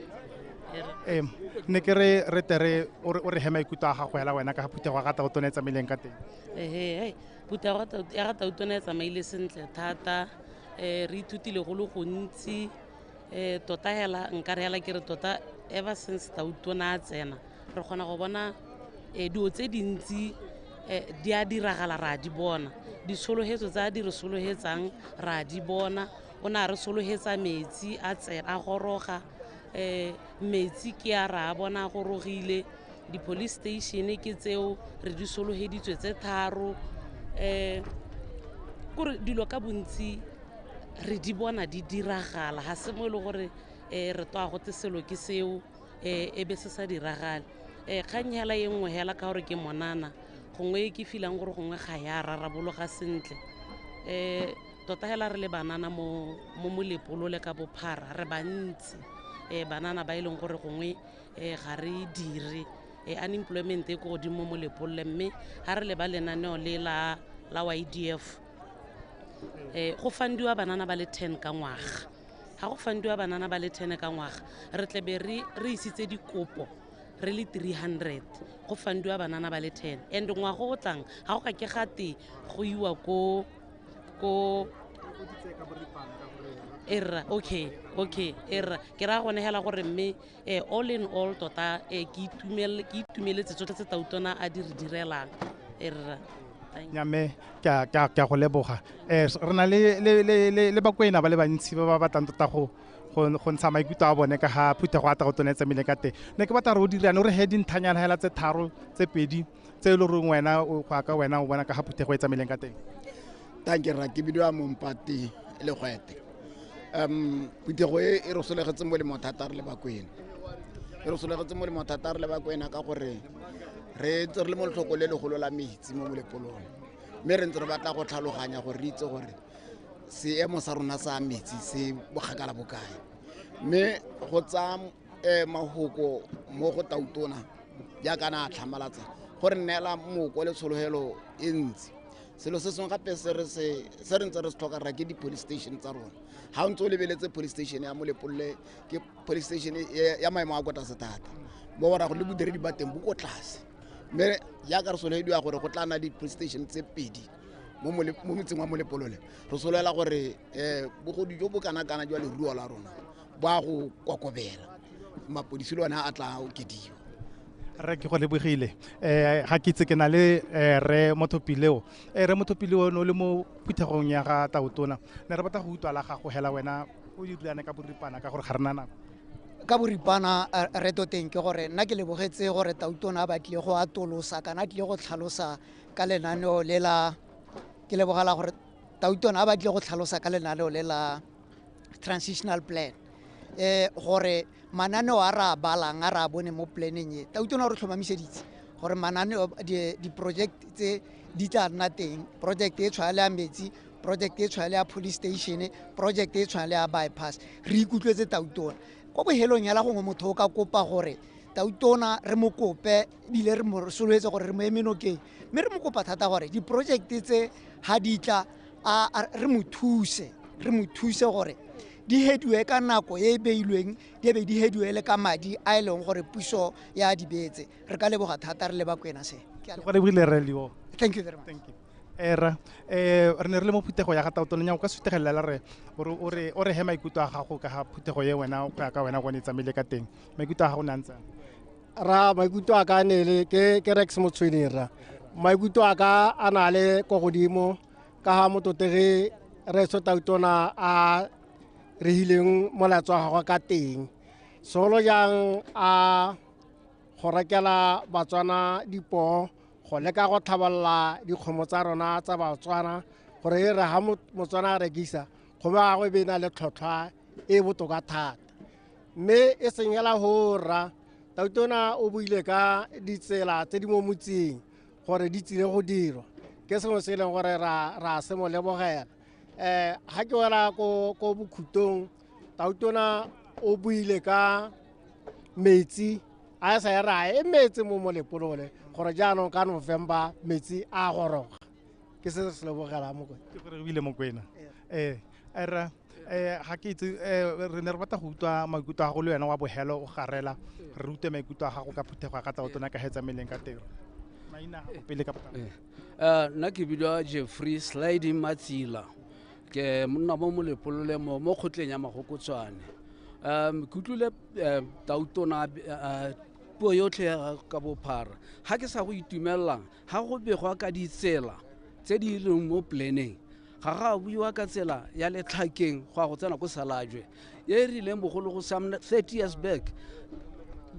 Ne ke re re tere o re he maikutlo a gago hela wena ka ga phuthego ya ga Tautona e tsamaileng ka teng. Ehe, phuthego ya ga Tautona e tsamaile sentle thata. Re ithutile go le gontsi. Tota hela nka re hela ke re tota ever since Tautona a tsena re kgona go bona dilo tse dintsi di a diragala, ra di bona. Ditsholohetso tsa di re sologetsang ra di bona. O ne a re sologetsa metsi a tsena a goroga. Metsi ke a ra bona a gorogile. Di-police station ke tseo re di sologeditswe tse 3. Kore dilo ka bontsi re di bona di diragala, ga se mo e le gore re toa gote selo ke seo e be se sa diragale. Kgang hela e nngwe hela ka gore ke monana, gongwe ke feelang gore gongwe ga ya rarabologa sentle. Tota hela re le banana mo Molepolole ka bophara re bantsi. Banana ba e leng gore gongwe ga re dire. Unemployment e ko godimo mo Molepolole, mme ga re leba lenaneo le la YDF, go fandiwa banana ba le 10 ka ngwaga. Ga go fandiwa banana ba le 10 ka ngwaga, re tlebe re isitse dikopo re le 300 go fandiwa banana ba le 10. And ngwaga o tlang ga go ka ke gate go iwa ko erra. Okay, erra ke ra gone hela gore mme all in all tota ke itumeletse tsotlhe tse Tautona a di re direlang. Erra Nyame ke a go leboga. Re na le Bakwena ba le bantsi ba ba batlang tota go ntsha maikutlo a bone ka ga phuthego ya Tautona e tsamaile ka teng. Ne ke batla re o dirane o re he dinthanyana hela tse 3 tse 2 tse e le goreng wena go ya ka wena o bona ka ga phuthego e tsamaileng ka teng. Tanke rra, ke bidiwa Mompati Legwete. Phuthego e re solegetse molemo thata re le Bakwena. E re solegetse molemo thata re le Bakwena ka gore re ntse re le mo letlhoko le legolo la metsi mo Molepolole. Mme re ntse re batla go tlhaloganya gore re itse gore seemo sa rona sa metsi se bokgakala bokae. Mme go tsaya mahoko mo go Tautona jaaka na a tlhamalatsa gore neela moko le tshologelo e ntsi. Selo se sengwe gape se re ntse re se tlhoka rra ke di-police station tsa rona. Ga o ntse o lebeletse police station ya Molepolole ke police station ya maemo a kwa tlase thata, mo go raya gore le bodiredi ba teng bo ko tlase. Mme jaaka re sologediwa gore go tla nna di-police station tse 2 mo motseng wa Molepolole, re sologela gore bogodu jo bo kana-kana jwa leruo la rona bo a go kokobela, mapodisi le one a tla okediwa. Re ke go lebogile. Ga ke itse ke na le re Mothopileo. Re Mothopileo no le mo phuthegong ya ga Tautona. Ne re batla go utlwa la gago hela wena o dirilane ka boripana ka gore ga re na nako. Ka boripana re toteng ke gore nna ke lebogetse gore Tautona a batlile go atolosa kana a tlile go tlhalosa ka lenaneo le la, ke lebogela gore Tautona a batlile go tlhalosa ka lenaneo le la transitional plan. Gore mananeo a re a balang a re a bone mo planeng e, Tautona o re tlhomamiseditse gore mananeo di-project tse di tla nna teng. Project e tshwana le ya metsi, project e tshwana le ya police station, project e tshwana le ya bypass. Re ikutlwetse Tautona. Ko bohelong hela gongwe motho o ka kopa gore Tautona re mo kope ebile re mo sologetse gore re mo eme nokeng, mme re mo kopa thata gore di-project tse ha di tla re mo thuse gore di hediwe ka nako e e beilweng, di be di hediwe le ka madi a e leng gore puso ya di beetse. Re ka leboga thata re le Bakwena se. Ke go lebogile re Leo. Thank you very much. Thank you. Era re ne re le mo phuthego ya ga Tautona, nya o ka sutegelela re o re he maikutlo a gago ka ga phuthego e wena go ya ka wena go ne tsamaile ka teng. Maikutlo a gago ne a ntse ra maikutlo a ka ne le ke Rex Motshweneng ra. Maikutlo a ka a na le ko godimo ka ga mototegi re so Tautona a re hileng molaetsa wa gagwe ka teng. Segolo jang a go rekela Batswana dipoo, go leka go tlhabolola dikgomo tsa rona tsa Batswana gore e re ga Motswana a rekisa kgomo ya gagwe e be e na le tlhotlhwa e botoka thata. Mme e seng hela ho rra, Tautona o buile ka ditsela tse di mo motseng gore di tsile go dirwa. Ke sengwe se e leng gore ra se mo lebogela. Ga ke wela ko bokhutong, Tautona o buile ka metsi A sa ya ra emetse mo Molepolole gore jaanong ka November metsi a goroga. Ke se se lebogela Mokwena. Ke gore re bile Mokwena. Ra ga ke itse re ne re batla go utlwa maikutlo a gago le wena wa bogelo o garela re rute maikutlo a gago ka phuthego ya ka Tautona ka hetsa meleng ka teng. Maina a gago pele ka potlako. Nna ke bidiwa Jeffrey Sliding Matsila. Ke monna mo Molepolole mo kgotleng ya Magokotswane. Ke utlwile Tautona puo yotlhe ka bophara. Ga ke sa go itumellang ga go begwa ka ditsela tse di leng mo planeng. Ga ga buiwa ka tsela ya Letlhakeng go ya go tsena ko Salajwe. E rileng bogolo go some 30 years back,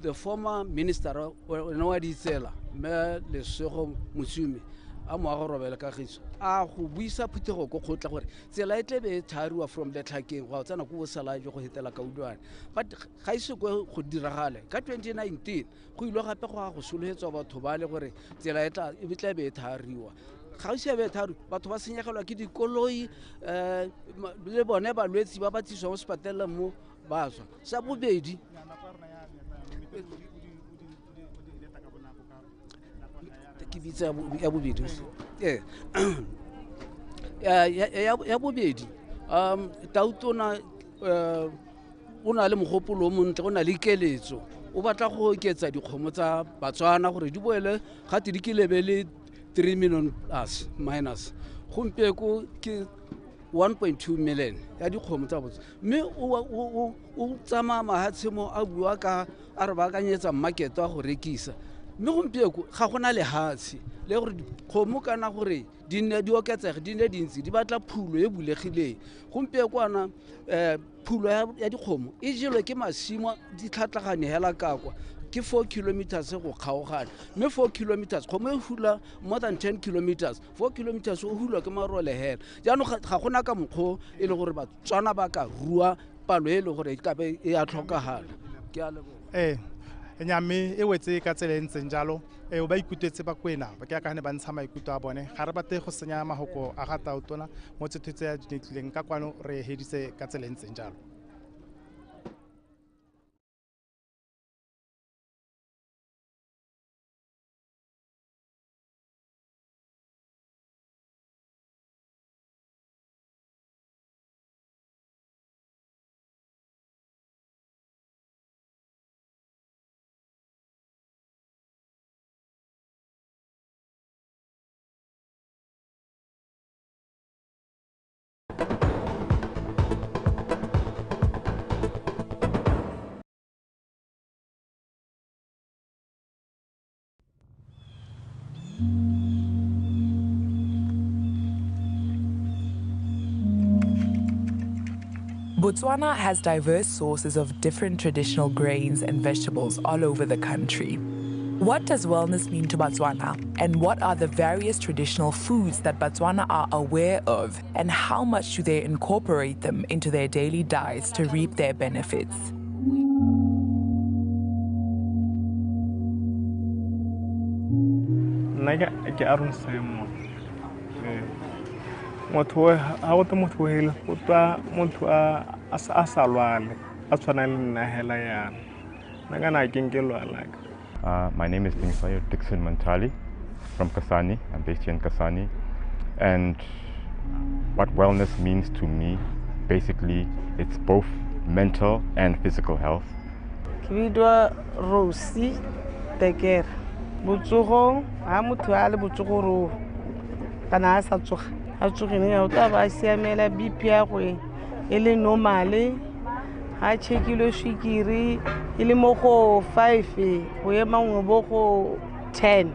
the former minister wa ditsela mme Lesego Motsume a moago robele kagiso a go buisa phuthego ko kgotla gore tsela e tlebe e thariwa from Letlhakeng go ya go tsena ko Salajwe go hetela Kaudwane. But ga ise go diragale. Ka 2019 go ile gape go ya go sologetswa batho ba le gore tsela e tlebe e thariwa. Ga ise be tharo batho ba senyegelwa ke dikoloi le bone balwetsi ba ba tsiswang mo sepatela mo ba tswa. Sa bobedi ke bitsa ya bobedi ya bobedi Tautona o na le mogopolo o montle, o na le keletso, o batla go oketsa dikgomo tsa Batswana gore di boele gate di ke lebe 3 million plus minus. Gompieko ke 1.2 million ya dikgomo tsa Botswana. Mme o tsamaya mahatshe mo a bua ka a re baakanyetsa market wa go rekisa. Mme gompieko ga gona lehatshe le gore dikgomo kana gore di nne di oketsege di nne dintsi di batla phulo e bulegileng. Gompieko ana phulo ya dikgomo e jelwe ke masimo di tlhatlhagane hela ka kwa. Ke 4 kilometers go kgaogana. Mme 4 kilometers kgomo e hula more than 10 kilometers. 4 kilometers o hulwa ke marole hela. Jaanong ga gona ka mokgwa e le gore Batswana ba ka rua palo e le gore e ka be e a tlhokagala. Ke a leboga. Nyame e wetse ka tsela e ntseng jalo o ba ikutlwetse Bakwena ba ke akane ba ntsha maikutlo a bone. Ga re batle go senya mahoko a ga Tautona mo tshwetso ya ditlileng ka kwano re heditse ka tsela e ntseng jalo. Botswana has diverse sources of different traditional grains and vegetables all over the country. What does wellness mean to Botswana? And what are the various traditional foods that Botswana are aware of? And how much do they incorporate them into their daily diets to reap their benefits? Motho ha o te motho hele o twa motho a sa lwale a tshwana le nna hela yana nna kana ke nke lwala. My name is Dingsayo Dixon Montali from Kasane. I'm based here in Kasane, and what wellness means to me, basically it's both mental and physical health. Ke bidwa Rosie Tekere. Botsogo ha motho a le botsogo ro kana a sa tsoga a tsogile o tla ba siamela BP ya gwe e le normale ha checkilwe swikiri e le mo go 5 go ema nngwe bo go 10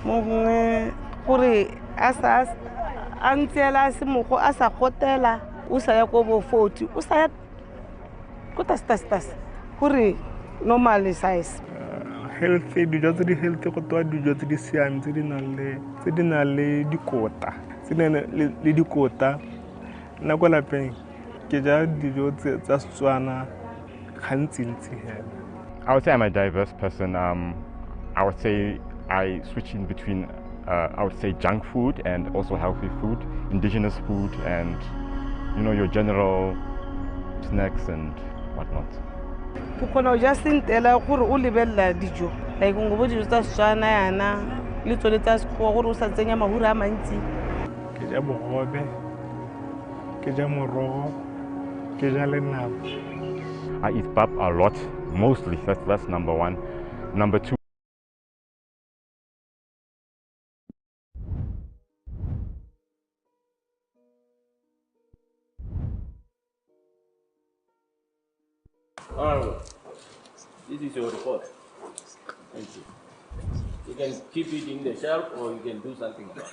mo gongwe gore a sa a ntseela se mogo a sa gotela o sa ya ko bo 40 o sa ya ko tas gore normal size. Healthy dijo tse di healthy go twa dijo tse di siameng tse di nang le dikota tse di nang le dikota. Nna kwa lapeng ke ja dijo tsa Setswana gantsintsi hela. I would say I'm a diverse person. I would say I switch in between I would say junk food and also healthy food, indigenous food, and you know, your general snacks and whatnot. O kgona go ja sentela gore o lebelela dijo like ngo bo dijo tsa Setswana yana le tsone tsa Sekgowa gore o sa tsenya mahura a mantsi. Ke ja bogobe, ke ja morogo, ke ja le nama. I eat pap a lot, mostly. That's number one. Number two, Honorable, this is your report. Thank you. You can keep it in the shelf or you can do something about it.